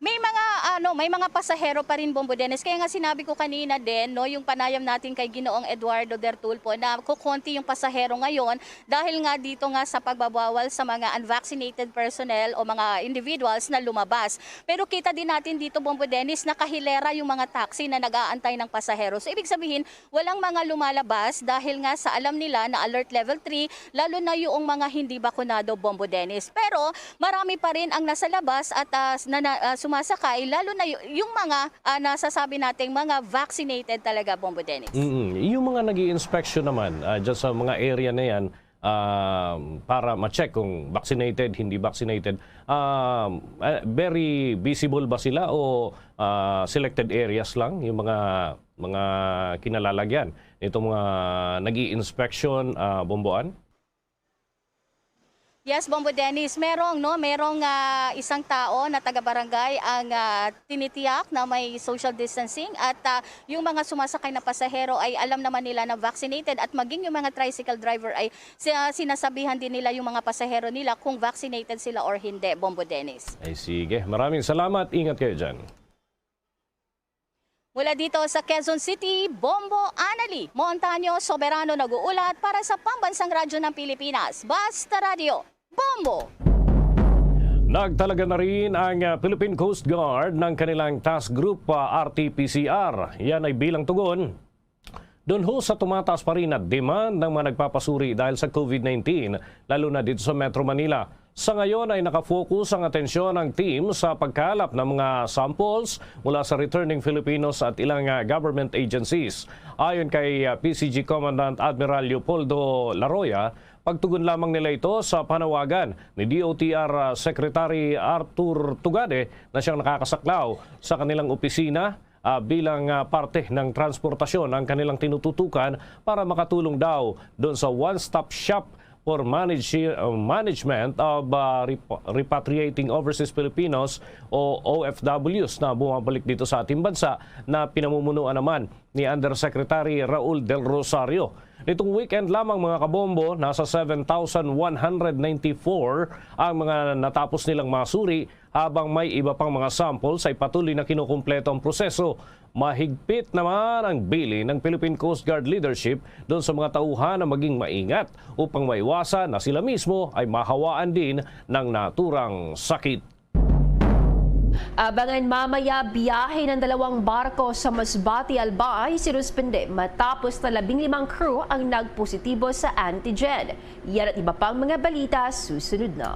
May mga ano, may mga pasahero pa rin, Bombo Dennis. Kaya nga sinabi ko kanina din, no, yung panayam natin kay Ginoong Eduardo Dertulfo na kukonti yung pasahero ngayon dahil nga dito nga sa pagbabawal sa mga unvaccinated personnel o mga individuals na lumabas. Pero kita din natin dito, Bombo Dennis, nakahilera yung mga taxi na nag-aantay ng pasahero. So ibig sabihin, walang mga lumalabas dahil nga sa alam nila na alert level three, lalo na yung mga hindi bakunado, Bombo Dennis. Pero marami pa rin ang nasa labas at ah, na, na- ah, sumasakay, lalo na y- yung mga ah, nasasabi nating mga vaccinated talaga, Bombo Dennis. Mm, yung mga nag inspection naman ah, dyan sa mga area na yan ah, para ma-check kung vaccinated, hindi vaccinated, ah, eh, very visible ba sila o ah, selected areas lang yung mga mga kinalalagyan nitong mga nag inspection, ah, Bomboan? Yes, Bombo Dennis, merong, no, merong, ah, isang tao na taga-barangay ang, ah, tinitiyak na may social distancing at, ah, yung mga sumasakay na pasahero ay alam naman nila na vaccinated at maging yung mga tricycle driver ay si-, ah, sinasabihan din nila yung mga pasahero nila kung vaccinated sila or hindi, Bombo Dennis. Ay sige, maraming salamat. Ingat kayo dyan. Mula dito sa Quezon City, Bombo Anali, Montaño Soberano nag-uulat para sa Pambansang Radyo ng Pilipinas, Basta Radyo, Bombo! Nagtalaga na rin ang, ah, Philippine Coast Guard ng kanilang task group, ah, R T P C R. Yan ay bilang tugon doon ho sa tumataas pa rin na demand ng mga nagpapasuri dahil sa COVID nineteen, lalo na dito sa Metro Manila. Sa ngayon ay nakafocus ang atensyon ng team sa pagkalap ng mga samples mula sa returning Filipinos at ilang, ah, government agencies. Ayon kay, ah, P C G Commandant Admiral Leopoldo Laroya, pagtugon lamang nila ito sa panawagan ni D O T R, ah, Secretary Arthur Tugade na siyang nakakasaklaw sa kanilang opisina, ah, bilang, ah, parte ng transportasyon ang kanilang tinututukan para makatulong daw doon sa one-stop shop for manage-, uh, management of, uh, rep-, repatriating overseas Filipinos o O F Ws na bumabalik dito sa ating bansa na pinamumunuan naman ni Undersecretary Raul Del Rosario. Nitong weekend lamang, mga kabombo, nasa seven thousand one hundred ninety-four ang mga natapos nilang masuri, habang may iba pang mga samples ay patuloy na kinukumpleto ang proseso. Mahigpit naman ang bilin ng Philippine Coast Guard leadership doon sa mga tauhan na maging maingat upang maiwasan na sila mismo ay mahawaan din ng naturang sakit. Abangan mamaya, biyahe ng dalawang barko sa Masbate, Albay, sinuspende matapos na labing limang crew ang nagpositibo sa antigen. Yan at iba pang mga balita susunod na.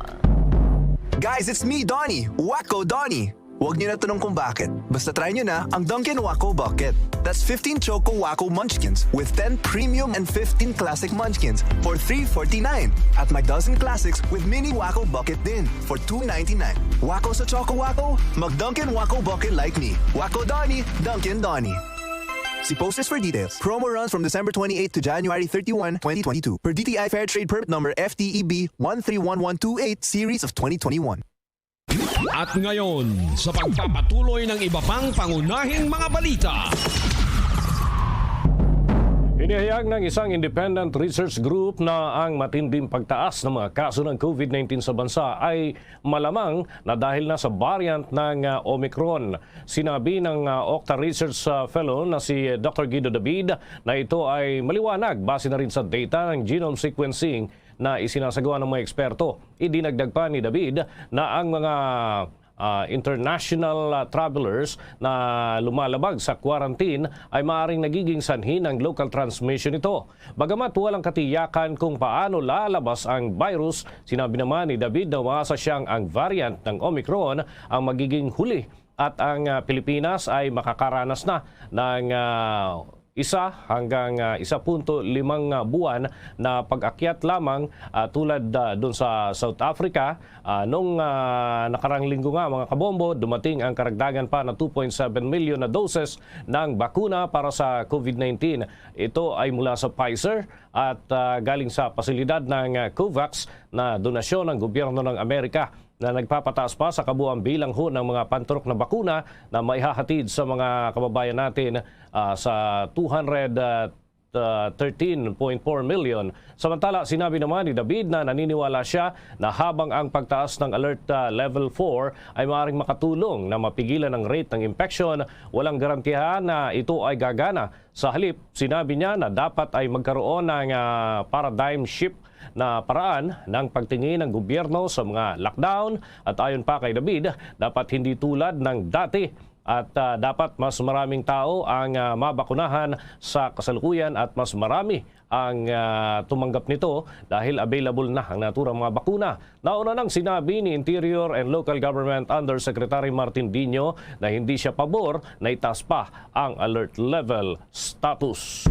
Guys, it's me, Donnie. Wacko Donnie. Huwag niyo na tanong kung bakit. Basta try niyo na ang Dunkin' Wacko Bucket. That's fifteen Choco Wacko Munchkins with ten Premium and fifteen Classic Munchkins for three forty-nine. At may dozen Classics with Mini Wacko Bucket din for two ninety-nine. Wacko sa Choco Wacko? Mag Dunkin' Wacko Bucket like me. Wacko Donnie, Dunkin' Donnie. See posters for details. Promo runs from December twenty-eighth to January thirty-one, twenty twenty-two. Per D T I Fair Trade Permit Number F T E B one three one one two eight, Series of twenty twenty-one. At ngayon, sa pagpapatuloy ng iba pang pangunahing mga balita. Inihayag ng isang independent research group na ang matinding pagtaas ng mga kaso ng COVID nineteen sa bansa ay malamang na dahil na sa variant ng, ah, Omicron. Sinabi ng, ah, Octa Research, ah, Fellow na si Doctor Guido David na ito ay maliwanag base na rin sa data ng genome sequencing na isinasagawa ng mga eksperto. Idinagdag pa ni David na ang mga, ah, international, ah, travelers na lumalabag sa quarantine ay maaaring nagiging sanhi ng local transmission nito. Bagamat walang katiyakan kung paano lalabas ang virus, sinabi naman ni David na umaasa siyang ang variant ng Omicron ang magiging huli at ang, ah, Pilipinas ay makakaranas na ng, ah, isa hanggang, ah, isa punto limang, ah, buwan na pag-akyat lamang, ah, tulad, ah, dun sa South Africa. Ah, nung, ah, nakarang linggo nga, mga kabombo, dumating ang karagdagan pa na two point seven million na doses ng bakuna para sa COVID nineteen. Ito ay mula sa Pfizer at, ah, galing sa pasilidad ng, ah, COVAX na donasyon ng gobyerno ng Amerika na nagpapataas pa sa kabuang bilang ho ng mga panturok na bakuna na maihahatid sa mga kababayan natin, ah, sa two hundred, ah, thirteen point four million. Samantala, sinabi naman ni David na naniniwala siya na habang ang pagtaas ng Alert, ah, Level four ay maaaring makatulong na mapigilan ang rate ng impeksyon, walang garantiyahan na ito ay gagana. Sa halip, sinabi niya na dapat ay magkaroon ng, ah, paradigm shift na paraan ng pagtingin ng gobyerno sa mga lockdown at ayon pa kay David, dapat hindi tulad ng dati at, ah, dapat mas maraming tao ang, ah, mabakunahan sa kasalukuyan at mas marami ang, ah, tumanggap nito dahil available na ang naturang mga bakuna. Nauna nang sinabi ni Interior and Local Government Undersecretary Martin Dino na hindi siya pabor na itaas pa ang alert level status.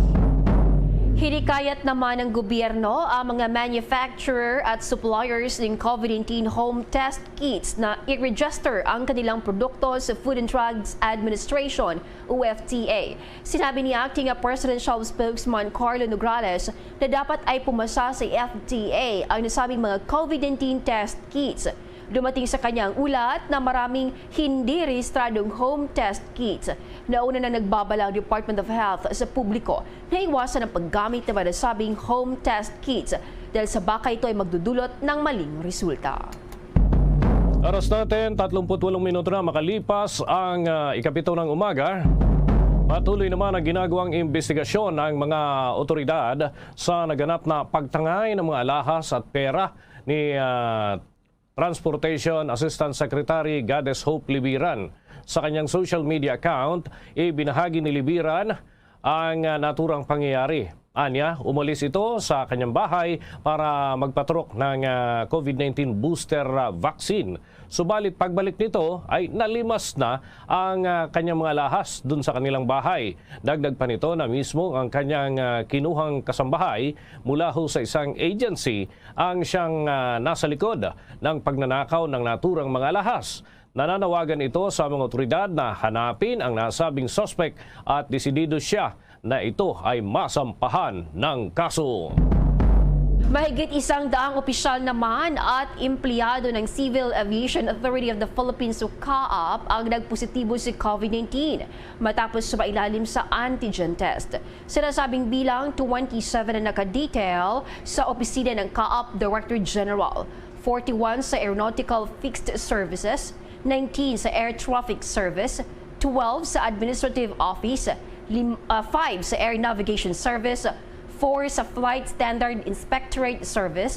Hinikayat naman ng gobyerno ang mga manufacturer at suppliers ng COVID nineteen home test kits na i-register ang kanilang produkto sa Food and Drugs Administration o F D A. Sinabi ni Acting Presidential Spokesman Carlo Nograles na dapat ay pumasa sa F D A ang nasabing mga COVID nineteen test kits. Dumating sa kanya ang ulat na maraming hindi rehistradong home test kits. Nauna na nagbabala ang Department of Health sa publiko na iwasan ang paggamit ng mga nasabing home test kits dahil sa baka ito ay magdudulot ng maling resulta. Oras natin, tatlumpu't walong minuto na makalipas ang ah, ikapito ng umaga. Patuloy naman ang ginagawang investigasyon ng mga otoridad sa naganap na pagtangay ng mga alahas at pera ni ah, Transportation Assistant Secretary Goddess Hope Libiran. Sa kanyang social media account, ibinahagi ni Libiran ang ah, naturang pangyayari. Anya, umalis ito sa kanyang bahay para magpaturok ng ah, COVID nineteen booster ah, vaccine. Subalit pagbalik nito ay nalimas na ang ah, kanyang mga alahas dun sa kanilang bahay. Dagdag pa nito na mismo ang kanyang ah, kinuhang kasambahay mula ho sa isang agency ang siyang ah, nasa likod ng pagnanakaw ng naturang mga alahas. Nananawagan ito sa mga otoridad na hanapin ang nasabing suspek at desidido siya na ito ay masampahan ng kaso. Mahigit isang daang opisyal naman at empleyado ng Civil Aviation Authority of the Philippines o CAAP ang nagpositibo sa COVID nineteen matapos sumailalim sa antigen test. Sa nasabing bilang, twenty-seven ang naka-detail sa opisina ng CAAP Director General, forty-one sa Aeronautical Fixed Services, nineteen sa Air Traffic Service, twelve sa Administrative Office, lim, ah, five sa Air Navigation Service, four sa Flight Standard Inspectorate Service,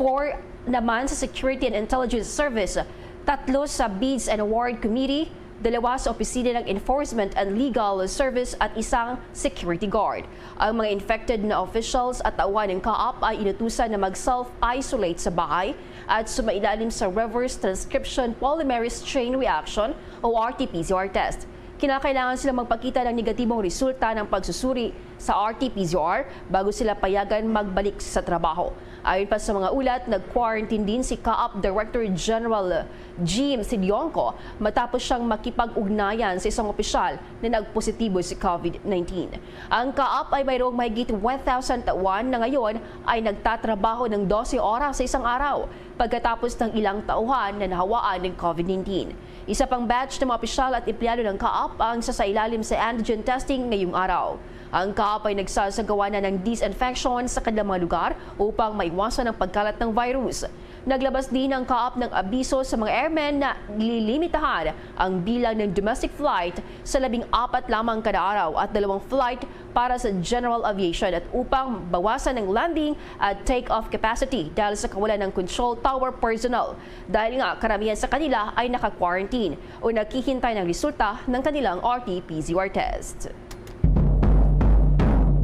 four naman sa Security and Intelligence Service, tatlo sa Bids and Award Committee, dalawa sa opisina ng Enforcement and Legal Service at isang security guard. Ang mga infected na officials at tauhan ng CAAP ay inutusan na mag-self-isolate sa bahay at sumailalim sa reverse transcription polymerase chain reaction o R T P C R test. Kinakailangan silang magpakita ng negatibong resulta ng pagsusuri sa R T P C R bago sila payagan magbalik sa trabaho. Ayon pa sa mga ulat, nag-quarantine din si CAAP Director General Jim Sidionco matapos siyang makipag-ugnayan sa isang opisyal na nagpositibo sa COVID nineteen. Ang CAAP ay mayroong mahigit one thousand tauhan na ngayon ay nagtatrabaho ng dose oras sa isang araw pagkatapos ng ilang tauhan na nahawaan ng COVID nineteen. Isa pang batch ng mga opisyal at empleyado ng CAAP ang sasailalim sa antigen testing ngayong araw. Ang CAAP ay nagsasagawa na ng disinfection sa kanilang mga lugar upang maiwasan ang pagkalat ng virus. Naglabas din ang CAAP ng abiso sa mga airmen na lilimitahan ang bilang ng domestic flight sa labing apat lamang kada araw at dalawang flight para sa general aviation at upang bawasan ang landing at take-off capacity dahil sa kawalan ng control tower personnel, dahil nga karamihan sa kanila ay naka-quarantine o naghihintay ng resulta ng kanilang R T P C R test.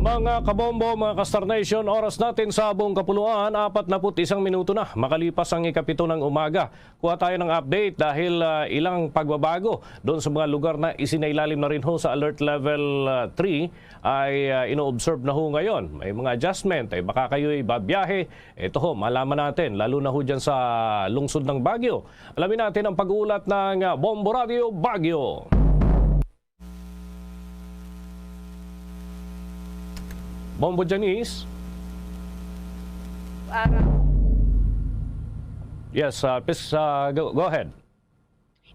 Mga kabombo, mga ka-Star Nation, oras natin sa buong kapuluan, apat na put isang minuto na makalipas ang ikapito ng umaga. Kuha tayo ng update dahil ah, ilang pagbabago doon sa mga lugar na isinailalim na rin ho sa Alert Level ah, three ay ah, ino-observe na ho ngayon. May mga adjustment, ay baka kayo'y babiyahe. Ito ho, malaman natin, lalo na ho dyan sa lungsod ng Baguio. Alamin natin ang pag-uulat ng ah, Bombo Radio Baguio. Bombo Janice? Araw. Yes, uh, please uh, go, go ahead.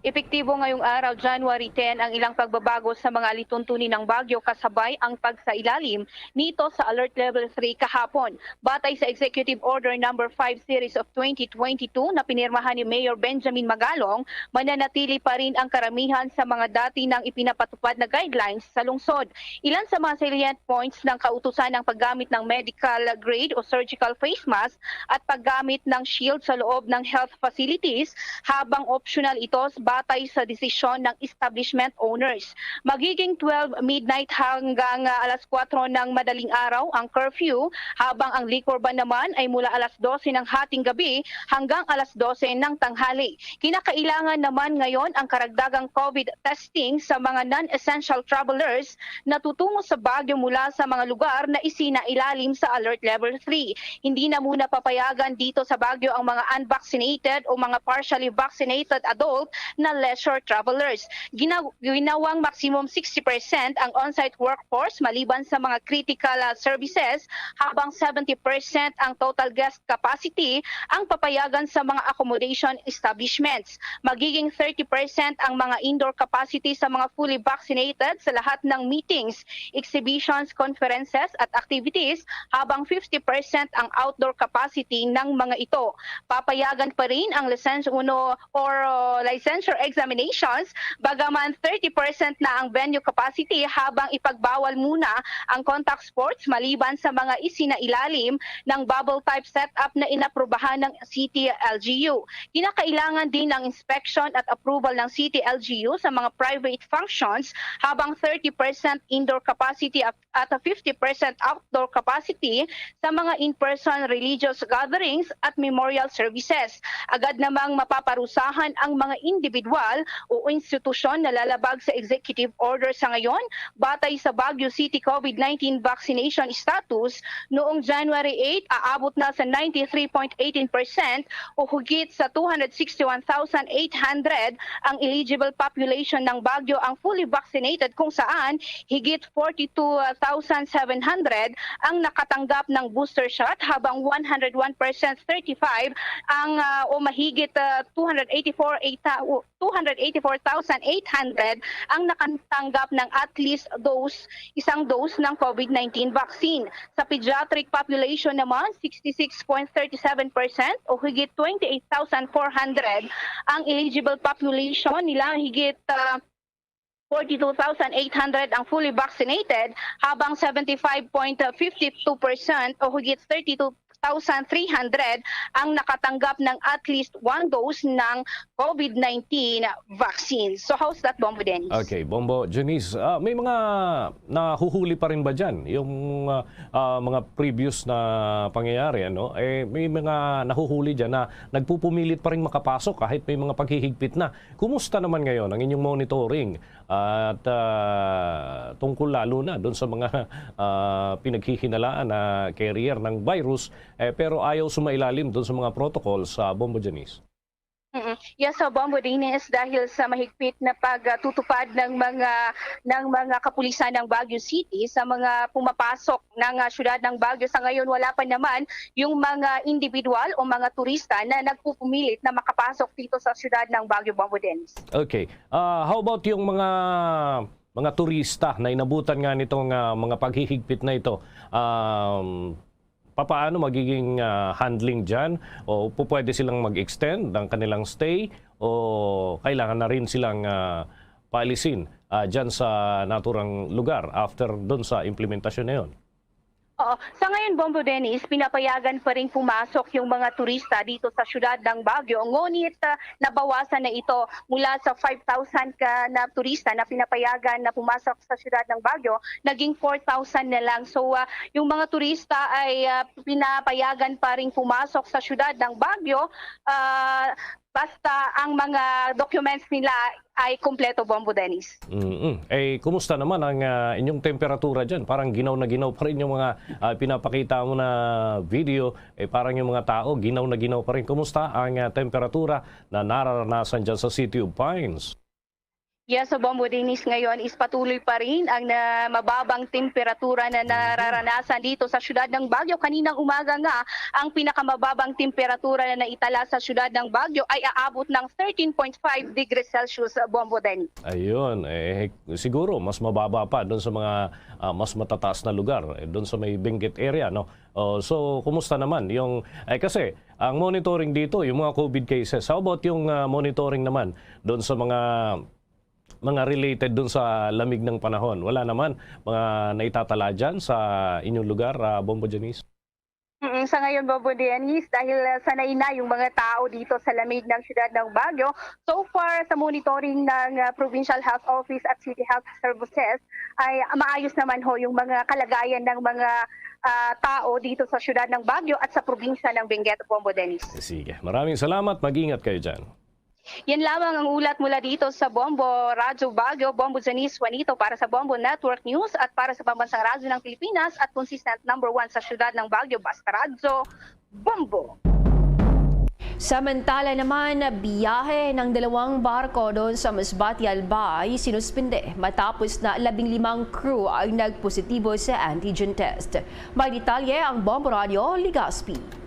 Epektibo ngayong araw, January ten, ang ilang pagbabago sa mga alituntunin ng Baguio kasabay ang pagsailalim nito sa Alert Level three kahapon. Batay sa Executive Order Number five Series of twenty twenty-two na pinirmahan ni Mayor Benjamin Magalong, mananatili pa rin ang karamihan sa mga dati nang ipinapatupad na guidelines sa lungsod. Ilan sa mga salient points ng kautusan ang paggamit ng medical grade o surgical face mask at paggamit ng shield sa loob ng health facilities, habang optional ito batay sa desisyon ng establishment owners. Magiging twelve midnight hanggang, ah, alas kuwatro ng madaling araw ang curfew, habang ang liquor ban naman ay mula alas dose ng hating gabi hanggang alas dose ng tanghali. Kinakailangan naman ngayon ang karagdagang COVID testing sa mga non-essential travelers na tutungo sa Baguio mula sa mga lugar na isinailalim sa Alert Level three. Hindi na muna papayagan dito sa Baguio ang mga unvaccinated o mga partially vaccinated adult na leisure travelers. Ginaw-, ginawang maximum sixty percent ang on-site workforce maliban sa mga critical, ah, services, habang seventy percent ang total guest capacity ang papayagan sa mga accommodation establishments. Magiging thirty percent ang mga indoor capacity sa mga fully vaccinated sa lahat ng meetings, exhibitions, conferences at activities, habang fifty percent ang outdoor capacity ng mga ito. Papayagan pa rin ang license uno or, uh, licensure examinations, bagaman thirty percent na ang venue capacity, habang ipagbawal muna ang contact sports maliban sa mga isinailalim ng bubble type setup na inaprubahan ng City L G U. Kinakailangan din ang inspection at approval ng City L G U sa mga private functions, habang thirty percent indoor capacity at, at fifty percent outdoor capacity sa mga in-person religious gatherings at memorial services. Agad namang mapaparusahan ang mga individual o institusyon na lalabag sa executive order sa ngayon. Batay sa Baguio City COVID nineteen vaccination status, noong January eight, aabot na sa ninety-three point eighteen percent o higit sa two hundred sixty-one thousand eight hundred ang eligible population ng Baguio ang fully vaccinated, kung saan higit forty-two thousand seven hundred ang nakatanggap ng booster shot, habang one hundred one percent thirty-five ang, ah, o mahigit, ah, two hundred eighty-four, eight, ah, two hundred eighty-four thousand eight hundred ang nakatanggap ng at least dose, isang dose ng COVID nineteen vaccine. Sa pediatric population naman, sixty-six point thirty-seven percent o higit twenty-eight thousand four hundred ang eligible population nila, higit, ah, forty-two thousand eight hundred ang fully vaccinated, habang seventy-five point fifty-two percent o higit thirty-two thousand three hundred ang nakatanggap ng at least one dose ng COVID nineteen vaccine. So, how's that, Bombo Dennis? Okay, Bombo Janice, ah, may mga nahuhuli pa rin ba dyan? Yung, ah, ah, mga previous na pangyayari, ano? Eh, may mga nahuhuli dyan na nagpupumilit pa rin makapasok kahit may mga paghihigpit na. Kumusta naman ngayon ang inyong monitoring at, ah, tungkol lalo na doon sa mga, ah, pinaghihinalaan na carrier ng virus, eh, pero ayaw sumailalim doon sa mga protocols, ah, Bombo Janice? Mm. Yes, so, Bombo Dennis, dahil sa mahigpit na pagtutupad ng mga, ng mga kapulisan ng Baguio City sa mga pumapasok ng, ah, siyudad ng Baguio, sa ngayon wala pa naman yung mga individual o mga turista na nagpupumilit na makapasok dito sa siyudad ng Baguio, Bombo Dennis. Okay. Ah, how about yung mga, mga turista na inabutan nga nitong, ah, mga paghihigpit na ito? Um, papaano magiging, ah, handling dyan? O pu-, pwede silang mag-extend ng kanilang stay? O kailangan na rin silang, ah, paalisin, ah, dyan sa naturang lugar after dun sa implementasyon na yun? Oo. Sa ngayon, Bombo Dennis, pinapayagan pa rin pumasok yung mga turista dito sa siyudad ng Baguio. Ngunit, ah, nabawasan na ito mula sa five thousand ka na turista na pinapayagan na pumasok sa siyudad ng Baguio, naging four thousand na lang. So, ah, yung mga turista ay, ah, pinapayagan pa rin pumasok sa siyudad ng Baguio, ah, basta ang mga documents nila ay kompleto, Bombo Dennis. Mm-mm. Eh, kumusta naman ang, ah, inyong temperatura dyan? Parang ginaw na ginaw pa rin yung mga, ah, pinapakita mo na video. Eh, parang yung mga tao, ginaw na ginaw pa rin. Kumusta ang, ah, temperatura na nararanasan dyan sa City of Pines? Yes, so, Bombo Dennis, ngayon is patuloy pa rin ang na mababang temperatura na nararanasan dito sa siyudad ng Baguio. Kaninang umaga nga, ang pinakamababang temperatura na naitala sa siyudad ng Baguio ay aabot ng thirteen point five degrees Celsius, Bombo Dennis. Ayun, eh, siguro mas mababa pa doon sa mga, ah, mas matataas na lugar, eh, doon sa may Benguet area, no? Oh, so, kumusta naman yung, eh, kasi ang monitoring dito, yung mga COVID cases. How about yung, ah, monitoring naman doon sa mga, mga related doon sa lamig ng panahon? Wala naman mga naitatala dyan sa inyong lugar, ah, Bombo Janice? Mm, sa ngayon, Bobo Dennis, dahil, ah, sanay na yung mga tao dito sa lamig ng siyudad ng Baguio, so far sa monitoring ng, ah, Provincial Health Office at City Health Services, ay maayos naman ho yung mga kalagayan ng mga, ah, tao dito sa siyudad ng Baguio at sa probinsya ng Benguet, Bombo Dennis. Sige, maraming salamat. Mag-ingat kayo dyan. Yan lamang ang ulat mula dito sa Bombo Radyo Baguio, Bombo Janice Juanito para sa Bombo Network News at para sa Pambansang Radyo ng Pilipinas at consistent number one sa siyudad ng Baguio, Basta Radyo, Bombo. Samantala naman, biyahe ng dalawang barko doon sa Masbate, Albay, sinuspinde matapos na labing limang crew ang nagpositibo sa antigen test. May detalye ang Bombo Radyo Legazpi.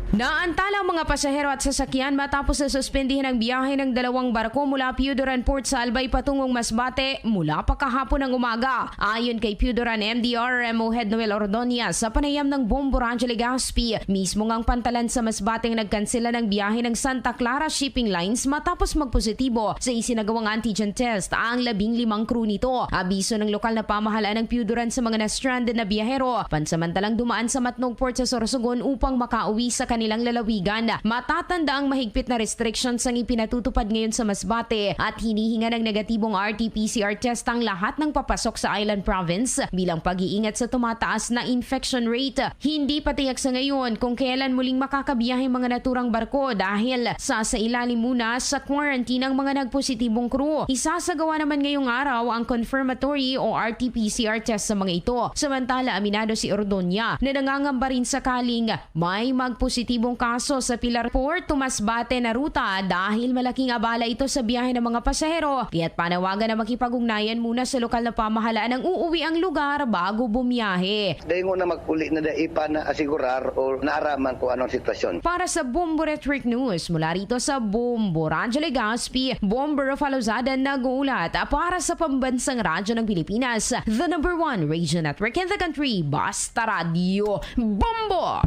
Naantala ang mga pasahero at sasakyan matapos na suspendihin ang biyahe ng dalawang barko mula Pioduran Port sa Albay patungong Masbate mula pa kahapon ng umaga. Ayon kay Pioduran M D R M O Head Noel Ordonia, sa panayam ng Bombo Radyo Legazpi, mismo ngang pantalan sa Masbate ang nagkansela ng biyahe ng Santa Clara Shipping Lines matapos magpositibo sa isinagawang antigen test ang labing limang crew nito. Abiso ng lokal na pamahalaan ang Pioduran sa mga na-stranded na biyahero, pansamantalang dumaan sa Matnog Port sa Sorsogon upang makauwi sa kanilang lalawigan. Matatanda ang mahigpit na restrictions ang ipinatutupad ngayon sa Masbate at hinihingan ng negatibong R T P C R test ang lahat ng papasok sa Island Province bilang pag-iingat sa tumataas na infection rate. Hindi patiyak sa ngayon kung kailan muling makakabiyahe ang mga naturang barko dahil sa, sa ilalim muna sa quarantine ang mga nagpositibong crew. Isasagawa naman ngayong araw ang confirmatory o R T P C R test sa mga ito. Samantala, aminado si Ordonia na nangangamba rin sakaling may magpositibong kaso sa Pilar Port to Masbate na ruta dahil malaking abala ito sa biyahe ng mga pasahero. Kaya't panawagan na makipag-ugnayan muna sa lokal na pamahalaan ang uuwi ang lugar bago bumiyahe. Dayon na magpuli na dai pa na asigurar o naaraman kung anong sitwasyon. Para sa Bombo Network News, mula rito sa Bombo Radyo Legazpi, Bombo Rafa Lozada nag-uulat. Para sa Pambansang Radyo ng Pilipinas, the number one radio network in the country, Basta Radyo Bombo!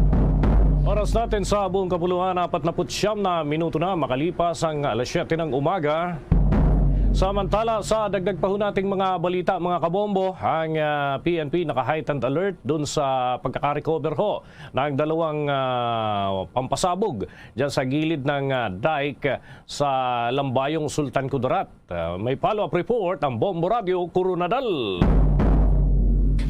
Oras natin sa buong kapuluan, apat na putsyam na minuto na makalipas ang alas siyete ng umaga. Samantala, sa dagdag pa ho nating mga balita, mga kabombo, ang, ah, P N P naka-heightened alert dun sa pagkaka-recover ho ng dalawang, ah, pampasabog dyan sa gilid ng, ah, dike sa Lambayong Sultan Kudarat. Ah, may follow-up report ang Bombo Radyo Coronadal.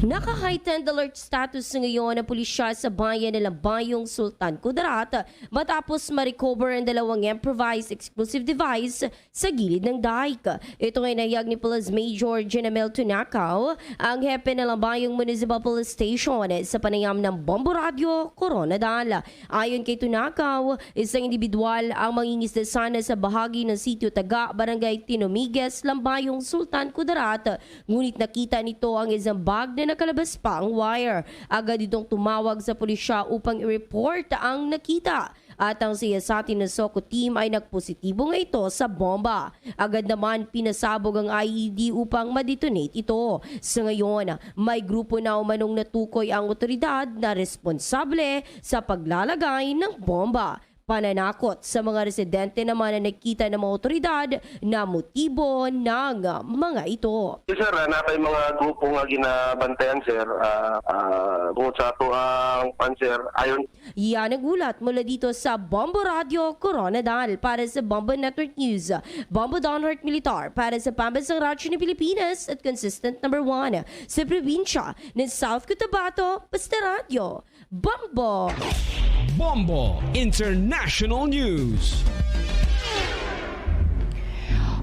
Naka-heightened alert status ngayon ang pulisya sa bayan ng Lambayong Sultan Kudarat matapos ma-recover ang dalawang improvised explosive device sa gilid ng dike. Ito ay nahayag ni Police Major Jenamel Tunacao, ang hepe ng Lambayong Municipal Police Station, sa panayam ng Bombo Radyo Coronadal. Ayon kay Tunacao, isang indibidwal ang mangingisda sana sa bahagi ng Sitio Taga, Barangay Tinumiges, Lambayong, Sultan Kudarat, ngunit nakita nito ang isang bag na nakalabas pa ang wire. Agad itong tumawag sa pulisya upang i-report ang nakita. At ang C S A T na SOCO team ay nagpositibo nga ito sa bomba. Agad naman pinasabog ang I E D upang ma-detonate ito. Sa ngayon, may grupo na umanong natukoy ang otoridad na responsable sa paglalagay ng bomba. Pananakot sa mga residente naman ang nakita ng mga otoridad na motibo ng mga ito. Yes, sir. Ah, naa pay mga grupo nga ginabantayan, sir. Ah, ah, bukod sa ato ang pan, sir, ayon Yan ang ulat mula dito sa Bombo Radyo Coronadal. Para sa Bombo Network News, Bombo Don Hart Militar para sa Pambansang Radyo ng Pilipinas at consistent number one sa probinsya ng South Cotabato, Basta Radyo Bombo. Bombo International News.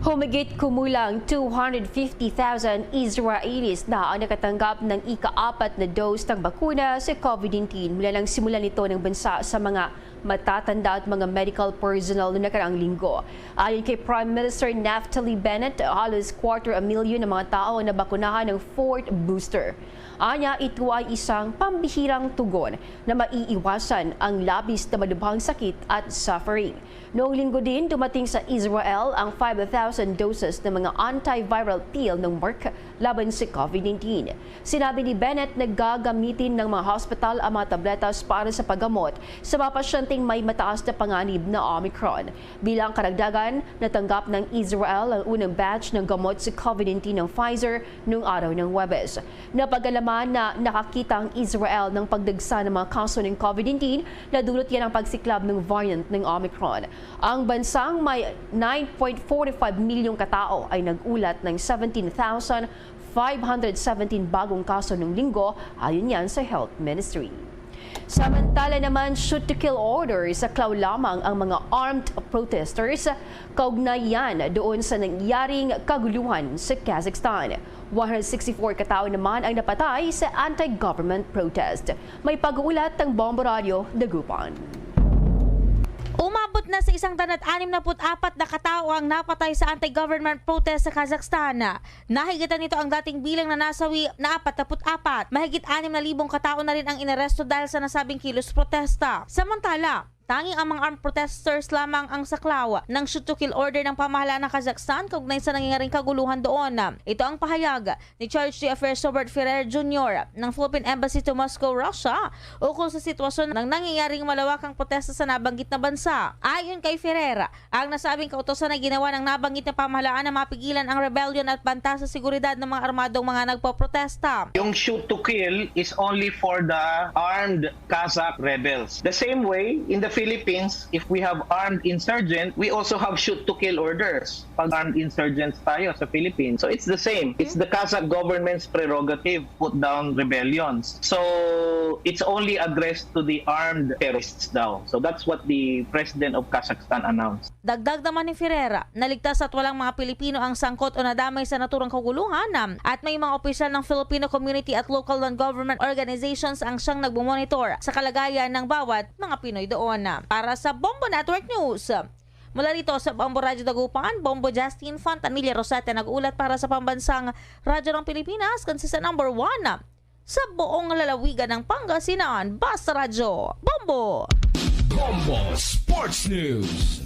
Humigit kumulang two hundred fifty thousand Israelis na ang nakatanggap ng ika-apat na dose ng bakuna sa COVID nineteen mula nang simulan ito ng bansa sa mga matatanda at mga medical personnel noong nakaraang linggo. Ayon kay Prime Minister Naftali Bennett, halos quarter a million na mga tao ang nabakunahan ng fourth booster. Anya, ito ay isang pambihirang tugon na maiiwasan ang labis na malubhang sakit at suffering. Noong linggo din, dumating sa Israel ang five thousand doses ng mga antiviral pill ng Merck laban sa COVID nineteen. Sinabi ni Bennett na gagamitin ng mga hospital ang mga tabletas para sa paggamot sa mga pasyenteng may mataas na panganib na Omicron. Bilang karagdagan, natanggap ng Israel ang unang batch ng gamot sa COVID nineteen ng Pfizer noong araw ng Huwebes. Napagalaman na nakakita ang Israel ng pagdagsa ng mga kaso ng COVID nineteen na dulot yan ang pagsiklab ng variant ng Omicron. Ang bansang may nine point four five milyong katao ay nag-ulat ng seventeen thousand five hundred seventeen bagong kaso nung linggo, ayon yan sa Health Ministry. Samantala naman, shoot to kill order, saklaw lamang ang mga armed protesters kaugnay yan doon sa nangyaring kaguluhan sa Kazakhstan. One hundred sixty-four katao naman ang napatay sa anti-government protest. May pag-uulat ang Bombo Radyo Dagupan. Umabot na sa isang daan at anim na put apat na katao ang napatay sa anti-government protest sa Kazakhstan. Nahigitan nito ang dating bilang na nasawi na apat na put apat. Mahigit anim na libong katao na rin ang inaresto dahil sa nasabing kilos protesta. Samantala, tanging ang mga armed protesters lamang ang saklaw ng shoot to kill order ng pamahalaan ng Kazakhstan kaugnay sa nangyaring kaguluhan doon. Ito ang pahayag ni Charge d'Affaires Robert Ferrer Junior ng Philippine Embassy to Moscow, Russia, ukol sa sitwasyon ng nangyayaring malawakang protesta sa nabanggit na bansa. Ayon kay Ferrer, ang nasabing kautusan ay ginawa ng nabanggit na pamahalaan na mapigilan ang rebellion at banta sa seguridad ng mga armadong mga nagpoprotesta. Yung shoot to kill is only for the armed Kazakh rebels. The same way, in the Philippines, if we have armed insurgent, we also have shoot to kill orders pag armed insurgents tayo sa Philippines. So it's the same. It's the Kazakh government's prerogative to put down rebellions. So it's only addressed to the armed terrorists daw. So that's what the president of Kazakhstan announced. Dagdag naman ni Ferrer, naligtas at walang mga Pilipino ang sangkot o nadamay sa naturang kaguluhan, at may mga opisyal ng Filipino community at local non-government organizations ang siyang nagmumonitor sa kalagayan ng bawat mga Pinoy doon. Para sa Bombo Network News, mula rito sa Bombo Radyo Dagupan, Bombo Justin Fontanilla Rosete nag-uulat para sa Pambansang Radyo ng Pilipinas, kansisa number one sa buong lalawigan ng Pangasinan. Basta Radyo, Bombo! Bombo Sports News.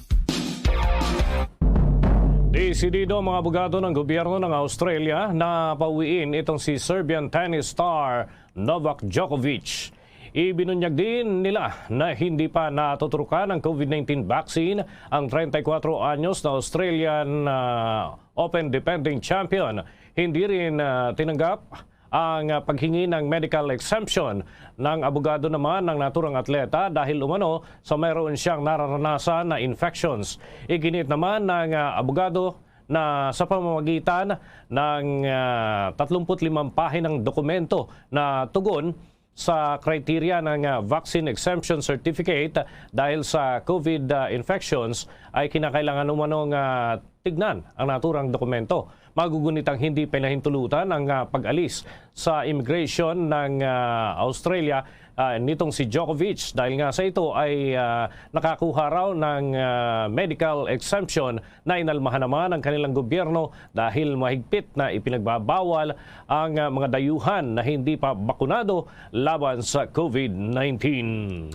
Desidido ang mga abogado ng gobyerno ng Australia na pauwiin itong si Serbian tennis star Novak Djokovic. Ibinunyag din nila na hindi pa natuturukan ng COVID nineteen vaccine ang treinta y cuatro anyos na Australian ah, Open defending champion. Hindi rin ah, tinanggap ang ah, paghingi ng medical exemption ng abogado naman ng naturang atleta dahil umano sa mayroon siyang nararanasan na infections. Iginit naman ng ah, abogado na sa pamamagitan ng ah, tatlumpu't limang pahinang dokumento na tugon sa criteria ng ah, vaccine exemption certificate dahil sa COVID ah, infections ay kinakailangan umano nga tignan ang naturang dokumento. Magugunit ang hindi pinahintulutan ang ah, pag-alis sa immigration ng ah, Australia ah, nitong si Djokovic dahil nga sa ito ay ah, nakakuha raw ng ah, medical exemption na inalmahan naman ang kanilang gobyerno dahil mahigpit na ipinagbabawal ang ah, mga dayuhan na hindi pa bakunado laban sa COVID nineteen.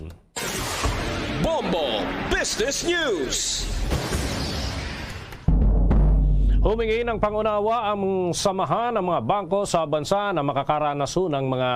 Bombo Business News. Humingi ng pangunawa ang samahan ng mga bangko sa bansa na makakaranaso ng mga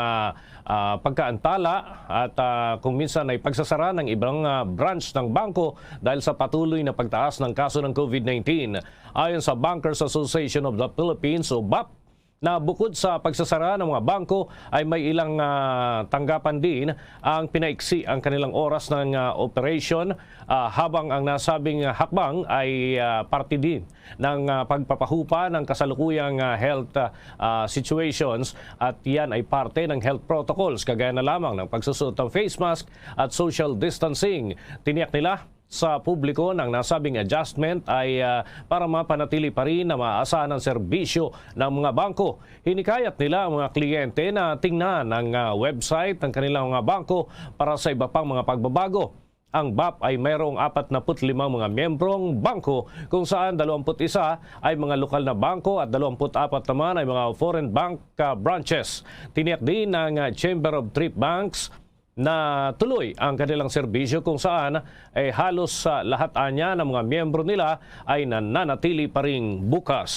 ah, pagkaantala at ah, kung minsan ay pagsasara ng ibang ah, branch ng bangko dahil sa patuloy na pagtaas ng kaso ng COVID nineteen. Ayon sa Bankers Association of the Philippines o bap, na bukod sa pagsasara ng mga bangko ay may ilang ah, tanggapan din ang pinaiksi ang kanilang oras ng ah, operation ah, habang ang nasabing hakbang ay ah, parte din ng ah, pagpapahupa ng kasalukuyang ah, health ah, ah, situations at yan ay parte ng health protocols kagaya na lamang ng pagsusuot ng face mask at social distancing. Tiniyak nila sa publiko ng nasabing adjustment ay ah, para mapanatili pa rin na maaasahan ang serbisyo ng mga bangko. Hinikayat nila ang mga kliyente na tingnan ang ah, website ng kanilang mga bangko para sa iba pang mga pagbabago. Ang bap ay mayroong apat na put limang mga miyembrong bangko kung saan dalawamput isa ay mga lokal na bangko at dalawamput apat naman ay mga foreign bank ah, branches. Tiniyak din ng ah, Chamber of Trip Banks na tuloy ang kanilang serbisyo, kung saan, eh, halos, ah, lahat anya ng mga miyembro nila ay nananatili pa ring bukas.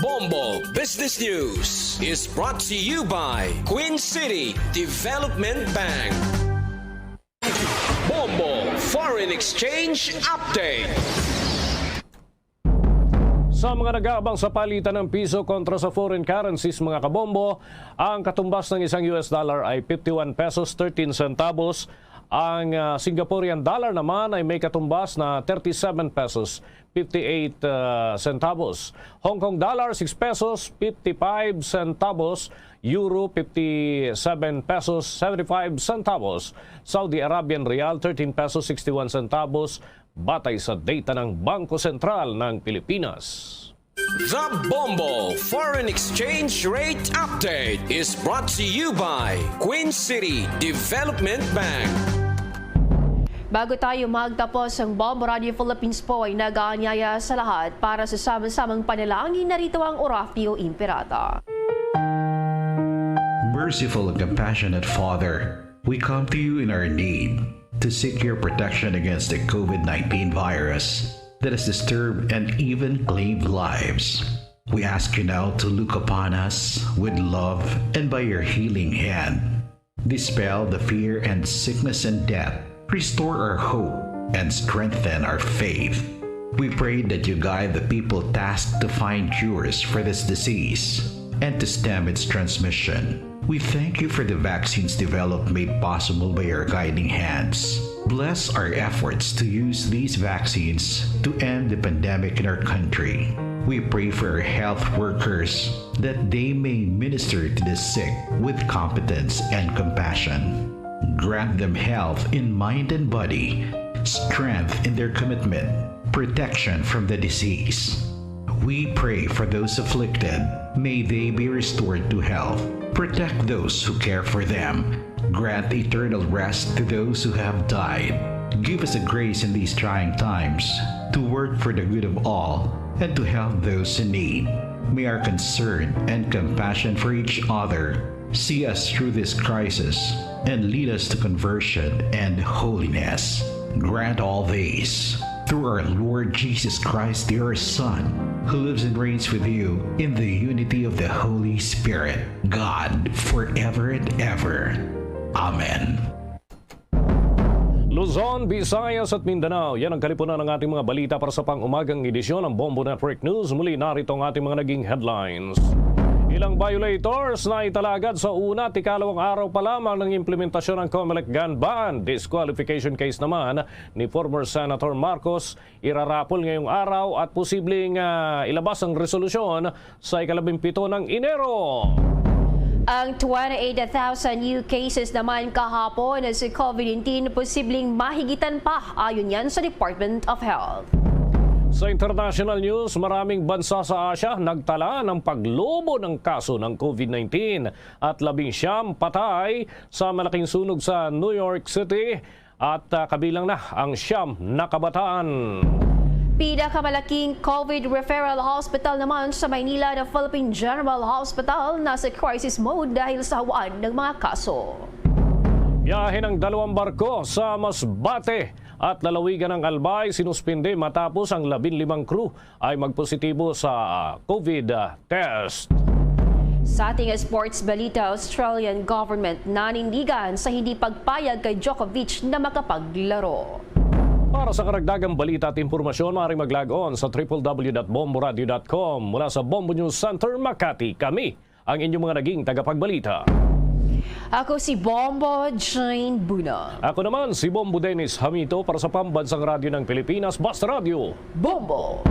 Bombo Business News is brought to you by Queen City Development Bank. Bombo Foreign Exchange Update. Sa mga nag-aabang sa palitan ng piso kontra sa foreign currencies, mga kabombo, ang katumbas ng isang U S dollar ay fifty-one pesos thirteen centavos. Ang, ah, Singaporean dollar naman ay may katumbas na thirty-seven pesos fifty-eight, ah, centavos. Hong Kong dollar, six pesos fifty-five centavos. Euro, fifty-seven pesos seventy-five centavos. Saudi Arabian rial, thirteen pesos sixty-one centavos. Batay sa data ng Bangko Sentral ng Pilipinas. The Bombo Foreign Exchange Rate Update is brought to you by Queen City Development Bank. Bago tayo magtapos, ang Bombo Radio Philippines po ay nag-aanyaya sa lahat para sa sama-samang panalangin. Narito ang Oratio Imperata. Merciful and compassionate Father, we come to you in our need to seek your protection against the COVID nineteen virus that has disturbed and even claimed lives. We ask you now to look upon us with love and by your healing hand, dispel the fear and sickness and death, restore our hope, and strengthen our faith. We pray that you guide the people tasked to find cures for this disease and to stem its transmission. We thank you for the vaccines developed made possible by your guiding hands. Bless our efforts to use these vaccines to end the pandemic in our country. We pray for our health workers that they may minister to the sick with competence and compassion. Grant them health in mind and body, strength in their commitment, protection from the disease. We pray for those afflicted. May they be restored to health. Protect those who care for them. Grant eternal rest to those who have died. Give us the grace in these trying times to work for the good of all and to help those in need. May our concern and compassion for each other see us through this crisis and lead us to conversion and holiness. Grant all this through our Lord Jesus Christ, your Son, who lives and reigns with you in the unity of the Holy Spirit, God, forever and ever. Amen. Luzon, Visayas at Mindanao, yan ang kalipunan ng ating mga balita para sa pang-umagang edisyon ng Bombo Network News. Muli, narito ang ating mga naging headlines. Ilang violators na italagad sa una, tikalawang araw pa lamang ng implementasyon ng Comelec gun ban. Disqualification case naman ni former Senator Marcos irarapol ngayong araw at posibleng, ah, ilabas ang resolusyon sa ikalabing pito ng Enero. Ang twenty-eight thousand new cases naman kahapon sa COVID nineteen, posibleng mahigitan pa, ayon yan sa Department of Health. Sa international news, maraming bansa sa Asia nagtala ng paglubo ng kaso ng COVID nineteen at labing siyam patay sa malaking sunog sa New York City. At, ah, kabilang na ang siyam na kabataan. Pinakamalaking COVID referral hospital naman sa Maynila, na Philippine General Hospital, nasa crisis mode dahil sa hawaan ng mga kaso. Biyahe ng dalawang barko sa Masbate at lalawigan ng Albay sinuspinde matapos ang labing limang crew ay magpositibo sa COVID test. Sa ating sports balita, Australian government nanindigan sa hindi pagpayag kay Djokovic na makapaglaro. Para sa karagdagang balita at impormasyon, maaaring mag-log on sa triple w dot bomboradio dot com. Mula sa Bombo News Center, Makati, kami ang inyong mga naging tagapagbalita. Ako si Bombo Jane Buna. Ako naman si Bombo Dennis Hamito para sa Pambansang Radyo ng Pilipinas, Basta Radyo. Bombo.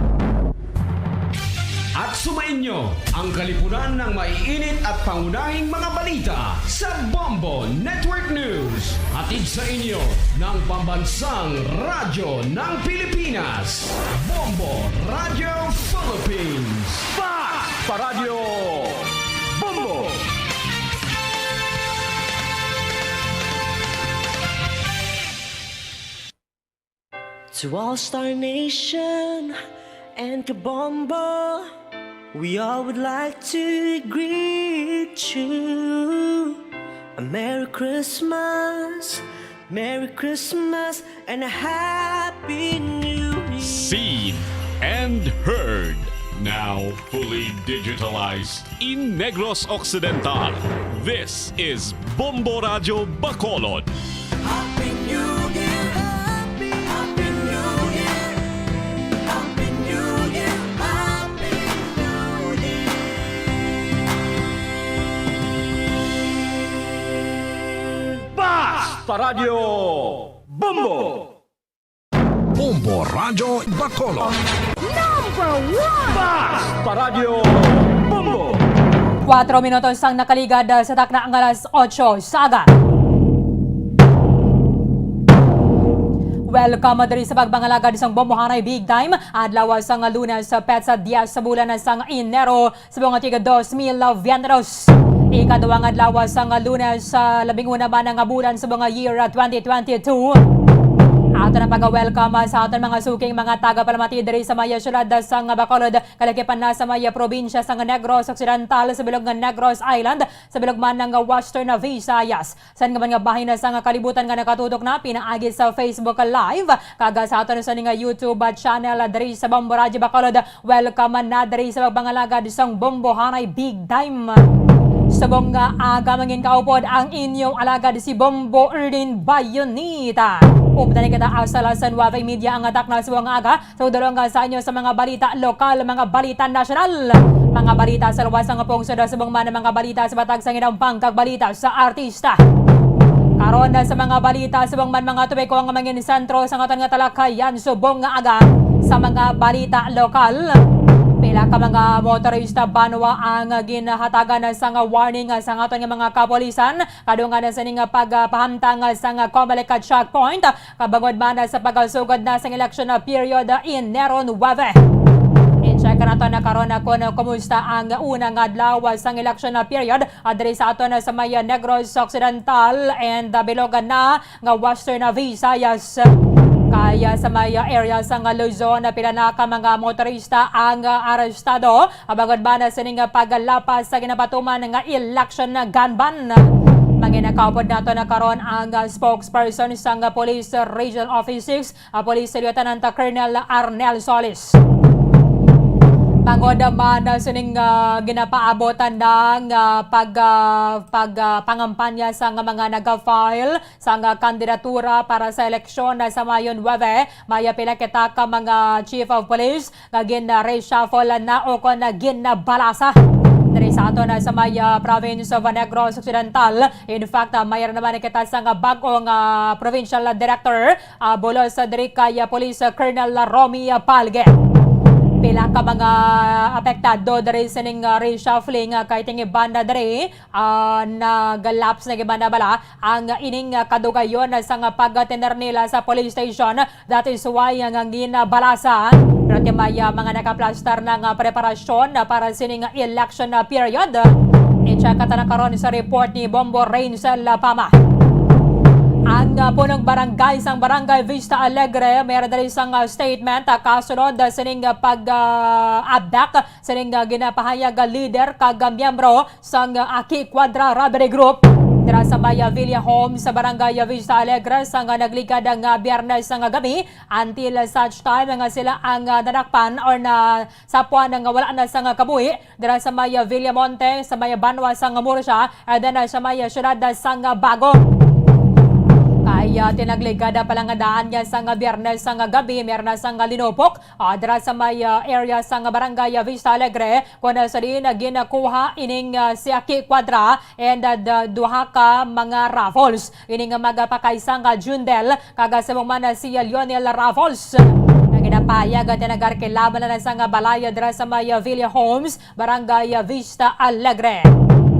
At sumainyo ang kalipunan ng maiinit at pangunahing mga balita sa Bombo Network News. Hatid sa inyo ng Pambansang Radyo ng Pilipinas, Bombo Radyo Philippines. Fact Paradyo Bombo! To all Star Nation and Kabombo, we all would like to greet you. A Merry Christmas, Merry Christmas, and a Happy New Year. Seen and heard, now fully digitalized in Negros Occidental. This is Bombo Radyo Bacolod. Happy New Year! Happy, Happy New Year! Happy New Year! Happy New Year! Basta Radyo Bombo! Bombo Radyo Bacolod. Number one! Basta Radyo Bombo! Kuwatro minutos ang nakaligad sa takna nga alas otso sa aga. Welcome diri sa pagpangalagad sang Bombohanay Big Time, adlaw sang Lunes, petsa diyes sa bulan sang Enero, subong nga tiga dos mil veintidos. Ikaduha nga adlaw sang Lunes sa labing una man nga bulan subong nga year, ah, twenty twenty-two. Ato na pag-welcome, ah, sa aton mga suking mga tagapalamati diri sa may siyudad sang Bacolod, kalagipan na sa may probinsya sang Negros Occidental, sa bilog nga Negros Island, sa bilog man nga Western Visayas. San nga man nga bahin na sang kalibutan nga nakatutok na pinaagi sa Facebook Live, kag sa aton sa ning YouTube channel diri sa Bombo Radyo Bacolod. Welcome na diri sa pagpangalagad sang Bombohanay Big Time. Subong nga aga mangin kaupod ang inyong alagad si Bombo Erdin Bayonita. Updan kita asa alas nuwebe y media ang atak na subong nga aga. Sa udulong nga sa inyo sa mga balita lokal, mga balita nasyonal, mga balita sa luwas nga pungsod, subong man ang mga balita sa batag sa ginambang kag balita sa artista. Karon na sa mga balita, subong man mga tubig ko ang mangin sentro sa aton nga talakayan, subong nga aga sa mga balita lokal. Pila ka mga motorista banwa ang ginahatagan sa nga warning sa aton nga mga kapulisan kadungan sa ning pagpahamtang sa nga Comelec checkpoint. Kabangod man sa pagasugod na sang election na period, Enero nuwebe. I-check nato na karon na kung kumusta ang una nga adlaw sang election na period, ah, diri sa aton sa may Negros Occidental and, ah, bilog na nga Western Visayas. Kaya sa may area sang Luzon, pila na ka mga motorista ang, ah, arestado. Abagod ba na sining paglapas sa ginapatuman nga election gun ban? Manginakaupod nato na karon ang, ah, spokesperson sang Police Regional Office six, ah, Police Lieutenant Colonel Arnel Solis. Bangod man, ah, sining, ah, ginapaabotan na nga pag, ah, pag, ah, pangampanya sa nga mga nag-file sang kandidatura para sa eleksyon sa Mayo nuwebe, may pila kita ka mga chief of police nga gin-reshuffle na o kon ginbalasa diri sa aton sa may, ah, province of Negros Occidental. In fact, ah, mayroon naman kita sa nga bag-ong, ah, provincial director, ah, bulos diri kay, ah, Police Colonel Romy Palge. Pila ka mga apektado diri sining, ah, reshuffling, ah, kay tingiban na diri, ah, nag-lapse na gid man na bala ang ining, ah, kadugayon sang pagtener nila sa police station. That is why ang ginbalasa. Pero ti may, ah, mga nakaplastar na nga preparasyon na para sining election na period. I-check ta na karon sa report ni Bombo Rainsel Lapama. Ang, ah, punong barangay sang Barangay Vista Alegre, mayroon diri sang, ah, statement, ah, kasunod, ah, sining, ah, pag, ah, abdak sining, ah, ginapahayag, ah, leader kag, ah, miyembro sang, ah, Aki Cuadra Robbery Group dira sa may, ah, Villa Home sa Barangay, ah, Vista Alegre sang, ah, nagligad nga Biyernes nga gabi, until such time nga sila ang, ah, nadakpan or nasapuan nga wala na sang kabuhi dira sa may, ah, Villamonte, sa may banwa sang Murcia, and then, ah, sa may, ah, siyudad sang Bago. Kay, ah, tinagligad pa lang nga daan niya sang Biyernes nga gabi, meron na sang linupok, ah, dira sa may, ah, area sang Barangay, ah, Vista Alegre, kung, ah, sa diin, ah, ginakuha ining, ah, si Aki Cuadra and, ah, da-, duha ka mga raffles. Ini nga magapakaisa nga Jundel kag, ah, subong man, ah, si, ah, Lionel Raffles. Nga ginapahayag nga tinagarkilaban na sang balay, ah, dira sa may, ah, Villa Homes, Barangay, ah, Vista Alegre.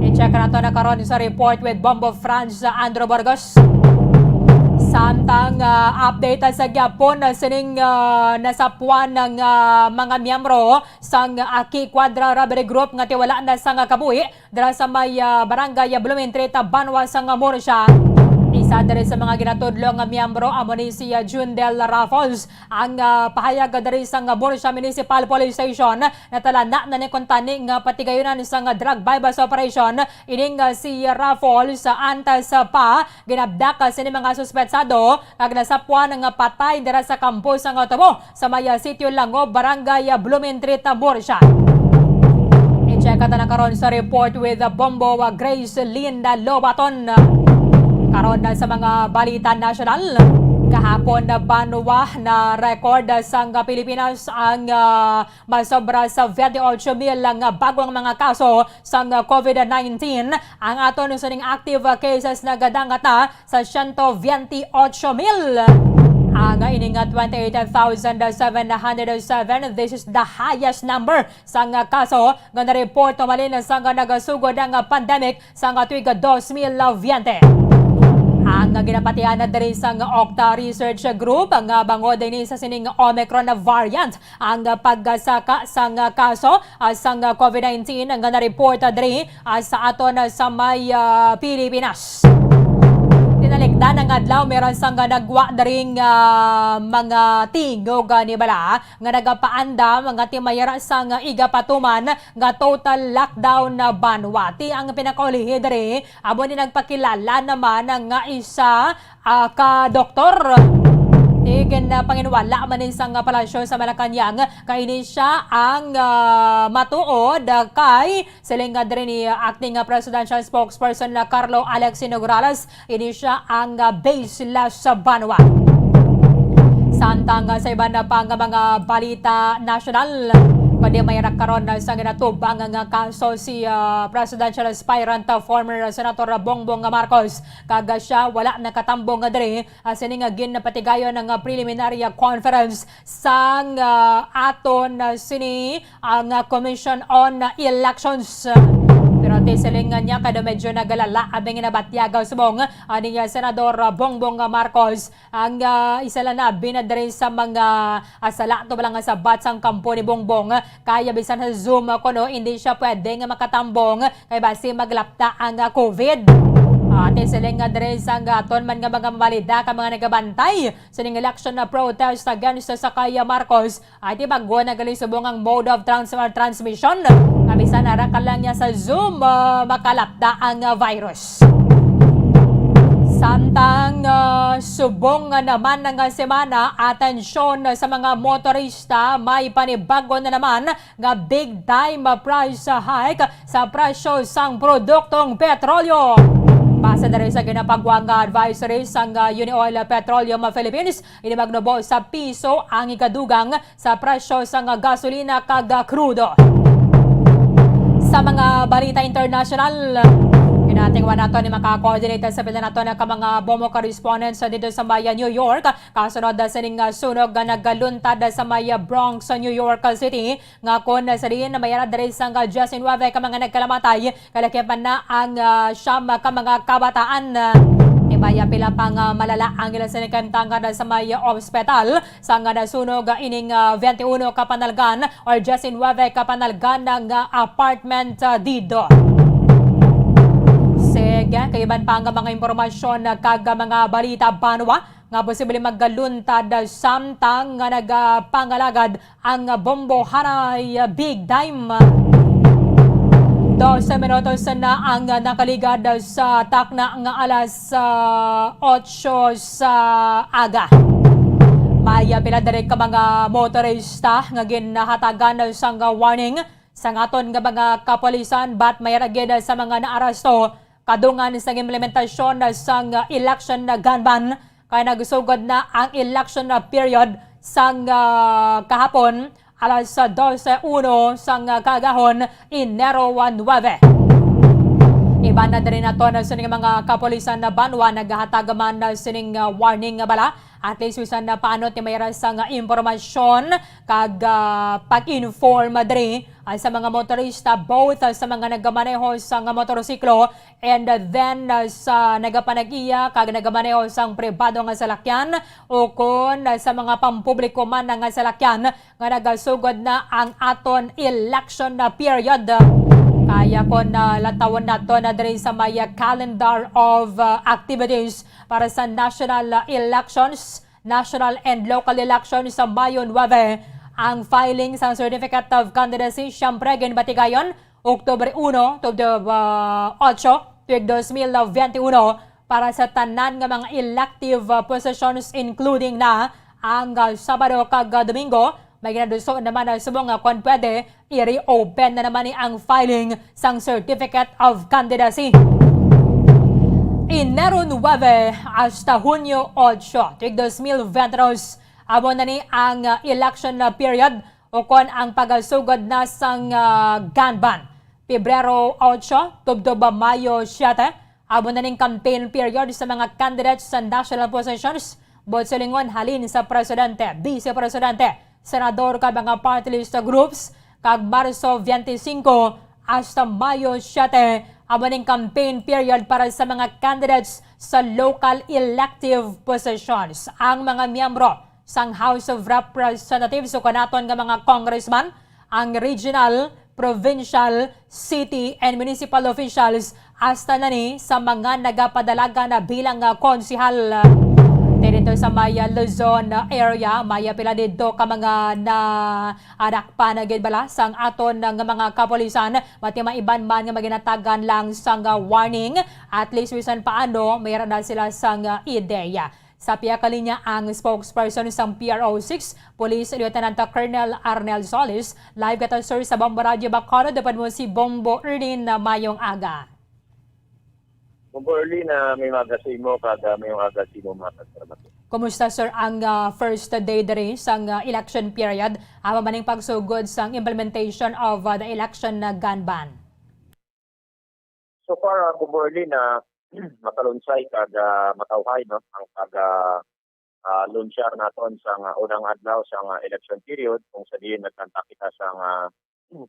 I-check nato na karon sa report with Bombo Franz, ah, Andrew Burgos. Samtang, ah, update sa gyapon, ah, sining, ah, nasapuan nga mga miyembro sang Aki Cuadra Robbery Group nga tiwala na sang kabuhi dira sa may, ah, Barangay Blumentritt, banwa sang Murcia. Ni Sa diri sa mga ginatudlo nga miyembro, amo ni si, ah, Jundel Raffles, ang, ah, pahayag diri sa nga Murcia Municipal Police Station. Natalana na ni kuntani nga patigayunan sa nga drug buy-bust operation ining, ah, si Raffles, ah, antas, ah, pa ginabdak, ah, sini mga suspetsado kag nasapwan nga patay dira sa kampo sa nga tubo sa may, ah, Sitio Langob, Barangay, ah, Blumentritt, ah, Murcia. I-check ta na karon sa report with, ah, Bombo, ah, Grace Linda Lobaton. Karon na sa mga balita nasyonal. Kahapon na banwa na record, ah, sang Pilipinas ang, ah, masobra sa twenty-eight mil nga bagong mga kaso sang COVID nineteen. Ang aton sining active cases nagadangat na sa siyento veintiocho mil. Ang ini nga twenty-eight thousand seven hundred seven, this is the highest number sang kaso nga na-report tumalin sang nagasugod ang pandemic sang tuig dos mil veinte. Ang ginapatihan diri sang Octa Research Group nga bangod ini sa sining Omicron variant ang pagsaka sang kaso, ah, sang COVID nineteen nga na-report diri, ah, sa aton, ah, sa may, ah, Pilipinas. Tinalikdan ang adlaw, meron sang nagwa diri nga mga tingog, ah, ni bala nga nagapaandam nga timayra sang igapatuman nga total lockdown na banwa. Ti ang pinakaulihi diri, amo ni nagpakilala naman nga isa, ah, ka doktor. Ti gin, ah, panginwala man ni sang Palasyo sa Malacañang, kay ini siya ang, ah, matuod, ah, kay siling nga diri ni acting, ah, presidential spokesperson na Carlo Alex Nograles, ini siya ang, ah, baseless sa banwa. Samtang, ah, sa iban na pa nga mga balita nasyonal, kundi may ra karon, ah, sa ginatubang nga kaso si, ah, presidential aspirant, ah, former Senator Bongbong Marcos, kag, ah, siya wala nakatambong nga diri, ah, sini nga ginpatigayon ang, ah, preliminary, ah, conference sang, ah, aton, ah, sini ang, ah, Commission on Elections. Pero ti siling nga niya kada medyo nagalala ang mga nabatyag subong, ah, ni, ah, Senador, ah, Bongbong, ah, Marcos. Ang, ah, isa lang na bina diri sa mga, ah, sala to lang nga sabat sang kampo ni Bongbong, kaya bisan sa Zoom, ah, kuno hindi siya pwede nga makatambong kay basi maglapta ang, ah, COVID. Ah, ti siling nga diri sa aton man nga mga mamalita ka mga nagabantay sining election na protest against sa kay Marcos, ay ti bag-o na gali subong ang mode of trans-, or transmission nga bisan ara ka lang niya sa Zoom, ah, makalapta ang, ah, virus. Samtang, ah, subong nga naman nga semana, atensyon sa mga motorista, may panibago na naman nga big time price hike sa presyo sang produktong petrolyo. Base diri sa ginapagwa nga advisory sang, ah, Unioil Petroleum Philippines, ini magnubo sa piso ang ikadugang sa presyo sang gasolina kag krudo. Sa mga balita internasyonal, kinatingwan nato ni maka-coordinate sa pila nato na ka mga BOMO correspondents dito sa may New York, kasunod sining sunog nga nagaluntad sa may Bronx, New York City, nga kon sa diin may ara diri sang diyes nuebe ka mga nagkalamatay, kalaki pa na ang, ah, siyam ka mga kabataan. Tibaya pila pa nga malala ang ilang sining kahimtangan sa may ospital, sang nasunog ining, ah, twenty-one ka panalgan or diyes nuebe ka panalgan nga apartment, ah, dito. Sige, kay iban pa nga mga impormasyon kag mga balita banwa nga posible magkaluntad samtang nga nagapangalagad ang Bombo Haray Big Time. Dose minutos na ang nakaligad sa takna nga alas, ah, otso sa aga. May pila diri ka mga motorista nga ginahatagan sang warning sang aton nga mga kapulisan, but may ra gid sa mga naaresto kadungan sang implementasyon sang election gun ban, kay nagsugod na ang election period sang, ah, kahapon, alas dose uno sang kaagahon, Enero nuebe. Iban na diri nato na sining mga kapulisan na banwa nagahatag man na sining, ah, warning nga bala. At least bisan na paano ti may ra sang impormasyon kag, ah, pag-inform diri, ah, sa mga motorista, both, ah, sa mga nagamaneho sang motorsiklo and, uh, then, uh, sa nagapanag-iya kag nagamaneho sang pribado nga salakyan o kon, uh, sa mga pampubliko man nga salakyan nga nagasugod na ang aton election na period. Kaya kon, ah, lantawon nato na diri sa may, ah, calendar of, ah, activities para sa national, ah, elections, national and local elections sa Mayo nuebe, ang filing sang Certificate of Candidacy, siyempre, ginbatigayon, Oktubre uno, tubtob, ah, otso, tuig dos mil benti uno, para sa tanan nga mga elective, ah, positions, including na ang, ah, Sabado kag, ah, Domingo. May ginaduso naman na subong nga kon pwede, i-reopen na naman ni ang filing sang Certificate of Candidacy. Enero nuebe hasta Hunyo otso, tuig dos mil benti dos, amo na ni ang, ah, election na period o kon ang pagasugod na sang, ah, gun ban. Pebrero otso tubtob Mayo siyete, amo na ning campaign period sa mga candidates sa national positions, buot silingon halin sa presidente, vice presidente, senador kag mga party list groups, kag Marso benti singko hasta Mayo siyete, amo ning campaign period para sa mga candidates sa local elective positions. Ang mga miyembro sang House of Representatives o kanaton nga mga congressman, ang regional, provincial, city, and municipal officials, hasta na ni sa mga nagapadalagan na bilang, ah, konsehal. Dito sa may, ah, Luzon area, may, ah, pila dito ka mga na, ah, dakpan na gid bala sang aton nga mga kapulisan, pati may iban man nga maginatagan lang sang, ah, warning, at least bisan paano, mayroon na sila sang, ah, ideya. Sa pihak ka linya ang spokesperson sang P R O six, Police Lieutenant Colonel Arnel Solis. Live ka ta, sir, sa Bombo Radyo Bacolod. Dapat mo si Bombo Erlin na mayong aga. Bombo Erlin, ah, may maaga sa imo, kag, ah, mayong aga sa imo, mga kadramaton. Kumusta, sir, ang, ah, first day diri sang, ah, election period? Amo man ning pagsugod sang implementation of, ah, the election na gun ban? So far, ah, Bombo Erlin, ah, matalunsay kag, ah, matawhay, no, ang pag, ah, ah, lunsyar naton sa nga unang adlaw sa nga election period, kung sa diin nagkanta kita sa nga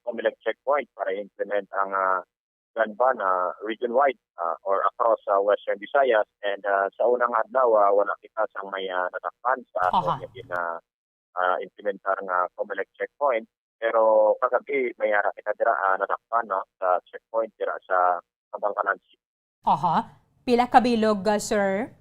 Comelec checkpoint para i-implement ang, ah, gun ban, ah, region-wide, ah, or across sa Western Visayas. And, ah, sa unang adlaw, ah, wala kita sang may, ah, nadakpan sa aton Aha. nga gina-, ah, implementar nga Comelec checkpoint. Pero kagabi, may ara kita dira, ah, nadakpan, no, sa checkpoint dira sa Kabangkalan City. Aha. Pila ka bilog, ah, sir?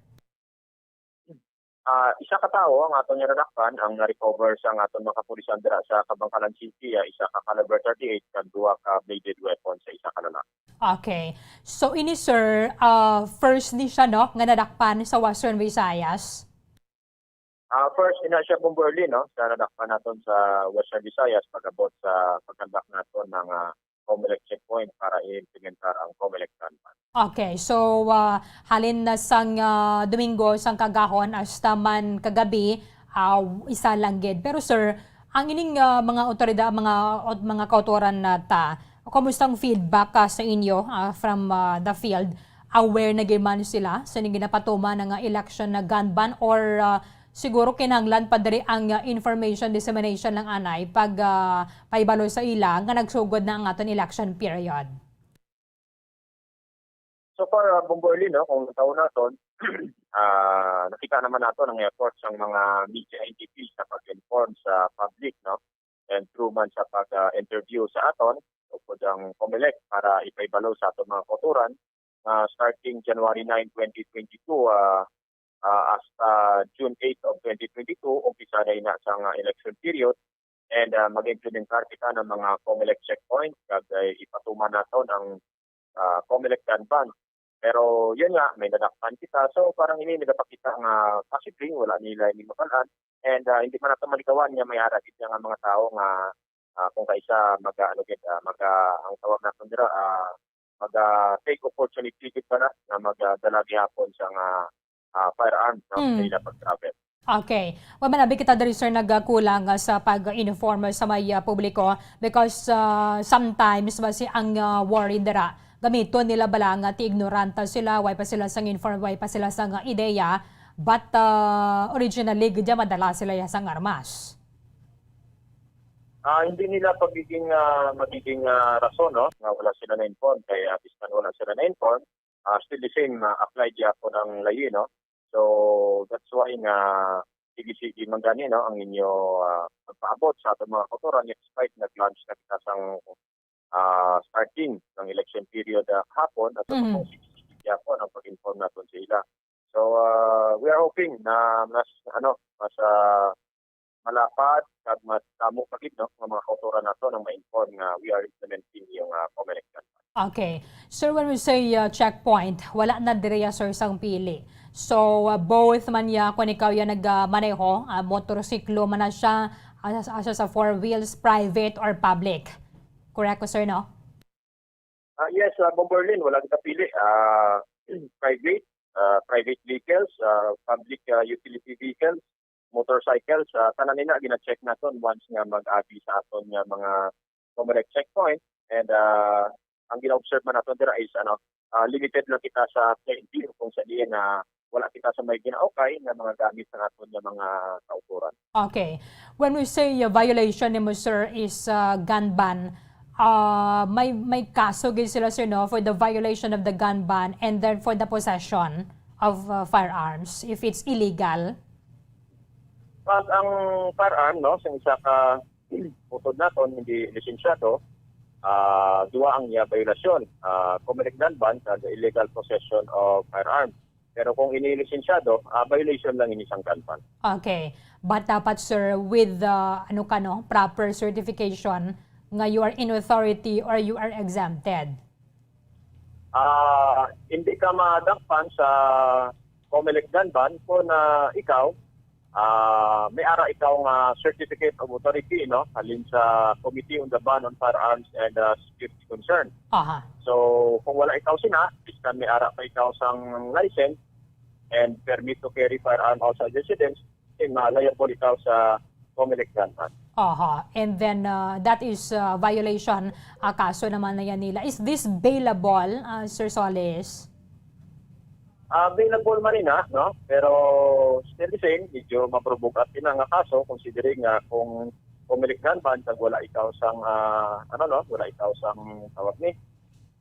Ah, isa ka tawo ang aton nga nadakpan, ang na-recover sang aton mga kapulisan dira sa Kabangkalan City, ah, isa ka caliber thirty-eight kag duha ka bladed weapon sa isa ka lalaki. Okay. So, ini, sir, ah, first ni siya, no, nga nadakpan sa Western Visayas? Ah, first, ina siya, Bombo Erlin, no, sa nadakpan naton sa Western Visayas, pag-abot sa pag-conduct naton ng, ah, Comelec checkpoint para i-implementar ang Comelec gun ban. Okay, so, ah, halin na sang, ah, Domingo, sang kagahon, hasta man kagabi, ah, isa lang gid. Pero, sir, ang ining, ah, mga otoridad, mga, ot-, mga kautoran na ta, kumusta ang feedback, ah, sa inyo, ah, from, ah, the field? Aware na gid man sila sa ining ginapatuman na nga election na gun ban, or, ah, siguro kinahanglan pa diri ang, ah, information dissemination lang anay pag, ah, pahibalo sa ila nga nagsugod na ang aton election period? So far, ah, Bombo Erlin, no, kung natawon naton, ah, nakita naman naton ang effort sang mga media entities sa pag-inform sa public, no, and through man sa pag, ah, interview sa aton, upod ang Comelec para ipahibalo sa aton mga kautoran, ah, starting January nine, twenty twenty-two, ah, ah, hasta June eight of twenty twenty-two, umpisa na ina sang, ah, election period, and, ah, mag-implementar kita ng mga Comelec checkpoint, kag, ah, ipatuman naton ang, ah, Comelec gun ban. Pero yun nga, may nadakpan kita. So, parang ini nagapakita nga possibly wala nila ini mabal-an. And, ah, hindi man nato maligawan nga may ara gid nga mga tao nga, ah, kung kaisa maga-, ano gid, ah, maga-, ang tawag naton dira, ah, maga-take opportunity gid ba na nga magadala gihapon sa nga, ah, firearms, no, sa Mm. ila pag-travel. Okay. Wa man abi kita diri, sir, nagkulang, ah, sa pag-inform sa may, ah, publiko because, ah, sometimes basi ang, ah, worry dira, gamiton nila bala nga ti ignoranta sila, way pa sila sang inform, way pa sila sang, ah, ideya, but, ah, originally gid madala sila ya sang armas. Ah, hindi nila pagiging, ah, magiging, ah, rason, no, nga wala sila na-inform. Kay, ah, biskan wala sila na-inform, ah, still the same, ah, apply gyapon ang layi, no? So, that's why nga sige-sige man gani, no, ang inyo, ah, pagpaabot sa aton mga kautoran, despite nag-launch na kita sang ah, starting ng election period, ah, kahapon, at Mhm. Six gihapon ang pag-inform naton sa ila. So, ah, we are hoping na mas, ano, mas, ah, malapad kag mas damo pa gid, no, nga mga kautoran naton ang ma-inform nga we are implementing yung, ah, COMELEC plan. Okay. Sir, when we say, uh, checkpoint, wala na diri, sir, sang pili. So, uh, both man ya, kung ikaw ya nagmaneho, uh, motorsiklo man na siya, asa, asa sa four wheels, private or public. Correct ko, sir, no? Ah, yes, uh, Bomberlin, wala kita pili. Ah, private, ah, private vehicles, ah, public, ah, utility vehicles, motorcycles, ah, tanan nina gina-check naton once nga mag-agi sa aton nga mga COMELEC checkpoint. And, ah, ang gina-observe man naton dira is, ano, ah, limited lang kita sa plenty kung sa diin na wala kita sa may ginaukay nga mga gamit sa aton nga mga kautoran. Okay. When we say, uh, violation nimo, sir, is, uh, gun ban, uh, may, may kaso gid sila, sir, no, for the violation of the gun ban and then for the possession of, uh, firearms if it's illegal. Pag ang firearm, no, sa isa ka utod naton hindi lisensyado, ah, duha ang iya biolasyon, ah, COMELEC gun ban kag illegal possession of firearm. Pero kung ini lisensyado, ah, violation lang ini sang gun ban. Okay. But dapat, sir, with the, ano ka, no, proper certification nga you are in authority or you are exempted. Ah, hindi ka madakpan sa COMELEC gun ban kung, ah, ikaw, ah, may ara ikaw nga certificate of authority, no, halin sa Committee on the Ban on Firearms and, ah, Security Concern. Aha. So, kung wala ikaw sina, biskan may ara pa ikaw sang license and permit to carry firearm outside residence, then ma-liable ikaw sa COMELEC gun ban. Aha. And then, uh, that is, uh, violation, uh, kaso naman na yan nila. Is this bailable, uh, Sir Solis? Ah, bailable man ina, no? Pero still the same, medyo maprovoke at ina nga kaso, considering nga kung COMELEC gun ban, kag wala ikaw sang, ah, ano, no? Wala ikaw sang tawag ni,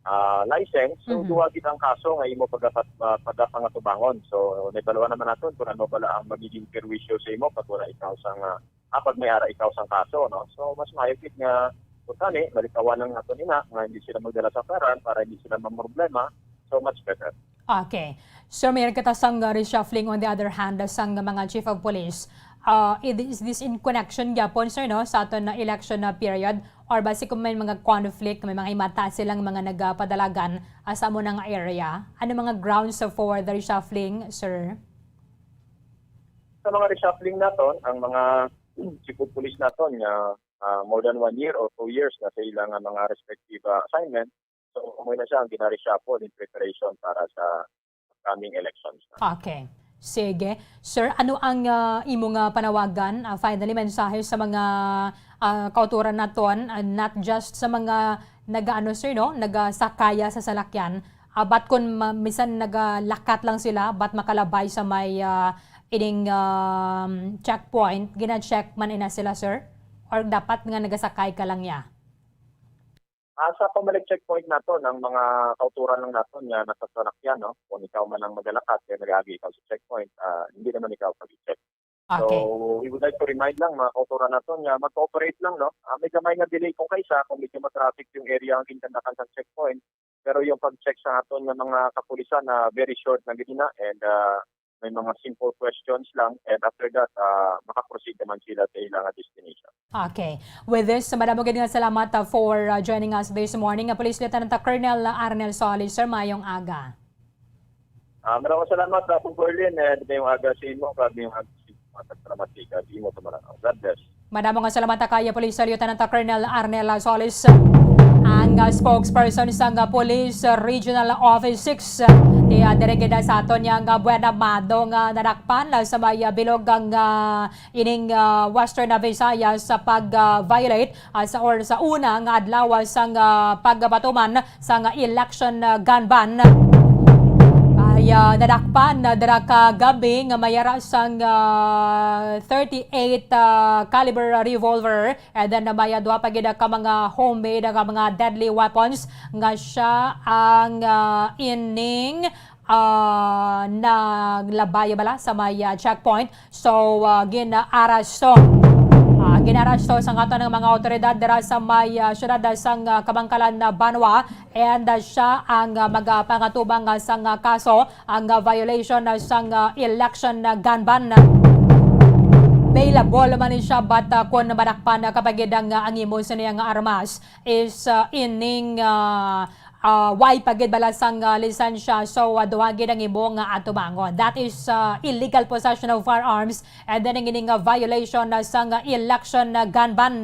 ah, license. So, Mhm. Duha gid ang kaso nga imo pagapa-, ah, pagapangatubangon. So, naibaluan naman naton kung ano bala ang magiging perwisyo sa imo pag wala ikaw sang, ah, ah, pag may ara ikaw sang kaso, no? So, mas maayo gid nga, kung tani, malikawan lang naton ina nga hindi sila magdala sa karan para hindi sila mamroblema. So, much better. Okay. Sir, may kita sang, uh, reshuffling on the other hand sang mga chief of police. Uh, i-, is this in connection gyapon, sir, no, sa aton na election na period? Or basi kung may mga conflict, may mga himata silang mga nagapadalagan, ah, sa amo na nga area? Ano mga grounds for the reshuffling, sir? Sa mga reshuffling naton, ang mga chief of police naton nga, ah, more than one year or two years na sa ila nga mga respective, ah, assignment. So, amo na siya ang gina-reshuffle in preparation para sa upcoming elections. Okay. Sige. Sir, ano ang, ah, imo nga panawagan, ah, finally, mensahe sa mga, ah, kauturan naton, ah, not just sa mga nagaano, sir, no, nagasakaya sa salakyan, ah, but kung ma-, misan nagalakat lang sila, but makalabay sa may, ah, ining, um, checkpoint, gina-check man ina sila, sir? Or dapat nga nagasakay ka lang ya? Ah, sa COMELEC checkpoint naton, ang mga kauturan lang naton nga nasa salakyan, no? Kung ikaw man ang magalakat, kaya nag-agi ikaw sa checkpoint, ah, hindi naman ikaw pag-check. Okay. So, we would like to remind lang, mga kauturan naton, nga mag-cooperate lang, no? Ah, may gamay nga delay kung kaisa, kung medyo matraffic yung area ang ginkandakan sa checkpoint. Pero yung pag-check sa aton nga mga kapulisan na very short na gid na, and, ah, may mga simple questions lang, and after that, ah, makaproceed naman sila sa ilang destination. Okay. With this, madamo gid nga salamat, ah, for, ah, joining us this morning. Ah, Police Lieutenant Colonel Arnel Solis, sir, mayong aga. Ah, maraming salamat, ah, Berlin, and mayong aga sa imo, kag mayong aga sa imo. Salamat sa imo, Tamarang. God bless. Madamo nga salamat kay Police Lieutenant Colonel Arnel Solis, ang, ah, spokesperson sang, ah, Police Regional Office six. Ti, ah, diri gid sa aton yang, ah, Buena Mado nga nadakpan, ah, sa may, ah, bilog ang, ah, ining, ah, Western, ah, Visayas sa pag, ah, violate, ah, sa, or sa una nga adlaw, ah, sang, ah, pagpatuman sang election, ah, gun ban. Kay, ah, nadakpan, ah, dira kagabi nga may ara sang, ah, thirty-eight, ah, caliber revolver, and then, ah, may, ah, duha pa gid ka mga homemade nga mga deadly weapons nga siya ang, ah, ining, ah, naglabay bala sa may, ah, checkpoint. So, ah, gin-aresto. Ah, Ginaresto sang aton nga mga awtoridad dira sa may, ah, siyudad sang, ah, Kabankalan, ah, Banwa, and, ah, siya ang, ah, magapangatubang, ah, sang, ah, kaso, ang, ah, violation, ah, sang, ah, election, ah, gun ban. Bailable man ni siya, but, ah, kun madakpan, ah, kapagid ang, ah, ang imo sini nga armas is, ah, ining, ah, ah, way pa gid bala sang, ah, lisensya. So, ah, duha gid ang imo nga atubangon. That is, ah, illegal possession of firearms, and then ang ining, ah, violation na sang, ah, election na gun ban.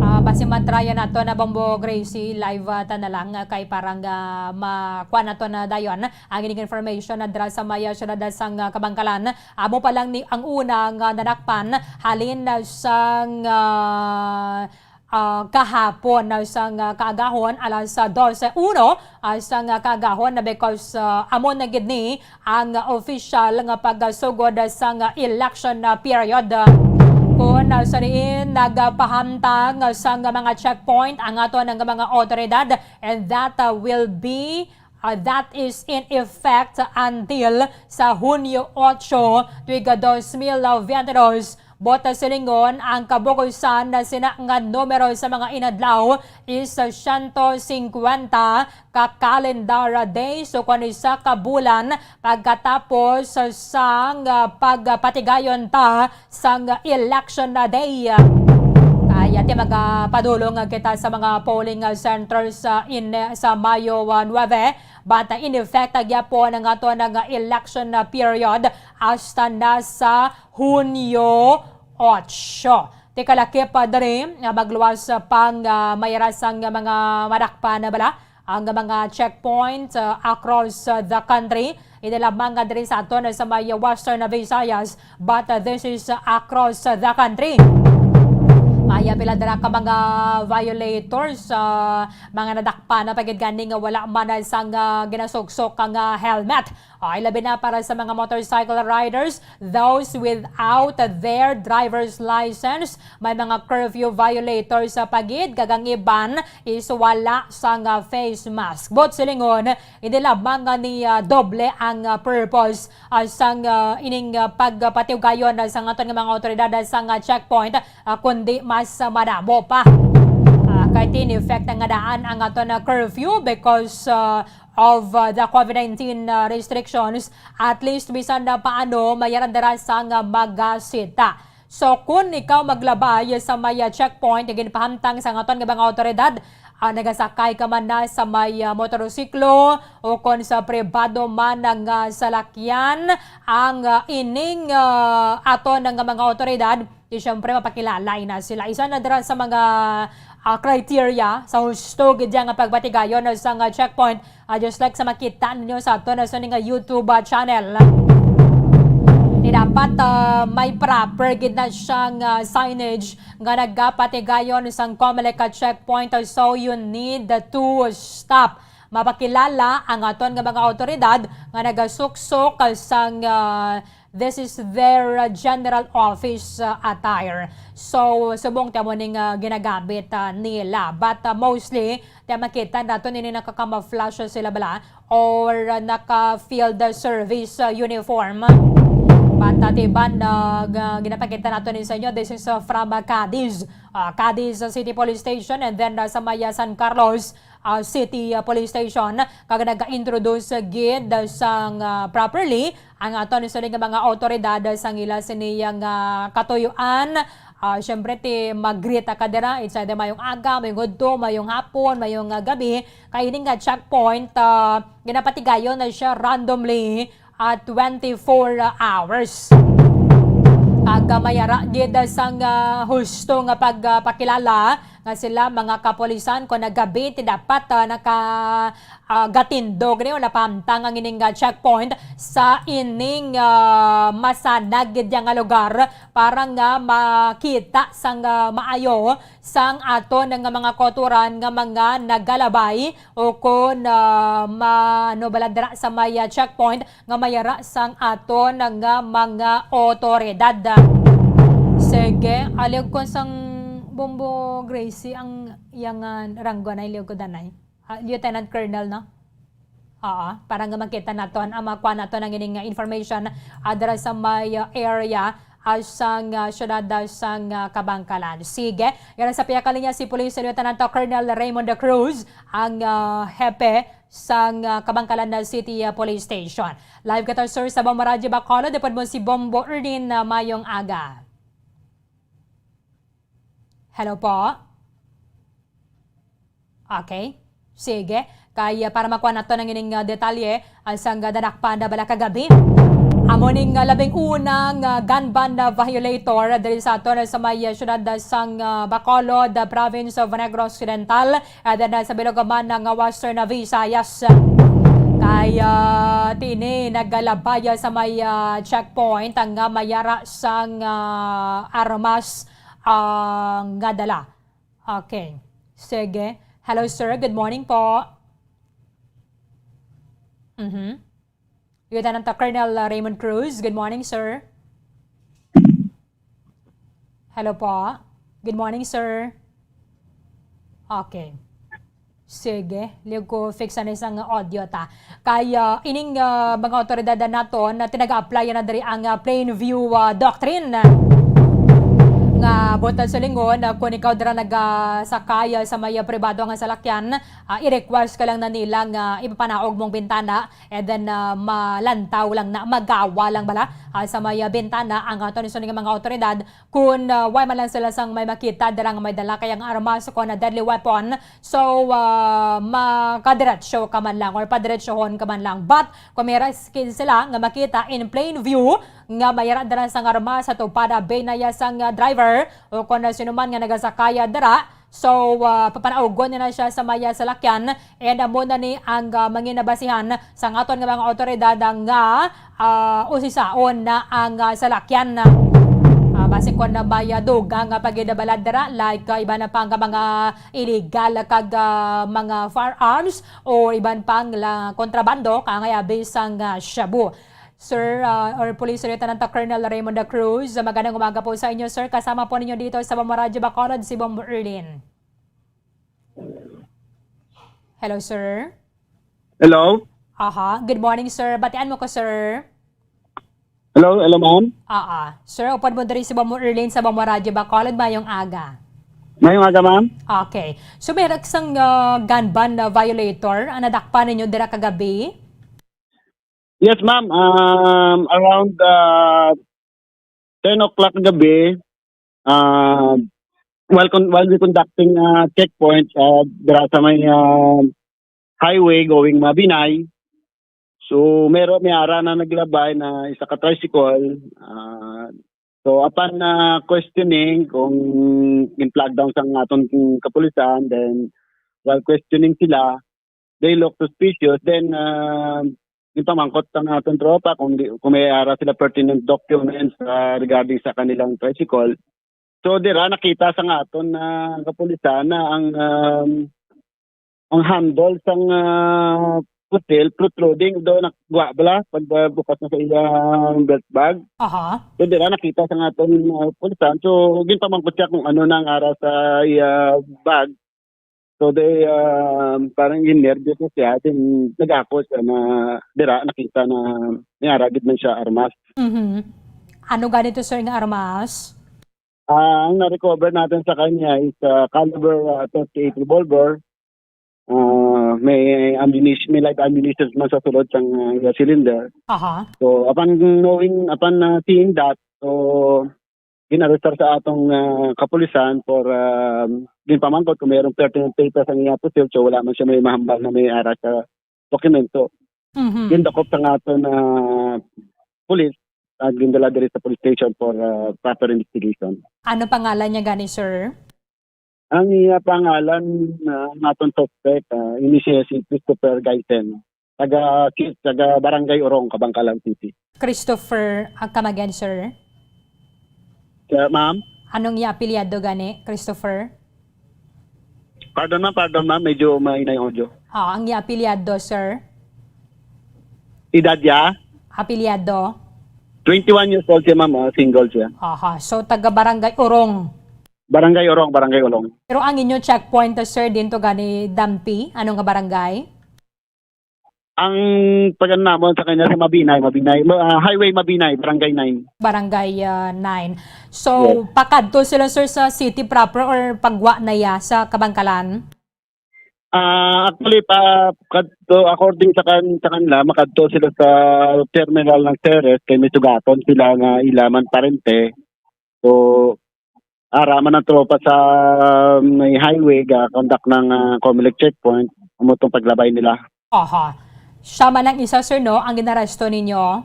Ah, basi matrayan nato na, Bombo Gracie, live, ah, ta na lang, ah, kay parang, ah, makuha nato na dayon ang ining information na dira sa may, ah, siyudad sang, ah, Kabankalan. Amo pa lang ni ang una nga nadakpan halin na sang, ah, ah, kahapon na sang, ah, kaagahon, alas, ah, dose uno, ah, sang, ah, kaagahon, na because, ah, amo na gid ni ang, ah, official nga pagsugod, ah, sang, ah, election, ah, period. Kun, ah, sa diin nagapahamtang, ah, sang mga checkpoint ang aton nga mga awtoridad, and that, ah, will be, ah, that is in effect until sa Hunyo otso, tuig dos mil veintidos. Buot silingon, ang kabukusan na sina nga numero sa mga inadlaw is siyento singkwenta ka calendar days, o kon isa ka bulan pagkatapos sang, ah, pagpatigayon ta sang election day. Kaya ti magapadulong kita sa mga polling centers sa in, sa Mayo, ah, nuebe, but, ah, in effect gyapon ang aton nga election period hasta na sa Hunyo otso. Ti kalakip, ah, diri nga magluwas pang, ah, mayra sang mga madakpan na bala ang mga checkpoint, ah, across, ah, the country. Hindi lamang nga diri sa aton sa may Western Visayas, but, ah, this is, ah, across, ah, the country. May pila dira ka mga violators, ah, mga nadakpan na pa gid gani nga wala man sang, ah, ginasuksok nga helmet. Ay, labi na para sa mga motorcycle riders, those without their driver's license. May mga curfew violators pa gid, kag ang iban is wala sang, ah, face mask. Buot silingon, hindi lamang nga ni, ah, doble ang, ah, purpose, ah, sang, ah, ining, ah, pagpatiugayon, ah, sang aton nga mga awtoridad, ah, sang, ah, checkpoint, ah, kundi mas, ah, madamo pa. Ah, kay ti in effect nga daan ang aton, ah, curfew because, ah, of, uh, the COVID nineteen, uh, restrictions, at least bisan na paano, may aran dira sang, uh, magasita. So, kun ikaw maglabay sa may, uh, checkpoint nga ginpahamtang sa aton nga mga awtoridad, uh, nagasakay ka man na sa may, uh, motorsiklo o kon sa pribado man nga salakyan, ang, uh, ining, uh, aton nga mga awtoridad, di syempre, mapakilala na sila. Isa na dira sa mga, ah, criteria sa husto gid nga pagpatigayon sang, ah, checkpoint, ah, just like sa makita ninyo sa aton sa ning, ah, YouTube, ah, channel. Di dapat, ah, may proper gid na siyang, ah, signage nga nagapatigayon sang Comelec, ah, checkpoint. So, you need to stop. Mapakilala ang aton nga mga awtoridad nga nagasuksok sang, ah, this is their, uh, general office, uh, attire. So, subong ti amo ning, uh, ginagamit, uh, nila. But, uh, mostly, ti makita nato nini naka-camouflage sila bala or, uh, naka-field service, uh, uniform. But, uh, ti iban, uh, ga-, ginapakita nato ni sa inyo, this is, uh, from, uh, Cadiz. Uh, Cadiz, uh, City Police Station, and then, uh, sa may, uh, San Carlos, ah, City, ah, Police Station, kag naga-introduce gid sang, ah, properly ang aton sini nga mga awtoridad sang ila sini nga katuyuan. Ah, syempre, ti mag-greet ka dira, it's either mayong aga, mayong udto, mayong hapon, mayong, ah, gabi. Kay ini nga checkpoint, ah, ginapatigayon na siya randomly at twenty-four hours. Kag, ah, may ara gid sang, ah, husto nga pagpakilala nga sila mga kapulisan kon nagabi ti dapat, ah, naka, ah, gatindog ni o napahamtang ang ining, ah, checkpoint sa ining, ah, masanag gid nga lugar para nga makita sang, ah, maayo sang aton nga mga kautoran nga mga nagalabay o kon, ah, ma-, ano bala dira sa may, ah, checkpoint nga may ara sang aton nga mga otoridad. Sige, aliw ko sang Bombo Gracie ang iyang, ah, ranggo na iliw ko danay. Ah, Lieutenant Colonel, no? Oo, para nga makita naton, ah, makuha naton ang ining, ah, information, ah, dira sa may, ah, area. ah, sang, ah, siyudad, ah, sang, ah, Kabankalan. Sige, yana sa pihak linya si Police Lieutenant Colonel Raymond Cruz, ang, ah, hepe sang, ah, Kabankalan na City, ah, Police Station. Live kita, sir, sa Bombo Radyo Bacolod. Upod mo si Bombo Erdin, ah, mayong aga. Hello po. Okay. Sige. Kay, ah, para makuha nato ang ining, ah, detalye, ah, sang, ah, nadakpan na bala kagabi. Amo ning, ah, labing unang, ah, gun ban na violator diri sa aton sa may, ah, siyudad, ah, sang, ah, Bacolod, ah, Province of Negros Occidental, ah, then, ah, sa bilog man nga Western, ah, Visayas. Kay, ah, tini nagalabay, ah, sa may, ah, checkpoint ang, ah, may ara sang, ah, armas, ah, nga dala. Okay. Sige. Hello, sir. Good morning po. Mhm. Lieutenant Colonel, uh, Raymond Cruz. Good morning, sir. Hello po. Good morning, sir. Okay. Sige, liog ko fix ang isang audio ta. Kay, ah, ining, ah, mga awtoridad naton na tinaga-apply na diri ang, ah, plain view, ah, doctrine. Nga buntag sa lingon, ah, kung ikaw dira nagasakay, ah, sa may, ah, pribado nga salakyan, ah, i-request ka lang na nila nga ipapanaog mong bintana, and then, ah, malantaw lang na, magawa lang bala, ah, sa may, ah, bintana ang aton ining mga awtoridad. Kung, ah, way man lang sila sang may makita dira nga may dala kay ang armas kon a deadly weapon, so, ah, makadiretso ka man lang or padiretsohon ka man lang. But kung may ra-, skin sila nga makita in plain view nga may ara dira sang armas sa tupad, ah, binaya sang, ah, driver o kon, ah, sino man nga nagasakay, ah, dira, so, ah, papanaugon na, na siya sa may, ah, salakyan. And amo na ni ang, ah, mangin nabasihan sang aton nga mga awtoridad nga, ah, usisaon na ang, ah, salakyan. Ah, basi kon na may, ah, dugang nga pagidabala dira, like, ah, iban na pa nga mga illegal kag, ah, mga firearms o iban pang la-, kontrabando, kaangay abi sang, ah, shabu. Sir, ah, or Police Lieutenant Colonel Raymond Cruz, magandang umaga po sa inyo, sir. Kasama po ninyo dito sa Bombo Radyo Bacolod, si Bombo Erlin. Hello, sir. Hello? Aha. Good morning, sir. Batian mo ko, sir. Hello, hello, ma'am. Ah, ah. Sir, upod mo diri si Bombo Erlin sa Bombo Radyo Bacolod. Mayong aga. Mayong aga, ma'am. Okay. So, may ra sang, ah, gun ban na violator ang nadakpan ninyo dira kagabi? Yes, ma'am. Um, around, uh, ten o'clock gabi, uh, while con-, while we conducting, uh, checkpoint, uh, dira sa may, uh, highway going Mabinay, so, meron, may ara na naglabay na isa ka tricycle. Uh, so, upon, uh, questioning kung in-flag down sang aton kapulisan, then while questioning sila, they look suspicious. Then, ah, ginpamangkot sang aton tropa kung di, kung may ara sila pertinent documents, ah, regarding sa kanilang tricycle. So, dira nakita sang aton, ah, kapulisan na ang, um, ang handle sang, ah, pusil protruding do nagwa bala pag, ah, bukas na sa iyang belt bag. Aha. So, dira nakita sang aton, ah, kapulisan. So, ginpamangkot siya kung ano nang ara sa iya bag. So, they, um, parang ginerbiyos na siya, then nag-ako siya na dira, nakita na may ara gid man siya armas. Mhm. Ano ganito, sir, nga armas? Ah, ang na-recover natin sa kanya is, ah, caliber, ah, thirty-eight revolver. Ah, may ammunition, may live ammunition man sa sulod sang, ah, cylinder. Aha. So, upon knowing, upon, ah, seeing that, so, ginarestar sa atong, ah, kapulisan for, ah, ginpamangkot kung mayroong pertinent papers ang iya pusil, so wala man siya may mahambal na may ara sa dokumento. Mhm. Gindakop sa aton, ah, pulis at gindala diri sa police station for, ah, proper investigation. Ano pangalan niya gani, sir? Ang iya pangalan, ah, ang aton suspect, ah, ini siya si Christopher Gaiten. Taga, taga Barangay Orong, Kabankalan City. Christopher, ah, come again, sir? Sir, ma'am? Anong iya apelyado gani, Christopher? Pardon, ma'am, pardon, ma'am. Medyo maingay ang audio. Ah, ang iya apelyado, sir? Edad niya? Apelyado? Twenty-one years old siya, ma'am. Ah, single siya. Aha. So, taga Barangay Orong? Barangay Orong, Barangay Orong. Pero ang inyo checkpoint, sir, din to gani Dampi? Ano nga barangay? Ang pag-ano namon sa kanya sa Mabinay, Mabinay, ah, Highway Mabinay, Barangay nine. Barangay, ah, nine. So, Yes. pakadto sila, sir, sa city proper or pagwa na ya sa Kabangkalan? Ah, actually, pa, kadto, according sa kan-, sa kanila, makadto sila sa terminal ng Ceres, kay may sugaton sila nga ila man parente. So, ara man ang tropa sa may highway, ga-conduct ng, ah, Comelec checkpoint, amo tong paglabay nila. Aha. Siya man ang isa, sir, no, ang ginaresto ninyo?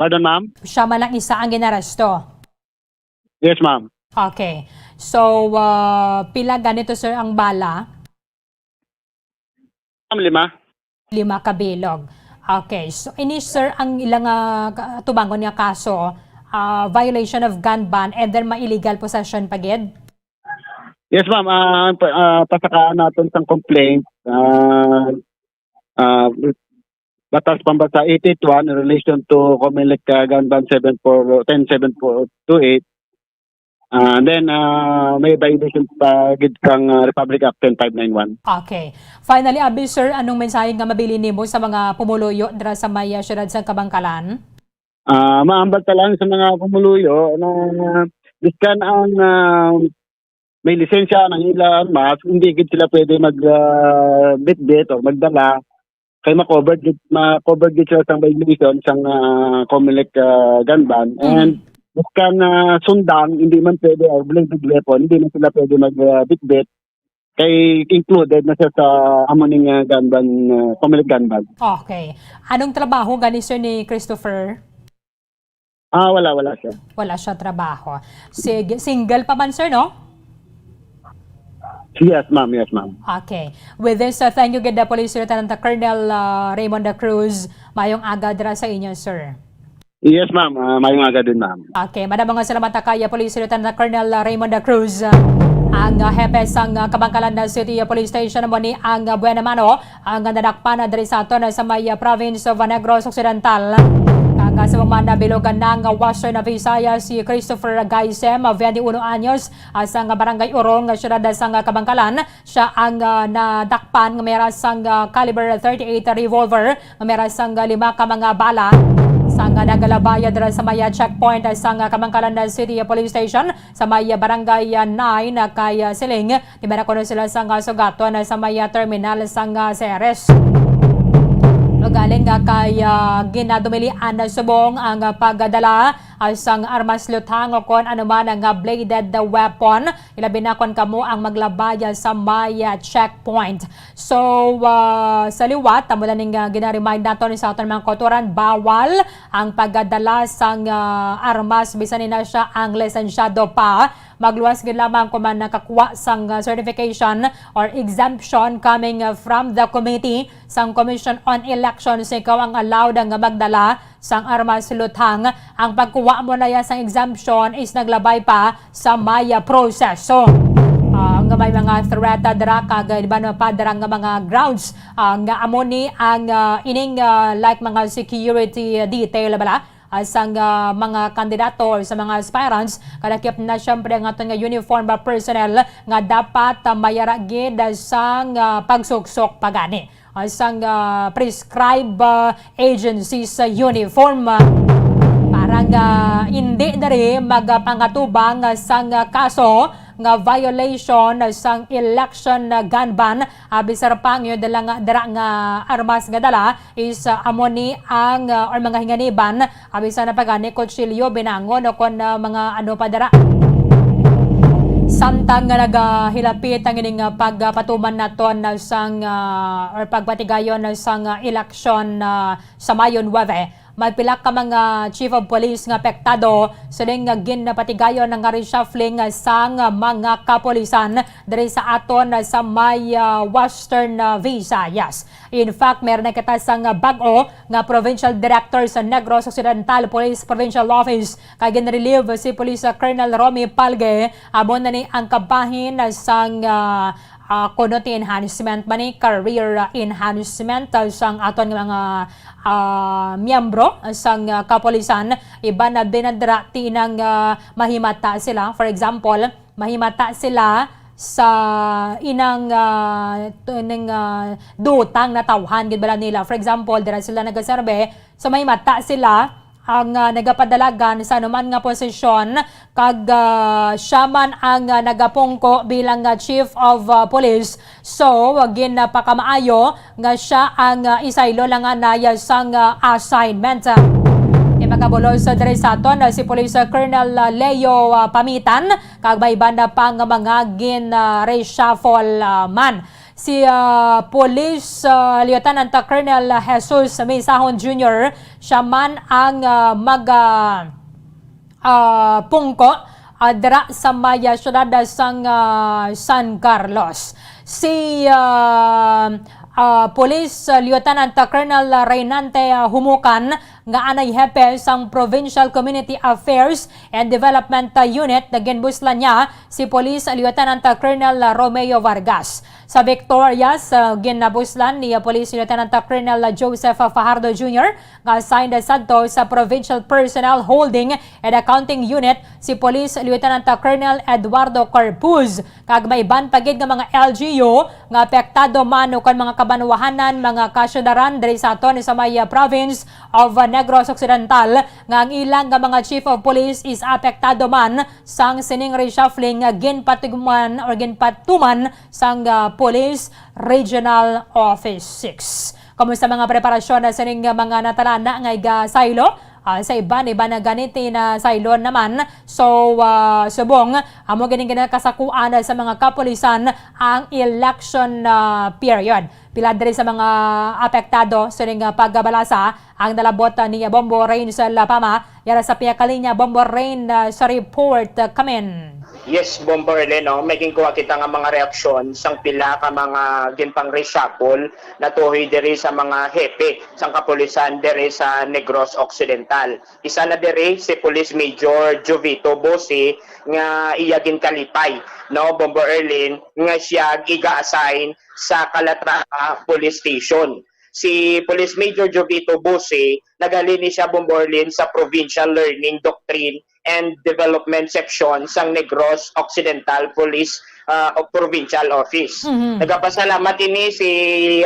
Pardon, ma'am? Siya man ang isa ang ginaresto? Yes, ma'am. Okay. So, ah, pila ganito, sir, ang bala? Ma'am, lima. Lima ka bilog. Okay. So, ini, sir, ang ilang, ah, ka-, atubangon nga kaso, ah, violation of gun ban and then may illegal possession pa gid? Yes, ma'am. Ah, pa-, ah, pasakaan naton sang complaint. Ah, ah, Batas Pambansa eight eight one in relation to Comelec, ah, Gun Ban seven four, ten seven four two eight. Ah, and then, ah, may violation pa gid kang, ah, Republic Act ten five nine one. Okay. Finally, abi, sir, anong mensahe nga mabilin nimo sa mga pumuluyo dira sa may, ah, siyudad sa Kabangkalan? Ah, maambal ta lang sa mga pumuluyo na biskan ang, ah, may lisensya, ang ila armas, hindi gid sila pwede mag, ah, bitbit o magdala. Kay ma-covered gid, ma-covered gid sila sang violation sang, ah, Comelec, ah, gun ban. Mm. And biskan, ah, sundang, hindi man pwede, or bladed weapon, hindi man sila pwede mag, ah, bitbit. Kay included na siya sa amo ning, ah, gun ban, ah, Comelec gun ban. Okay. Anong trabaho gani, sir, ni Christopher? Ah, wala, wala siya. Wala siya trabaho. Sige, single pa man, sir, no? Yes, ma'am. Yes, ma'am. Okay. With this, uh, thank you gid, uh, Police Lieutenant Colonel, uh, Raymond Cruz. Mayong aga dira sa inyo, sir. Yes, ma'am. Ah, mayong aga din, ma'am. Okay. Madamo nga salamat kay, uh, Police Lieutenant Colonel, uh, Raymond Cruz. Ang, uh, hepe sang, uh, Kabangkalan na City Police Station mo ni ang, uh, Buena Mano. Ang nadakpan na diri sa aton sa may, ah, province of Negros Occidental. Kag sa mga nabilugan na nga Western Visayas, si Christopher Gaisem, ah, twenty-one anyos, ah, sa nga barangay Urong, nga siyudad sa nga Kabangkalan. Siya ang, ah, nadakpan nga may ara sang, ah, caliber thirty-eight revolver, nga may ara sang, ah, lima ka mga bala. Sa nga nagalabaya dira sa may, ah, checkpoint, ah, sa nga Kabangkalan City Police Station, sa may, ah, barangay, ah, nine, ah, kay, ah, Siling. Di ba na kuno sila sa nga sugaton, ah, sa may, ah, terminal sa nga Ceres? Magaling nga kay, ah, ginadumilian na subong ang, ah, pagdala, ah, sang armas luthang o kon ano man nga bladed weapon. Ilabi na kon kamo ang maglabay, ah, sa may, ah, checkpoint. So, ah, sa liwat, amo lang ning, ah, ginaremind naton sa aton mga kautoran, bawal ang pagdala sang, ah, armas bisan ni na siya ang lisensyado pa. Magluwas gid lamang kon man nakakuha sang, uh, certification or exemption coming, uh, from the committee sang Commission on Elections, ikaw ang allowed nga magdala sang armas luthang. Ang pagkuha mo na ya sang exemption is naglabay pa sa may, uh, proseso. Ah, nga may mga threat, uh, dira kag iban pa dira nga mga grounds, uh, nga amo ni ang, uh, ining, uh, like mga security detail bala, ah, sang, ah, mga kandidato or sa mga aspirants, kalakip na siyempre ang aton nga uniform, ah, personnel nga dapat, ah, mayara gid sang, ah, pagsuksok pa gani, ah, sang, ah, prescribe, ah, agencies sa uniform, ah, para nga hindi diri magpangatubang, ah, sang, ah, kaso nga violation, ah, sang election, ah, gun ban, ah, bisar pa ang dala nga, dira nga armas nga dala, is, ah, amo ni ang, ah, or mga hinganiban, ah, bisan na pa gani kutsilyo, binangon, o kon, ah, mga ano pa dira. Samtang nga nagahilapit ang ining, ah, pagpatuman naton, ah, sang, ah, or pagpatigayon, ah, sang, ah, eleksyon, ah, sa Mayo nuebe, may pila ka mga chief of police nga apektado sining, ah, ginapatigayon nga reshuffling, ah, sang, ah, mga kapulisan diri sa aton, ah, sa may, ah, Western, ah, Visayas. In fact, meron na kita sang bag-o nga provincial director sa Negros Occidental Police Provincial Office, kay ginrelieve si Police Colonel Romy Palge. Amo na ni ang kabahin sang, ah, ah, kuno ti enhancement ba ni, career enhancement, ah, sang aton nga mga, ah, miyembro sang, ah, kapulisan. Iban na dinadra ti nang, ah, mahimata sila. For example, mahimata sila sa inang, ah, t-, ning, ah, dutang natawhan gid bala nila. For example, dira sila nagaserbe, so may mata sila ang, ah, nagapadalagan sa anuman nga posisyon, kag, ah, siya man ang, ah, nagapungko bilang, ah, chief of, ah, police. So, ginapakamaayo nga siya ang, ah, isaylo lang anay sang, ah, assignment. Kay makabulos, ah, diri sa aton, ah, si Police, ah, Colonel, ah, Leo, ah, Pamitan, kag may banda pa nga mga gin, ah, reshuffle, ah, man. Si, ah, Police, ah, Lieutenant Colonel Jesus Misahon Junior, siya man ang, ah, mag, ah, ah, pungko, ah, dira sa may, ah, siyudad, ah, sang, ah, San Carlos. Si, ah, ah, Police, ah, Lieutenant Colonel Reynante, ah, Humukan, nga anay hepe sang Provincial Community Affairs and Development, ah, Unit, nga ginbuslan niya si Police Lieutenant Colonel Romeo Vargas. Sa Victorias, ah, ginabuslan ni Police Lieutenant Colonel Joseph Fajardo Junior nga assigned sadto sa Provincial Personnel Holding and Accounting Unit si Police Lieutenant Colonel Eduardo Corpuz, kag may iban pa gid nga mga L G U nga apektado man ukon mga kabanwahanan, mga kasyudaran diri sa aton sa may, ah, province of, ah, Negros Occidental, nga ang ilang nga mga chief of police is apektado man sang sining reshuffling nga ginpatuman or ginpatuman sang, ah, Police Regional Office six. Kumusta mga preparasyon na sining, ah, mga natalana nga igasaylo, ah, sa iban-iban na ganiti na saylo naman? So, ah, subong, amo ganing ginakasakuan sa mga kapulisan ang election, ah, period. Pila diri sa mga apektado sining, ah, pagbalasa ang nalabot, ah, ni Bombo Rain sa La Pama. Yara sa pihak linya, Bombo Rain, ah, sa report, ah, kamin. Yes, Bombo Erlen, no? May ginkuha kita nga mga reaksyon sang pila ka mga ginpang-reshuffle natuhoy diri sa mga hepe sang kapulisan diri sa Negros Occidental. Isa na diri si Police Major Jovito Bose nga iya ginkalipay, no, Bombo Erlen, nga siya giga-assign sa Calatrava Police Station. Si Police Major Jovito Bose, naghalin ni siya, Bombo Erlen, sa Provincial Learning Doctrine and Development Section sang Negros Occidental Police, ah, o Provincial Office. Mhm. Nagapasalamat ini si,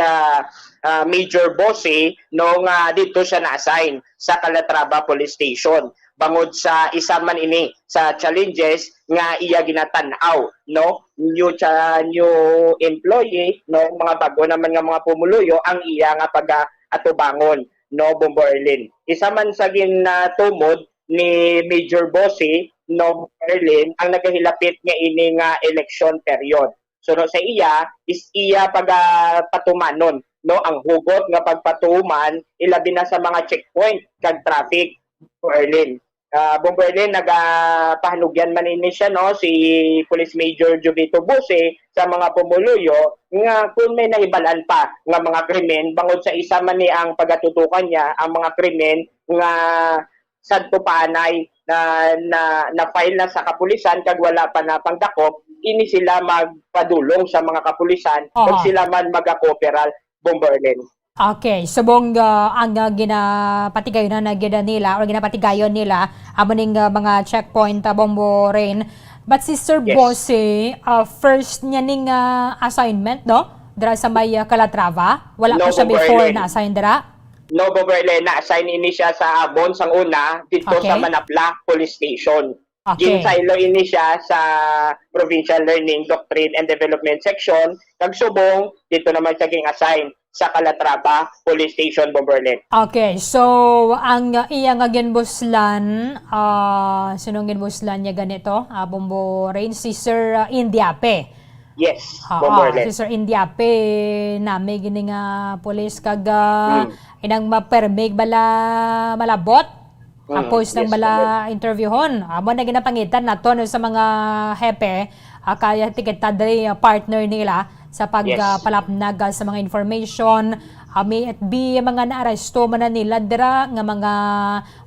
ah, ah, Major Bose, no, nga dito siya na-assign sa Calatrava Police Station. Bangod sa isa man ini sa challenges nga iya ginatan-aw, no? New cha-, new employee, no? Mga bago naman nga mga pumuluyo ang iya nga pag-atubangon, no, Bombo Erlen? Isa man sa ginatumod ni Major Bose, no, Erlen, ang nagahilapit nga ini nga election period. So, no, sa iya, is iya pagapatumanon, no, ang hugot nga pagpatuman, ilabi na sa mga checkpoint kag traffic, Erlen. Ah, Bombo Erlen, nagapahanugyan man ini siya, no, si Police Major Jovito Buse sa mga pumuluyo nga kung may nahibalaan pa nga mga krimen, bangod sa isa man ni ang pagatutukan niya, ang mga krimen nga sadto pa anay na, na, na-file na sa kapulisan kag wala pa napanggakop, ini sila magpadulong sa mga kapulisan kung Aha. sila man magakooperal, Bombo Erlen. Okay, subong, ah, ang, ah, ginapatigayon na gid nila or ginapatigayon nila amo ning, ah, mga checkpoint, ah, Bombo Rain. But si Sir Yes. Bossy, ah, first niya ning, ah, assignment, no? Dira sa may, ah, Calatrava. Wala No, pa siya Bombo before Erlen. na-assign dira? No, Bombo Erlen, na-assign ini siya sa Abon sang una dito Okay. sa Manapla Police Station. Okay. Ginsaylo ini siya sa Provincial Learning Doctrine and Development Section, kag subong dito naman siya ging-assign sa Calatrava Police Station, Bombo Erlen. Okay, so ang iya nga ginbuslan, ah, sinong ginbuslan niya ganito? Ah, Bombo Rain, si Sir, ah, Indiape. Yes, Ah, Bombo ah, Erlen. si Sir Indiape, nami gini nga pulis kag, ah, Hmm. inang mapermig bala malabot. Mm, Tapos nang yes, bala correct. interviewhon, amo na ginapangitan nato, no, sa mga hepe, ah, kaya tikita diri, ah, partner nila sa pag, Yes. ah, palapnag, ah, sa mga information. Ah, may F B mga naaresto man na nila dira nga mga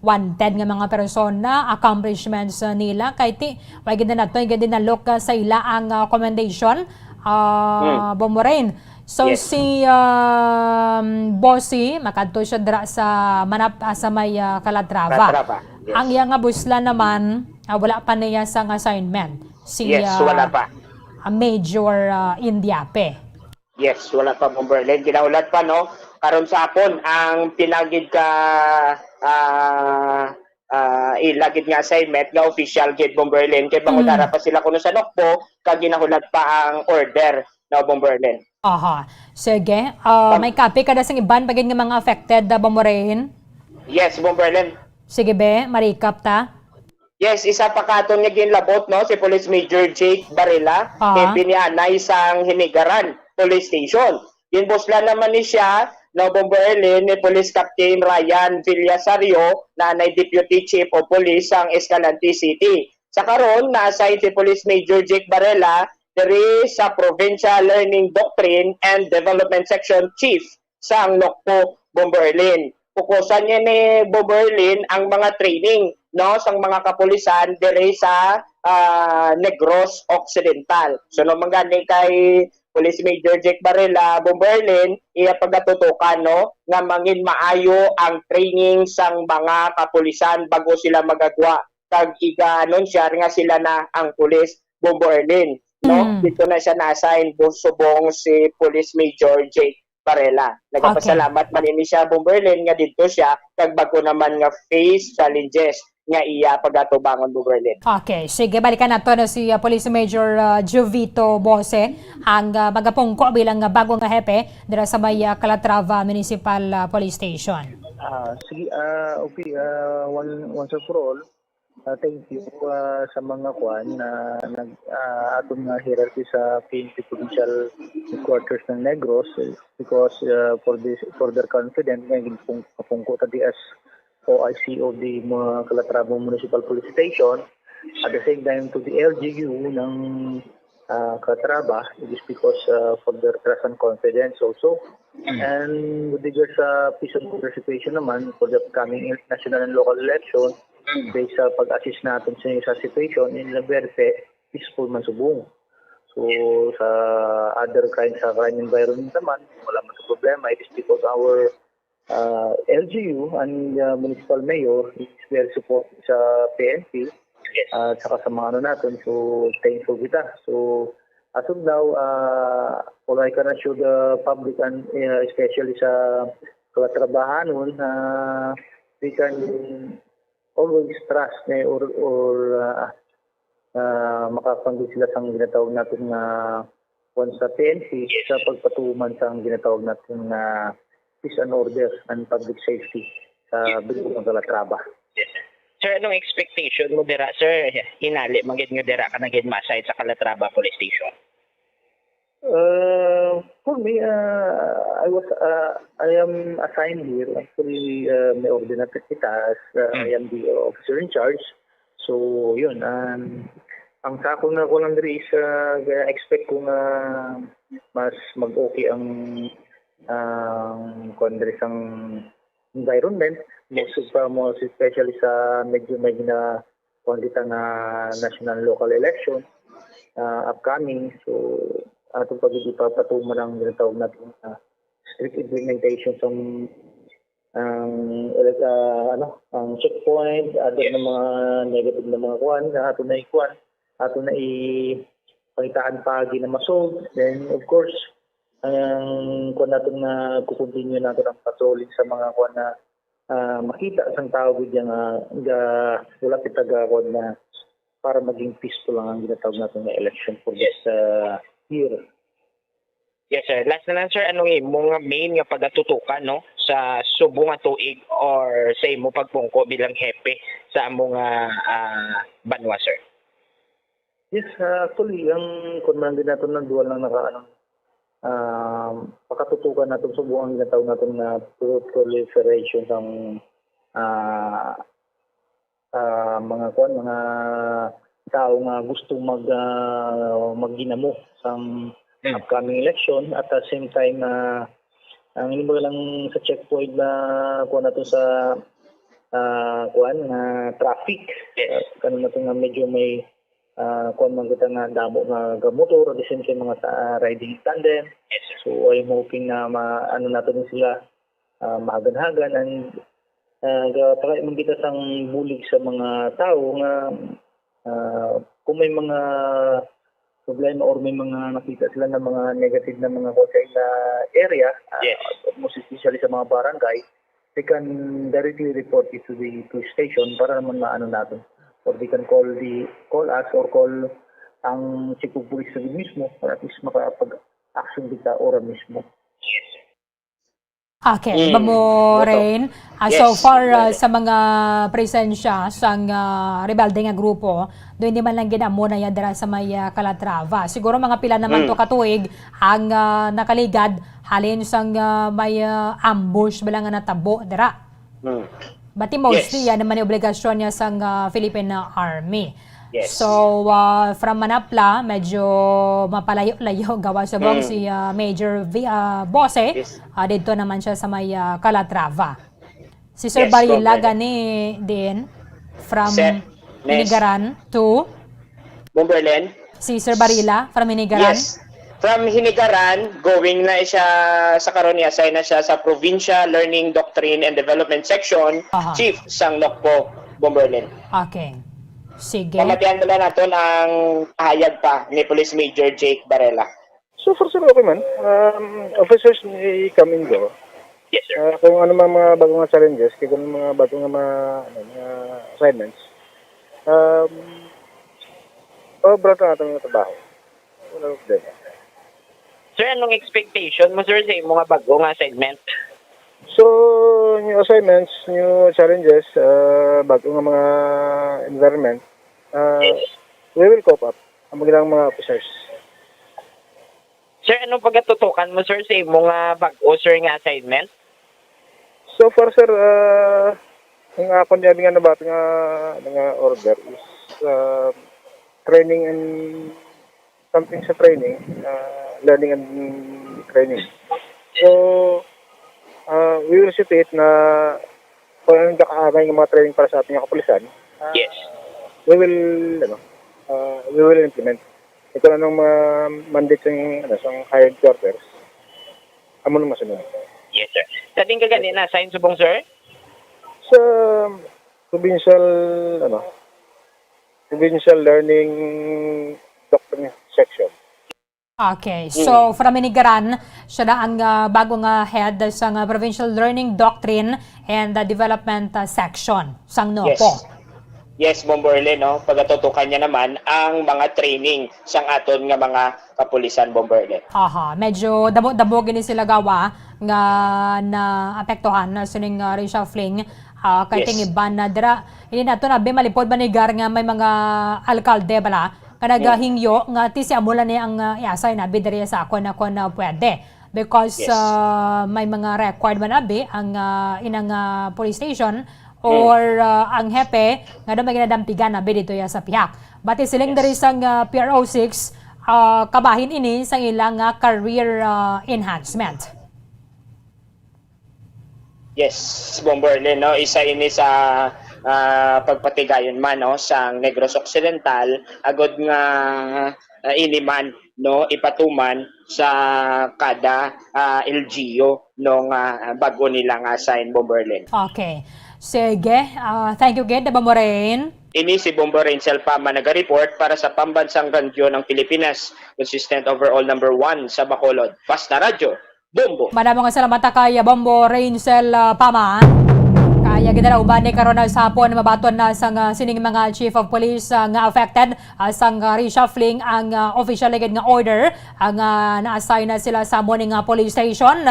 wanted nga mga persona, accomplishments, ah, nila. Kay ti, may gid na nato, gid na look, ah, sa ila ang, ah, commendation, ah, Mm. Bombo Rain. So, Yes. si, um, Bossy, makadto siya dira sa Manap-, ah, sa may, ah, Calatrava. Calatrava, yes. Ang iya nga buslan naman, ah, wala pa niya sang assignment. Si, Yes, ah, wala pa. ah, Major, ah, Indiape. Yes, wala pa, Bomberlin. Ginahulat pa, no? Karon sa hapon, ang pinagid ka, ah, ah, ila gid nga assignment nga official gid, Bomberlin. Kay bangod Mm. ara pa sila kuno sa Nokpo, kag ginahulat pa ang order, no, Bomberlin. Aha. Sige. Ah, Pag- may copy ka da sang iban pa gid nga mga affected, ah, Bomberlin? Yes, Bomberlin. Sige be, ma-recap ta. Yes, isa pa katon nga ginlabot, no, si Police Major Jake Barela, Aha. hepe ni anay sang Hinigaran Police Station. Ginbuslan naman ni siya, no, Bomberlin, ni Police Captain Ryan Villasario, na anay Deputy Chief of Police sang Escalante City. Sa karon, na-assign si Police Major Jake Barela diri sa Provincial Learning Doctrine and Development Section Chief sang Nokpo, Bomberlin. Fokusan niya ni Bomberlin ang mga training, no, sang mga kapulisan diri sa, ah, Negros Occidental. So, no, man gani kay Police Major Jake Barela, Bomberlin, iya pagatutukan, no, nga mangin maayo ang training sang mga kapulisan bago sila magagwa kag iga-anunsiyar nga sila na ang pulis, Bomberlin, no? Mm. Dito na siya na-assign, bu-, subong si Police Major Jake Barela. Nagapasalamat man ini siya, Bomberlin, nga dito siya kag bago naman nga face challenges nga iya pagatubangon, Bomberlin. Okay, sige, balikan nato na si, ah, Police Major, ah, Jovito Bose, ang, ah, magapungko bilang, ah, bago nga hepe dira sa may, ah, Calatrava Municipal, ah, Police Station. Ah, sige, ah, okay, ah, one, once and for all, ah, thank you, ah, sa mga kwan na nag, ah, aton nga hierarchy sa P N P Provincial Headquarters ng Negros, eh, because, ah, for this, for their confidence nga ginpung-, pungko ta di as O I C of the mga Calatrava Municipal Police Station, at the same time to the L G U ng, ah, Calatrava, it is because, ah, for their trust and confidence also. And with regards sa peace and order situation naman for the upcoming national and local election, based sa pag-assist natin sa, sa situation, in Lamberfe, peaceful man subong. So, sa other kinds sa crime environment naman, wala man sa problema. It is because our, ah, L G U and, ah, municipal mayor is very supportive sa P N P, at saka sa mga ano natin. So, thankful kita. So, as of now, ah, all I can assure the public and, ah, especially sa Calatrabahanon, na we can always trust, eh, or, or, ah, ah, makapanggil sila sang ginatawag natin nga kwan sa P N P sa pagpatuman sang ginatawag natin nga peace and order and public safety sa bilog nga Calatrava. Yes, sir. Sir, anong expectation mo dira, sir? Hinali man gid nga dira ka na gid ma-assign sa Calatrava Police Station. Uh, for me, uh, I was, uh, I am assigned here. Actually, uh, may order na kita as, uh, I am the officer in charge. So, yun. Um, ang sa ako na ko lang diri is, uh, expect ko nga mas mag-okay ang, ang kuwan diri sang environment. Most of, uh, most especially sa medyo may gina-, kuwan kita nga national local election, uh, upcoming. So, atong pag-, ipapatuman ang ginatawag natin nga strict implementation sa ang, ele-, ah, ano, ang checkpoint, other na mga negative na mga kuwan, na ato na ikuwan, ato na i-, pangitaan paagi na ma-solve. Then, of course, ang kuwan natin na kukontinue natin ang patrolling sa mga kuwan na, ah, makita sang tao gid nga, nga wala kita ga kuwan na para maging peaceful lang ang ginatawag natin nga election for this, ah, year. Yes, sir. Last na lang, sir, anong imo nga main nga pagatutukan, no, sa subong nga tuig or sa imo pagpungko bilang hepe sa amo nga, ah, banwa, sir? Yes, ah, actually, ang kuwan man gid naton na duha lang naka, ano, ah, pakatutukan naton subong ang ginatawag naton na pro-, proliferation sang, ah, ah, mga kuwan, mga tao nga gusto mag, ah, magginamo sang Mm. upcoming election, at the same time, ah, ang iba lang sa checkpoint na kuwan nato sa, ah, kuwan, nga traffic. Yes. Ah, kano nato nga medyo may, ah, kuwan man kita nga damo nga ga motor, at the same time mga ta-, ah, riding in tandem. Yes, sir. So, I'm hoping na ma-, ano nato din sila, ah, mahagan-hagan, and, ah, ga-try man kita sang bulig sa mga tao nga, ah, kung may mga problema or may mga nakita sila na mga negative na mga kung sa area, ah, Yes. most especially sa mga barangay, they can directly report it to the police station para naman maano natin. Or they can call the, call us or call ang chief of police sa mismo para at least makapag-action kita ora mismo. Yes. Okay, Mm, Bambo Rain. Ah, so Yes, far, ah, sa mga presensya sang, ah, rebelde nga grupo, do hindi man lang gid amo na yan dira sa may, ah, Calatrava. Siguro mga pila naman to Mm. ka tuig ang, ah, nakaligad halin sang, ah, may, ah, ambush bala nga natabo dira. Mm. But mostly, Yes. yan naman yung obligasyon niya sang, ah, Philippine, ah, Army. Yes. So, ah, from Manapla, medyo mapalayo-layo gawa subong Mm. si, ah, Major V-, ah, Bose, Yes. ah, didto naman siya sa may, ah, Calatrava. Si Sir Yes, Barila Bomberlin. gani din from Sir, Miss. Hinigaran to Bomberlin? Si Sir Barila from Hinigaran? Yes. From Hinigaran, going na siya sa karon, i-assign na siya sa Provincial Learning Doctrine and Development Section, Aha. Chief sang NOCPO, Bomberlin. Okay. Sige. Pamatian mo na naton ang pahayag pa ni Police Major Jake Barela. So far, sir, okay man. Um, officers may come and go. Yes, sir. Ah, kung ano man mga bagong nga challenges, kung ano mga bagong nga mga, ano, mga assignments, um, obra ta natin yung trabaho. Wala problema. Sir, anong expectation mo, sir, sa imo nga bago nga assignment? So, new assignments, new challenges, ah, bago nga mga environment, ah, Yes. we will cope up ang mga, mga officers. Sir, anong pagatutukan mo, sir, sa imo nga bago, sir, nga assignment? So far, sir, ah, ang akon niya nga nabati nga, nga order is, ah, training and something sa training, ah, learning and training. So, ah, we will see to it na kung anong nakaangay ng mga training para sa ating mga kapulisan, ah, Yes. we will, ano, ah, we will implement. Ito na nung mga mandate ng, ano, sa higher headquarters, amo na masunod. Yes, sir. Sa din ka gani na-assign subong, sir? Sa provincial, ano, provincial learning doctrine section. Okay. So, Mm. from Hinigaran, siya na ang, ah, bago nga head sa nga Provincial Learning Doctrine and, ah, Development, ah, Section sang NOCPO. Yes. Yes, Bomberlin, no? Pagatutukan niya naman ang mga training sang aton nga mga kapulisan, Bomberlin. Aha, medyo damo-damo gini sila gawa nga naapektuhan na sining, ah, reshuffling, ah, kay Yes. ting iban na dira. Ini nato na, be, malipod ba ni Gar nga may mga alkalde bala nga Yes. nagahingyo nga ti si amo lang ni ang, ah, i-assign na, be, diri sa akon, akon, ah, pwede. Because, Yes. ah, may mga record man, abi, ang, ah, inang, ah, police station Mm. or, ah, ang hepe nga daw may ginadampigan, abi, dito ya sa pihak. But siling Yes. diri sang, ah, P R O six, ah, kabahin ini sa ilang, ah, career, ah, enhancement. Yes, Bomberlin, no? Isa ini sa, ah, pagpatigayon man, no, sa Negros Occidental, agod nga, ah, ini man, no, ipatuman sa kada, ah, L G U, no, nga bago nila nga assign, Bomberlin. Okay. Sige. Ah, thank you, Gid Bamorain. Ini si Bombo Rainsel Pama naga-report para sa Pambansang Radyo ng Pilipinas, consistent overall number one sa Bacolod. Basta Radyo, Bombo! Madamo nga salamat ta kay Bombo Rainsel, ah, Pama. Kaya ginalauban ni karon na sa hapon, mabaton na sang, ah, sining mga chief of police, ah, nga affected, ah, sang, ah, reshuffling ang, ah, official gid nga order, ang, ah, na-assign na sila sa amo ni nga police station.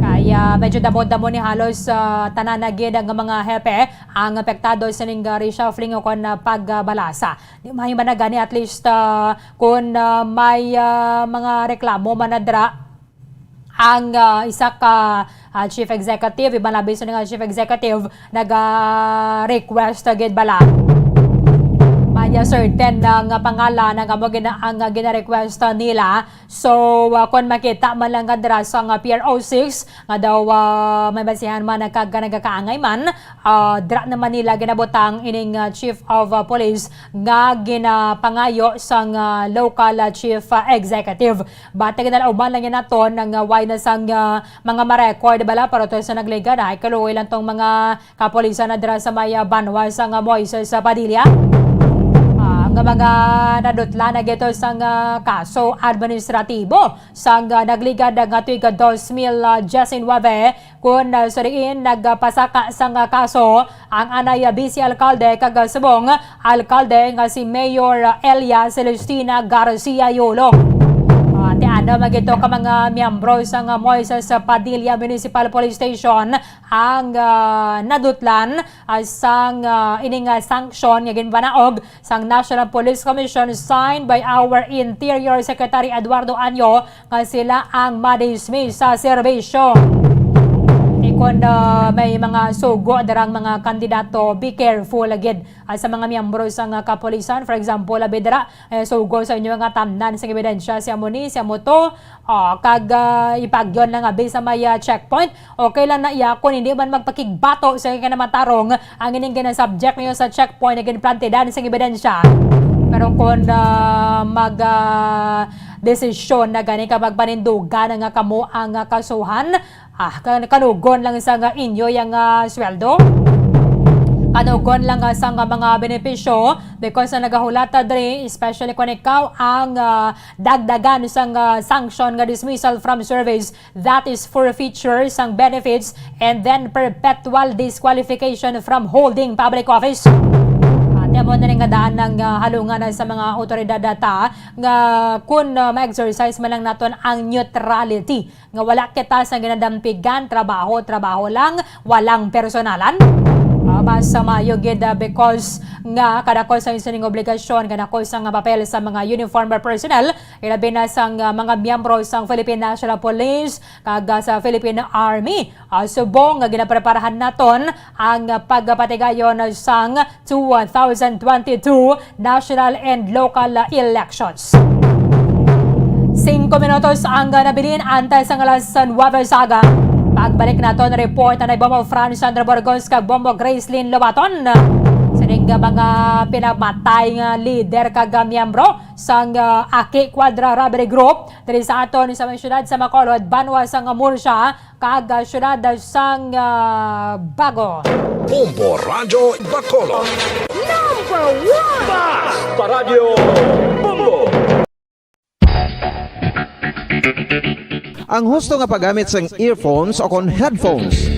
Kaya medyo damo-damo ni halos, ah, tanan na gid ang mga hepe ang apektado sining, ah, reshuffling o kon, ah, pagbalasa. Di mahiman na gani, at least, ah, kung, ah, may, ah, mga reklamo man na dira ang, ah, isa ka, ah, chief executive, iban labi sa nga chief executive, naga-request gid bala. May, ah, certain na nga pangalan ang amo gina-, ang, ah, gina-request nila. So, ah, kung makita man lang nga dira sa nga P R O six, nga daw, ah, may basihan man nagka-, nagakaangay man, ah, dira naman nila ginabutang ining, ah, chief of, ah, police nga ginapangayo sang, ah, local, ah, chief, ah, executive. But ginalauban lang yan naton nga way na sang, ah, mga ma-record bala, pero to sa nagligad, ay kaluoy lang tong mga kapulisan na dira sa may, ah, banwa sang, ah, Moises, ah, Padilla. Ah, Nga mga nadutlan na gito sang, ah, kaso administratibo sang, ah, nagligad nga tuig dos mil diecinuebe, kun, ah, sa diin nagpasaka sang, ah, kaso ang anay, ah, vice alkalde kag, ah, subong alkalde nga si Mayor, ah, Elia Celestina Garcia Yolo. Ah, ti ano man gito ka mga miyembro sang, ah, Moises Padilla Municipal Police Station ang, ah, nadutlan, ah, sang, ah, ining, ah, sanction nga ginpanaog sang National Police Commission signed by our Interior Secretary Eduardo Anyo nga sila ang ma-dismiss sa serbisyo. Ikon, ah, may mga sugo darang mga kandidato, be careful gid, ah, sa mga miyembro sang, ah, kapulisan. For example, abi dira, eh, sugo sa inyo nga tamnan sing ebidensya, siya mo ni, siya mo to. Oh, kag, ah, ipagyon lang abi sa may, ah, checkpoint. Okay lang na iya kung hindi man magpakigbato sa kinamatarong ang ining ginasubject niyo sa checkpoint nga ginplantidan sing ebidensya. Pero kung, ah, mag, ah, desisyon na gani ka magpanindugan nga kamo ang, ah, kasuhan, ah, kan-, kanugon lang sa nga inyo yang, ah, sweldo. Kanugon lang, ah, sa nga mga benepisyo because na nagahulat ta diri, especially kung ikaw ang, ah, dagdagan sang, ah, sanction nga dismissal from service, that is forfeiture sang benefits, and then perpetual disqualification from holding public office. Ate mo na rin nga daan ng, ah, halungan na sa mga otoridad data nga kun, ah, ma-exercise man lang naton ang neutrality, nga wala kita sa ginadampigan, trabaho, trabaho lang, walang personalan. Ah, mas, ah, maayo gid, ah, because nga kadako sa sining obligasyon, kadako sa nga papel sa mga uniformed personnel, ilabi na sang, ah, mga miyembro sang Philippine National Police kag, ah, sa Philippine Army. Ah, subong nga ginapreparahan naton ang, ah, pagpatigayon sang two thousand twenty-two national and local, ah, elections. Singko minutos ang, ah, nabilin antes ang alas nuwebe sa aga. Pagbalik naton report ang Bombo Franz Sandra Burgos kag Bombo Gracelyn Lobaton. Sining, ah, mga pinamatay nga lider kag, ah, miyembro sang, ah, Aki Cuadra Robbery Group diri sa aton sa may siyudad sa Bacolod, banwa sang Murcia, kag, ah, siyudad sang, ah, Bago. Bombo Radyo Bacolod. Number one! Basta Radyo Bombo! Ang husto nga paggamit sang earphones o kon headphones.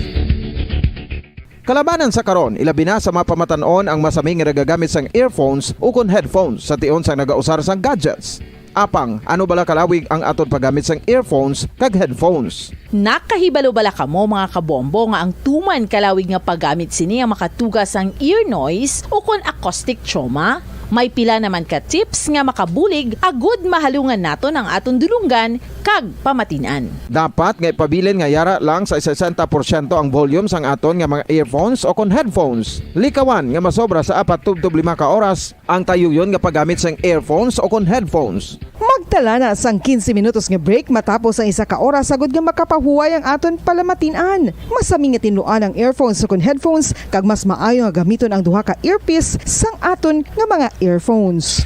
Kalabanan sa karon, ilabi na sa mga pamatan-on ang masami nga nagagamit sang earphones ukon headphones sa tion sang nagausar sang gadgets. Apang, ano bala kalawig ang aton paggamit sang earphones kag headphones? Nakahibalo bala kamo, mga kabombo, nga ang tuman kalawig nga paggamit sini ang makatuga sang ear noise ukon acoustic trauma? May pila naman ka tips nga makabulig agud mahalungan naton ang aton dulonggan kag pamatin-an. Dapat nga ipabilin nga yara lang sa sesenta porsyento ang volume sang aton nga mga earphones o kon headphones. Likawan nga masobra sa apat tubtob lima ka oras ang tayuyon nga paggamit sang earphones o kon headphones. Magtala na sang quince minutos nga break matapos ang isa ka oras agud nga makapahuway ang aton palamatin-an. Masami nga tinluan ang earphones o kon headphones, kag mas maayo nga gamiton ang duha ka earpiece sang aton nga mga earphones.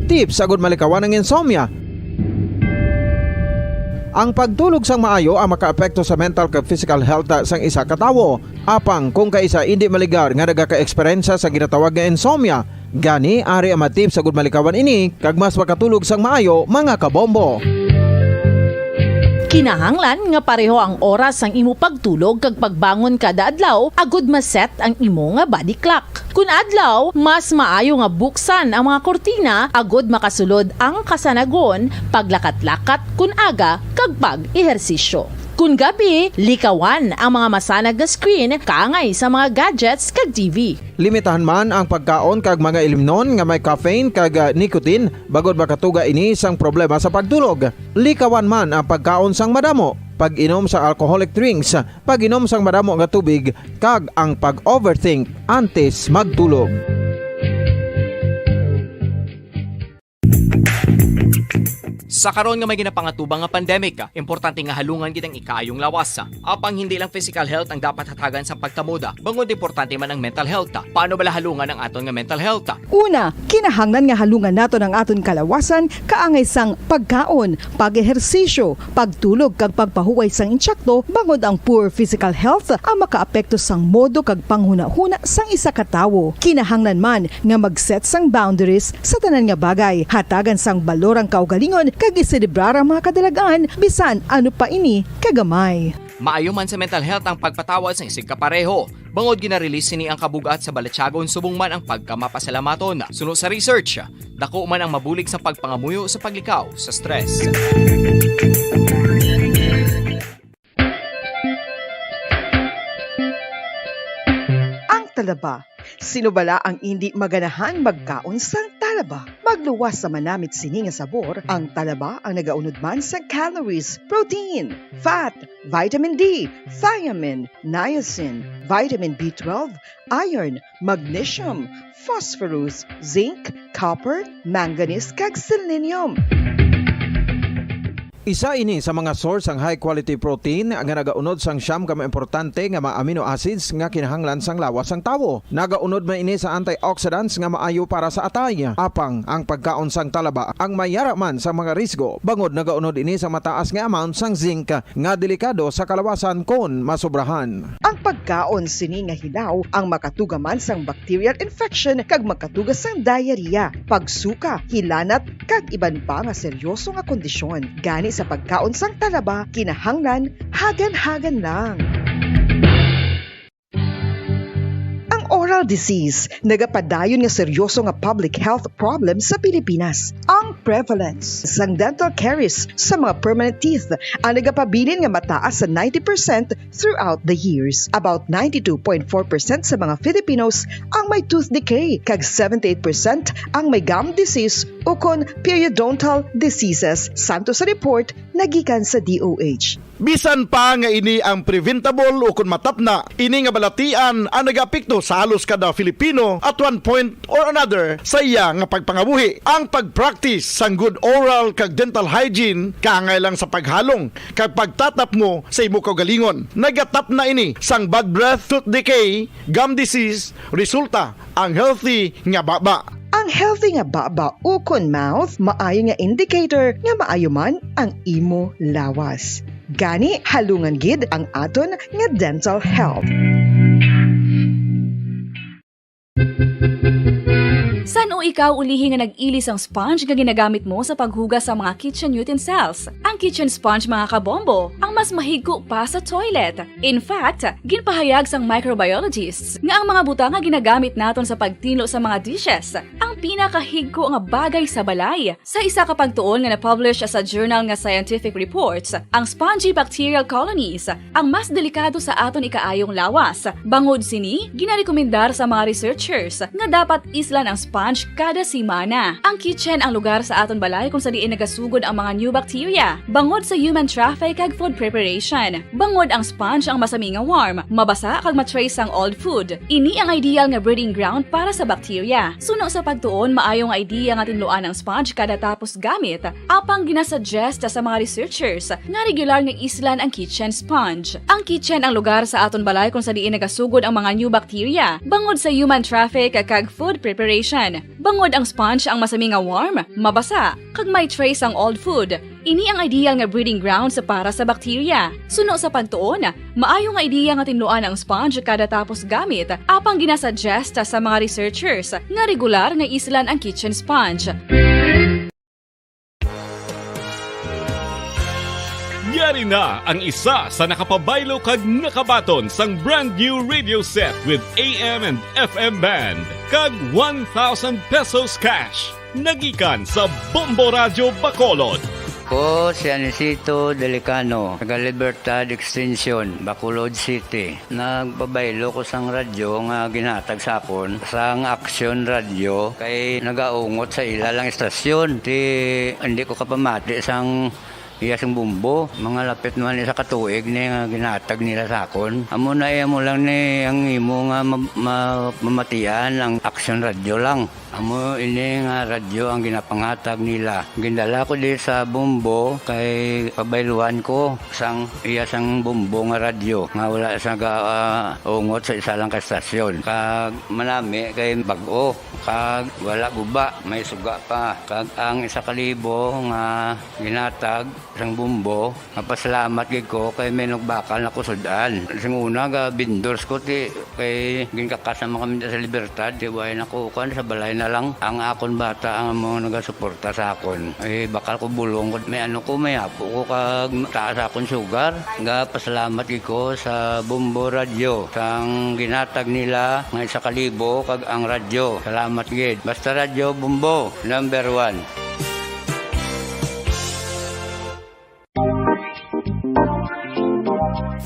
Tips agud malikawan ang insomnia. Ang pagtulog sang maayo ang makaapekto sa mental kag physical health sang isa ka tawo. Apang kung kaisa indi maligar nga nagaka-eksperyensya sa ginatawag nga insomnia, gani ari ang mga tips agud malikawan ini kag mas makatulog sang maayo, mga kabombo. Kinahanglan nga pareho ang oras sang imo pagtulog kag pagbangon kada adlaw agud ma-set ang imo nga body clock. Kun adlaw, mas maayo nga buksan ang mga kurtina agud makasulod ang kasanagon, paglakat-lakat kun aga, kag pag-ehersisyo. Kun gabi, likawan ang mga masanag nga screen kaangay sa mga gadgets kag T V. Limitahan man ang pagkaon kag mga ilimnon nga may caffeine kag, ah, nicotine, bangod makatuga ini sang problema sa pagtulog. Likawan man ang pagkaon sang madamo, pag-inom sa alcoholic drinks, pag-inom sang madamo nga tubig, kag ang pag-overthink antes magtulog. Sa karon nga may ginapangatubang nga pandemic, importante nga halungan gid ang ikaayong lawas. Apang hindi lang physical health ang dapat hatagan sa pagtamod, bangod importante man ang mental health. Paano bala halungan ang aton nga mental health? Una, kinahanglan nga halungan naton ang aton kalawasan kaangay sang pagkaon, pag-ehersisyo, pagtulog kag pagpahuway sang intsakto, bangod ang poor physical health ang makaapekto sang modo kag panghunahuna sang isa ka tawo. Kinahanglan man nga mag-set sang boundaries sa tanan nga bagay, hatagan sang balor ang kaugalingon kag iselebrar ang mga kadalagan, bisan ano pa ini kagamay. Maayo man sa mental health ang pagpatawad sang isigkapareho, bangod gina-release sini ang kabug-at sa balatyagon subong man ang pagkamapasalamaton. Suno sa research, dako man ang mabulig sa pagpangamuyo sa paglikaw sa stress. Ang talaba. Sino bala ang indi maganahan magkaon sang talaba? Magluwas sa manamit sini nga sabor, ang talaba ang nagaunod man sa calories, protein, fat, vitamin D, thiamine, niacin, vitamin B twelve, iron, magnesium, phosphorus, zinc, copper, manganese, kag selenium. Isa ini sa mga source sang high quality protein nga nagaunod sang siyam ka mga importante nga mga amino acids nga kinahanglan sang lawas sang tawo. Nagaunod man ini sa antioxidants nga maayo para sa atay. Apang ang pagkaon sang talaba ang may yara man sa mga risgo, bangod nagaunod ini sa mataas nga amount sang zinc nga delikado sa kalawasan kon masobrahan. Ang pagkaon sini nga hilaw ang makatuga man sang bacterial infection kag makatuga sang diarrhea, pagsuka, hilanat, kag iban pa nga seryoso nga kondisyon. Gani sa pagkaon sang talaba, kinahanglan hagan-hagan lang. Ang oral disease nagapadayon nga seryoso nga public health problem sa Pilipinas. Ang prevalence sang dental caries sa mga permanent teeth ang nagapabilin nga mataas sa ninety percent throughout the years. About ninety-two point four percent sa mga Filipinos ang may tooth decay, kag seventy-eight percent ang may gum disease ukon periodontal diseases, santo sa report nagikan sa D O H. Bisan pa nga ini ang preventable ukon matapna, ini nga balatian ang nagaapekto sa halos kada Filipino at one point or another sa iya nga pagpangabuhi. Ang pag-practice sang good oral kag dental hygiene kaangay lang sa paghalong kag pagtatapmo sa imo kaugalingon. Nagatapna ini sang bad breath, tooth decay, gum disease, resulta ang healthy nga baba. Ang healthy nga baba ukon mouth maayo nga indicator nga maayo man ang imo lawas. Gani, halungan gid ang aton nga dental health. San-o ikaw ulihi nga nag-ili sang sponge nga ginagamit mo sa paghugas sa mga kitchen utensils? Ang kitchen sponge, mga kabombo, ang mas mahigko pa sa toilet. In fact, ginpahayag sang microbiologists nga ang mga butang nga ginagamit naton sa pagtinlo sa mga dishes ang pinakahigko nga bagay sa balay. Sa isa ka pagtuon nga na-publish sa journal nga Scientific Reports, ang spongy bacterial colonies ang mas delikado sa aton ikaayong lawas. Bangod sini, ginarekomendar sa mga researchers nga dapat islan ang sponge kada semana. Ang kitchen ang lugar sa aton balay kung sa diin nagasugod ang mga new bacteria, bangod sa human traffic kag food preparation. Bangod ang sponge ang masami nga warm, mabasa kag ma-trace sang old food. Ini ang ideal nga breeding ground para sa bacteria. Suno sa pagtuon, maayo nga idea nga tinluan ang sponge kada tapos gamit. Apang ginasuggest sa mga researchers nga regular nga islan ang kitchen sponge. Ang kitchen ang lugar sa aton balay kung sa diin nagasugod ang mga new bacteria, bangod sa human traffic kag food preparation. Bangod ang sponge ang masami nga warm, mabasa, kag may trace ang old food. Ini ang ideal nga breeding grounds para sa bacteria. Suno sa pagtuon, maayo nga idea nga tinluan ang sponge kada tapos gamit, apang ginasuggest sa mga researchers nga regular nga islan ang kitchen sponge. Yari na ang isa sa nakapabaylo kag nakabaton sang brand new radio set with A M and F M band kag one thousand pesos cash. Nagikan sa Bombo Radyo Bacolod. Ko si Anisito Delicano, taga Libertad Extension, Bacolod City. Nagpabaylo ko sang radyo nga ginhatag sa akon sang Aksyon Radyo kay nagaungot sa ila lang istasyon. Ti, hindi ko kapamati sang Iya sing Bombo, mga lapit naman isa ka tuig ni nga ginatag nila sa akon. Amo na iya mo lang ni ang imo nga ma-, ma-, mamatian ang Action Radio lang. Amo ini nga radyo ang ginapangatag nila. Gindala ko di sa Bombo kay pabayluan ko sang iya sang Bombo nga radyo nga wala sa ga-, ah, ungot sa isa lang ka estasyon. Kag manami kay bag-o, kag wala guba, may suga pa. Kag ang isa ka libo nga ginatag sang Bombo, mapasalamat gid ko kay may nagbakal na ko sud-an. Sing una, ga vendors ko, ti, kay ginkakas naman kami sa Libertad, ti, way na ko, kuwan, sa balay na lang. Ang akon bata ang mga nagasuporta sa akon. Eh, bakal ko bulong ko, may ano ko, may apo ko, kag taas akon sugar. Ga pasalamat gid ko sa Bombo Radyo, sang ginatag nila nga isa ka libo, kag ang radyo. Salamat gid. Basta Radyo Bombo, number one.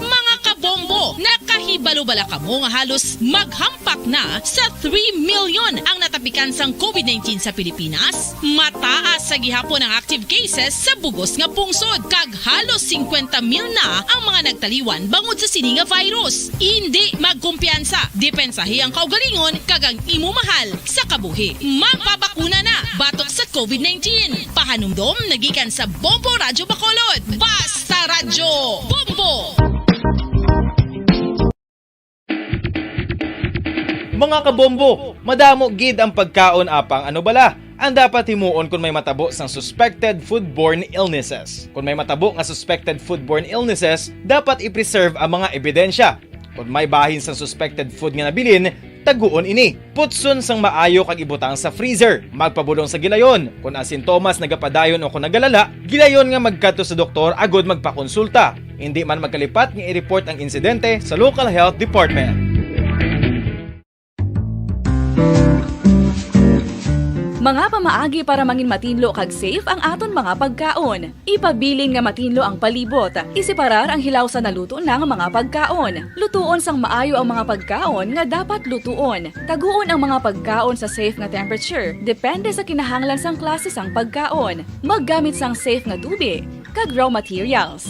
Mga kabombo, nakahibalo bala kamo nga halos maghampak na sa three million ang natapikan sang covid nineteen sa Pilipinas? Mataas sa gihapon ang active cases sa bugos nga pungsod, kag halos singkwenta mil na ang mga nagtaliwan bangod sa sini nga virus. Indi magkumpiyansa, depensahi ang kaugalingon kag ang imo mahal sa kabuhi. Magpabakuna na batok sa covid nineteen. Pahanumdom nagikan sa Bombo Radyo Bacolod. Basta Radyo Bombo! Mga kabombo, madamo gid ang pagkaon apang ano bala ang dapat himuon kon may matabo sang suspected foodborne illnesses. Kon may matabo nga suspected foodborne illnesses, dapat i-preserve ang mga ebidensya. Kon may bahin sang suspected food nga nabilin, taguon ini. Putson sang maayo kag ibutang sa freezer. Magpabulong sa gilayon. Kon ang sintomas nagapadayon o kon nagalala, gilayon nga magkadto sa doktor agud magpakonsulta. Indi man magkalipat nga i-report ang insidente sa local health department. Mga pamaagi para mangin matinlo kag safe ang aton mga pagkaon. Ipabilin nga matinlo ang palibot. Iseparar ang hilaw sa naluto na nga mga pagkaon. Lutuon sang maayo ang mga pagkaon nga dapat lutuon. Taguon ang mga pagkaon sa safe nga temperature, depende sa kinahanglan sang klase sang pagkaon. Maggamit sang safe nga tubig kag raw materials.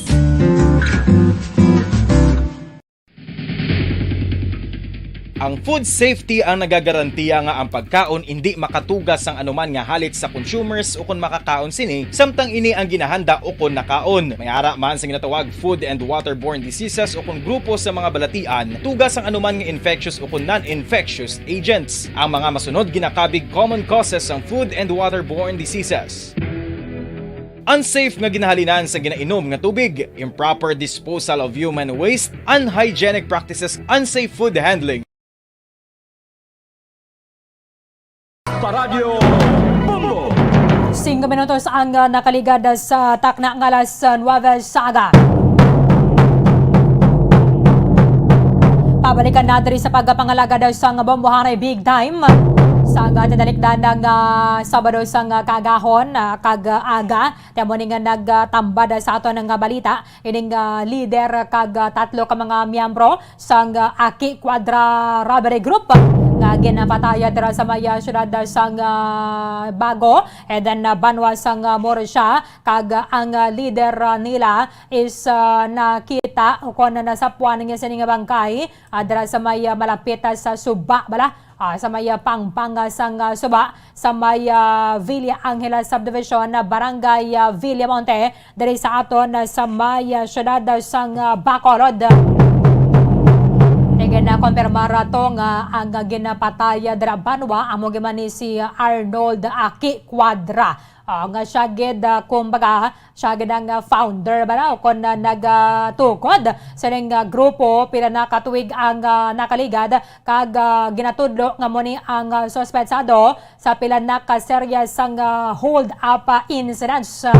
Ang food safety ang nagagarantiya nga ang pagkaon indi makatuga sang anuman nga halit sa consumers ukon makakaon sini, samtang ini ang ginahanda ukon nakaon. May ara man sa ginatawag food and waterborne diseases ukon grupo sa mga balatian, tuga sang anuman nga infectious ukon non-infectious agents. Ang mga masunod ginakabig common causes sang food and waterborne diseases. Unsafe nga ginahalinan sa ginainom nga tubig, improper disposal of human waste, unhygienic practices, unsafe food handling. Paradyo Bombo. Singko minutos ang, ah, nakaligad sa takna nga alas nuwebe sa aga. Pabalikan na diri sa pagpangalagad sang Bombohanay Big Time. Sa, ah, tinalikdan nga, ah, Sabado sang, ah, kaagahon, ah, kag, ah, aga, ti amo ni nga nagtambad sa aton nga balita, ining, ah, lider kag, ah, tatlo ka mga miyembro sang, ah, Aki Cuadra Robbery Group nga ginapataya dira sa may, ah, siyudad sang, ah, Bago, and then, ah, banwa sang, ah, Murcia, kag, ah, ang, ah, lider, ah, nila is, ah, nakita o kon nasapuan nga sini nga bangkay, ah, dira sa may, ah, malapit, ah, sa Suba bala, ah, sa may, ah, pangpang, ah, sang, ah, Suba, sa may, ah, Villa Angela Subdivision, ah, Barangay, ah, Villamonte, diri sa aton, ah, sa may, ah, siyudad, ah, sang, ah, Bacolod. Kay ginakonfirmar ato nga ang, ah, ginapatay, ah, dira banwa amo gyud man ni si Arnold Aki Cuadra. Ah, nga siya gid, ah, kumbaga, siya gid ang, ah, founder bala, o kon, ah, nagatukod sining, ah, grupo. Pila na ka tuig ang, ah, nakaligad, kag, ah, ginatudlo nga amo ni ang, ah, suspetsado sa pila na ka serye sang, ah, hold-up, ah, incidents, ah,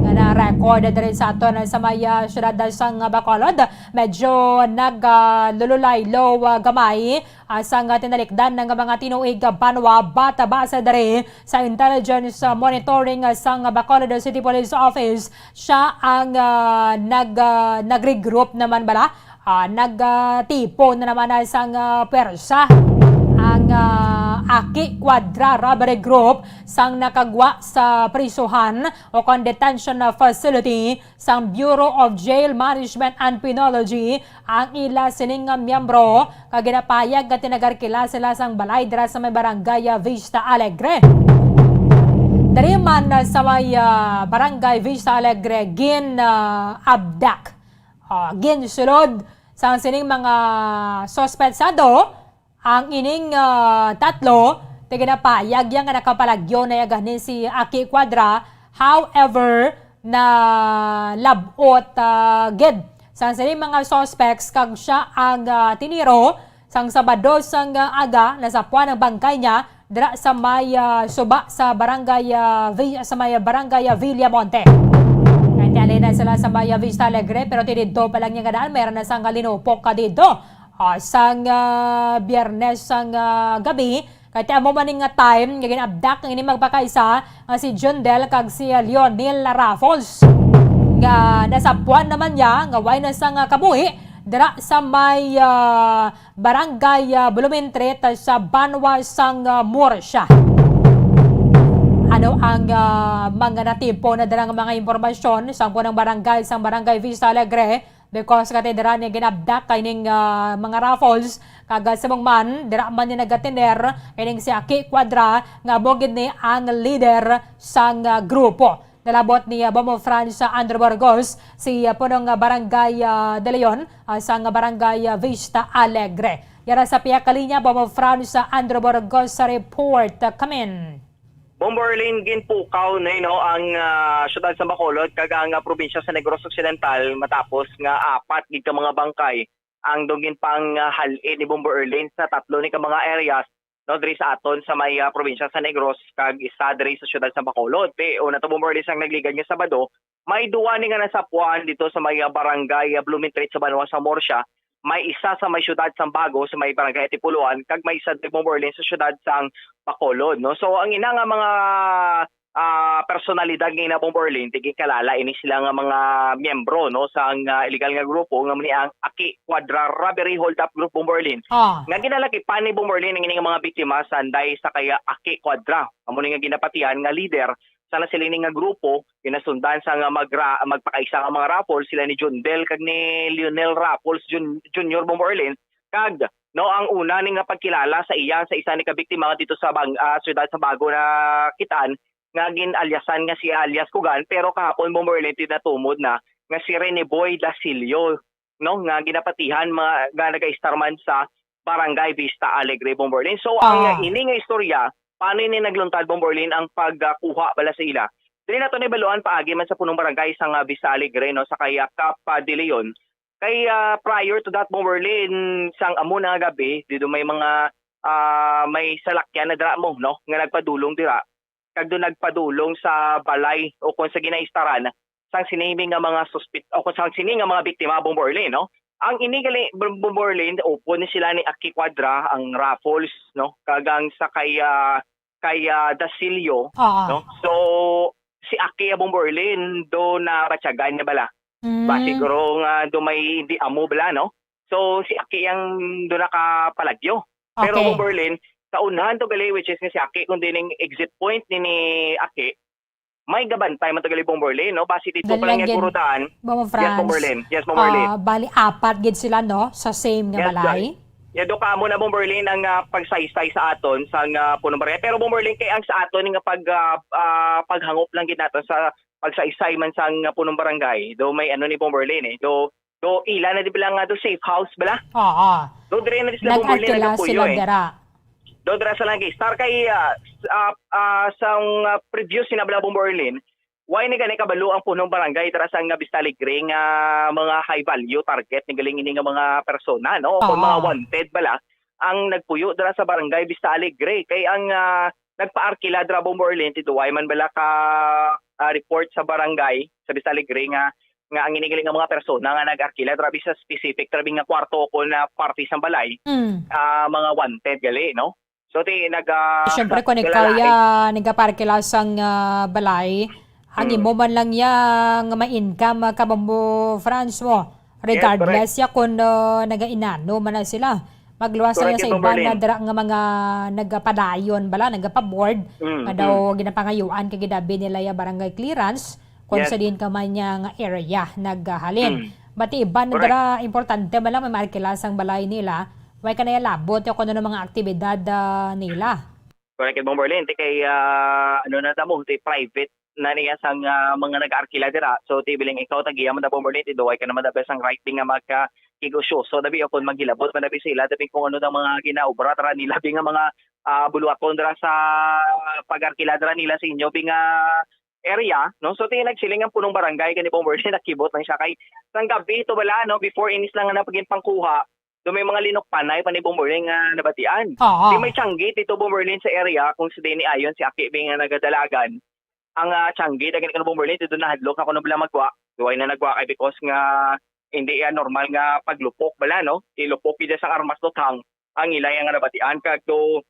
nga na-record diri sa aton, ah, sa may, ah, siyudad, ah, sang, ah, Bacolod. Medyo nag, ah, lululay-low, ah, gamay, ah, sang, ah, tinalikdan nga mga tinuig, ah, banwa, but, ah, base diri sa intelligence, ah, monitoring, ah, sang Bacolod City Police Office, siya ang, ah, nag, ah, nag-regroup naman bala, ah, nag, ah, tipo na naman, ah, sang, ah, pwersa ang, ah, Aki Cuadra Robbery Group sang nakagwa sa prisuhan o kon detention facility sang Bureau of Jail Management and Penology ang ila sining nga miyembro, kag ginapahayag nga tinagarkila sila sang balay dira sa may barangay, ah, Vista Alegre. Diri man, ah, sa may, ah, barangay Vista Alegre, gin, ah, abdak, ah, ginsulod sang sining mga suspetsado ang ining, ah, tatlo, ti ginapahayag ya nga nakapalagyo na ya gani si Aki Cuadra. However, nalab-ot, ah, gid sang sining mga suspects, kag sia ang, ah, tiniro. Sang Sabado sang, ah, aga, nasapwan ang bangkay niya dira sa may, ah, suba sa barangay, ah, Vi-, sa may barangay, ah, Villamonte. Kay tialina sila sa may, ah, Vista Alegre, pero ti didto pa lang niya nga daan, mayroon na sang linupok ka didto. Ah, sang, ah, Biyernes sang, ah, gabi, kay ti amo man ni nga time nga gin-abdak ang ini magpakaisa nga si Jundel kag si, ah, Lionel Raffles, nga nasapwan naman niya nga way na sang, ah, kabuhi dira sa may, ah, barangay, ah, Blumentritt sa banwa sang, ah, Murcia. Ano ang, ah, mga natipo na dira nga mga impormasyon sang punong barangay, sang barangay Vista Alegre? Because kati dira ni ginabdak kay ning, ah, mga Raffles, kag, ah, subong man, dira man ni nagatiner kining si Aki Cuadra, nga amo gid ni ang leader sang, ah, grupo. Nalabot ni, ah, Bombo Franz, ah, Andrew Burgos, si, ah, punong, ah, barangay, ah, De Leon, ah, sang barangay, ah, Vista Alegre. Yara sa pihak ka linya, Bombo Franz, ah, Andrew Burgos sa report. Ah, come in. Bombo Erlin, ginpukaw na, no, ang, ah, siyudad sa Bacolod kag ang, ah, probinsya sa Negros Occidental matapos nga apat gid ka mga bangkay ang dungin pang, ah, hal-in ni Bombo Erlin sa tatlo ni ka mga areas, no, diri sa aton sa may, ah, probinsya sa Negros kag isa diri sa siyudad sa Bacolod. Ti una to, Bombo Erlin, sang nagligad nga Sabado, may duwa ni nga nasapuan dito sa may, ah, barangay, ah, Blumentritt sa banwa sa Murcia, may isa sa may siyudad sang Bago sa may barangay Atipuluan, kag may isa diri, Bombo Erlin, sa siyudad sang Bacolod, no? So, ang ina nga mga, ah, personalidad nga ina, Bombo Erlin, ti ginkalala ini sila nga mga miyembro, no, sang, ah, illegal nga grupo nga amo ni ang Aki Cuadra Robbery Hold Up Group, Bombo Erlin, Ah. nga ginalakipan ni, Bombo Erlin, ang ini nga mga biktima sanday sa kay Aki Cuadra. Amo ni nga ginapatihan nga leader sa nasiling nga grupo, ginasundan sa nga magra-, magpakaisa nga mga raffle, sila ni Jundel kag ni Lionel Raffles Jun-, Junior, Bombo Erlin, kag, no, ang una ni nga pagkilala sa iya sa isa ni ka biktima nga dito sa Bang-, ah, siyudad sa Bago na kitaan, nga gin-alyasan nga si alias Kugan, pero kahapon, Bombo Erlin, tinatumod na nga si Rene Boy Dasilio, no, nga ginapatihan, mga, nga nagaistar man sa Barangay Vista Alegre, Bombo Erlin. So, ang Ah. ini nga istorya, paano ini nagluntad, Bombo Erlin, ang pagkuha bala sa ila? Dili nato na ibaluan paagi man sa punong barangay sang, ah, Vista Alegre, no, sa kay, ah, Cap, ah, De Leon. Kay, ah, prior to that, Bombo Erlin, sang amo na nga gabi, dito may mga, ah, may salakyan na dira mo, no, nga nagpadulong dira. Kag doon nagpadulong sa balay o kung sa ginaistaran sang sinimi nga mga suspit-, o kung sa sini nga mga biktima, Bombo Erlin, no? Ang ini gali, Bom-, Bombo Erlin, upod ni sila ni Aki Cuadra, ang Raffles, no? Kag ang sa kay, ah, kay, ah, Dasilio, Oo. no? So, si Aki, ah, Bombo Erlin, do na batyagan niya bala. Mm. Ba, siguro nga do may hindi amo bala, no? So, si Aki ang do nakapalagyo. Pero, Okay. Bombo Erlin, sa unahan to gali, which is nga si Aki, kundi ning exit point ni, ni Aki, may gabantay man to gali, Bombo Erlin, no? Basi dito Dali pa lang lang yung gid, gurudaan. Bombo Yes, Bombo Franz. Erlin. Yes, Bombo Erlin. Ah, bali, apat gid sila, no? Sa same nga Yes, balay. Joy. Yan, do ka mo na, Bombo Erlin, ang, ah, pagsaysay sa aton, sa, ah, punong barangay. Pero, Bombo Erlin, kay ang sa aton nga pag, ah, ah, paghangop lang gid naton sa pagsaysay man sa, ah, punong barangay. Do may ano ni Bombo Erlin, eh. Do, do ila na di ba lang nga do safe house bala? Oo. Do dire na di sila, Bombo Erlin, Nag-arkila nagkapuyo, sila eh. dira. Do dira sa lagi. Star kay, ah, s-, ah, ah, sang, ah, previous sina bala, Bombo Erlin, why ni gani kabalo ang punong barangay dira sa nga Vista Alegre nga mga high value target ni galing ini nga mga persona, no? O kung mga Oo. wanted bala ang nagpuyo dira sa barangay Vista Alegre? Kay ang, ah, nagpaarkila dira, Bombo Erlin, ti duway man bala ka, ah, report sa barangay sa Vista Alegre nga, nga ang ini galing nga mga persona nga nag-arkila dira sa specific dira nga kwarto o kung na parte sa balay, Mm. ah, mga wanted gali, no? So, ti nag, ah, Siyempre, kung ikaw naglalait. ya, nagaparkila sang, ah, balay, ang Mm. imo man lang ya nga may income, ah, ka, Bombo Franz, mo. Yes, Regardless correct. ya kung, ah, nagainano man na sila. Magluwas sa Correct sa yun, iban na Bomberlin. dira nga mga nagapadayon bala, nagapa-board, Mm, nga daw ginapangayuan kay gidabi nila ya barangay clearance kung Yes. sa din ka man niya nga area naghalin. Mm. Bati iban na Correct. dira importante bala may maarkila sang balay nila, way ka naya labot ya kung ano mga aktibidad ah, nila. Correct, Bomberlin. Ti kay ah, ano na ta mo, ti private na niya sang ah, mga nag-arkila dira. So ti biling ikaw tagiya man ta, Bomberlin, ti duway ka naman dapat sang right nga magka kigusyoso dabi o kung maghilabot man dabi sila dabi kung ano ang mga ginaobra dira nila bi nga mga ah, buluhaton dira sa pag-arkila dira nila sa inyo bi nga area, no? So ti nagsiling ang punong barangay kani, Bomberlin, nakibot lang siya kay sang gabi ito wala, no? Before inis lang nga napagin pangkuha, do may mga linukpanay pa ni, Bomberlin, nga nabatian. Oo. Di may tiyanggi dito, Bomberlin, sa area kung sa din ayon si Aki Bing nga nagadalagan. Ang ah, tiyanggi, daghan ka na, Bomberlin, dito nahadlok na kuno bala magwa. Duway na nagwa kay because nga hindi yan normal nga paglupok bala, no? Ilupok gid sa armas luthang ang ilay nga nabatian kag do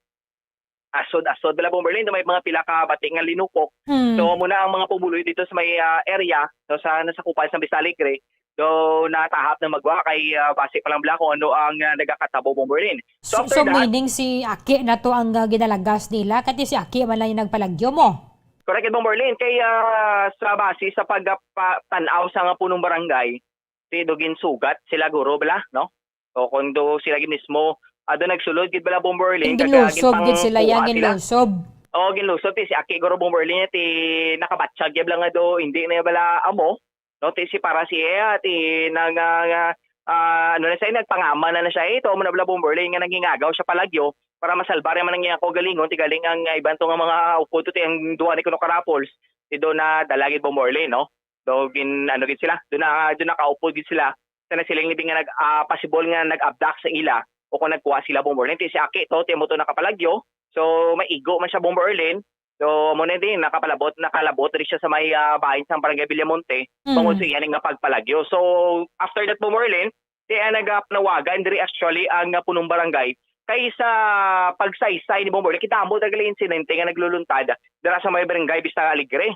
asod-asod bala, Bomberlin, do may mga pila ka bati nga linupok. Hmm. So muna ang mga pumuloy dito sa may ah, area, no, sa nasakupan sa Vista Alegre, do natahap na magwa kay ah, base pa lang bala kung ano ang ah, nagakatabo, Bomberlin. So, after so that, meaning si Aki na to ang ah, ginalagas nila, kati si Aki man lang yung nagpalagyo mo. Correct, Bomberlin. Kay ah, sa base sa pagpatanaw sa nga punong barangay, si do ginsugat sila guro bala, no? O kung do sila gi mismo, ado nagsulod gid bala, Bomberlin, kag, ah, Ginlusob gid sila ginpangkuha yang sila. ginlusob. O ginlusob ti si Aki guro, Bomberlin, ti nakabatyag gid bala nga do hindi na bala amo, no? Ti si para siya ti nang ah, ah, ano na siya, nagpangama na na siya, eh, to mo na bala, Bomberlin, nga nangingagaw siya palagyo para masalbar man ang iyang kaugalingon, ti galing ang ah, iban to nga mga upod to ti ang duha ni kuno ka raffles, ti do na dalagid, Bomberlin, no? Do gin ano gid sila, do na do nakaupod gid sila sa nasiling ni Bing nga nag ah, possible nga nag-abduct sa ila o kung nagkuha sila, Bomberlin. Ti si Aki to, ti mo to nakapalagyo. So maigo man siya, Bomberlin. So mo na din nakapalabot, nakalabot rin siya sa may ah, bahin sang Barangay Villamonte Mm. tungod sa iya nga pagpalagyo. So after that, Bomberlin, ti ah, nagapanawagan diri actually ang ah, punong barangay kay sa pagsaysay ni, Bomberlin, kita mo talaga insidente nga nagluluntad dira sa may barangay Vista Alegre.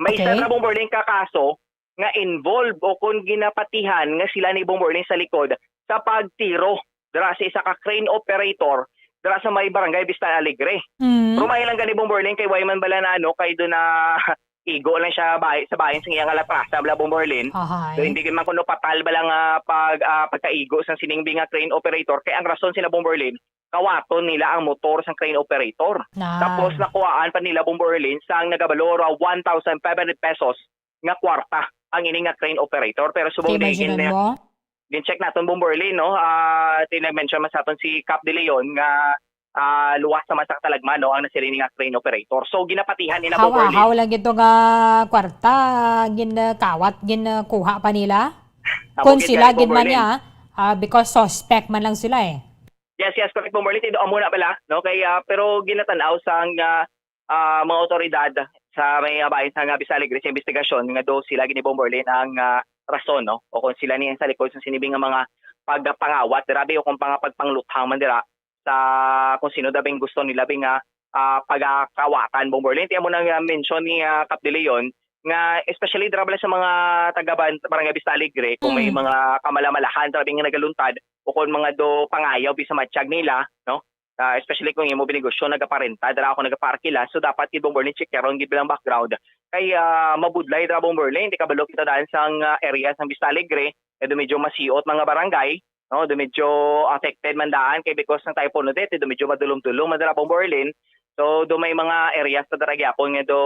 May isa Okay. na, Bomberlin, ka kaso nga involved o kung ginapatihan nga sila ni, Bomberlin, sa likod sa pagtiro dira sa isa ka crane operator dira sa may barangay Vista Alegre. Mm. Pero may lang gani, Bomberlin, kay way man bala na ano, kay do na igo lang siya bahay, sa bahin sa iyang alatrasa bala, Bomberlin. Ahay. So hindi man kuno patal bala nga pag ah, pagkaigo sang sining bi nga crane operator, kay ang rason sila, Bomberlin, kawaton nila ang motor sang crane operator. Na. Tapos nakuhaan pa nila, Bomberlin, sang nagabalor one thousand five hundred pesos nga kwarta ang ini nga crane operator. Pero subong di Imagine gin- mo? gin-check naton, Bomberlin, no? Ah, ti nag-mention man sa aton si Cap de Leon nga ah, luwas naman sa katalagman, no, ang nasiling nga crane operator. So ginapatihan nila, Bomberlin. Hawa-haw lang ito nga kwarta, gin uh, kawat, gin uh, kuha pa nila. Amo Kung gid sila gani, gid man Bomberlin. Niya, ah, because suspect man lang sila eh. Yes, yes, correct, Bomberlin. Ti do amo na bala, no? Kay ah, pero ginatanaw sang ah, ah, mga otoridad sa may ah, bahin sa nga Vista Alegre sa investigasyon nga do sila gini, Bomberlin, ang ah, rason, no? O kung sila ni ang sa likod sa sinibi nga mga pagpangawat, grabe, o kung pang pagpangluthang man dira sa kung sino daw bing gusto nila bing ah, ah, pagakawatan, Bomberlin. Ti amo na nga mention ni ah, Cap de Leon nga especially dira bala sa mga taga ban- Barangay Vista Alegre, kung may Mm. mga kamalamalahan dira bing nga nagaluntad o kung mga do pangayaw bi sa matyag nila, no? Ah, especially kung imo binegosyo nagaparenta dira ako nagaparkila, so dapat gid, Bomberlin, checkeron gid bilang background kay ah, mabudlay dira, Bomberlin, ti kabalo kita daan sang ah, area sang Vista Alegre, eh, do medyo masiot mga barangay, no? Do medyo affected man daan kay because ng Typhoon Odette, eh, do medyo madulom-dulom man dira, Bomberlin. So do may mga areas na dira gyapon nga do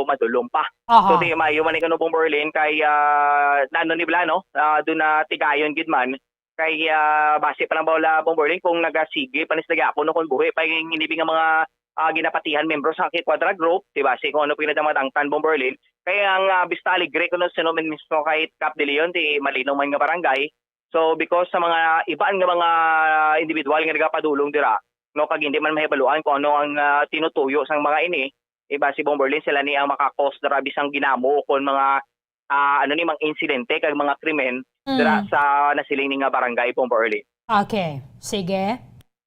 madulom pa. Aha. So di maayo man ni kuno, Bomberlin, kay ah, naano ni bala, no? Ah, do na tigayon gid man kay ah, base pa lang ba wala, Bomberlin, kung nagasige pa ni sila gyapon, no, kung buhi pa yung inibi nga mga ah, ginapatihan membro sa Aki Quadra Group, di ba? Si kung ano pinadamag ang tan, Bomberlin. Kaya ang ah, Vista Alegre, kung sino man mismo kay Cap de Leon, di malinaw man nga barangay. So because sa mga iban nga mga individual nga nagapadulong dira, no, kag hindi man mahibaluan kung ano ang ah, tinutuyo sang mga ini, iba si, Bomberlin, sila ni ang makakos dira bisang ginamo o kung mga ah, ano ni, mga insidente kag mga krimen dira Mm. sa nasiling ni nga barangay, Bomberlin. Okay. Sige.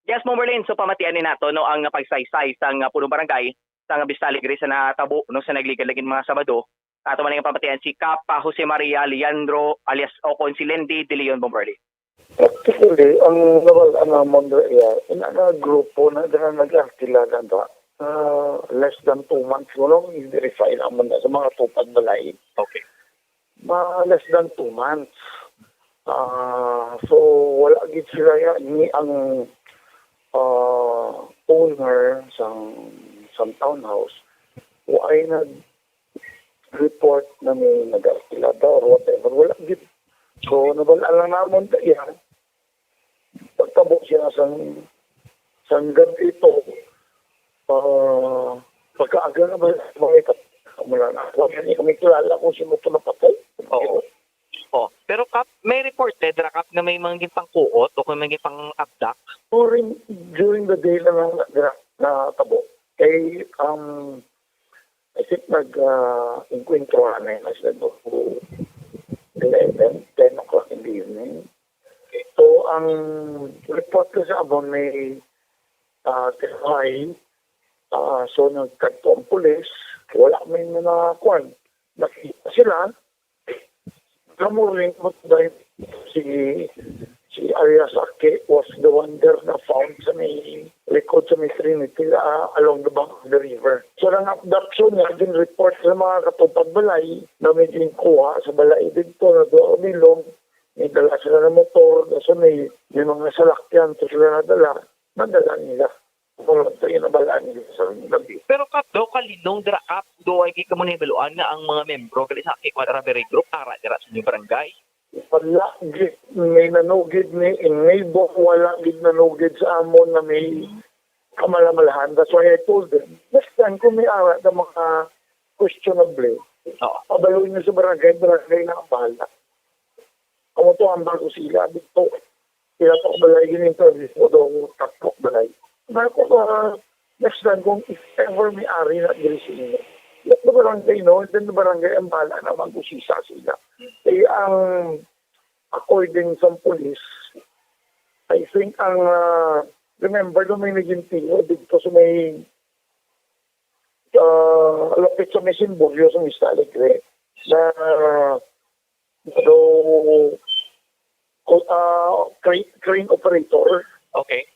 Yes, Bomberlin, so pamatian ni nato, no, ang pagsaysay sang ah, punong barangay sang Vista Alegre sa natabo, no, sa nagligad lagi mga Sabado. Ato man nga pamatian si Kap ah, Jose Maria Leandro alias o kon si Lendi de Leon, Bomberlin. Practically, ang nawal-an namon dira iya, ina nga grupo na dira nag-arkila na da, ah, less than two months, siguro, i-verify namon na sa mga tupad balay. Okay. Ma, less than two months. Ah, so, wala gid sila ya, ni ang, ah, owner sang, sang townhouse, wa ay nag-report na may nag-arkila da or whatever. Wala gid. So, nabal-an lang namon ta iya. Pagtabo siya sang, sang gab-i to, ah, pagkaaga na ba, mga ikat-, amo lang ako. Yan, kami kilala kung sino to napatay. Oo. Oh, pero Kap, may report, eh, dira, Kap, nga may mga ginpangkuot o kung may ginpang-abduct? During, during the day lang na, na, natabo. Kay, um, I think nag, ah, engkwentro na yun, as nag eleven, ten o'clock in the evening. So, ang report ko sa amon may, ah, tirahay, ah, so nagkadto ang pulis, wala may mga kwan, nakita sila, the morning, but by si, si Arias Ake was the one there na found sa may likod sa may Trinity, ah, along the bank of the river. So, ang abduction niya, din report sa mga katupad balay na may ginkuha sa balay dito na doon ilong, may dala sila ng motor, so may, may mga salakyan to sila nadala, nadala nila. Kung ito yung nabalaan nila sa gabi. Pero Kap, daw kalinong dira, Kap, do ay kamo nahibaluan nga ang mga membro gali sa Ake Kwan Robbery Group ara dira sa inyong barangay? Wala gid may nanugid ni inibok, wala gid nanugid sa amon na may kamalamalahan. That's why I told them, next time kung may ara na mga questionable, Oo. Pabaloy niyo sa barangay, barangay na ang bahala. Amo to ang bago sila dito. Sila to balay gini, interview ko daw, tatlo balay. Sabi ko, ah, next time kung if ever may ari na diri sa inyo, let the barangay know, and then the barangay ang bahala na mag-usisa sila. Kaya ang, according sa police, I think ang, ah, remember nung may naging tiyo dito sa may, ah, lapit sa may Simbolyo sa Vista Alegre, na do, ah, crane, crane operator. Okay.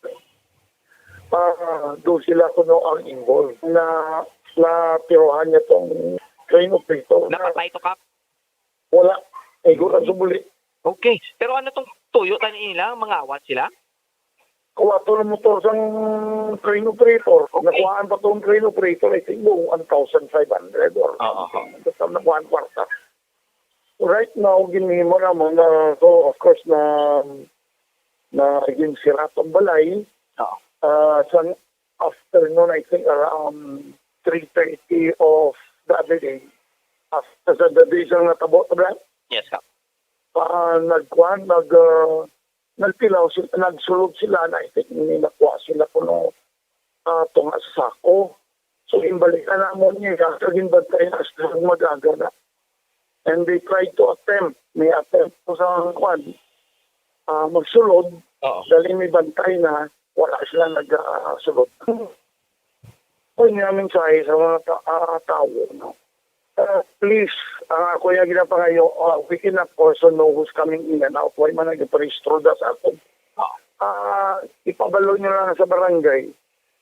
Ah, do sila kuno ang involved na, na tirohan niya tong crane operator. Napatay to, Kap? Wala. Igo lang sa buli. Okay. Pero ano tong tuyo tani nila? Mangawat sila? Kuwato ng motor sang crane operator. Okay. Nakuhaan pa tong crane operator, I think, buong one thousand five hundred or Oo. something. Basta nakuhaan kwarta. Right now, ginhimo namon na, so, of course, na, na ginsira tong balay. Oo. Ah, sang afternoon, I think, around three thirty of the other day. After sa the day sang natabo, tabla? Yes, Kap. Ah, nagkuhan, nag, ah, nagtilaw sila, nagsulod sila na, I think, may nakuha sila kuno, ah, tunga sa sako. So, imbalikan namon niya, kag ginbantay na sa mag-aga na. And they tried to attempt, may attempt to sa kwan, ah, magsulod, Oo. dali may bantay na, wala sila nag, ah, sulod. Kung nga mensahe sa mga ta-, ah, tawo, no? Ah, please, ang ako yung ginapangayo, ah, we cannot also know who's coming in and out. Why man nagparehistro da sa ako? Ah, ipabalo nyo lang sa barangay.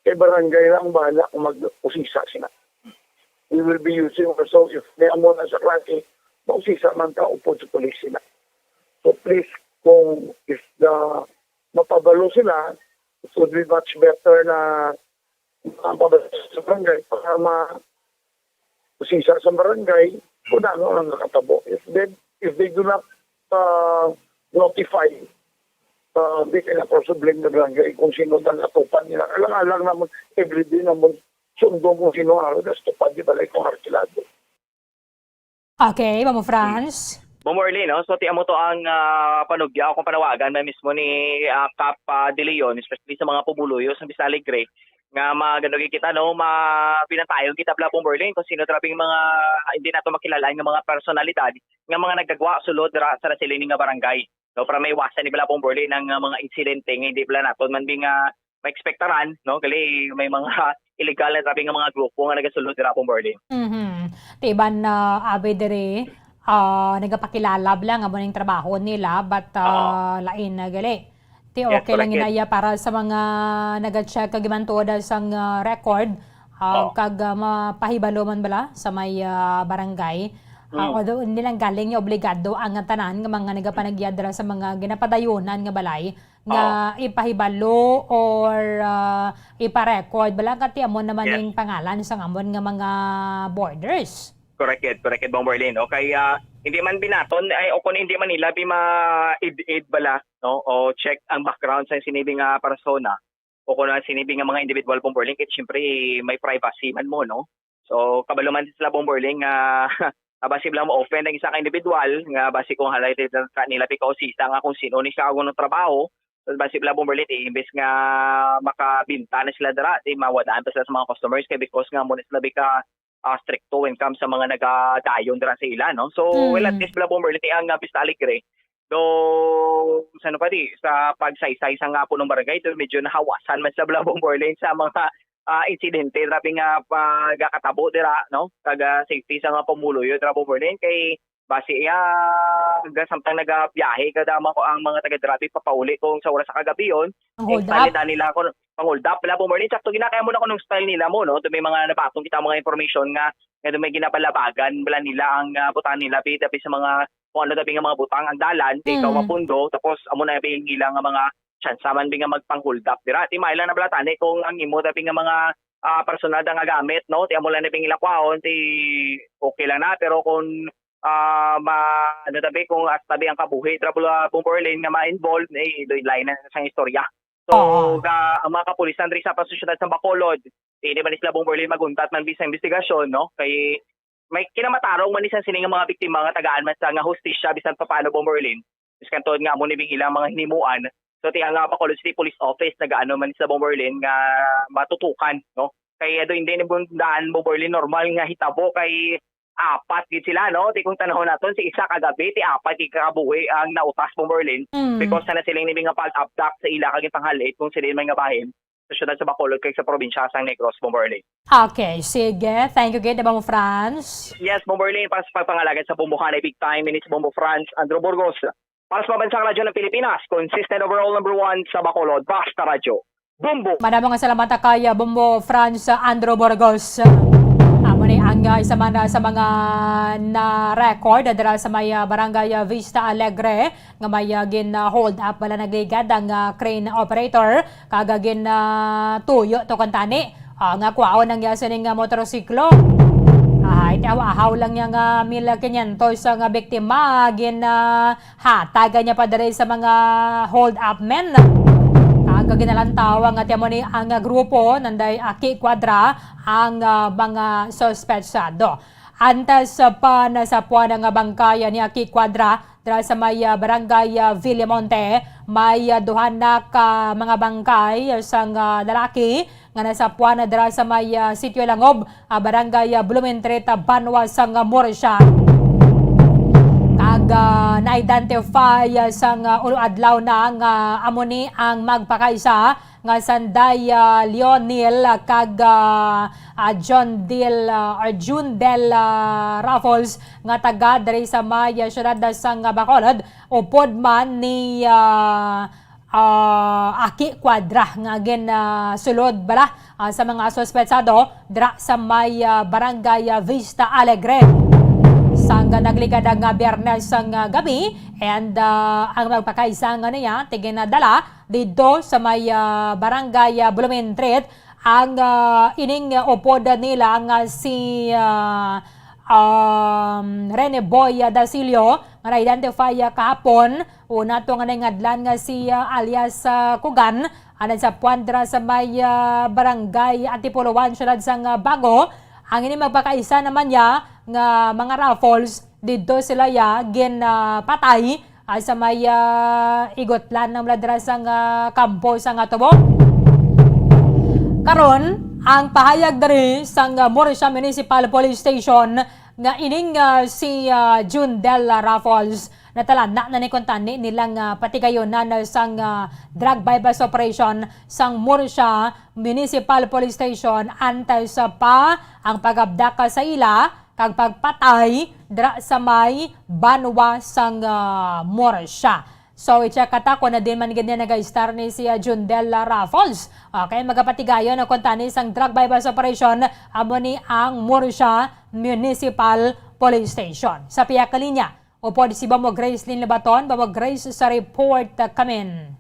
Kay barangay lang ang bahala kung mag-usisa sila. We will be using also, if may amo na sa klase, mausisa man ta upod sa police sila. So please, kung if the mapabalo sila, it would be much better na mapabalo sa barangay para ma-, usisa sa barangay kung ano ang nakatabo. If they, if they do not, uh, notify, uh, they can also blame the barangay kung sino ang natupad nila. Alang-alang naman, everyday naman, sundo kung sino ang natupad, di ba, like, kung arkilado. Okay, Mamo Franz? Mamo Arlene, no? So, ti amo to ang, ah, panugya o kung panawagan na mismo ni, ah, Kap, ah, De Leon, especially sa mga pumuluyo sa Vista Alegre, nga magano gid kita, no, ma-, binantayon kita, bala, Mamo Arlene, kung sino talaga yung mga hindi nato makilalaan nga mga personalidad nga mga nagkagwa sulod dira sa nasiling nga barangay, no, para maiwasan ni, bala, Mamo Arlene, ang, ah, mga insidente nga hindi, bala, naton man bi nga maekspektaran, no? Gali may mga illegal na grabe nga mga grupo nga nagasulod dira, Bomberlin. Mhm. Ti iban na abi diri, ah, nagapakilala lang amo ning trabaho nila, but, ah, lain na gali. Ti, okay lang ina iya para sa mga naga-check kag iban tuod sang, ah, record, ah, kag, ah, mapahibalo man bala sa may, ah, barangay. Ah, although hindi lang galing nga obligado ang tanan nga mga nagapanagya dira sa mga ginapadayonan nga balay nga ipahibalo or, ah, ipa-record bala, kay amo naman ning pangalan sang amon nga mga borders. Correct it, correct it, Bomberlin. Okay, ah, hindi man binaton, ay, o kung hindi man nila bi ma-id-id bala, no? O check ang background sa sinibi nga persona, o kung ang sinibi nga mga individual, Bomberlin, kay siyempre may privacy man mo, no? So, kabalo man sila, Bomberlin, nga, nga basi lang mo-offend ang isa ka individual, nga basi kung halay nila pikausisa nga kung sino ni siya, kung anong trabaho, so, basi lang, Bomberlin, eh, imbes nga makabinta na sila dira, di mawadaan pa sila sa mga customers, kay because nga muna sila bika ah, strikto when comes sa mga nagadayon dira sa ila, no? So, well, at least, Blabong Berlin, ang, ah, Vista Alegre, though, sa ano pa di, sa pagsaysay sa nga punong barangay, though medyo nahawasan man sa Blabong Berlin sa mga, ah, insidente, grabe nga pagkakatabo dira, no? Kag, ah, safety sa nga pumuluyo, Blabong Berlin, kay basi iya, hanggang samtang nagabiyahe kada mga, ang mga taga-drive papauli kung sa oras sa kagabi yon, ang hold up nila, kung pang-hold up, Blabong Berlin, sakto ginakaya mo na kung style nila mo, no? Doon may mga nabatong kita mga information nga, nga doon may ginapalabagan bala nila ang, ah, butang nila, bi, dabi sa mga, kung ano dabi nga mga butang ang dalan, di ikaw mapundo, tapos amo na yung ilang nga mga tsansa man bi nga magpang-hold up dira. Di mailan na bala tani kung ang imo dabi nga mga, ah, personal da nga gamit, no? Ti amo lang na bing ilakwaon, ti okay lang na, pero kung, ah, ma-, ano tabi, kung as tabi ang kabuhi, trouble, ah, Bomberlin nga ma-involve, eh, doy lain na sang istorya. So, ga-, ang mga kapulisan diri sa syudad sa Bacolod, eh, di man sila, Bomberlin, maguntat man bisan investigasyon, no? Kay may kinamatarong man ni sa sini nga mga biktima nga tagaan man sa nga hustisya bisan pa paano, Bomberlin. Biskan tuod nga amo ni bing ilang mga hinimuan. So, ti ang, ah, Bacolod City Police Office nagaano man sa, Bomberlin, nga matutukan, no? Kay ado hindi ni bundaan, Bomberlin, normal nga hitabo kay apat gid sila, no? Ti kung tanahon naton, si isa kagabi, ti apat gid kagabuhi ang nautas, Bomberlin, because sa nasiling ni nga pag-abduct sa ila kag ipanghalit kung sila man nga bahin sa syudad sa Bacolod kag sa probinsya sang Negros, Bomberlin. Okay, sige. Thank you gid, Bombo Franz. Yes, Bomberlin, para sa pagpangalagad sa Bombohanay Big Time, ini si Bombo Franz Andrew Burgos. Para sa Pambansang Radyo ng Pilipinas, consistent overall number one sa Bacolod, Basta Radyo. Bombo! Madamo nga salamat kay, ah, Bombo Franz Andrew Burgos. Amo ni ang, ah, isa man, ah, sa mga na-record, ah, dira sa may, ah, Barangay, ah, Vista Alegre, nga may, ah, gin, ah, hold up bala nagligad ang, ah, crane operator, kag, ah, gin, ah, tuyo to kuntani, ah, nga kwaon ang iya sining, ah, motorsiklo. Ay, ti ahaw-ahaw lang niya nga mil quinientos nga biktima, gin, ah, hatagan niya pa diri sa mga hold up men. Kag ginalantaw nga ti amo ni ang grupo nanday Aki Cuadra ang, ah, mga suspetsado. Antes pa nasapuan ang bangkay ni Aki Cuadra dira sa may, ah, barangay, ah, Villamonte, may, ah, duha na ka mga bangkay sang, ah, lalaki nga nasapuan na dira sa may, ah, Sitio Langob, ah, Barangay, ah, Blumentritt, ah, banwa sang, ah, Murcia. Kag, ah, na-identify, ah, sang, ah, ulo adlaw na nga amo ni ang magpakaisa nga sanday, ah, Leonil kag, ah, ah, John Del, ah, or June Del, ah, Raffles nga taga diri sa may, ah, siyudad sang, ah, Bacolod, upod man ni, ah, ah, Aki Cuadra nga gin, ah, sulod bala, ah, sa mga suspetsado dira sa may, ah, barangay, ah, Vista Alegre. Sang nagligad ang, ah, Biyernes sang, ah, gabi, and, ah, ang magpakaisa nga niya ti ginadala didto sa may, ah, barangay, ah, Blumentritt ang, ah, ining, ah, upod nila nga si, ah, um, Rene Boy, ah, Dasilio, nga na-identify, ah, kahapon. Una to nga naingadlan nga si, ah, alias, ah, Kugan, ang nagsapuan dira sa may, ah, barangay Antipolo one, siyudad sang, ah, Bago. Ang ini magpakaisa naman niya nga mga Raffles, didto sila ya gin, ah, patay, ah, sa may, ah, igutlan ng ladra sang, ah, kampo sang, ah, tubo. Karon, ang pahayag diri sang, ah, Murcia Municipal Police Station nga ining, ah, si, ah, June Del Raffles natalana na ni kuntani nilang, ah, patigayonan sang, ah, drug buy-bust operation sang Murcia Municipal Police Station antes pa ang pag-abdak sa ila kag pagpatay dira sa may banwa sang, ah, Murcia. So, i-check ta kon diin man gid niya nag-istar ni si, ah, Jundel, ah, Raffles. Okay, magapatigayon ang kuntani sang drug buy-bust operation amo ni ang Murcia Municipal Police Station. Sa pihak linya, upod si Bombo Gracelyn Lebaton. Bombo Grace, sa report, ah, kamin.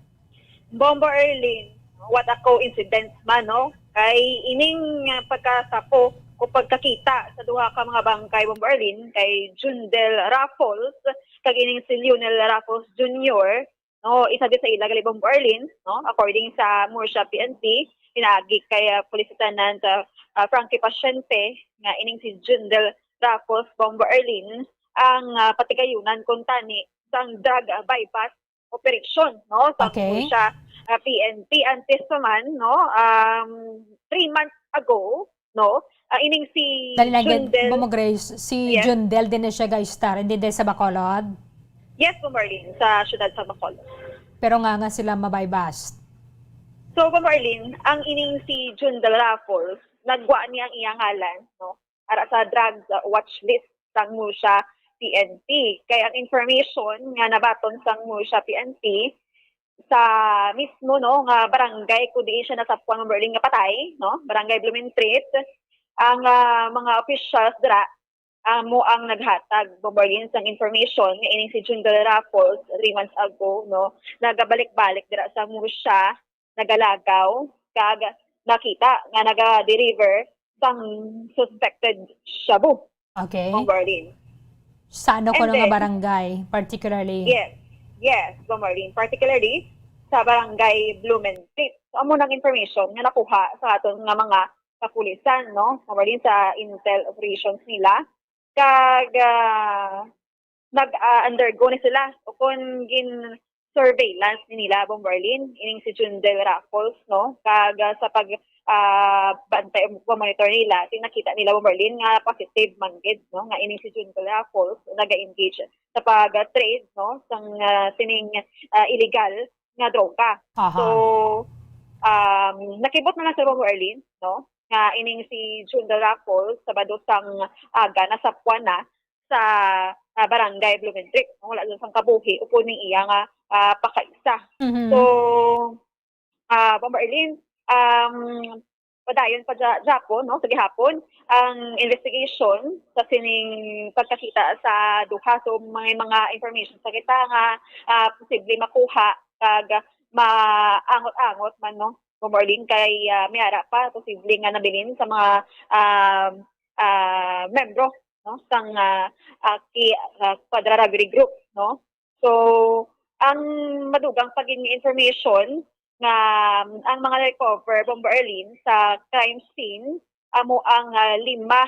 Bombo Erlin, what a coincidence man, no? Kay ining, ah, pagkasapo o pagkakita sa duha ka mga bangkay, Bombo Erlin, kay Jundel Raffles kag ining si Lionel Raffles Junior, no, isa din sa ila gali, Bombo Erlin, no? According sa Murcia P N P, pinaagi kay, ah, Police Lieutenant, ah, ah, Frankie Paciente, nga ining si Jundel Raffles, Bombo Erlin, ang, ah, patigayunan kuntani sang drug, ah, buy-bust operasyon, no, sa Okay. Murcia, ah, P N P. Antes pa man, no, um, three months ago, no, ah, ining si Dali lang, Jundel. Bombo Grace, si Yes. Jundel din na siya ga-istar, hindi din sa Bacolod? Yes, Bombo Erlin, sa siyudad sa Bacolod. Pero nga nga sila ma-buy-bust? So, Bombo Erlin, ang ining si Jundel Raffles, nagwa ni ang iyang ngalan, no, ara sa drugs, uh, watch list sang Murcia P N P. Kay ang information nga nabaton sang Murcia P N P sa mismo, no, nga barangay kung diin siya nasapuan, Bombo Erlin, nga patay, no, Barangay Blumentritt, ang, ah, mga officials dira amo ang naghatag, Bombo Erlin, sang information nga ining si Jundel Raffles, three months ago, no, nagabalik-balik dira sa Murcia, nagalagaw, kag nakita nga naga-deliver sang suspected shabu, Okay. Bombo Erlin. Sa ano And kuno nga then, barangay, particularly? Yes. Yes, Bombo Erlin. Particularly sa barangay Blumentritt. So, amo nang information nga nakuha sa aton nga mga kapulisan, no? Bombo Erlin, sa intel operations nila. Kag, ah, nag, ah, undergo ni sila o kon gin surveillance ni nila, Bombo Erlin, ining si Jundel Raffles, no? Kag, ah, sa pag, ah, bantay o pag-monitor nila, tin-, nakita nila, Bombo Erlin, nga positive man gid, no, nga ining si Jundel Raffles naga-engage sa pag-trade, no, sang, ah, sining, ah, illegal nga droga. Aha. So, um, nakibot na lang sa, Bombo Erlin, no, nga ining si Jundel Raffles, Sabado sang aga, nasapuan na sa, ah, barangay Blumentritt, no? Wala lang sang kabuhi upod ning iya nga, ah, pakaisa. Mhm. So, ah, Bombo Erlin, um, padayon pa dya-, gyapon, no, sa gihapon, ang investigation sa sining pagkakita sa duha. So, may mga information sa kita nga, ah, posible makuha kag maangot-angot man, no, Bombo Erlin, kay, ah, may ara pa posible nga nabilin sa mga, um, ah, membro, no, sang, ah, ah, ki-, ah, Quadra Robbery Group, no? So, ang madugang pa gid nga information nga, um, ang mga recover, Bombo Erlin, sa crime scene, amo ang, ah, lima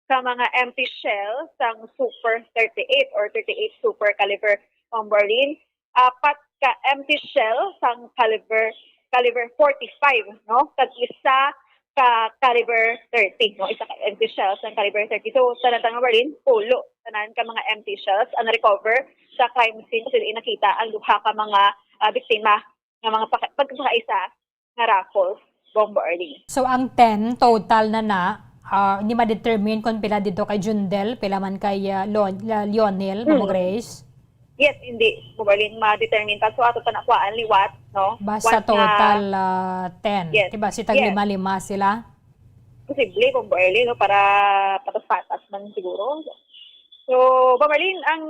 ka mga empty shell sang Super thirty-eight or thirty-eight Super Caliber, Bombo Erlin, apat ka empty shell sang caliber, caliber forty-five, no? Kag isa ka caliber thirty, no? Isa ka empty shell sang caliber thirty. So, tanan-tanan, Bombo Erlin, pulo tanan ka mga empty shells ang recover sa crime scene kung diin nakita ang duha ka mga, ah, biktima nga mga paka-, pagkakaisa nga raffles, Bombo Erlin. So, ang ten total na na, ah, hindi ma-determine kung pila dito kay Jundel, pila man kay, ah, Lon-, ah, Lionel, Bombo Hmm. Grace? Yes, hindi, Bombo Erlin, ma-determine pa. So, ato pa nakuhaan liwat, no? Basta Once nga total, ah, ten. Yes. Diba, si Yes. taglima-lima sila? Posible, Bombo Erlin, no? Para patas-patas man siguro. So, Bombo Erlin, ang,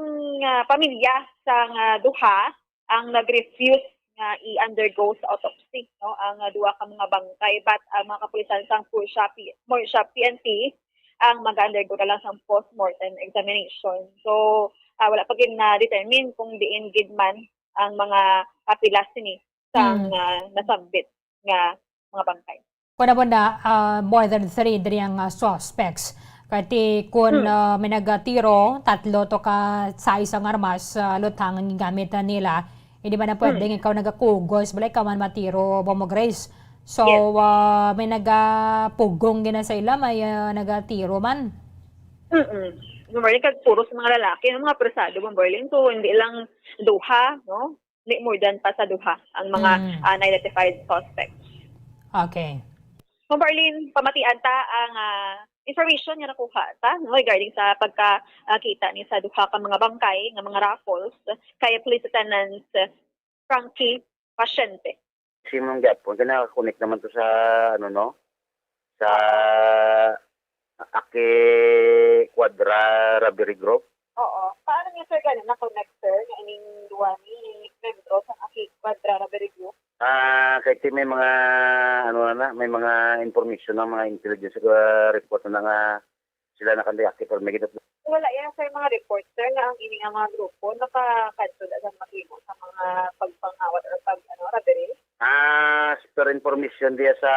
ah, pamilya sang, ah, duha ang nag-refuse nga i-undergo sa autopsy, no, ang, ah, duha ka mga bangkay, but ang mga kapulisan sang Murcia P-, Murcia P N P ang mag-undergo na lang sang postmortem examination. So, ah, wala pa gid na-determine kung diin gid man ang mga, ah, pila sini sang, Hmm. ah, nasambit nga mga bangkay. Kuna po na, ah, more than three diri ang, ah, suspects. Kati kun, Hmm. ah, may nagatiro, tatlo to ka size ang armas, ah, lutang ang gigamit na nila. Hindi man na pwede Hmm. nga ikaw nagakugos, wala ikaw man matiro, Bombo Grace. So, Yes. ah, may nagapugong gina sa ila, may, ah, nagatiro man. Mm-mm. Bombo Erlin, kag puro sa mga lalaki, yung mga apresado, Bombo Erlin. So, hindi lang duha, no? Hindi more than pa sa duha ang mga, Mm. ah, na-identified suspects. Okay. Bombo Erlin, pamatian ta ang, ah, information nga nakuha ta, no, regarding sa pagkakita ni sa duha ka mga bangkay nga mga raffles kay Police Lieutenant Frankie Pasyente. Simon gyapon, kay naka-connect naman to sa, ano, no? Sa Aki Quadra Robbery Group. Oo. Paano niya, sir, gani na-connect, sir, nga ining duwa ni membro sa Aki Quadra Robbery Group? Ah, kay ti may mga, ano na, may mga information ng mga intelligence, ah, report na nga sila nakandayaki, pero may ginat- Wala yan, sir, mga report, sir, nga ang ini nga mga grupo nakakadto na sa mahimo sa mga pagpangawat or pag, ano, robbery? Ah, as per information diya sa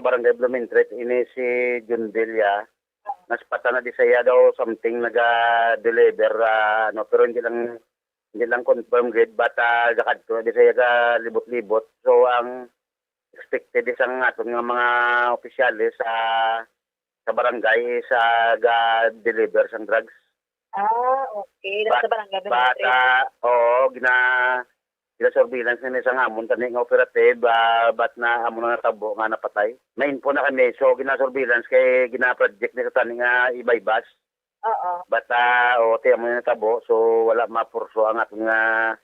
Barangay Blumentritt, ini si Jundel ya, naspatan na di sa iya daw something naga-deliver, ah, ano, pero hindi lang, hindi lang confirm gid, but, ah, gakadto na di sa iya galibot-libot. So, ang expected is ang aton nga mga opisyales sa, sa barangay is, ah, ga-deliver sang drugs. Ah, okay. Dala But, sa barangay but, Blumentritt. Ah, oo, gina-, gina-surveillance na ni sang amon tani nga operative, ah, but na amo na natabo nga napatay. May info na kami, so gina-surveillance kay gina-project ni sa tani nga i-buy bust. Oo. But, ah, o, ti amo na natabo, so wala mapurso ang aton nga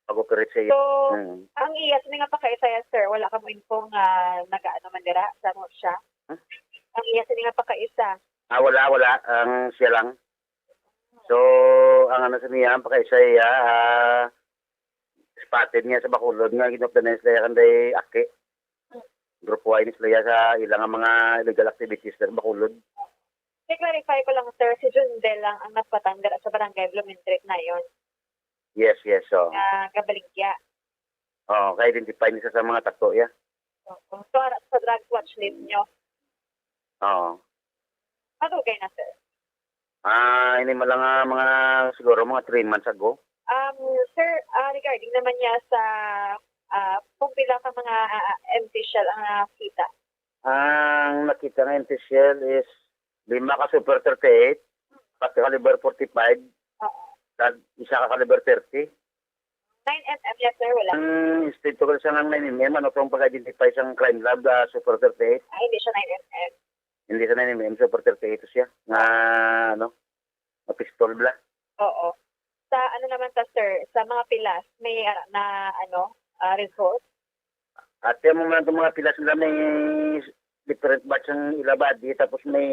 pag-operate sa iya. So, Mm. ang iya sini nga pakaisa ya, sir, wala ka mo info nga nagaano man dira sa Russia? Huh? Ang iya sini nga pakaisa. Ah, wala, wala. Ang siya lang. So, ang ano sa niya, ang pakaisa iya, ah, spotted niya sa Bacolod nga ginupdan na sila kanday aki. Grupo ay ni sila sa ilang mga illegal activities sa Bacolod. I-clarify ko lang, sir, si Jundel lang ang naspatan dira sa barangay Blumentritt na yon. Yes, yes, so. Nga gabaligya. Oo, ka-identify ni sa, sa mga tato, ya. Oo. So, ara sa drug watch list nyo? Oo. Madugay na, sir. Ah, ini man lang, ah, mga, siguro mga three months ago. Um, sir, ah, regarding naman niya sa, ah, kung pila ka mga, ah, empty shell ang nakita? Ang nakita nga empty shell is lima ka Super thirty-eight, pati caliber forty-five, Oo. kag isa ka caliber thirty. Nine M M, yes, sir, wala. Ang inspector sa nang nine M M, ano tong pag-identify sa crime lab, ah, Super thirty-eight? Ah, hindi siya nine M M. Hindi siya nine M M, Super thirty-eight siya. Nga, ano, nga pistol bla. Oo. Sa ano naman ta, sir, sa mga pilas, may, ah, na, ano, ah, result? Ate, mo man itong mga pilas nila may different batch ang ila body, tapos may,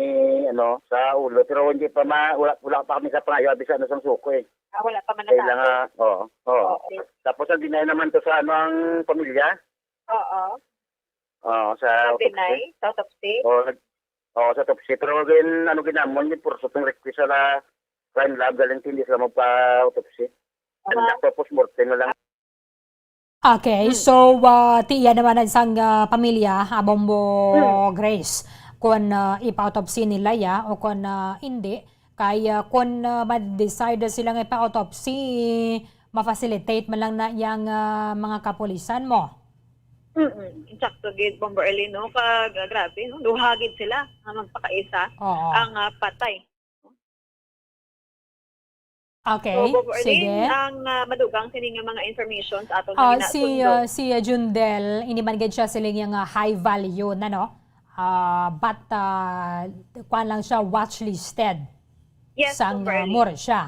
ano, sa ulo. Pero hindi pa ma-, wala, wala pa kami sa pangayo, abi sa ano, sang suko eh. Ah, wala pa man Kailangan, natapos? Oo, oo. Okay. Tapos ang deny naman to sa ano, ang pamilya? Oo. Oo, sa Ang autopsy. Deny sa autopsy? Oo, nag-, oo, sa autopsy. Pero gin-, ano, ginamon, gin-pursot ang request sa la-, crime lab, galing hindi sila magpa-autopsy. Aha. Ang postmortem na lang. Okay, Mm. so, ah, ti iya naman ang sang, ah, pamilya, ah, Bombo Mm. Grace, kung, ah, ipa-autopsy nila ya o kung, ah, hindi, kay, ah, kung, ah, ma-decide sila nga ipa-autopsy, ma-facilitate man lang na yang, ah, mga kapulisan mo. Mm-mm. Insakto gid, Bombo Erlin, no? Kag, ah, grabe, no? Duha gid sila nga magpakaisa Oo. ang, ah, patay. Okay, So, Bobo Arlene, sige. ang, ah, madugang sini nga mga information sa aton Ah, nga si, ginasundog. ah, si, ah, Jundel, hindi man gid siya siling nga high value na, no? Ah, but, ah, kuwan lang siya, watch listed Yes, sang, Bobo ah, Arlene. Mura siya.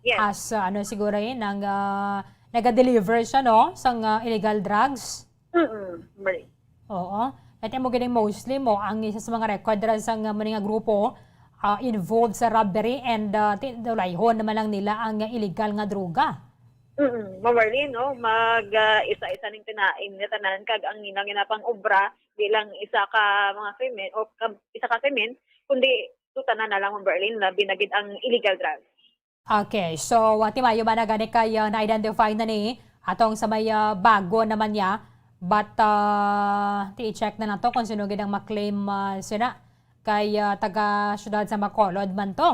Yes. As, ah, ano siguro yun, ang, ah, naga-deliver siya, no? Sang, ah, illegal drugs. Mm-mm, Marie. Oo. Kaya mo ganing mostly mo, ang isa sa mga record dira sa nga, mani nga grupo, ah, involved sa robbery and, ah, ti-, tulayhon naman lang nila ang illegal nga droga. Mm, Ma'am Marlene, no? Mag, ah, isa-isa ning tinaing nga tanan kag ang ina nga pang-obra di lang isa ka mga krimen o ka, isa ka krimen, kundi to tanan na lang, Ma'am Marlene, labi na gid ang illegal drugs. Okay, so, ah, timayo man na gani kay, ah, na-identify na ni atong sa may, ah, bago naman niya. But, ah, ti-check na nato kung sino gid ang ma-claim, ah, sina kay, ah, taga siyudad sa Bacolod man to.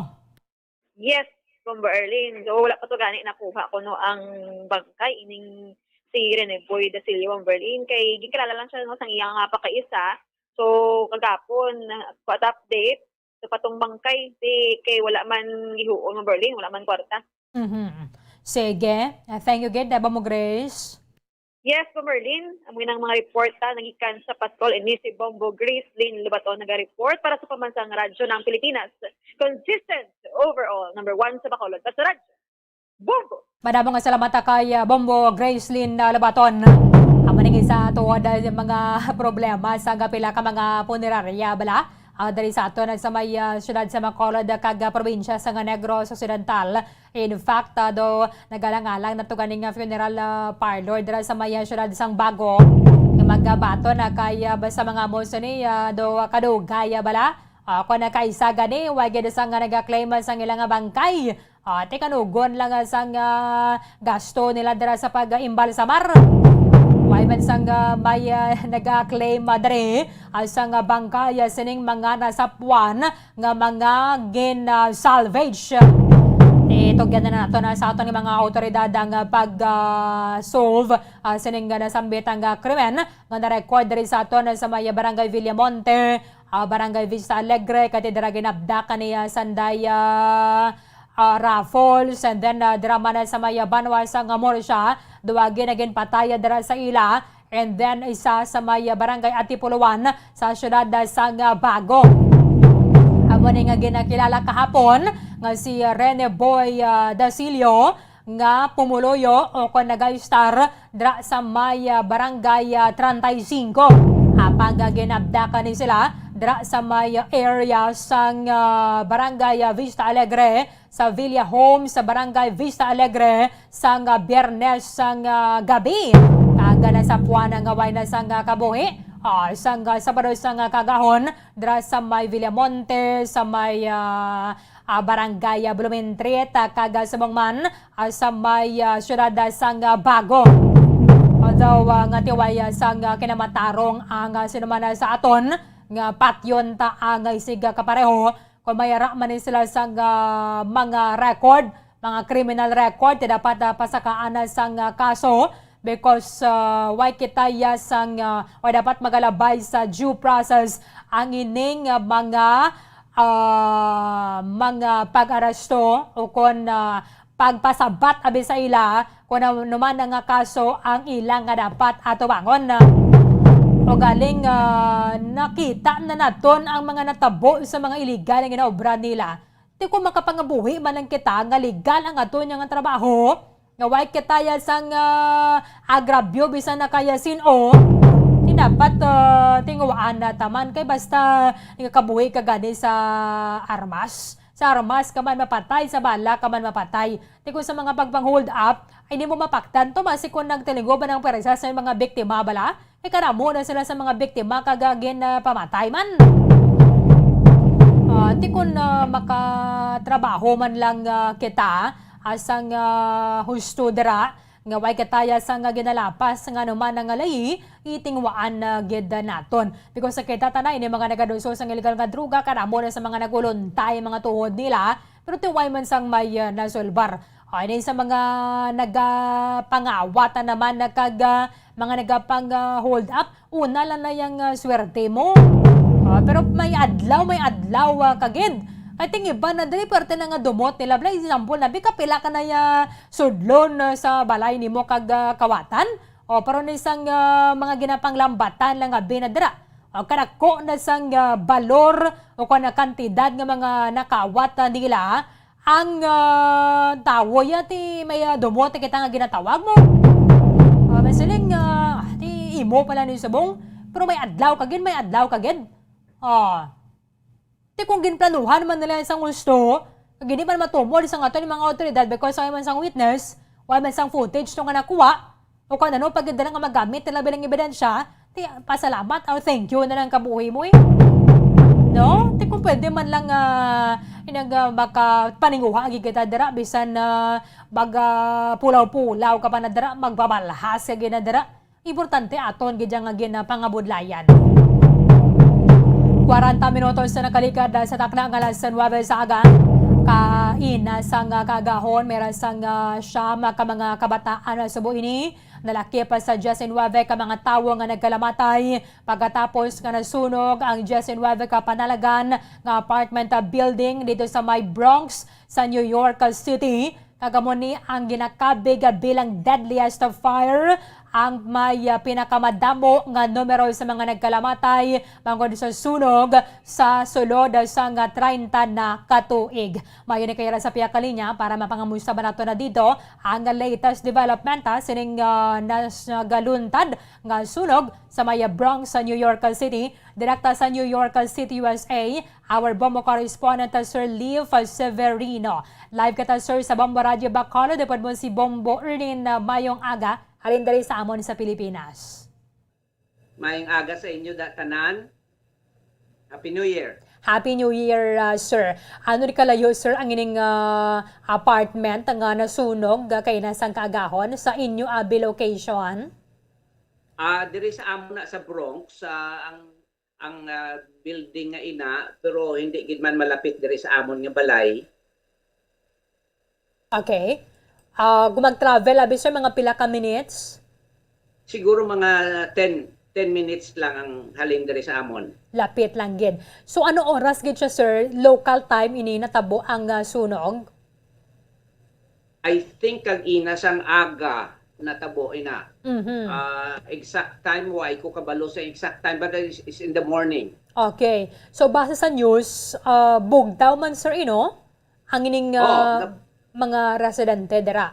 Yes, Bombo Erlin. So, wala pa to gani nakuha kuno ang bangkay ining si Rene Boy Dasilio, Bombo Erlin. Kay ginkilala lang siya, no, sang iya nga pakaisa. So, kagapon, ah, what update? Sa patong bangkay, di kay wala man gihuon, Bombo Erlin, wala man kwarta. Mhm. Sige. Ah, thank you gid, Bombo Grace. Yes po, Merlin. Amo nang mga report ta nagikan sa patrol ini si Bombo Grace Lynn Lubaton nag-report para sa Pambansang Radyo ng Pilipinas. Consistent overall, number one sa Bacolod. Basta Radyo, Bombo! Madamo nga salamat kay, ah, Bombo Grace Lynn, ah, Lubaton. Amo ning isa tuod, ah, mga problema sa pila ka mga punerarya, bala. Ah, diri sa aton, ah, sa may, ah, siyudad sa Bacolod, ah, kag, ah, probinsya sa nga Negros Occidental. In fact, ah, do nagalang-alang na to ganing, ah, funeral, ah, parlor dira sa may, ah, siyudad sang Bago nga magabaton na kay, ah, basta mga amo sini, ah, do kadugay, ah, bala. Ah, kung nakaisa gani, wa gid sang nga nagaklaim sang ila nga bangkay. Ah, tikanugon lang, ah, sang, ah, gasto nila dira sa pag-imbalsamar. Wa man sang, ah, may, ah, nag-claim, ah, diri, ah, sang, ah, bangkay, ah, sining mga nasapuan nga mga gin, ah, salvage. Itugyan na nato na sa aton nga mga awtoridad ang, ah, pag, ah, solve, ah, sining, ah, nasambit ang, ah, krimen nga na-record diri sa aton, ah, sa may Barangay Villamonte, ah, Barangay Vista Alegre, kay dira ginabdak ni, ah, Sanday, ah, ah, Raffles, and then, ah, dira man sa may, ah, banwa sang Murcia, duwa gid na ginpatay, ah, dira sa ila, and then isa sa may, ah, Barangay Antipolo one sa siyudad, ah, sang, ah, Bago. Amo ni nga ginakilala kahapon nga si Rene Boy, ah, Dasilio nga pumuluyo o kon nagaistar dira sa may, ah, Barangay, ah, treinta y cinco. Apang, ah, ginabdakan ni sila dira sa may, ah, area sang, ah, Barangay, ah, Vista Alegre, sa Villa Home sa Barangay Vista Alegre sang, ah, Biyernes sang, ah, gabi. Kag, ah, nasapuan nga way na sang, ah, kabuhi, ah, sang, ah, Sabado sang, ah, kagahon dira sa may Villamonte, sa may, ah, ah, Barangay, ah, Blumentritt, ah, kag, ah, subong man, ah, sa may, ah, siyudad, ah, sang, ah, Bago. Although, ah, nga tiway, ah, sang, ah, kinamatarong ang, ah, sinuman, ah, sa aton nga patyon ta ang, ah, isig, ah, kapareho, kung may ara man ni sila sang, ah, mga record, mga criminal record, ti dapat, ah, pasakaan na sang, ah, kaso because, ah, way kita ya sang, ah, way dapat magalabay sa due process ang ining, ah, mga, ah, mga pag-aresto o kon, ah, pagpasabat abi sa ila kung ano man nga kaso ang ila nga dapat atubangon. Ugaling, ah, nakita na naton ang mga natabo sa mga illegal nga ginaobra nila. Ti kung makapangabuhi man lang kita nga legal ang aton nga trabaho, nga way kita ya sang, ah, agrabyo bisan na kaya sin-o, ti dapat, ah, tinguhaan na taman kay basta nagakabuhi ka gani sa armas. Sa armas ka man mapatay, sa bala ka man mapatay. Ti kung sa mga pagpang-hold up, ay nimo mapaktan to, masi kung nagtilingob ang pwersa sa mga biktima, bala? Kay karamo na sila sa mga biktima kag, ah, gin, ah, pamatay man. Ah, ti kun, ah, makatrabaho man lang, ah, kita, ah, sang, ah, husto dira, nga way kataya sang, ah, ginalapas nga anuman nga layi, itingwaan na gid naton. Because sa kita tanan, ini mga nagaduso sang illegal nga droga, karamo na sa mga naguluntay mga tuhod nila, pero ti way man sang may, ah, nasulbar. Ah, ini sa mga nagapangawat na naman na kag, ah, mga nagapang, ah, hold up, una lang na yang, ah, swerte mo. Ah, pero may adlaw, may adlaw, ah, kagid. Kay ting iban na diri, parte na nga dumot nila. Bala, example na, bi, kapila ka na ya sudlon, ah, sa balay nimo kag, ah, kawatan. O, pero ni sang, ah, mga ginapanglambat lang abi na dira. O, kadako na sang, ah, balor o kon na kantidad nga mga nakawat, ah, nila ang, ah, tawo ya ti may, ah, dumot kita nga ginatawag mo. Ah, may siling, ah, ti imo pala ni subong, pero may adlaw kagid, may adlaw kagid. Ah. Ti kung ginplanuhan man nila sang husto, kag hindi man matumod sang aton mga awtoridad because way man sang witness, way man sang footage to nga nakuha, o kung ano pa gid na nga magamit nila bilang ebidensya, ti pasalamat or thank you na lang kabuhi mo eh. No? Ti kung pwede man lang, ah, inag, ah, makapaninguha agi kita dira, bisan, ah, baga pulaw-pulaw ka pa na dira, magbabalhas ka gid na dira. Importante aton gid nga ginapangabudlayan. Kwarenta minutos na nakaligad sa takna nga alas nuwebe sa aga. Kaina sang kagahon, may ra sang, ah, siyam ka mga kabataan na subo ini. Nalakip sa diyes nuwebe ka mga tawo nga nagkalamatay pagkatapos nga nasunog ang diyes nuwebe ka panalagan nga apartment building dito sa may Bronx sa New York City. Kag amo ni ang ginakabig bilang deadliest fire ang may, ah, pinakamadamo nga numero sa mga nagkalamatay bangod sa sunog sa sulod sang treinta na ka tuig. Maayo ni kay Rasa Piakalinya para mapangamusta ba nato na dito ang latest development, ha, sining, ah, nas-, nagaluntad nga sunog sa may Bronx sa New York City. Direkta sa New York City, U S A, our Bombo correspondent, uh, Sir Leaf, uh, Severino. Live kita, sir, sa Bombo Radyo Bacolod. Upod mo si Bombo Erlin, uh, mayong aga. Halin diri sa amon sa Pilipinas. Mayong aga sa inyo da tanan. Happy New Year. Happy New Year, uh, sir. Ano di kalayo, sir, ang ining, uh, apartment nga nasunog, uh, kay nasang kaagahon sa inyo abi location? Ah, diri sa amo na sa Bronx, ah, ang, ang, ah, building nga ina, pero hindi gid man malapit diri sa amon nga balay. Okay. Ah, kung mag-travel, abi, sir, mga pila ka minutes? Siguro mga ten, ten minutes lang ang halin diri sa amon. Lapit lang gid. So, ano oras gid siya, sir? Local time ini natabo ang, ah, sunog? I think kag ina sang aga natabo ina. Mhm. Ah, exact time, wa ko kabalo sa exact time, but it's, it's in the morning. Okay. So, base sa news, ah, bugtaw man, sir, ino? Ang ining, Oo, ah, gab- mga residente dira.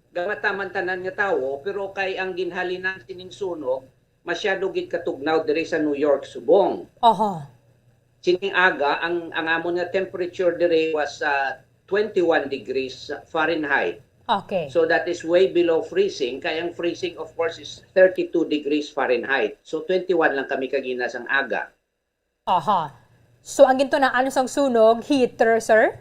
Gamata man tanan nga tawo, pero kay ang ginhalinan sining sunog, masyado gid katugnaw diri sa New York subong. Oho. Sining aga, ang, ang amon nga temperature diri was, ah, twenty-one degrees Fahrenheit. Okay. So that is way below freezing. Kay ang freezing, of course, is thirty-two degrees Fahrenheit. So twenty-one lang kami kagina sang aga. Aha. So, ang gintunaan sang sunog, heater, sir?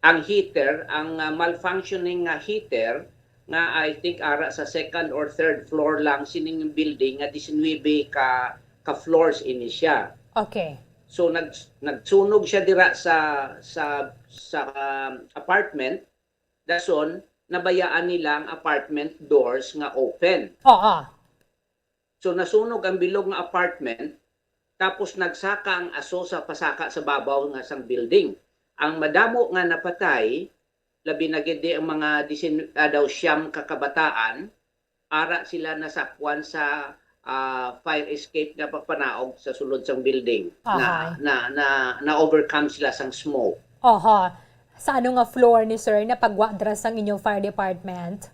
Ang heater, ang, ah, malfunctioning nga heater, nga I think ara sa second or third floor lang sining building nga disinuybe ka, ka floors ini siya. Okay. So, nag-, nagsunog siya dira sa, sa, sa, um, apartment. Dason, nabayaan nila ang apartment doors nga open. Oo. So, nasunog ang bilog nga apartment, tapos nagsaka ang aso sa pasaka sa babaw nga sang building. Ang madamo nga napatay, labi na gid di ang mga disin-, ah, daw siyam ka kabataan, ara sila nasakwan sa, ah, fire escape nga pagpanaog sa sulod sang building. Na, Ahay. na, na, na-overcome sila sang smoke. Oho. Sa ano nga floor ni sir napagwa dira sang inyong fire department?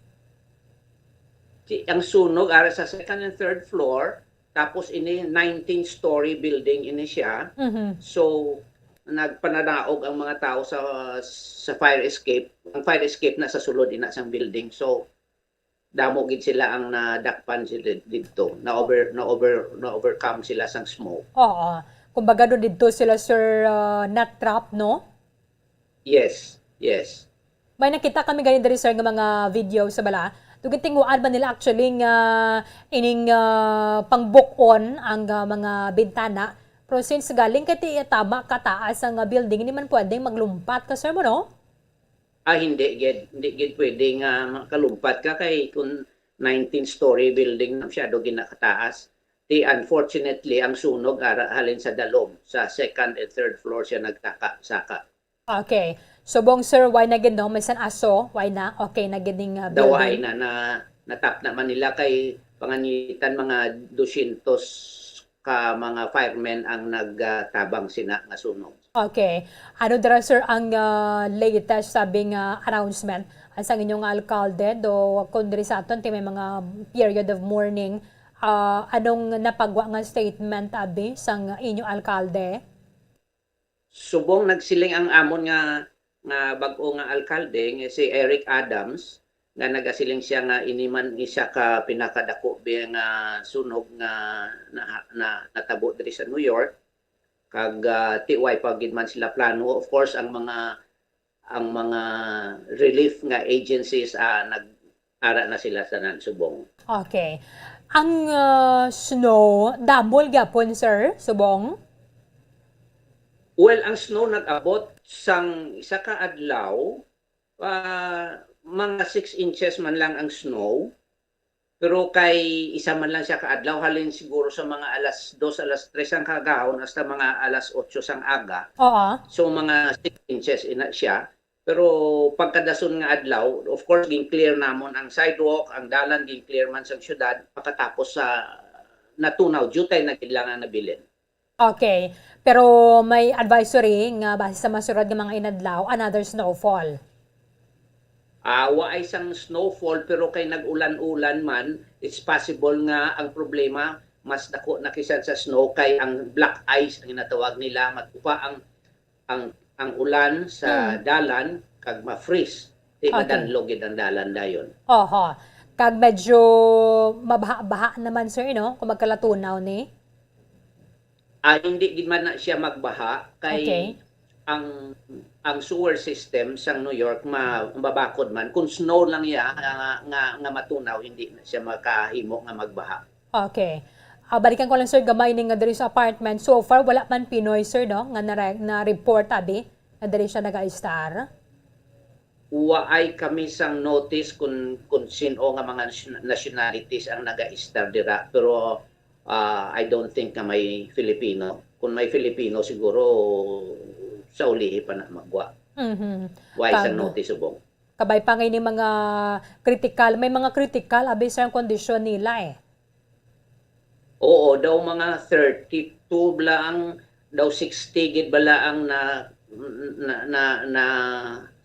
Si, ang sunog ara sa second and third floor, tapos ini nineteen-story building ini siya. Mhm. So, nagpananaog ang mga tao sa, sa fire escape. Ang fire escape na sa sulod ina sang building. So, damo gid sila ang nadakpan sila didto. Na-over-, na-over-, na-overcome sila sang smoke. Oo. Kumbaga, doon didto sila, sir, ah, na-trap, no? Yes, yes. May nakita kami gani diri, sir, nga mga video sa bala. Dugang tinguhaan man nila actually nga ining, ah, pangbukon ang, ah, mga bintana. Pero since galing kay ti-, tama kataas ang, ah, building, hindi man pwedeng maglumpat ka, sir, mo, no? Ah, hindi gid, hindi gid pwede nga makalumpat ka kay kung nineteen-story building na, masyado ginakataas. Di, unfortunately, ang sunog ara halin sa dalom, sa second and third floor siya nagtaka-, saka. Okay. Subong, sir, wala na gid, no? Minsan aso, wala na. Okay na gid ning, ah, Daw building. Wala na, na, natap naman nila kay panganitan mga dosyentos ka mga firemen ang nagtabang sina nga sunog. Okay. Ano dira, sir, ang, ah, latest, sabi nga, announcement? Ang sa inyong alkalde, do, kung diri sa aton, ti may mga period of mourning, ah, anong napagwa nga statement, abi, sang inyong alkalde? Subong nagsiling ang amon nga, nga bag-o nga alkalde, nga si Eric Adams, nga nagasiling siya nga ini man isa ka pinakadako bi nga sunog nga na, na, natabo diri sa New York. Kag, ah, ti way pa gid man sila plano. Of course, ang mga, ang mga relief nga agencies, ah, nag-, ara na sila sa Nansubong. Okay. Ang, ah, snow, damol gyapon, sir, subong? Well, ang snow nag-abot sang isa ka adlaw, ah, mga six inches man lang ang snow. Pero kay isa man lang siya ka adlaw, halin siguro sa mga alas dos, alas tres ang kagahon hasta mga alas otso sang aga. Oo. So, mga six inches ina siya. Pero pagkadason nga adlaw, of course, gin-clear namon ang sidewalk, ang dalan gin-clear man sa syudad, pagkatapos sa natunaw, diutay na gid lang ang nabilin. Okay. Pero may advisory nga base sa masulod nga mga inadlaw, another snowfall. Ah, wa ay sang snowfall, pero kay nag-ulan-ulan man, it's possible nga ang problema mas dako na kisan sa snow kay ang black ice ang ginatawag nila, matupa ang ang ang ulan sa Hmm. dalan kag ma-freeze. Di Okay. madanlog gid ang dalan dayon. Oho. Kag medyo mabaha-baha naman, sir, no? Kung magkalatunaw ni. Ah, hindi gid man na siya magbaha kay Okay. ang ang sewer system sang New York ma-, mabakod man. Kung snow lang iya nga, nga, nga matunaw, hindi na siya makahimo nga magbaha. Okay. Ah, balikan ko lang, sir, gamay ni nga diri sa apartment. So far, wala man Pinoy, sir, no? Nga nare-, na-report, abi, nga diri siya nag-aistar. Wa ay kami sang notice kung, kung sin-o nga mga nation-, nationalities ang nag-aistar dira. Pero, ah, I don't think nga may Filipino. Kung may Filipino, siguro sa ulihi pa na magwa. Mhm. Wa ay sang Kag- notice, subong. Kabay pa nga ini mga critical, may mga critical, abi, sir, ang kondisyon nila, eh. Oo, daw mga thirty-two bala ang, daw sixty gid bala ang na, na, na, na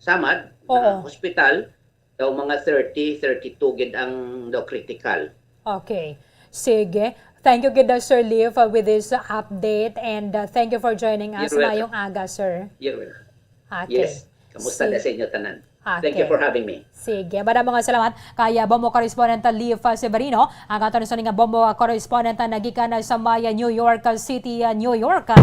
samad, na Oo. hospital. Daw mga thirty, thirty-two gid ang daw critical. Okay. Sige. Thank you gid, uh, Sir Leaf, uh, with this, uh, update, and, uh, thank you for joining us. You're welcome. Mayong aga, sir. You're welcome. Okay. Yes. Kamusta Si- na sa inyo tanan? Okay. Thank you for having me. Sige. Madamo nga salamat kay, uh, Bombo Correspondent Leaf, uh, Severino. Ang aton sa nga Bombo, uh, Correspondent na nagikan na sa may, uh, New York, uh, City, uh, New York. Uh,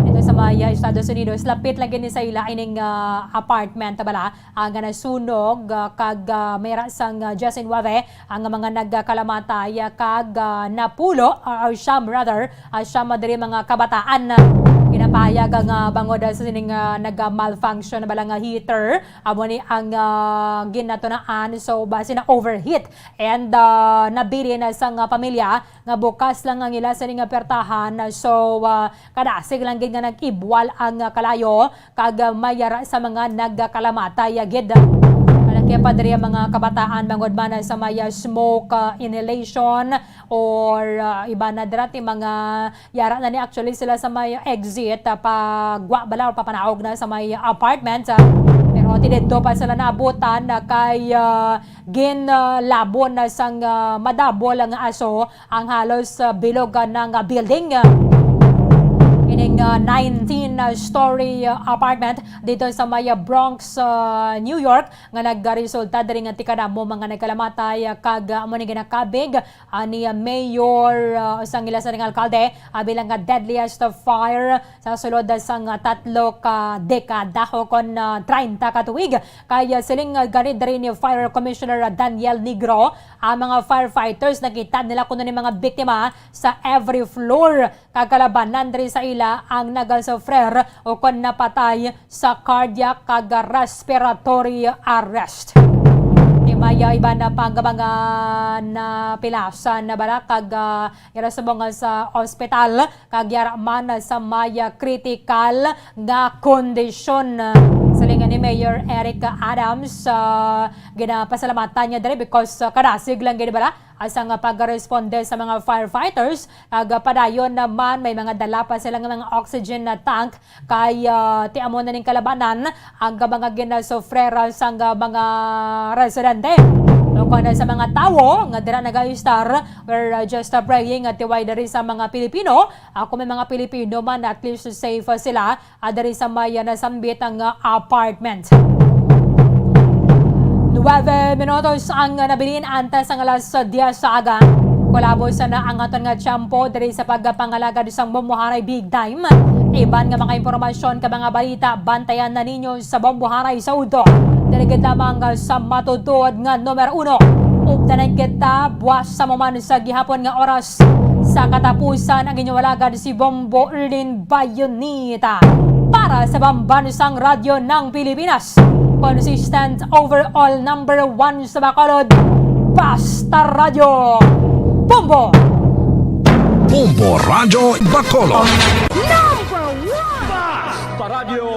dito sa may, uh, Estados Unidos. Lapit lang gini sa ila ining, uh, apartment, bala. Ang nasunog, ah, kag, ah, may ra sang, ah, diyes nuebe ang mga nagkalamatay, ah, kag, ah, napulo, ah, or siyam rather, ah, siyam diri mga kabataan. Ginapahayag nga bangod, ah, sa sining, ah, nag-malfunction na bala nga heater, amo ni ang, ah, ginatunaan. So, basi na overheat and, ah, nabilin sang, ah, pamilya nga bukas lang ang ila sini nga pertahan. So, ah, kadasig lang gid nga nag-ibwal ang, ah, kalayo kag, ah, may yara sa mga nagkalamatay, ah, gid. Malaki pa diri ang mga kabataan bangod man sa may, ah, smoke, ah, inhalation or, ah, iba na dira ti mga yara na ni actually sila sa may exit, ah, pagwa bala or papanaog na sa may apartment, ah. Pero ti didto pa sila naabutan, ah, kay, ah, ginlabon na sang, ah, madabol nga aso ang halos, ah, bilog, ah, na nga building. Ining, ah, nineteen, ah, story, ah, apartment dito sa may, ah, Bronx, ah, New York, nga nagresulta diri nga tikadamo mga nagkalamatay, ah, kag, ah, amo ni ginakabig, ah, ni, ah, Mayor, ah, sang ila sa nga alkalde, ah, bilang nga deadliest fire sa sulod sang, ah, tatlo ka dekada o kon, ah, treinta ka tuig. Kay, ah, siling, ah, gani diri ni Fire Commissioner, ah, Daniel Negro, ang mga firefighters nakita nila kuno ni mga biktima sa every floor, kag kalabanan diri sa ila ang nagasufrer o kon napatay sa cardiac kag respiratory arrest. Di may, ah, iba na pang mga napilasan na bala kag, ah, yara sa mga sa ospital, kag yara man sa may, ah, critical nga kondisyon. Siling ni Mayor Eric Adams, ah, ginapasalamatan niya diri because, ah, kadasig lang gid bala ang sang pagresponde sa mga firefighters, kag padayon naman may mga dala pa sila nga mga oxygen na tank kay, ah, ti amo na ning kalabanan ang mga ginasufrera sang mga residente. Ukon sa mga tawo nga dira nagaistar, we're, ah, just, ah, praying nga ti way diri sa mga Pilipino. Ako may mga Pilipino man, at least safe, ah, sila, ah, diri sa may, ah, nasambit ang, ah, apartment. Nuwebe minutos ang, ah, nabilin antes ang alas diyes sa aga. Kulabo sana ang aton nga tiyempo diri sa pagpangalagad sang Bombo Haray Big Time. Iban nga mga impormasyon kag mga balita, bantayan na ninyo sa Bombo Haray sa udto. Diri gid lamang sa matutuod nga numero uno. Updanan kita buwas sa mo man sa gihapon nga oras. Sa katapusan, ang inyong alagad si Bombo Erlin Bayonita para sa Bambansang Radyo ng Pilipinas. Consistent overall number one sa Bacolod. Basta Radyo Bombo! Bombo Radyo Bacolod. Number one! Basta Radyo